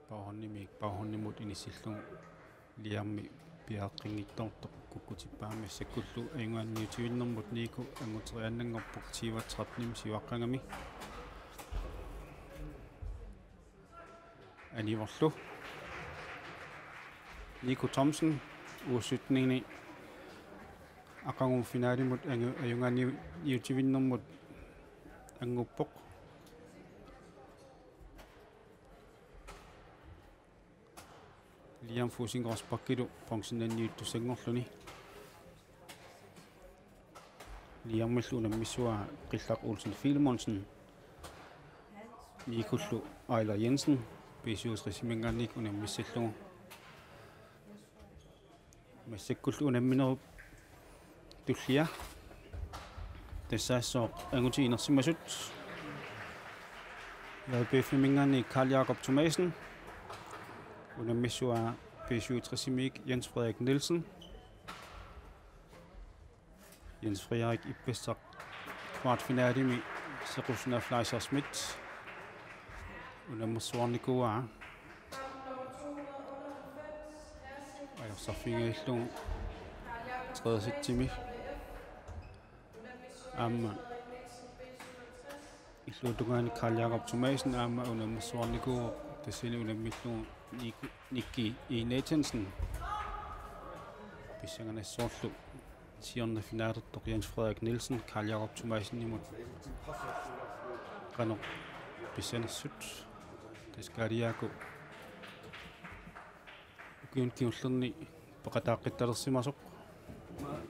Baghåndimiit, baghåndimut inissillugu Liami B Siaqqinngitsoortoq kukkutippaami massakkullu ajugaanniutivinnermut Niku anguteriaannanngorpoq tyve tretten-imi siuaqqagami. Anivorlu Niku Thomsen U sytten-ini aqagu finalimut angu-, ajugaanniutivinnermut anguppoq. Liam Fussing Rosbachillu bronzenniuttussanngorluni. Liamillu unammissuaa Qillaq Olsen Filemonsen. Nikullu Ejler Jensen B syvogtres-iminngaanniit unammissallugu. Massakkullu unamminerup tullia. Tassaassooq angutit inersimasut. J B F-iminngaanniit Karl Jakob Thomasen. Unammissuaa B syvogtres-imiit Jens Frederik Nielsen. Jens Frederik ippassaq kvartfinalimi Sequsuna Fleischer Schmidt. Unammersuarnikuuaa. Ajorsarfigigallugu tredje sætimi. Aamma illuatungaani Karl Jakob Thomasen aamma unammersuarnikuuvoq, tassani unammillugu Nik-, Nikki E. Nathansen. Pissanganassaarlu siorna finalertoq Jens Frederik Nielsen Karl Jakob Thomasenimut qanoq pissanersut. Tassa Karl Jakob ukiuni kingullerni peqataaqqittalersimasoq.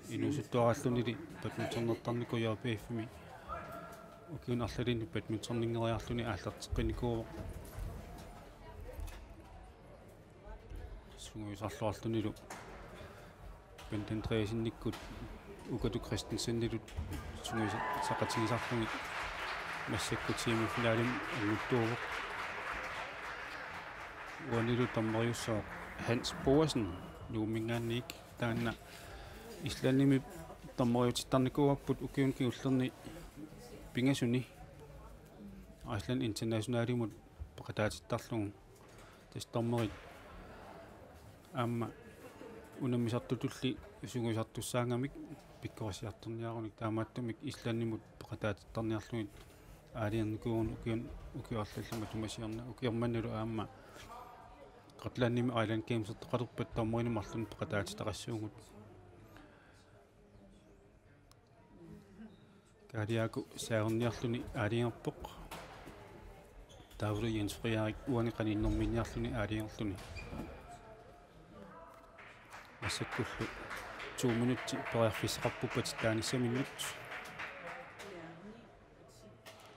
Inuusuttuaraallunili badmintonertarnikuuvoq J B F-imi. Ukiuni arlalinni badmintoninngeriarluni aallarteqqinnikuuvoq. Sungiusarluarlunilu Bent Andreassenikkut Ukatu Christensenillu sungiusaqatigisarlugit massakkut semifinalimi anguttuuvoq. Uanilu dommeriussooq Hans Boasen Nuumminngaanniit, taanna Islandimi dommeriutittarnikuuarput ukiuni kingullerni pingasuni Island Internationalimut peqataatittarlugu. Tassa dommerit aamma unammisartutulli sungiusartussaammat pikkorissiartorniarunik, taamaattumik Islandimut peqataatittarniarlugit aalajangernikuuvoq ukiun-, ukioq arlallit matuma siorna. Ukioq mannalu aamma Gotlandimi Island Gamesertoqalerpat dommerinik marlunnik peqataatitaqassuugut. Karl Jakob saarniarluni aalajangerpoq. Taavalu Jens Frederik uani qaninnerminiarluni aalajangerluni. Massakkullu to minutsit periarfissaqarput patitaanissaminut.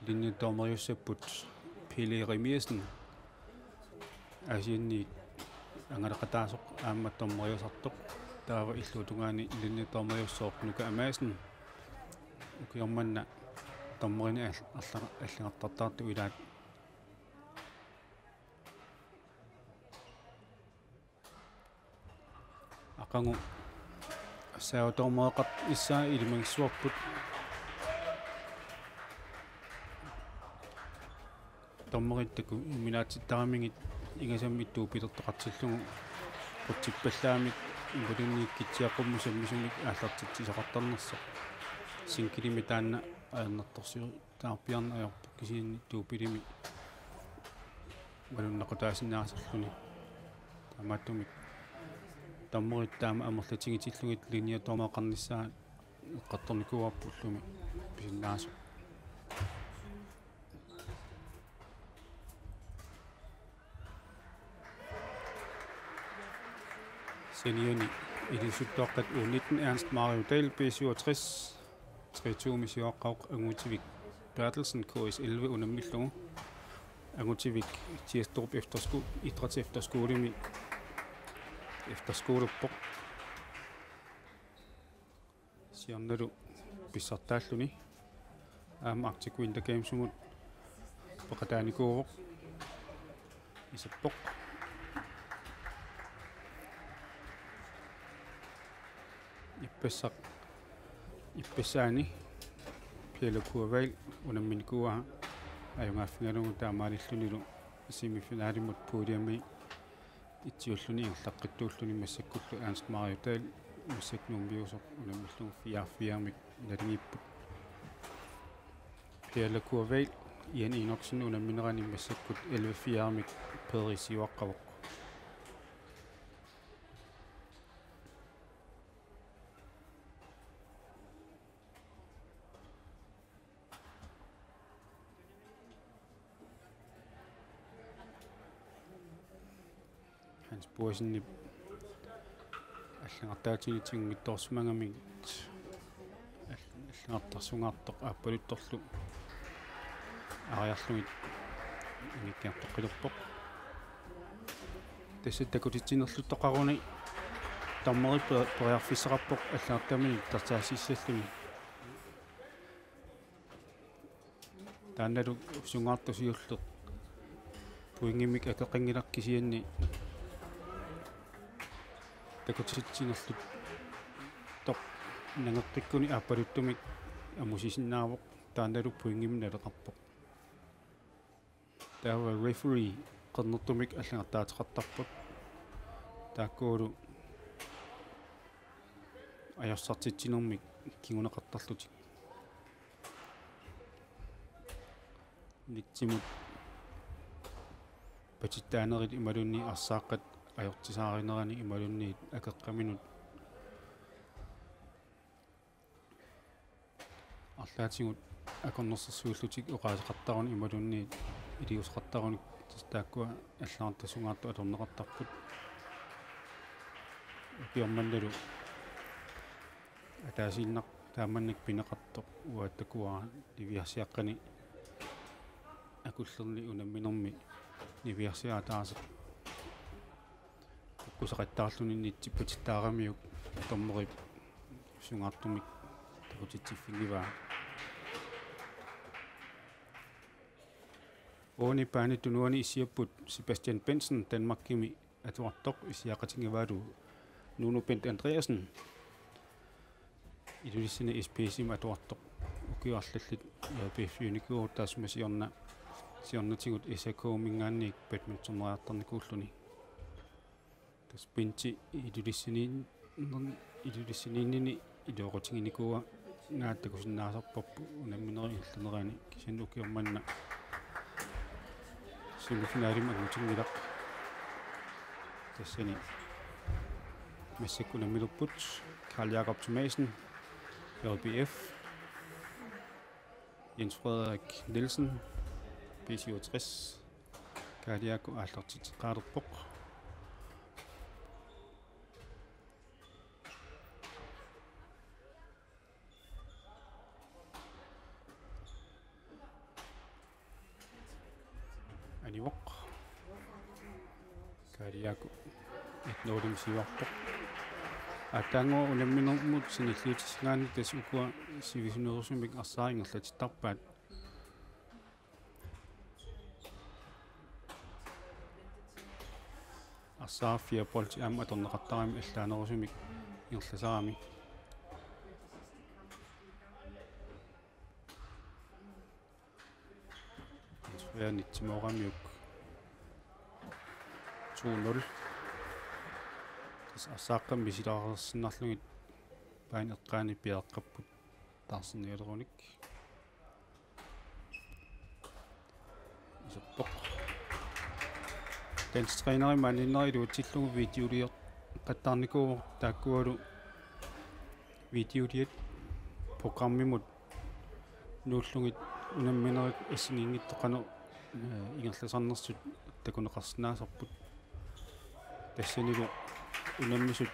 Linjedommeriussapput Pele Jeremiassen, Aasianniit angalaqataasoq aamma dommeriusartoq. Taava illuatungaani linjedommeriussooq Nuka Amassen. Ukioq manna dommerinik all-, alla-, allagartartaartut ilaat. Aqagu saardoormeeqarnissaa ilimagissuarput. Dommerit takuminaatsittaramigit ingasammik tuupilertoqartillugu qutsippallaamik imaluunniit kitsiaqqummut sammisumik aallartitsisaqartarnersoq. Singlemik taanna ajornartorsiutaarpiarneq ajorpoq, kisianni tuupilimik malunnaqutaasinnaasarluni. Taamaattumik dommerit taama amerlatigitillugit linjedommeriussaanik eqqartornikuuarput ullumi pisinnaasoq. Seniorni ilinniartitaqaat U nitten Ernst Mario Dahl B syvogtres, tre to-mi siuaqqavoq, Angutivik Berthelsen K S elleve unammillugu. Angutivik Tiestrup Eftersko-, Idrætsefterskolemi efterskoleppoq. Siornalu pissartaalluni aamma Arctic Winter Gamesimut peqataanikuuvoq. Isappoq. Ippassaq, ippassaani Pele Kurvald unamminikuuaa ajugaaffigalugu taamaalillunilu semifinalimut puljemi Itsiulluni ingerlaqqittuulluni massakkullu Ernst Mario Dahl, massakkut Nuummiusoq, unammillugu fire fire-mik naligiipput. Pia Lakuavail, Ian Enoksen unamminerani massakkut elleve fire-mik Peri siuaqqavoq. Hans Boasenip allangartaatini tigunngitsoorsimagamik all-, allangartarsungaartoq aappaluttorlu aariarlugit inngikkiartoqqiluppoq. Tassa takutitsinerluttoqaruni dommeri pe-, periarfissaqarpoq allangartaaminik tarsaassissalluni. Taannalu sungaartoq siulleq pointimik akeqanngilaq, kisianni takutitsinerluttoq nangeqqikkuni aappaluttumik amusisinnaavoq, taannalu pointimik naleqarpoq. Taava referee qernertumik allangartaateqartarput. Taakkualu ajorsartitsinermik kinguneqartarlutik. Nitsimut patittaanerit imaluunniit arsaaqqat ajortisaarinerani imaluunniit akeqqaminut arlaatigut akornersersuillutik oqaaseqartaruni imaluunniit iliuuseqartaruni, tassa taakkua allangartasungaartut atorneqartarput. Ukioq mannalu ataasiinnaq taamani pineqartoq uattakuara niviarsiaqqani akullerni unamminermi niviarsiaq ataaseq kukkusaqattaarluni nitsi patittaaramiuk dommerip sungaartumik takutitsiffinngivaat. Uani baanip tunuani issiapput Sebastian Bensen, Danmarkimi atuartoq, issiaqatinngivaalu Nuno Bent Andreasen, Ilulissani S P S-imi atuartoq. Ukiut arlallit A P F-iunikuuvoq taassuma siorna, siornatigut S A K-minngaanniit badmintoneriartarnikuulluni. Tassa Benti Ilulissaniin-, Ilulissaniinnini iluaqutiginikuuaa, naak takusinnaasarparput unamminerit ingerlanerani, kisianni ukioq manna semifinalimi angutinngilaq. Tassani massakkut unamminerput Karl Jakob Thomassen, J B F, Jens Frederik Nielsen, B syvogtres, Karl Jakob aallartitseqqaalerpoq. Anivoq. Karl Jakob et nul-imik siuarpoq. Aatsaannguaq unamminermut sanilliutissangaanniit tassa ukua sivisunerusumik arsaat ingerlatittarpaat. Arsaat fire bolti aamma atorneqartarami allaanerusumik ingerlasarami. Jens Frederik nitsimooramiuk to nul. Tassa arsaaqqat misilaarsinnarlugit baani eqqaani piareeqqapput taarsernialerunik. Iserpoq. Dansk træneri maaniinneri iluatsillugu videoliorqattaarnikuuvoq, taakkualu videoliat programmimut nuullugit unamminerit assigiinngitsut qanoq, eh, ingerlasarnersut takuneqarsinnaasarput. Tassanilu unammisut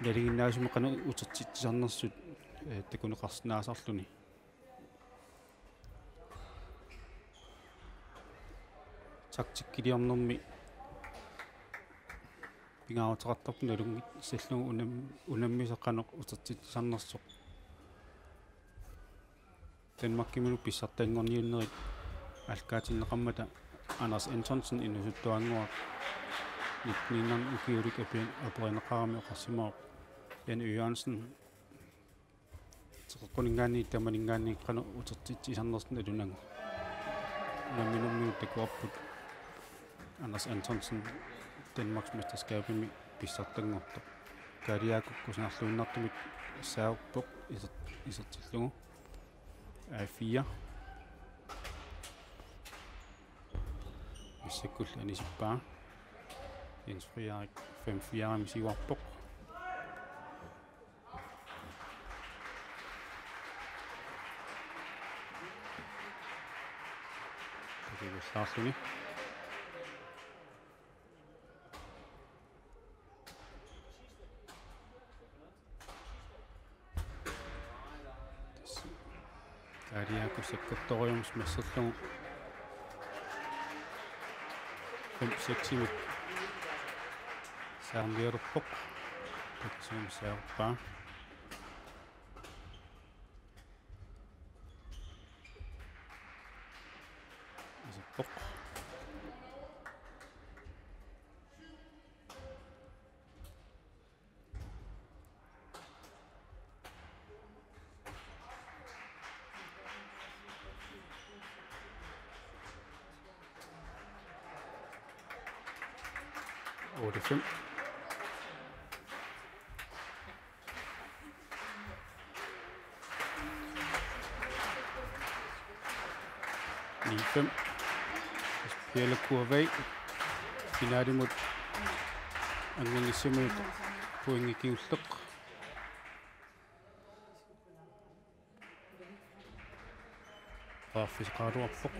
nalinginnaasumik qanoq utertitsisarnersut, eh, takuneqarsinnaasarluni. Taktikkiliornermi pingaaruteqartarpoq nalunngissallugu unam-, unammisut qanoq utertitsisarnersoq. Danmarkimilu pissartanngorniunnerit aallaqqaatinneqarmata Anders Antonsen inuusuttuannguaq nittenninngaanniit ukiulik api-, aperineqarami oqarsimavoq Jan Jørgensen teqeqquninngaanniit tamaninngaanniit qanoq utertitsisarnersut nalunagu. Unamminermiut takuarput Anders Antonsen Danmarksmesterskabimi pissartanngortoq. Kaliakuk kusanarluinnartumik saappoq iser-, isertillugu. A fire. Massakkullu anisippaa. Jens Frederik fem fire-mik siuarpoq. Takuvallaarluni. Kaliakuk sakkortorujummik masserlugu fem seks-imik saarniaruppoq. Takisuumik saappaa. Iserpoq. Otte fem. Ni fem. Pele Kurvei. Finaalimut anngangissamiuk pointi kingulleq. Qaarfiseqaraluarpoq.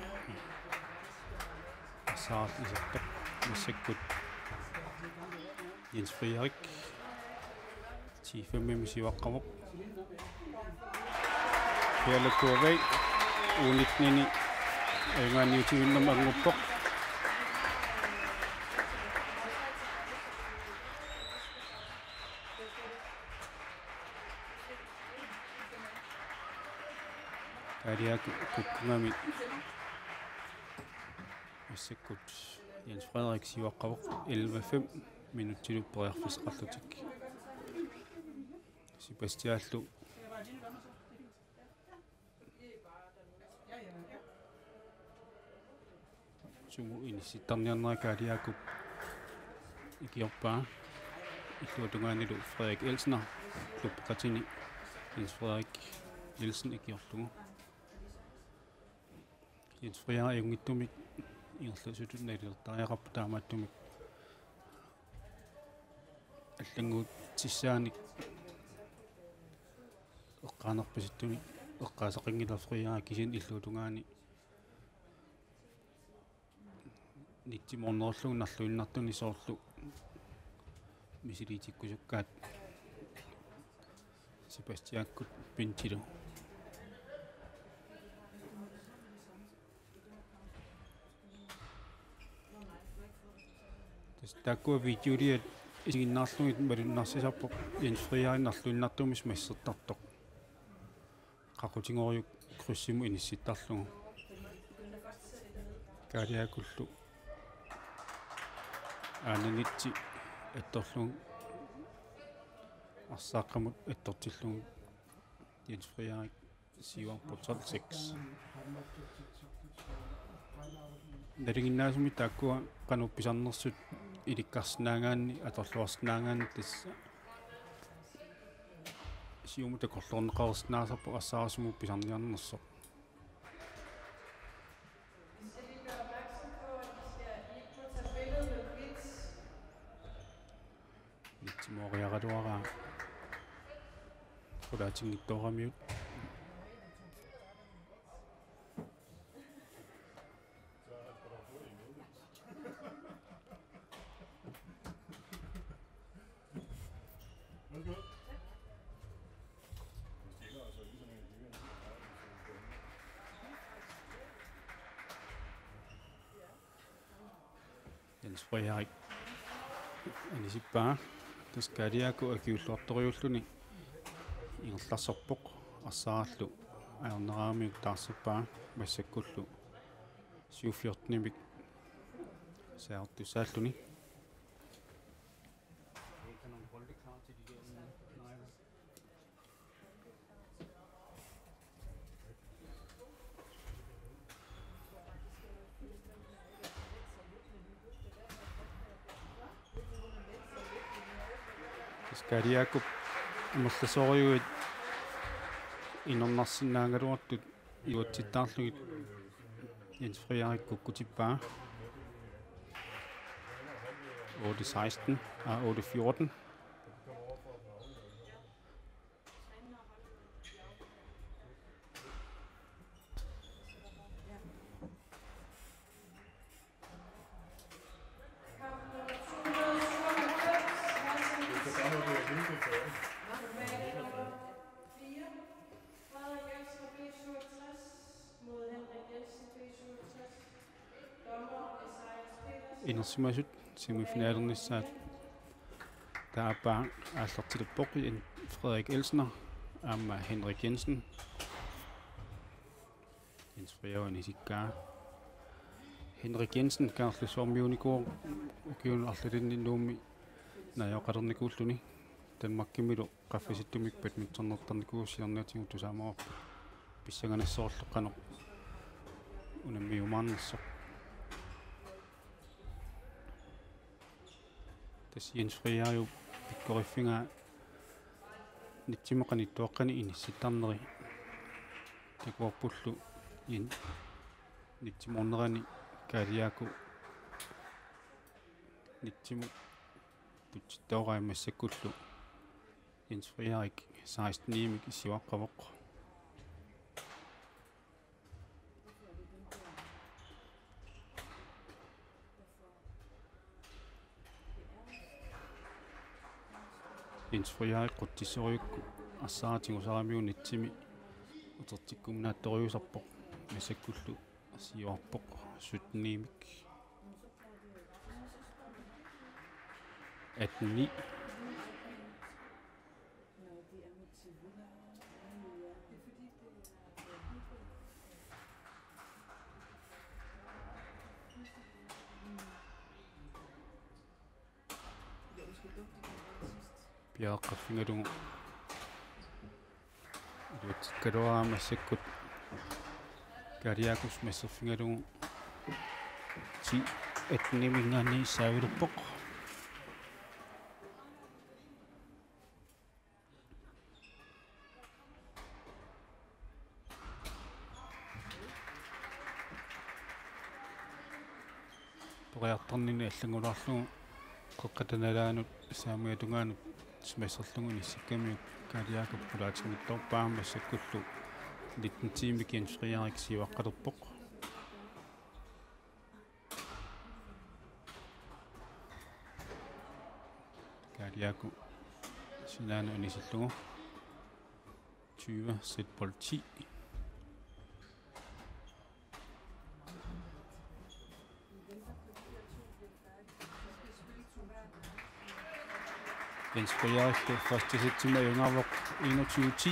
Arsaq isertoq. Massakkut Jens Frederik. Ti fem-imi siuaqqavoq. Pele Kurvei. U nitten-ini ajugaanniutivinnermut annguppoq. Kaliakuk kukkungami massakkut Jens Frederik siuaqqavoq elleve fem minutsilu periarfissaqarlutik. Sebastiallu sumut inissittarniarnera Kaliakup ikiorpaa. Illuatungaanilu Frederik Elsner klubbeqatini Jens Frederik Nielsen ikiorlugu. Jens Frederik ajunngitsumik ingerlasutut nalilertariaqarpoq, taamaattumik allannguutissaanik eqqaanerpasittumik eqqaasaqanngilaq Frederik, kisianni illuatungaani nitsimoornerullugu narluinnartuni soorlu misiliitikkusukkaat Sebastiakkut pintilu. Tassa taakkua videoliat isiginnaarlugit malunnarsisarpoq Jens Frederik narluinnartumik massertartoq. Qaqutigooruk krydsimut inissittarlugu. Kaliakullu aananitsi attorlugu arsaaqqamut attortillugu Jens Frederik siuarpoq tolv seks. Nalinginnaasumik taakkua qanoq pisarnersut ilikkarsinnaagaanni atorluarsinnaagaanni tassa siumut takorloorneqareersinnaasarpoq arsaarissumut pisarniarnersoq. Nitsimooriaraluaraa qulaatinngitsooramiuk. Jens Frederik anisippaa. Tassa Kaliakuk akiulluartorujuulluni ingerlasarpoq, arsaarlu ajorneraamiuk taarserpaa, massakkullu syv fjorten-imik saartussaalluni. Kariakup amerlasoorujussuit inersinnaagaluartut iluatsittaarlugit Jens Frederik kukkutippaa. Otte seksten, ah, otte fjorten. Inersimasut semifinalernissaat taava aallartilippoq Jens Frederik Elsner aamma Henrik Jensen. Jens Frederik isikkaa. Henrik Jensen, Kangerlussuarmiunikuuvoq ukiuni arlalinni Nuummi najugaqalernikuulluni. Danmarkimilu qaffasissumik badmintonertarnikuusoq siornatigut tusaamavarput pissanganassaarlugu qanoq unammiumaarnersoq. Tassa Jens Frederik pikkoriffigaa nitsimut qanittuaqqani inissittarneri. Takuarpullu Jens nitsimoornerani Kariaku nitsimut tutsittoorai massakkullu Jens Frederik seksten-imik siuaqqavoq. Jens Frederik qutsissorujussuaq arsaatigut saamiu nitsimi utertikkuminaattorujussuusarpoq, massakkullu siuarpoq sytten-imik. Atten ni. Piareqqaffigalugu iluatsikkaluaraa massakkut Kariakus masserfigalugu ti atten-iminngaanniit saavilerpoq. Periartornini allanngulaarlugu qeqqata nalaanut saamiata tungaanut masserlugu inissikkamiuk Kariakup pulaatinnittoorpaa, massakkullu nitten-imik Jens Frederik siuaqqalerpoq. Kariaku sinaanut inisillugu. Tyve, sæt bold ti. Jens Frederik første sætimi ajugaavoq enogtyve ti.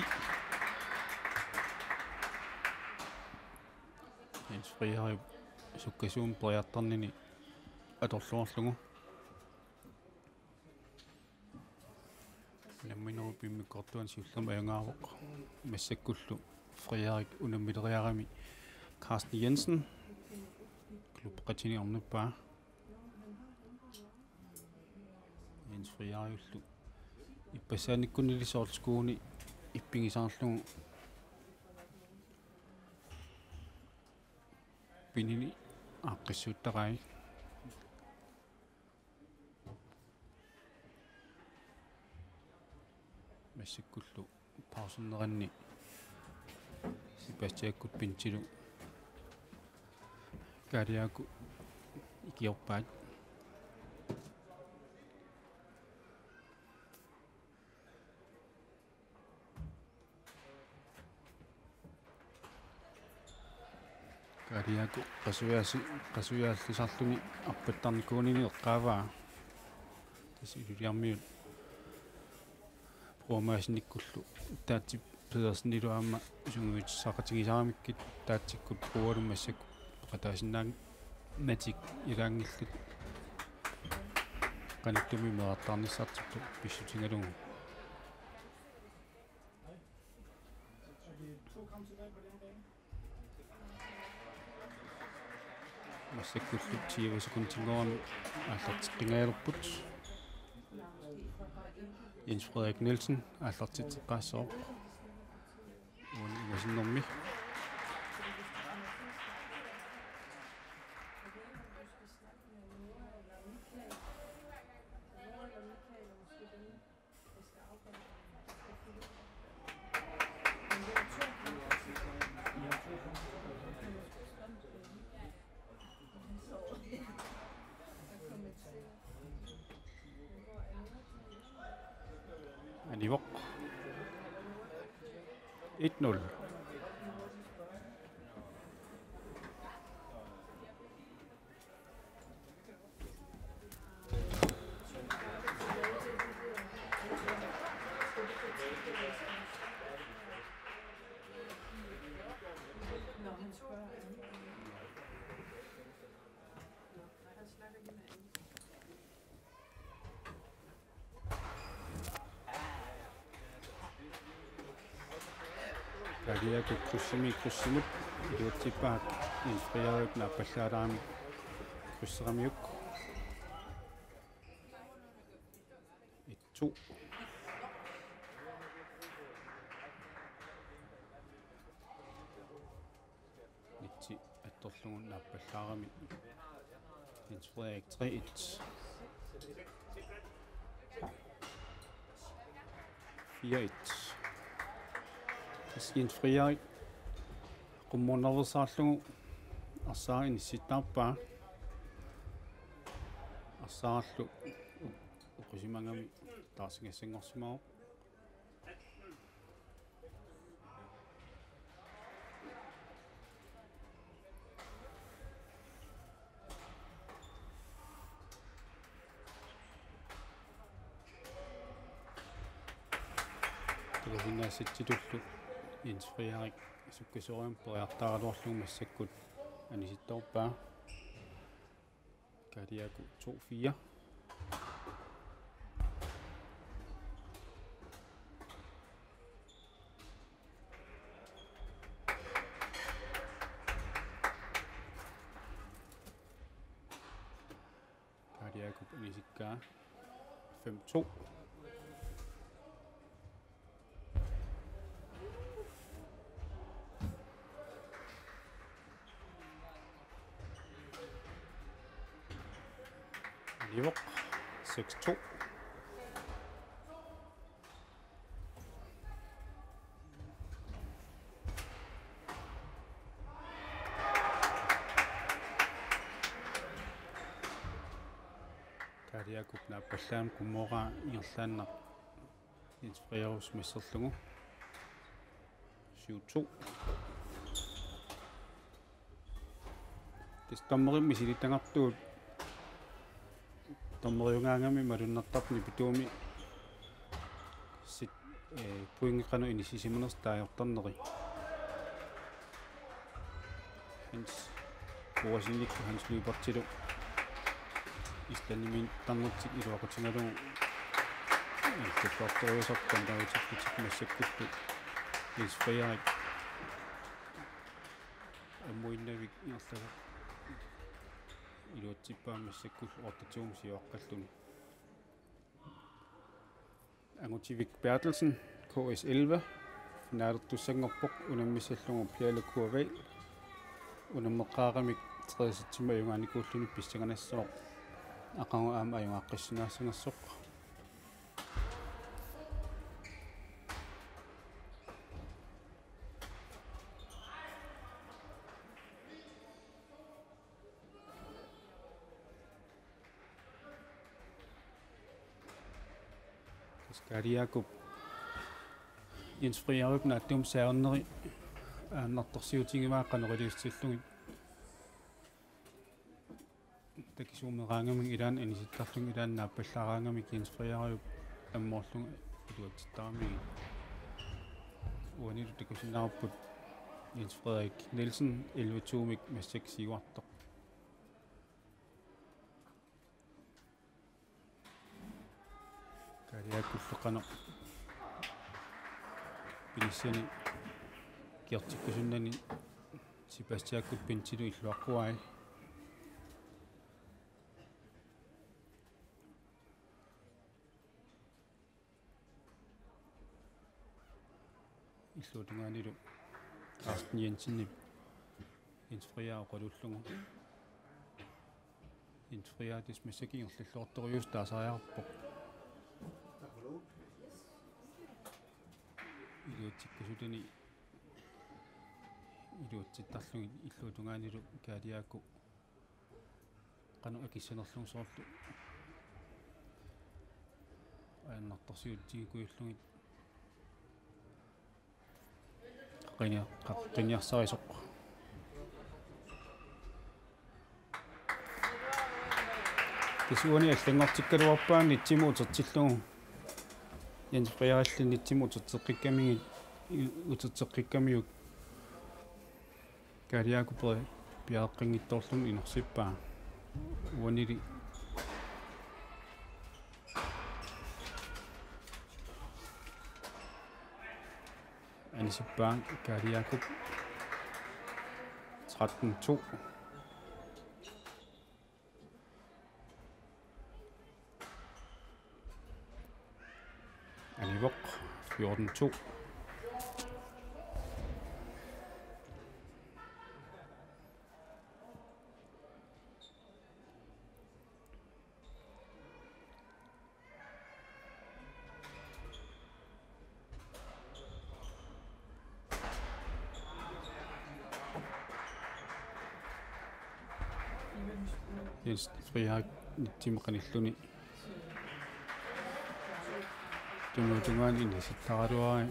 Jens Frederik sukkasuumik periartornini atorluarlugu. Unamminerup immikkoortuani siullermik ajugaavoq. Massakkullu Frederik unammileriarami Carsten Jensen klubbeqatini ornippaa. Jens Frederikillu ippassaannikkunnili soorlu skuuni ippigisaarlugu pinini aaqqissuuttarai. Massakkullu pauserneranni Sebastiakkut pinsilu Kariaku ikiorpaat. Kariaku qasujaasi-, qasujaallisarluni arpattarnikuunini eqqaavaa. Tassa Ilulissarmiut Puamaasinnikkullu Taatsi Pedersenilu aamma sungiusissaqatigisaramikkit Taatsikkut Pualu massakkut peqataasinnaannatik ilaanngillat qanittumi meerartaarnissartut pissutigalugu. Massakkullu tyve sekundinngoorami aallarteqqingajalerput. Jens Frederik Nielsen aallartitseqqaassooq. Uani ingasinnermi. Anivoq. Et nul. Kariaku krydsimi krydsimut iluatsippaat, Jens Frederik naappallaalaarami krydseramiuk. Et to. Nitsi attorlugu naappallaarami. Jens Frederik tre et. Fire et. Tassa Jens Frederik qummunersaarlugu arsaarlu inissittaarpaa. Arsaarlu oqisimagami taarsigassanngorsimavoq. Takusinnaasatsitullu Jens Frederik sukkasuumik periartaaraluarlugu massakkut anisittoorpaa. Kariaku to fire. Kariakup anisikkaa fem to. Anivoq seks to. Kariakup naappallaamik qummooraa ingerlaannaq Jens Frederik masserlugu. Syv to. Tassa dommerit misilittagartugut dommeriugaangami malunnartarpoq nipituumi sit-, eh, pointit qanoq inissisimanersut taagortarneri. Hans Boasinik Hans Lybertilu Islandimiittarnertik iluaqutigalugu illuatungaartorujussuartut tamarmik massakkutullu Jens Frederik ammuinnavik ingerlasaq iluatsippaa massakkut otte to siuaqqalluni. Angutivik Berthelsen, K S elleve, finaalertussanngorpoq unammissallugu Pele Kurvald. Unammeqqaaramik tredje sætimi ajugaanikuulluni pissanganassaaq, aqagu aamma ajugaaqqissinnaassanersoq. Kariakup Jens Frederik naatsumik saarneri aannartorsiutigivaa qanoq iliussillugit. Takisuumeraangamik ilaanni anisittarlugit ilaanni naappallaaraangamik Jens Frederik ammoorlugu iluatsittaramigit. Uanilu takusinnaavarput Jens Frederik Nielsen elleve to-mik massakkut siuartoq. Kariakullu qanoq pinissani kiortikkusunnani Sebastiakkut pinsilu illuaqquai. Illuatungaanilu Carsten Jensenip Jens Frederik oqaluullugu. Jens Frederik tassa massakkut ingerlalluartorujussuusoq taasariaqarpoq. Iluatsikkasulluunniit iluatsittarlugit illuatungaanilu Kaaliaku qanoq akissanerlugu soorlu ajornartorsiutiginikujullugit qaqini-, qaqqiniarsarisoq. Tassa uani allanngortikkaluarpaa nitsimut utertillugu. Jens Frederikilli nitsimut uterteqqikkamiuk, uterteqqikkamiuk Kaaliaku piareeqqinngitsoorluni inersippaa. Uanili anisippaa Kaaliakup. Tretten to. Anivoq, fjorten to. Jens Frederik nitsimut qanilluni. Tunuutungaani inissitaraluarai.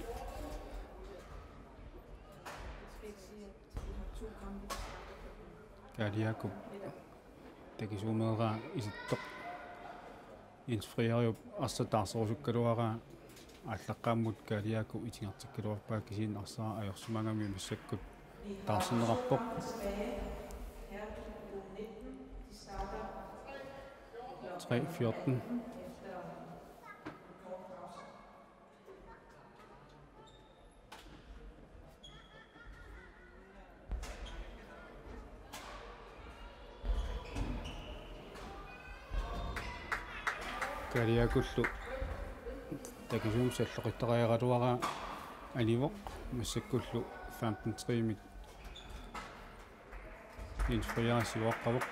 Kaaliakup takisuumeeraa isittoq. Jens Frederik arsaq taarserusukkaluaraa aallaqqaammut Kaaliaku itigartikkaluarpaa kisianni arsaq ajorsimagamiuk massakkut taarserneqarpoq. Tre fjorten. Kaaliakullu takisuumik salloqittariaraluaraa anivoq, massakkullu femten tre-mik Jens Frederik siuaqqavoq.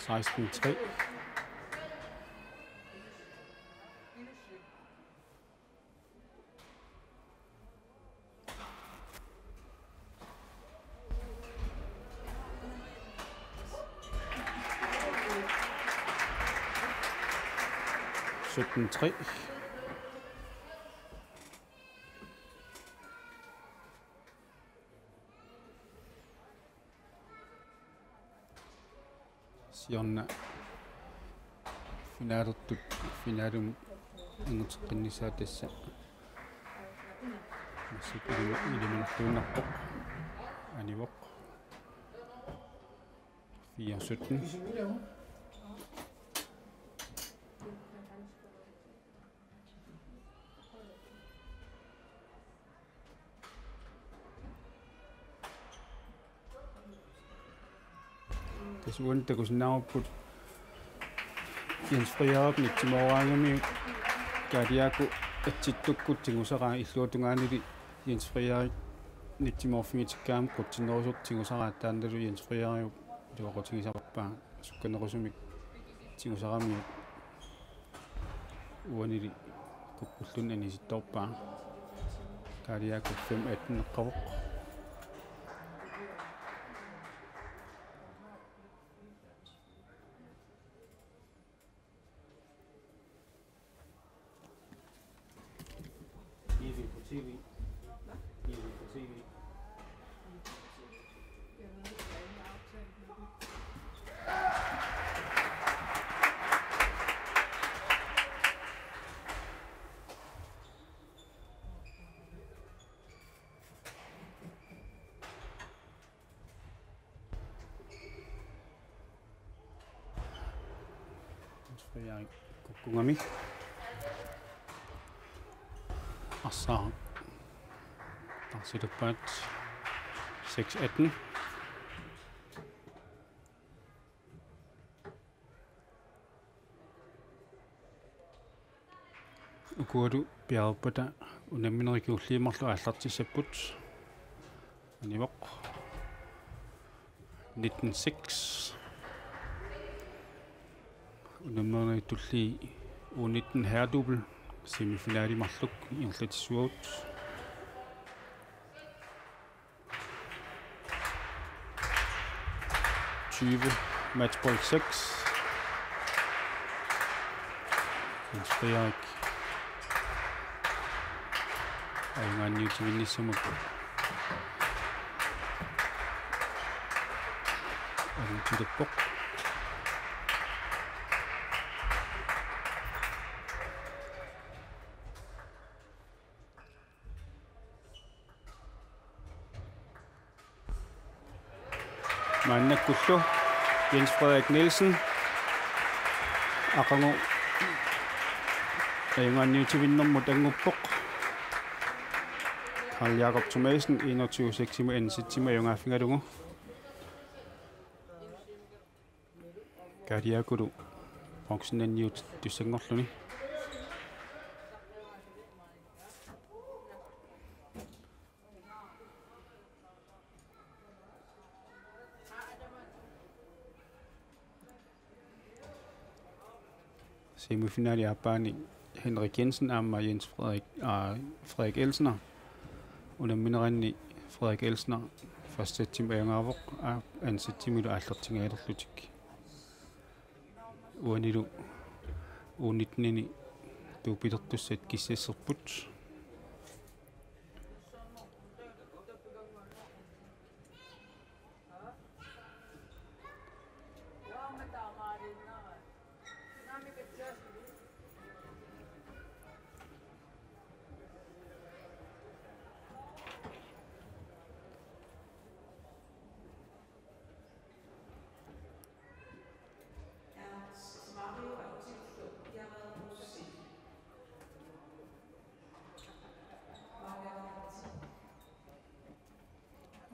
Seksten tre. Sytten tre. Siorna finalertut finalimi inguteqqinnissaa tassa. Massakkut ilima-, ilimanartuinnarpoq. Anivoq. Fire sytten. Tassa uani takusinnaavarput Jens Frederik nitsimooraangamiuk Kaaliaku atsittukkut tigusaraa, illuatungaanili Jens Frederik nitsimoorusukkut tigusaraa, taannalu Jens Frederik iluaqutigisarpaa sukkanerusumik tigusaramiuk. Uanili kukkullugu anisittoorpaa. Kaaliaku fem atten-eqqavoq. Frederik kukkugami. Arsaq taarsiluppaat, seks atten. Ukualu piareerpata unamminerit kingulliit marluk aallartissapput. Anivoq. Nitten seks. Unamminerit tulliit U nitten herredouble semifinali marluk ingerlatissuagut. Tyve, matchbold seks. Jens Frederik ajugaanniutivinnissamut. Aluutilerpoq. Maannakkullu Jens Frederik Nielsen aqagu ajugaanniutivinnermut anguppoq. Karl Jakob Thomasen enogtyve seksimut andensetimut ajugaaffigalugu. Kaaliakulu bronzenaniut tussanngorluni. Semifinali aappaani Henrik Jensen aamma Jens Frederik, aa, Frederik Elsner. Unammineranni Frederik Elsner første setimi ajugaavoq, aa, anden setimilu aallartingaalerlutik. Uanilu U nittenini dubilertussat kissasserput.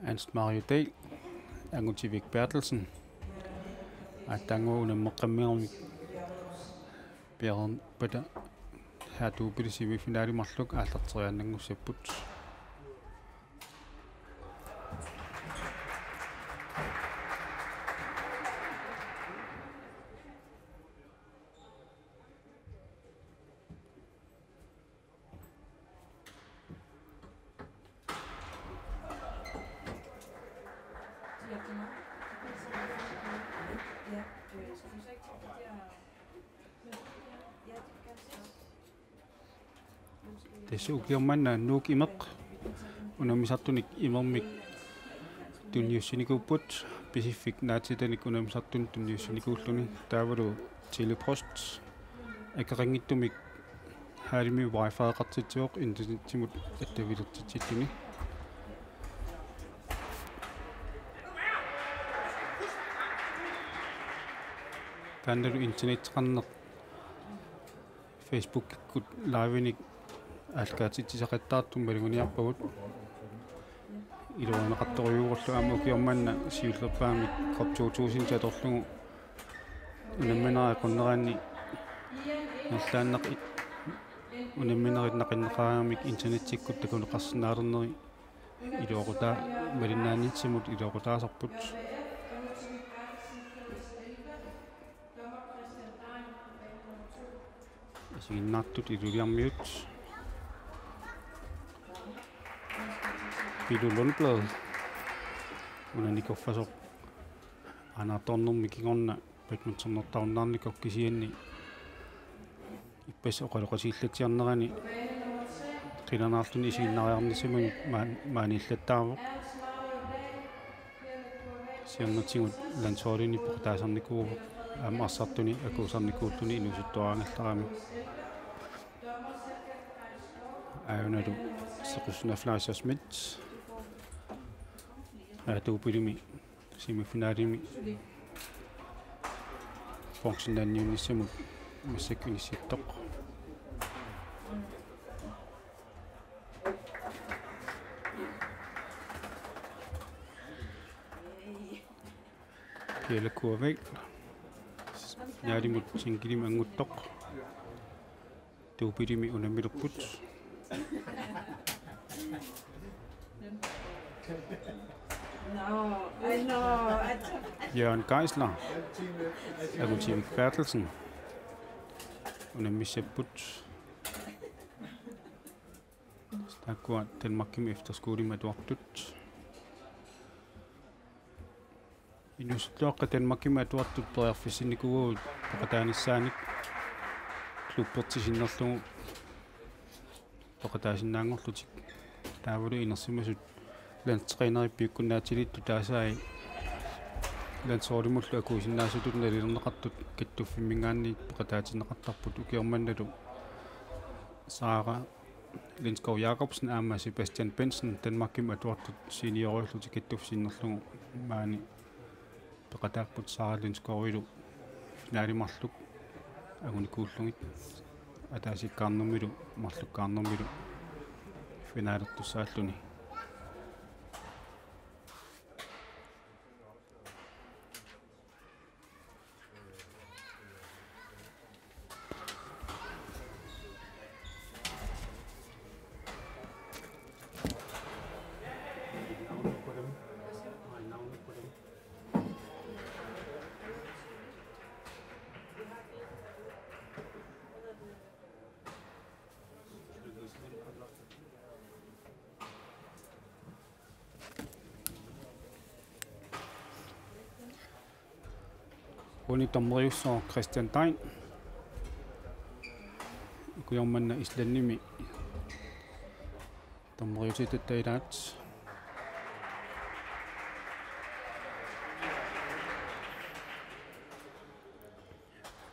Ernst Mario Dahl, Angutivik Berthelsen, aatsaannguaq unammeqqammermik piareerpata herredouble semifinali marluk aallarteriaannanngussapput. Tassa ukioq manna Nuuk Imeq unammisartunik imermik tunniussinikuupput, Pisiffik Naatitanik unammisartunik tunniussinikuulluni, taavalu Telepost akeqanngitsumik hallimi wifi-qartitsivoq internetimut attavilertitsilluni. Taannalu internetteqarneq Facebookikkut livenik aallakaatitsisaqattaartut maluginiarpagut. Iluarineqartorujussuulluni aamma ukioq manna siullerpaamik COP to tusind atorlugu unamminerit qunneranni nerlaannaq unamminerit naqinneqaramik internettikkut takuneqarsinnaalerneri iluaqutaa-, malinnaanitsimut iluaqutaasarput. Isiginnaartut Ilulissarmiut. Pilu Lundblad. Una nikorfasoq. Anaartornermi kingorna badmintonertarunnaarnikoq kisianni ippassaq oqaloqatigiillatsiarnerani qilanaarluni isiginnaariarnissaminut maan-, maaniillattaarpoq. Siornatigut landsholdini peqataasarnikuuvoq aamma arsartuni akuusarnikuulluni inuusuttuaraangallarami. Aajunalu Sequssuuna Fleischer Schmidt. Aa, duuppilimi semifinalimi bronzenaniunnissamut massakkut inissittoq. Kialakkuavik finalimut singlemut anguttoq. Duubelimi unammilerput. No, I know. Jørgen Geisler, Angutivik Berthelsen unammissapput. Taakkua Danmarkimi efterskolemi atuartut. Inuusuttuaqqat Danmarkimi atuartut periarfissinnikuuagut peqataanissaanik klubbertik sinnerlugu peqataasinnaanngorlutik. Taavalu inersimasut landstrænerit piukkunnaatilittut taasai landsholdimullu akuusinnaasutut nalilerneqartut kattuffimminngaanniit peqataatinneqartarput. Ukioq mannalu Sara Lindskov Jacobsen aamma Sebastian Bentzen Danmarkimi atuartut senioriullutik kattuffik sinnerlugu maani peqataapput. Sara Lindskovilu finaali marluk angunikuullugit ataasiakkaarnermilu marlukkaarnermilu finaalertussaalluni. Uani dommeriussaaq Christian Dein. Ukioq manna Islandimi dommeriutittatta ilaat.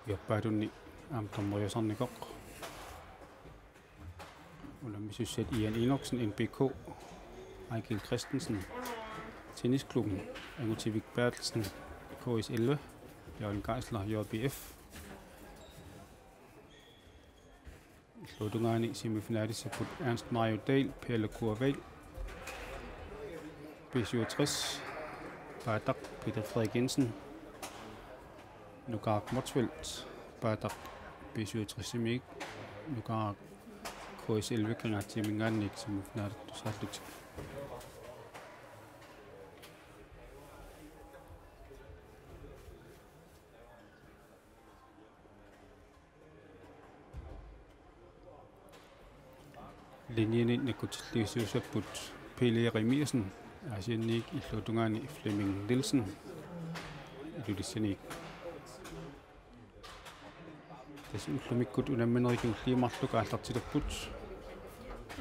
Ukiorpaalunni aamma dommeriusarnikoq. Unammisussat Ian Enoksen, N B K, Eigil Christensen, Tennisklubben, Angutivik Berthelsen, K S elleve, Jørgen Geisler, J B F. Illuatungaani semifinalissapput Ernst Mario Dahl, Pelle Kurvald, B syvogtres, Batak, Peter Frederik Jensen, Nukaaq Motzfeldt, Batak, B syvogtres-imiik, Nukaaq, K S elleve Kangaatsiiminngaanniit semifinalitussaallutik. Linjeni nakkutilliussiussapput Pele Jeremiassen, Aasianniit, illuatungaani Flemming Nielsen, Ilulissaniit. Tassa ullumikkut unamminerit juulliit marluk aallartilerput.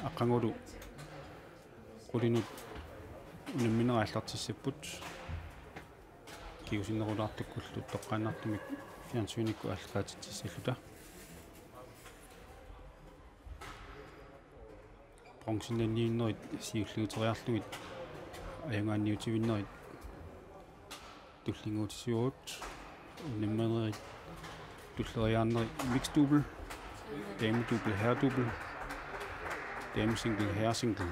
Aqagulu qulinut unamminerit aallartissapput. Kingusinnerulaartukkullu toqqaannartumik fjernsynikkut aallakaatitsissalluta. Bronzenniunnerit siulliuteriarlugit ajugaanniutivinnerit tullinnguutisigut. Unamminerit tulleriiaarnerit mixed double, dame double, herre double, dame single, herre single.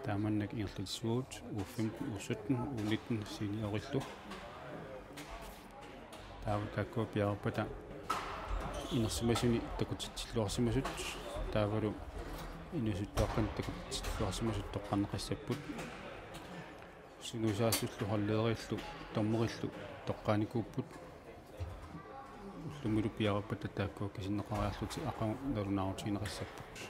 Taamannak ingerlatissagut U femten, U sytten, U nitten seniorillu. Taava taakkua piareerpata inersimasuni takutitsilluarsimasut, taavalu inuusuttuaqqanut takutitsilluarsimasut toqqarneqassapput. Sungiusaasullu holderillu dommerillu toqqaanikuupput. Ullumilu piareerpata taakkua kisinneqariarlutik aqagu nalunaarutigineqassapput.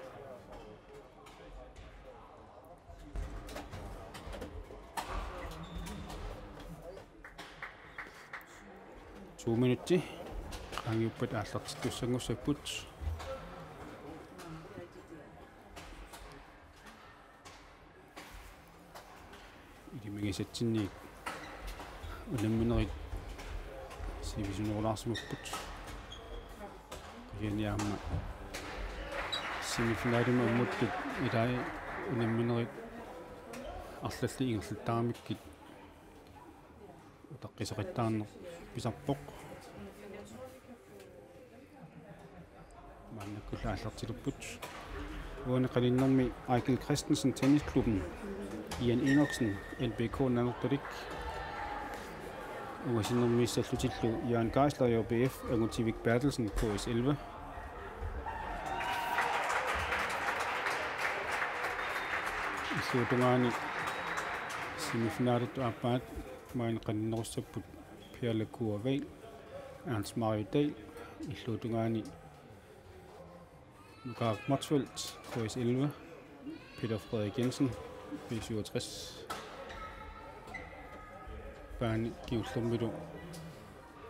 To minutti qaangiuppat aallartittussanngussapput. Ilimagisatsinniit unamminerit sivisunerulaarsimapput. Kisianni aamma semifinalimi ammuttut ilai unamminerit arlallit ingerlattaramikkit utaqqisaqattaarneq pisarpoq. Maannakkullu aallartilerput. Uani qaninnermi Eigil Christensen, Tennisklubben, Ian Enoksen, N B K Nanortalik, ungasinnermiissallutillu Jørgen Geisler, J B F, Angutivik Berthelsen, K S elleve. Illuatungaani semifinalitut aappaat maani qaninnerussapput Perle Kuavei, Ernst Mario Dahl, illuatungaani Nukaaq Motzfeldt, K S elleve, Peter Frederik Jensen, B syvogtres. Paani kingullermilu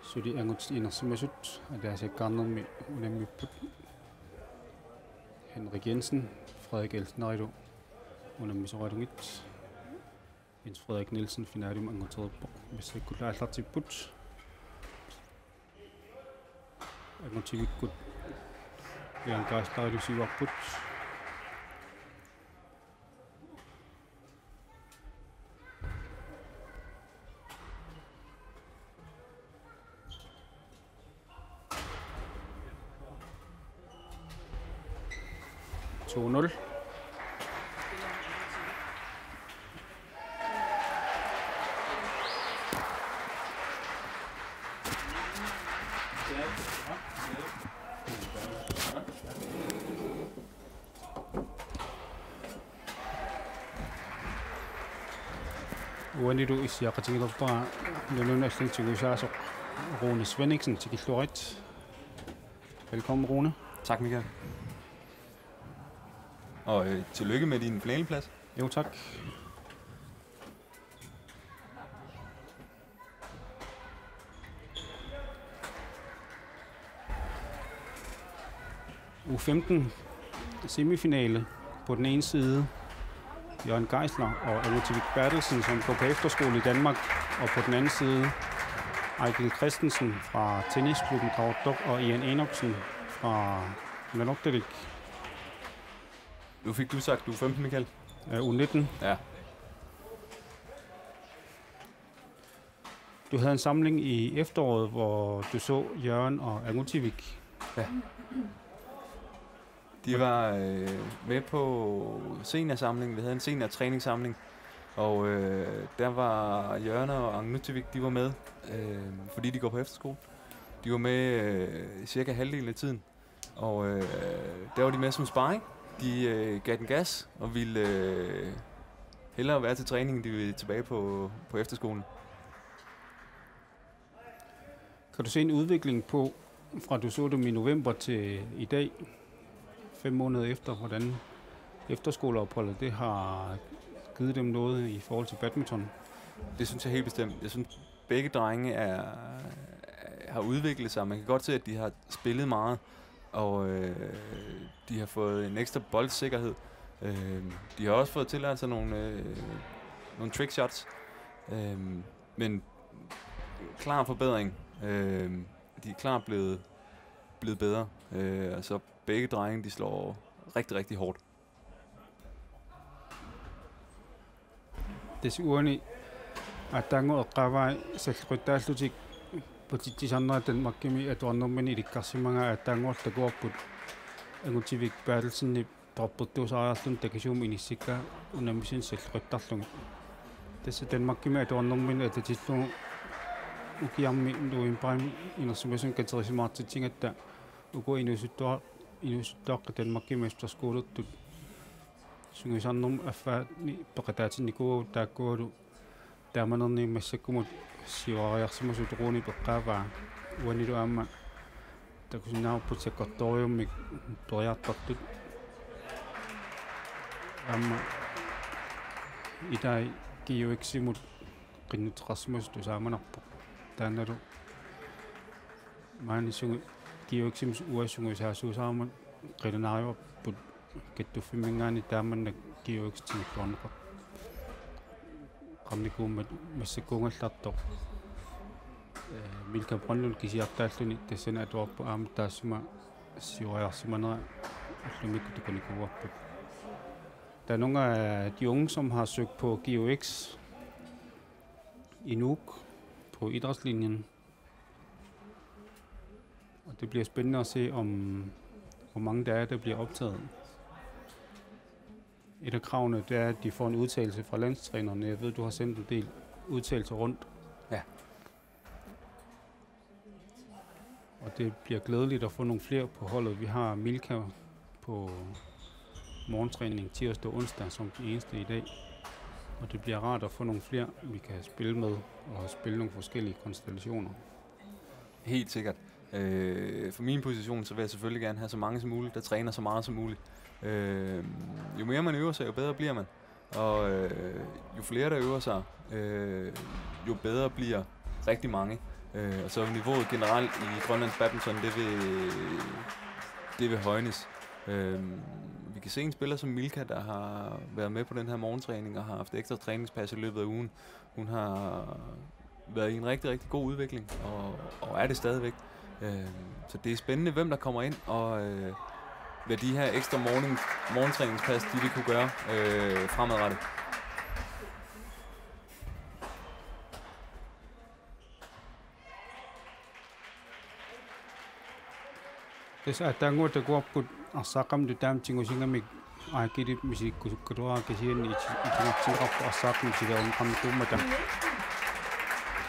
suli angutit inersimasut ataasiakkaarnermi unammipput. Henrik Jensen, Frederik Elsnerilu unammisoqalugit. Jens Frederik Nielsen finalimi angutereerpoq. Massakkullu aallartipput. Angutivikkut Jan Kaaslarilu siuarput. To nul. Uanilu issiaqatigilerpara nunanut allanut tiguisaasoq Rune Svenningsen, tikilluarit. Velkommen, Rune. Tak, Michael. Og øh, tillykke med din finaleplads. Jo, tak. U femten semifinale. På den ene side Jørgen Geisler og Anne Tvik Berthelsen, som går på efterskole i Danmark, og på den anden side Ejgil Christensen fra tennisklubben Qaqortoq og Ian Enoksen fra Nanortalik. Nu fik du sagt, du er femten, Michael. Ja, U nitten. Ja. Du havde en samling i efteråret, hvor du så Jørgen og Angutivik. Ja. De var øh, med på seniorsamling. Vi havde en seniortræningssamling. Og øh, der var Jørgen og Angutivik, de var med, øh, fordi de går på efterskole. De var med øh, cirka halvdelen af tiden. Og øh, der var de med som sparring. De øh, gav den gas og ville øh, hellere være til træning, end de ville tilbage på, på efterskolen. Kan du se en udvikling på, fra du så dem i november til i dag, fem måneder efter, hvordan efterskoleopholdet det har givet dem noget i forhold til badminton? Det synes jeg helt bestemt. Jeg synes, begge drenge er, har udviklet sig. Man kan godt se, at de har spillet meget, og øh, de har fået en ekstra boldsikkerhed. Øh, de har også fået tilladt sig nogle, øh, nogle trickshots, øh, men klar forbedring. Øh, de er klar blevet, blevet bedre. Øh, og så begge drenge, de slår rigtig, rigtig hårdt. Tassa uani aatsaannguaq eqqaavai salliquttaallutik patitsisarnerat Danmarkimi atuarnermini ilikkarsimagaa. Aatsaannguaq takuarput Angutivik Berthelsenip toqqortuusariarluni takisuumik inissikkaa unammisunut salliquttarlugit. Tassa Danmarkimi atuarnermini atatillugu ukiarmi novembarimi inersimasumik katersimaartitsigatta uku inuusuttua-, inuusuttuaqqat Danmarkimi efterskolertut sungiusarnermut affaanni peqataatinnikuuagut, taakkualu taamanerniit massakkumut siuariarsimasut Runep eqqaavaa. Uanilu aamma takusinnaavarput sakkortoorujummik periartortut. Aamma ilai GUX-imut qinnuteqarsimasutut saamanarpoq. Taannalu maani sungi-, GUX-imi uanga sungiusaasuusarama qilanaarivarput kattuffimminngaanniit taamannak GUX tigulluarneqartoq. Qarnikuummat massakkuugallartoq. Eh, Milka Brønlund kisiartaalluni tassani atuarput aamma taassuma siuariarsimanera ullumikkut takunikuuarput. Taanna er de unge, som har søgt på GUX i Nuuk på idrætslinjen. Og det bliver spændende at se, om, hvor mange der er, der bliver optaget. Et af kravene, det er, at de får en udtalelse fra landstræneren. Jeg ved, du har sendt en del udtalelser rundt. Ja. Og det bliver glædeligt at få nogle flere på holdet. Vi har Milka på, morgentræning tirsdag og onsdag som den eneste i dag. Og det bliver rart at få nogle flere, vi kan spille med og spille nogle forskellige konstellationer. Helt sikkert. Øh, for min position, så vil jeg selvfølgelig gerne have så mange som muligt, der træner så meget som muligt. Øh, jo mere man øver sig, jo bedre bliver man. Og øh, jo flere der øver sig, øh, jo bedre bliver rigtig mange. Øh, og så niveauet generelt i Grønlands badminton, det vil, det vil højnes. Øh, vi kan se en spiller som Milka, der har været med på den her morgentræning og har haft ekstra træningspas i løbet af ugen. Hun har været i en rigtig, rigtig god udvikling, og, og er det stadigvæk. Øh, så det er spændende, hvem der kommer ind, og øh, hvad de her ekstra morning, morgentræningspas, de vil kunne gøre øh, fremadrettet. Tassa aatsaannguaq takuarput arsaaqqamik tutaamik tigusigamik Aakiilip misilikkusukkaluaraa kisianni iti-, itigartigeqarpoq arsaaqqamik silaunneqarnikuummata.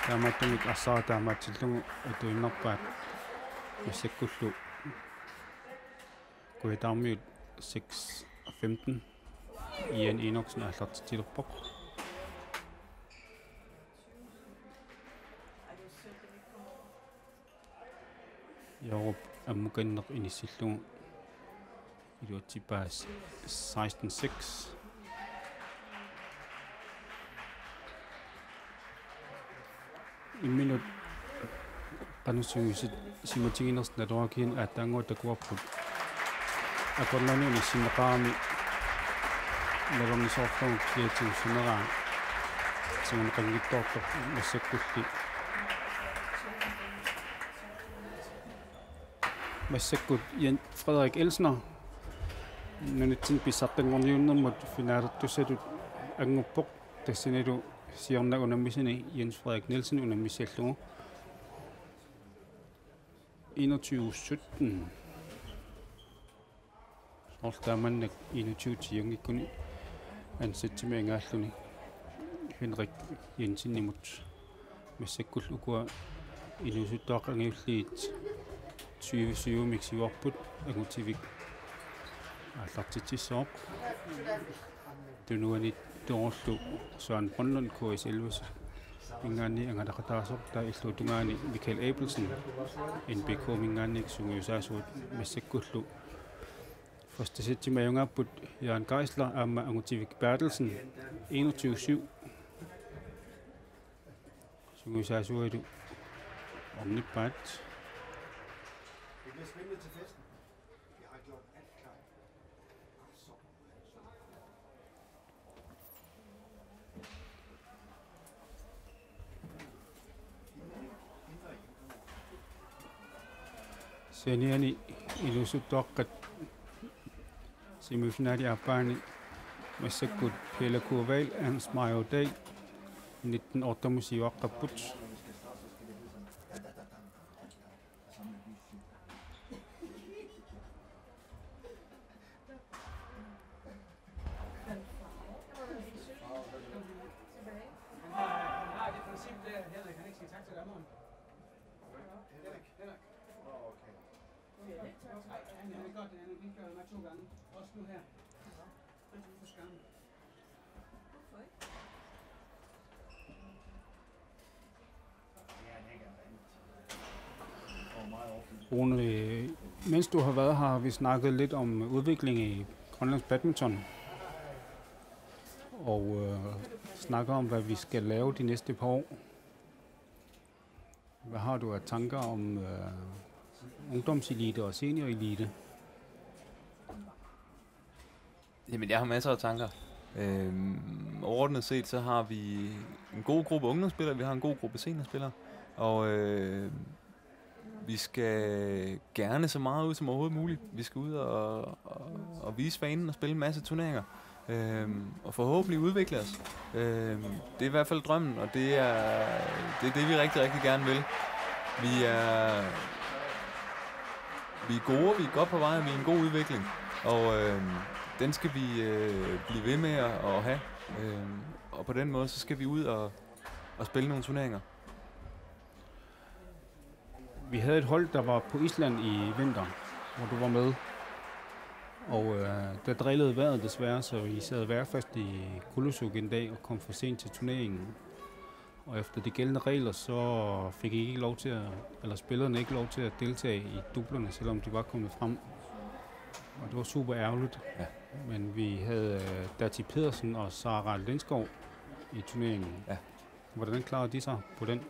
Taamaattumik arsaat taamaatsillugu atuinnarpaat massakkullu Kujataarmiut seks femten Ian Enoksen aallartitsilerpoq. Joorup ammukanneq inissillugu iluatsippaa seksten seks. Imminut qanoq sungiusimatiginersoq naluara kisianni aatsaannguaq takuarput akornanni inissinneqarami nalornisoorlugu kiatigussuneraa simaneqanngitsoortoq massakkulli. Massakkut Jens Frederik Elsner nunatsinni pissartanngorniunnermut finalertussatut anguppoq, tassanilu siorna unammisani Jens Frederik Nielsen unammissallugu. Enogtyve sytten. Soorlu taamannak enogtyve ti-inngikkuni ansatsimi angaalluni Henrik Jensenimut. Massakkullu ukua inuusuttuaqqat angajulliit tyve syv-mik siuarput Angutivik aallartitsissaaq. Tunuani toorlu Søren Brønlund K S elleve-minngaanniit angalaqataasoq, taava illuatungaani Michael Abelsen N B K-minngaanniit sungiusaasuat. Massakkullu første sætimi ajugaapput Jørgen Geisler aamma Angutivik Berthelsen enogtyve syv. Sungiusaasualu ornippaat. Saniani inuusuttuaqqat semifinali aappaani massakkut Pele Kurvald, Hans Mario Dahl, nitten otte-mut siuaqqapput. Rune, mens du har været her, har vi snakket lidt om udviklingen i Grønlands badminton, og øh, snakket om, hvad vi skal lave de næste par år. Hvad har du af tanker om øh, ungdomselite og seniorelite? Jamen, jeg har masser af tanker. Øhm, overordnet set, så har vi en god gruppe ungdomsspillere, vi har en god gruppe seniorspillere, og øh, vi skal gerne så meget ud som overhovedet muligt. Vi skal ud og, og, og vise fanen og spille en masse turneringer, øhm, og forhåbentlig udvikle os. Øhm, det er i hvert fald drømmen, og det er, det er det, vi rigtig, rigtig gerne vil. Vi er, vi er gode, vi er godt på vej, vi er i en god udvikling, og øhm, den skal vi øh, blive ved med at, at have. Øhm, og på den måde, så skal vi ud og, og spille nogle turneringer. Vi havde et hold, der var på Island i vinter, hvor du var med. Og øh, Der drillede vejret desværre, så vi sad vejrfast i Kulusuk en dag og kom for sent til turneringen. Og efter de gældende regler, så fik I ikke lov til at, eller spillerne ikke lov til at deltage i dublerne, selvom de var kommet frem. Og det var super ærgerligt. Ja. Men vi havde øh, Dati Pedersen og Sara Lindskov i turneringen. Ja. Hvordan klarede de sig på den?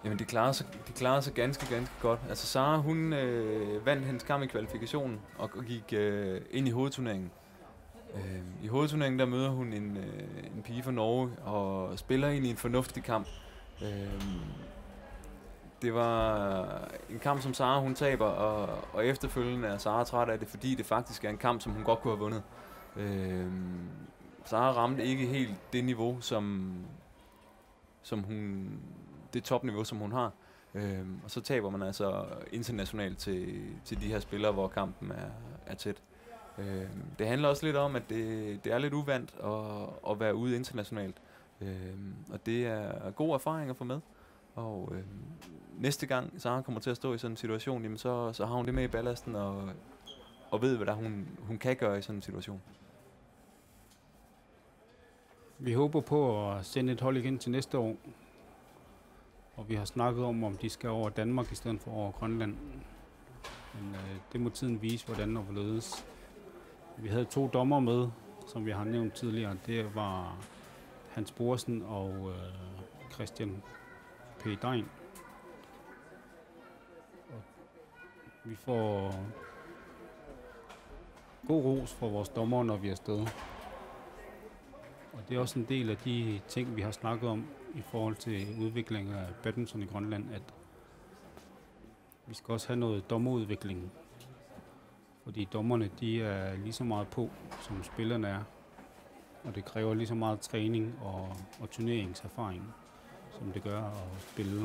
Jamen, de klarede sig, de klarede sig ganske, ganske godt. Altså, Sara, hun øh, vandt hendes kamp i kvalifikationen og gik øh, ind i hovedturneringen. Øh, I hovedturneringen, der møder hun en, øh, en pige fra Norge og spiller egentlig en fornuftig kamp. Øh, det var en kamp, som Sara, hun taber, og, og efterfølgende er Sara træt af det, fordi det faktisk er en kamp, som hun godt kunne have vundet. Øh, Sara ramte ikke helt det niveau, som, som hun, det topniveau, som hun har. Øhm, og så taber man altså internationalt til, til de her spillere, hvor kampen er, er tæt. Øhm, det handler også lidt om, at det, det er lidt uvant at, at være ude internationalt. Øhm, og det er god erfaring at få med. Og øhm, næste gang Sara kommer til at stå i sådan en situation, jamen så, så har hun det med i ballasten og, og ved, hvad der hun, hun kan gøre i sådan en situation. Vi håber på at sende et hold igen til næste år. Og vi har snakket om, om de skal over Danmark i stedet for over Grønland. Men øh, det må tiden vise, hvordan og hvorledes. Vi havde to dommer med, som vi har nævnt tidligere. Det var Hans Borsen og øh, Christian P. Dein. Og vi får god ros fra vores dommer, når vi er afsted. Og det er også en del af de ting, vi har snakket om i forhold til udvikling af badminton i Grønland, at vi skal også have noget dommerudvikling. Fordi dommerne, de er lige så meget på, som spillerne er. Og det kræver lige så meget træning og, og turneringserfaring, som det gør at spille.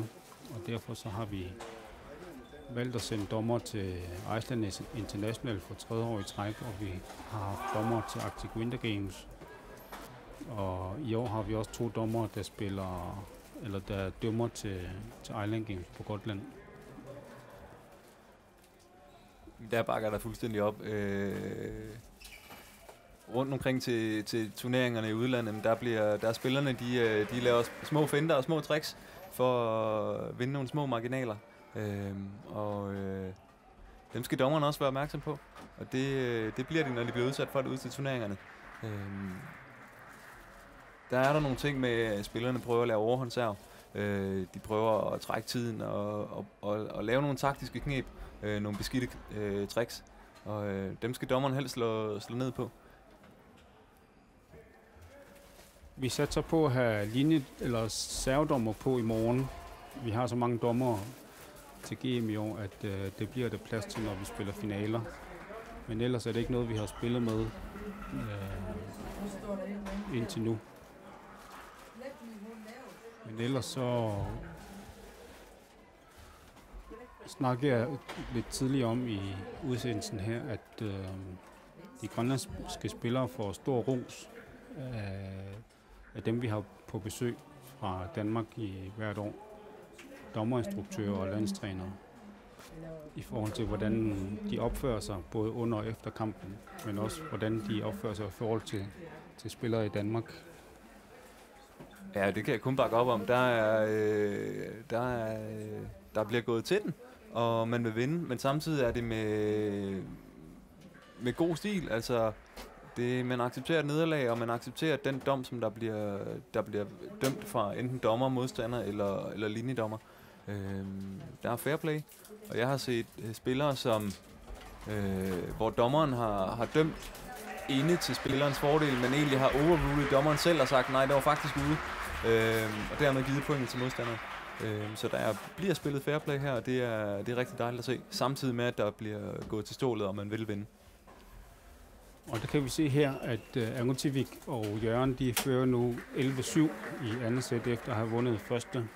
Og derfor så har vi valgt at sende dommer til Iceland International for tredje år i træk, og vi har haft dommer til Arctic Winter Games. Og i år har vi også to dommer, der spiller, eller der dømmer til, til Island Games på Gotland. Der bakker der fuldstændig op. Øh, rundt omkring til, til turneringerne i udlandet, der, bliver, der er spillerne, de, øh, de laver små finter og små tricks for at vinde nogle små marginaler. Øh, og øh, dem skal dommerne også være opmærksom på. Og det, øh, det bliver de, når de bliver udsat for det ude til turneringerne. Øh, der er der nogle ting med, at spillerne prøver at lave overhåndsserv. Øh, de prøver at trække tiden og, og, og, og lave nogle taktiske knep, øh, nogle beskidte øh, tricks. Og øh, dem skal dommeren helst slå, slå ned på. Vi satser på at have linje- eller servedommer på i morgen. Vi har så mange dommere til G M i år, at øh, det bliver der plads til, når vi spiller finaler. Men ellers er det ikke noget, vi har spillet med øh, indtil nu. Men ellers så snakkede jeg lidt tidligere om i udsendelsen her, at øh, de grønlandske spillere får stor ros af, af dem, vi har på besøg fra Danmark i hvert år. Dommerinstruktører og landstrænere, i forhold til, hvordan de opfører sig, både under og efter kampen, men også, hvordan de opfører sig i forhold til, til spillere i Danmark. Ja, det kan jeg kun bakke op om. Der er, øh, der er, øh, der bliver gået til den, og man vil vinde, men samtidig er det med, med god stil. Altså, det, man accepterer et nederlag, og man accepterer den dom, som der bliver, der bliver dømt fra enten dommer, modstander eller, eller linjedommer. Øh, der er fair play, og jeg har set øh, spillere, som, øh, hvor dommeren har, har dømt inde til spillerens fordel, men egentlig har overrulet dommeren selv og sagt, nej, det var faktisk ude, øh, og dermed givet pointet til modstanderen. Øh, så der er, bliver spillet fair play her, og det er, det er rigtig dejligt at se, samtidig med, at der bliver gået til stålet, og man vil vinde. Og der kan vi se her, at øh, Angutivik og Jørgen, de fører nu elleve syv i andet sæt, efter at have vundet første.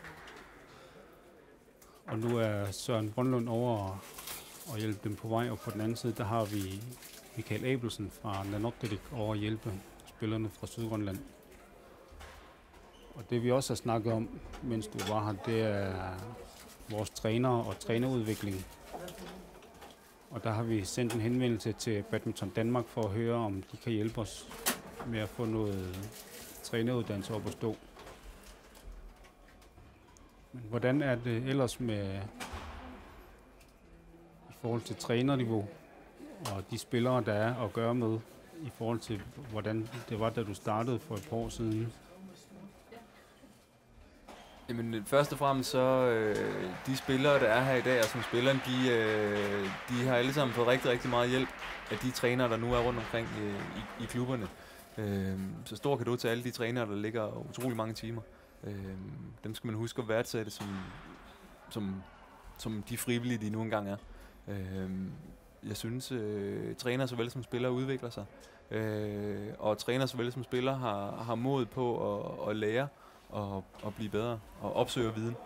Og nu er Søren Brønlund over og hjælpe dem på vej, og på den anden side, der har vi Michael Abelsen fra Nanortalik over at hjælpe spillerne fra Sydgrønland. Og det vi også har snakket om, mens du var her, det er vores trænere og trænerudvikling. Og der har vi sendt en henvendelse til Badminton Danmark for at høre, om de kan hjælpe os med at få noget træneruddannelse op at stå. Men hvordan er det ellers med i forhold til trænerniveau og de spillere, der er at gøre med, i forhold til hvordan det var, da du startede for et par år siden? Jamen, først og fremmest så, øh, de spillere, der er her i dag, og som spillerne, de, øh, de har alle sammen fået rigtig, rigtig meget hjælp af de trænere, der nu er rundt omkring i, i, i klubberne. Øh, så stor kado til alle de trænere, der ligger utrolig mange timer. Øh, dem skal man huske at værdsætte, som, som, som de frivillige, de nu engang er. Øh, jeg synes, øh, træner såvel som spiller udvikler sig. Øh, og træner såvel som spiller har, har mod på at, at lære og, og blive bedre og opsøge viden.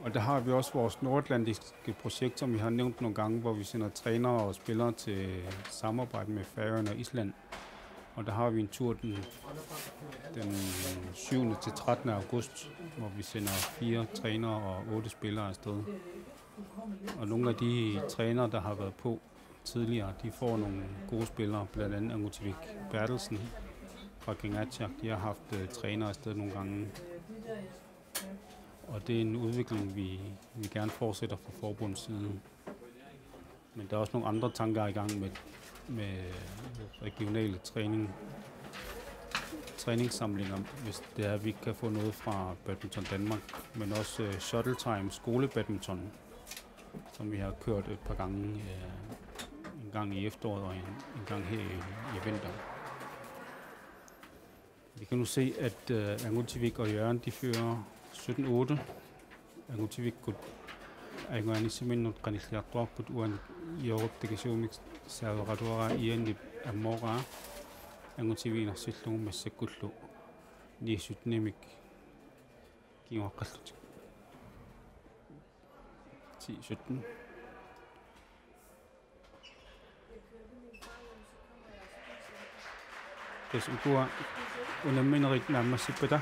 Og der har vi også vores nordatlantiske projekt, som vi har nævnt nogle gange, hvor vi sender trænere og spillere til samarbejde med Færøerne og Island. Og der har vi en tur den, den syvende til trettende august, hvor vi sender fire trænere og otte spillere afsted. Og nogle af de trænere, der har været på tidligere, de får nogle gode spillere, blandt andet Angutivik Berthelsen fra Kangaatsiaq. De har haft øh, trænere afsted nogle gange. Og det er en udvikling, vi, vi gerne fortsætter fra forbundets side. Men der er også nogle andre tanker i gang med, med regionale træning, træningssamlinger, hvis det er, at vi ikke kan få noget fra Badminton Danmark, men også øh, Shuttle Time skolebadminton, som vi har kørt et par gange, øh, en gang i efteråret og en, en gang her i, i vinteren. Vi kan nu se, at øh, Angutivik og Jørgen, de fører sytten otte. Angutivikkut ajugaanissaminnut qanilliartuarput, uani Jørgen takisuumik saaveqaluaraa Ianip ammooraa. Angutiviinersillugu massakkullu ni syttenimik kinguaqqallutik. Ti sytten. Tassa ukua unamminerit naammassippata,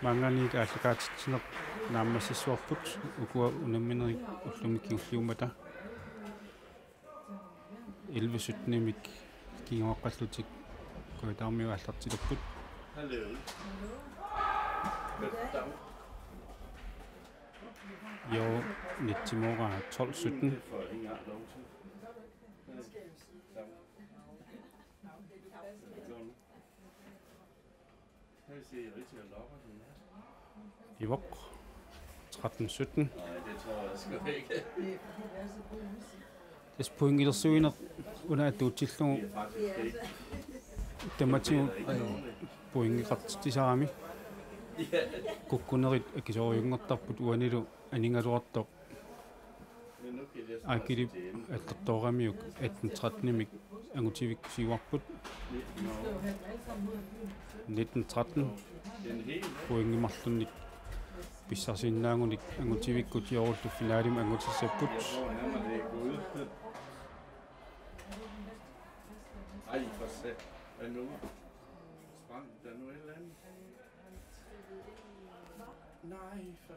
maanngaanniit aallakaatitsineq naammassissavarput, ukua unamminerit ullumi kingulliummata. Elleve syttenimik kinguaqqallutik Kujataarmiut aallartilerput. Jo, nitsimooraa tolv sytten. Ivoq, tretten sytten. Tassa pointilersuineq una atuutsillugu tamatigut pointeqartitsisarami. Kukkunerit akisoorujunngortarput, uanilu aningaluartoq Akilip aallertooramiuk atten trettenimik Angutivikkut siuarput. Nitten tretten pointit marlunnik pissarsisinnaaguni Angutivikkut joorullu finalimi angutissapput. Ej, for sat. Hvad nu? Sprang der nu et eller andet? Nej, for...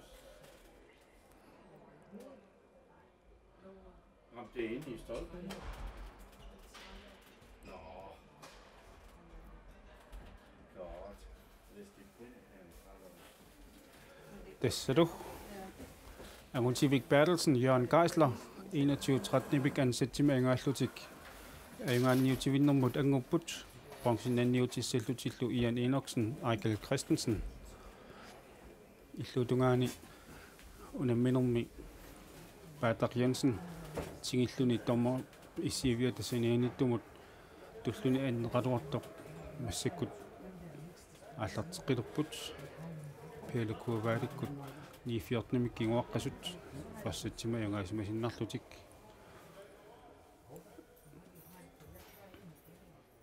Ramte det inde i stolpen? Nå. Godt. Hvis det kun er en... Tassalu Angutivik Berthelsen, Jørgen Geisler, enogtyve tretten-imik ansatsimi angaallutik ajugaanniutivinnermut angupput, bronzenianniutissallutillu Ian Enoksen, Ejkel Christensen. Illuatungaani unamminermi Paataq Jensen tingilluni dommer issiiviata sanianiittumut tulluni anneqaluartoq massakkut aallarteqqilerput. Pele Kuavaalikkut ni fjorten-imik kinguaqqasut førstesætsimi ajugaasimasinnaarlutik.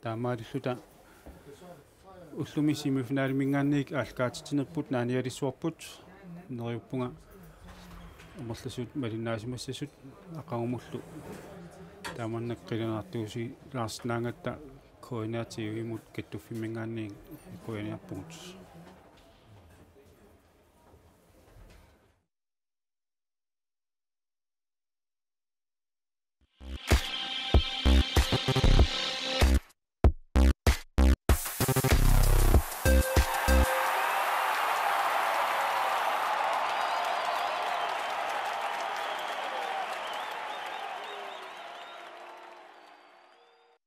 Taamaalilluta ullumi semifinaliminngaanniit aallakaatitsinerput naanialissuarput, neriuppunga amerlasuut malinnaasimassasut aqagumullu. Tamanna qilanaartuusilaarsinnaagatta K N R T V-mut kattuffimminngaanniit qujanarpugut.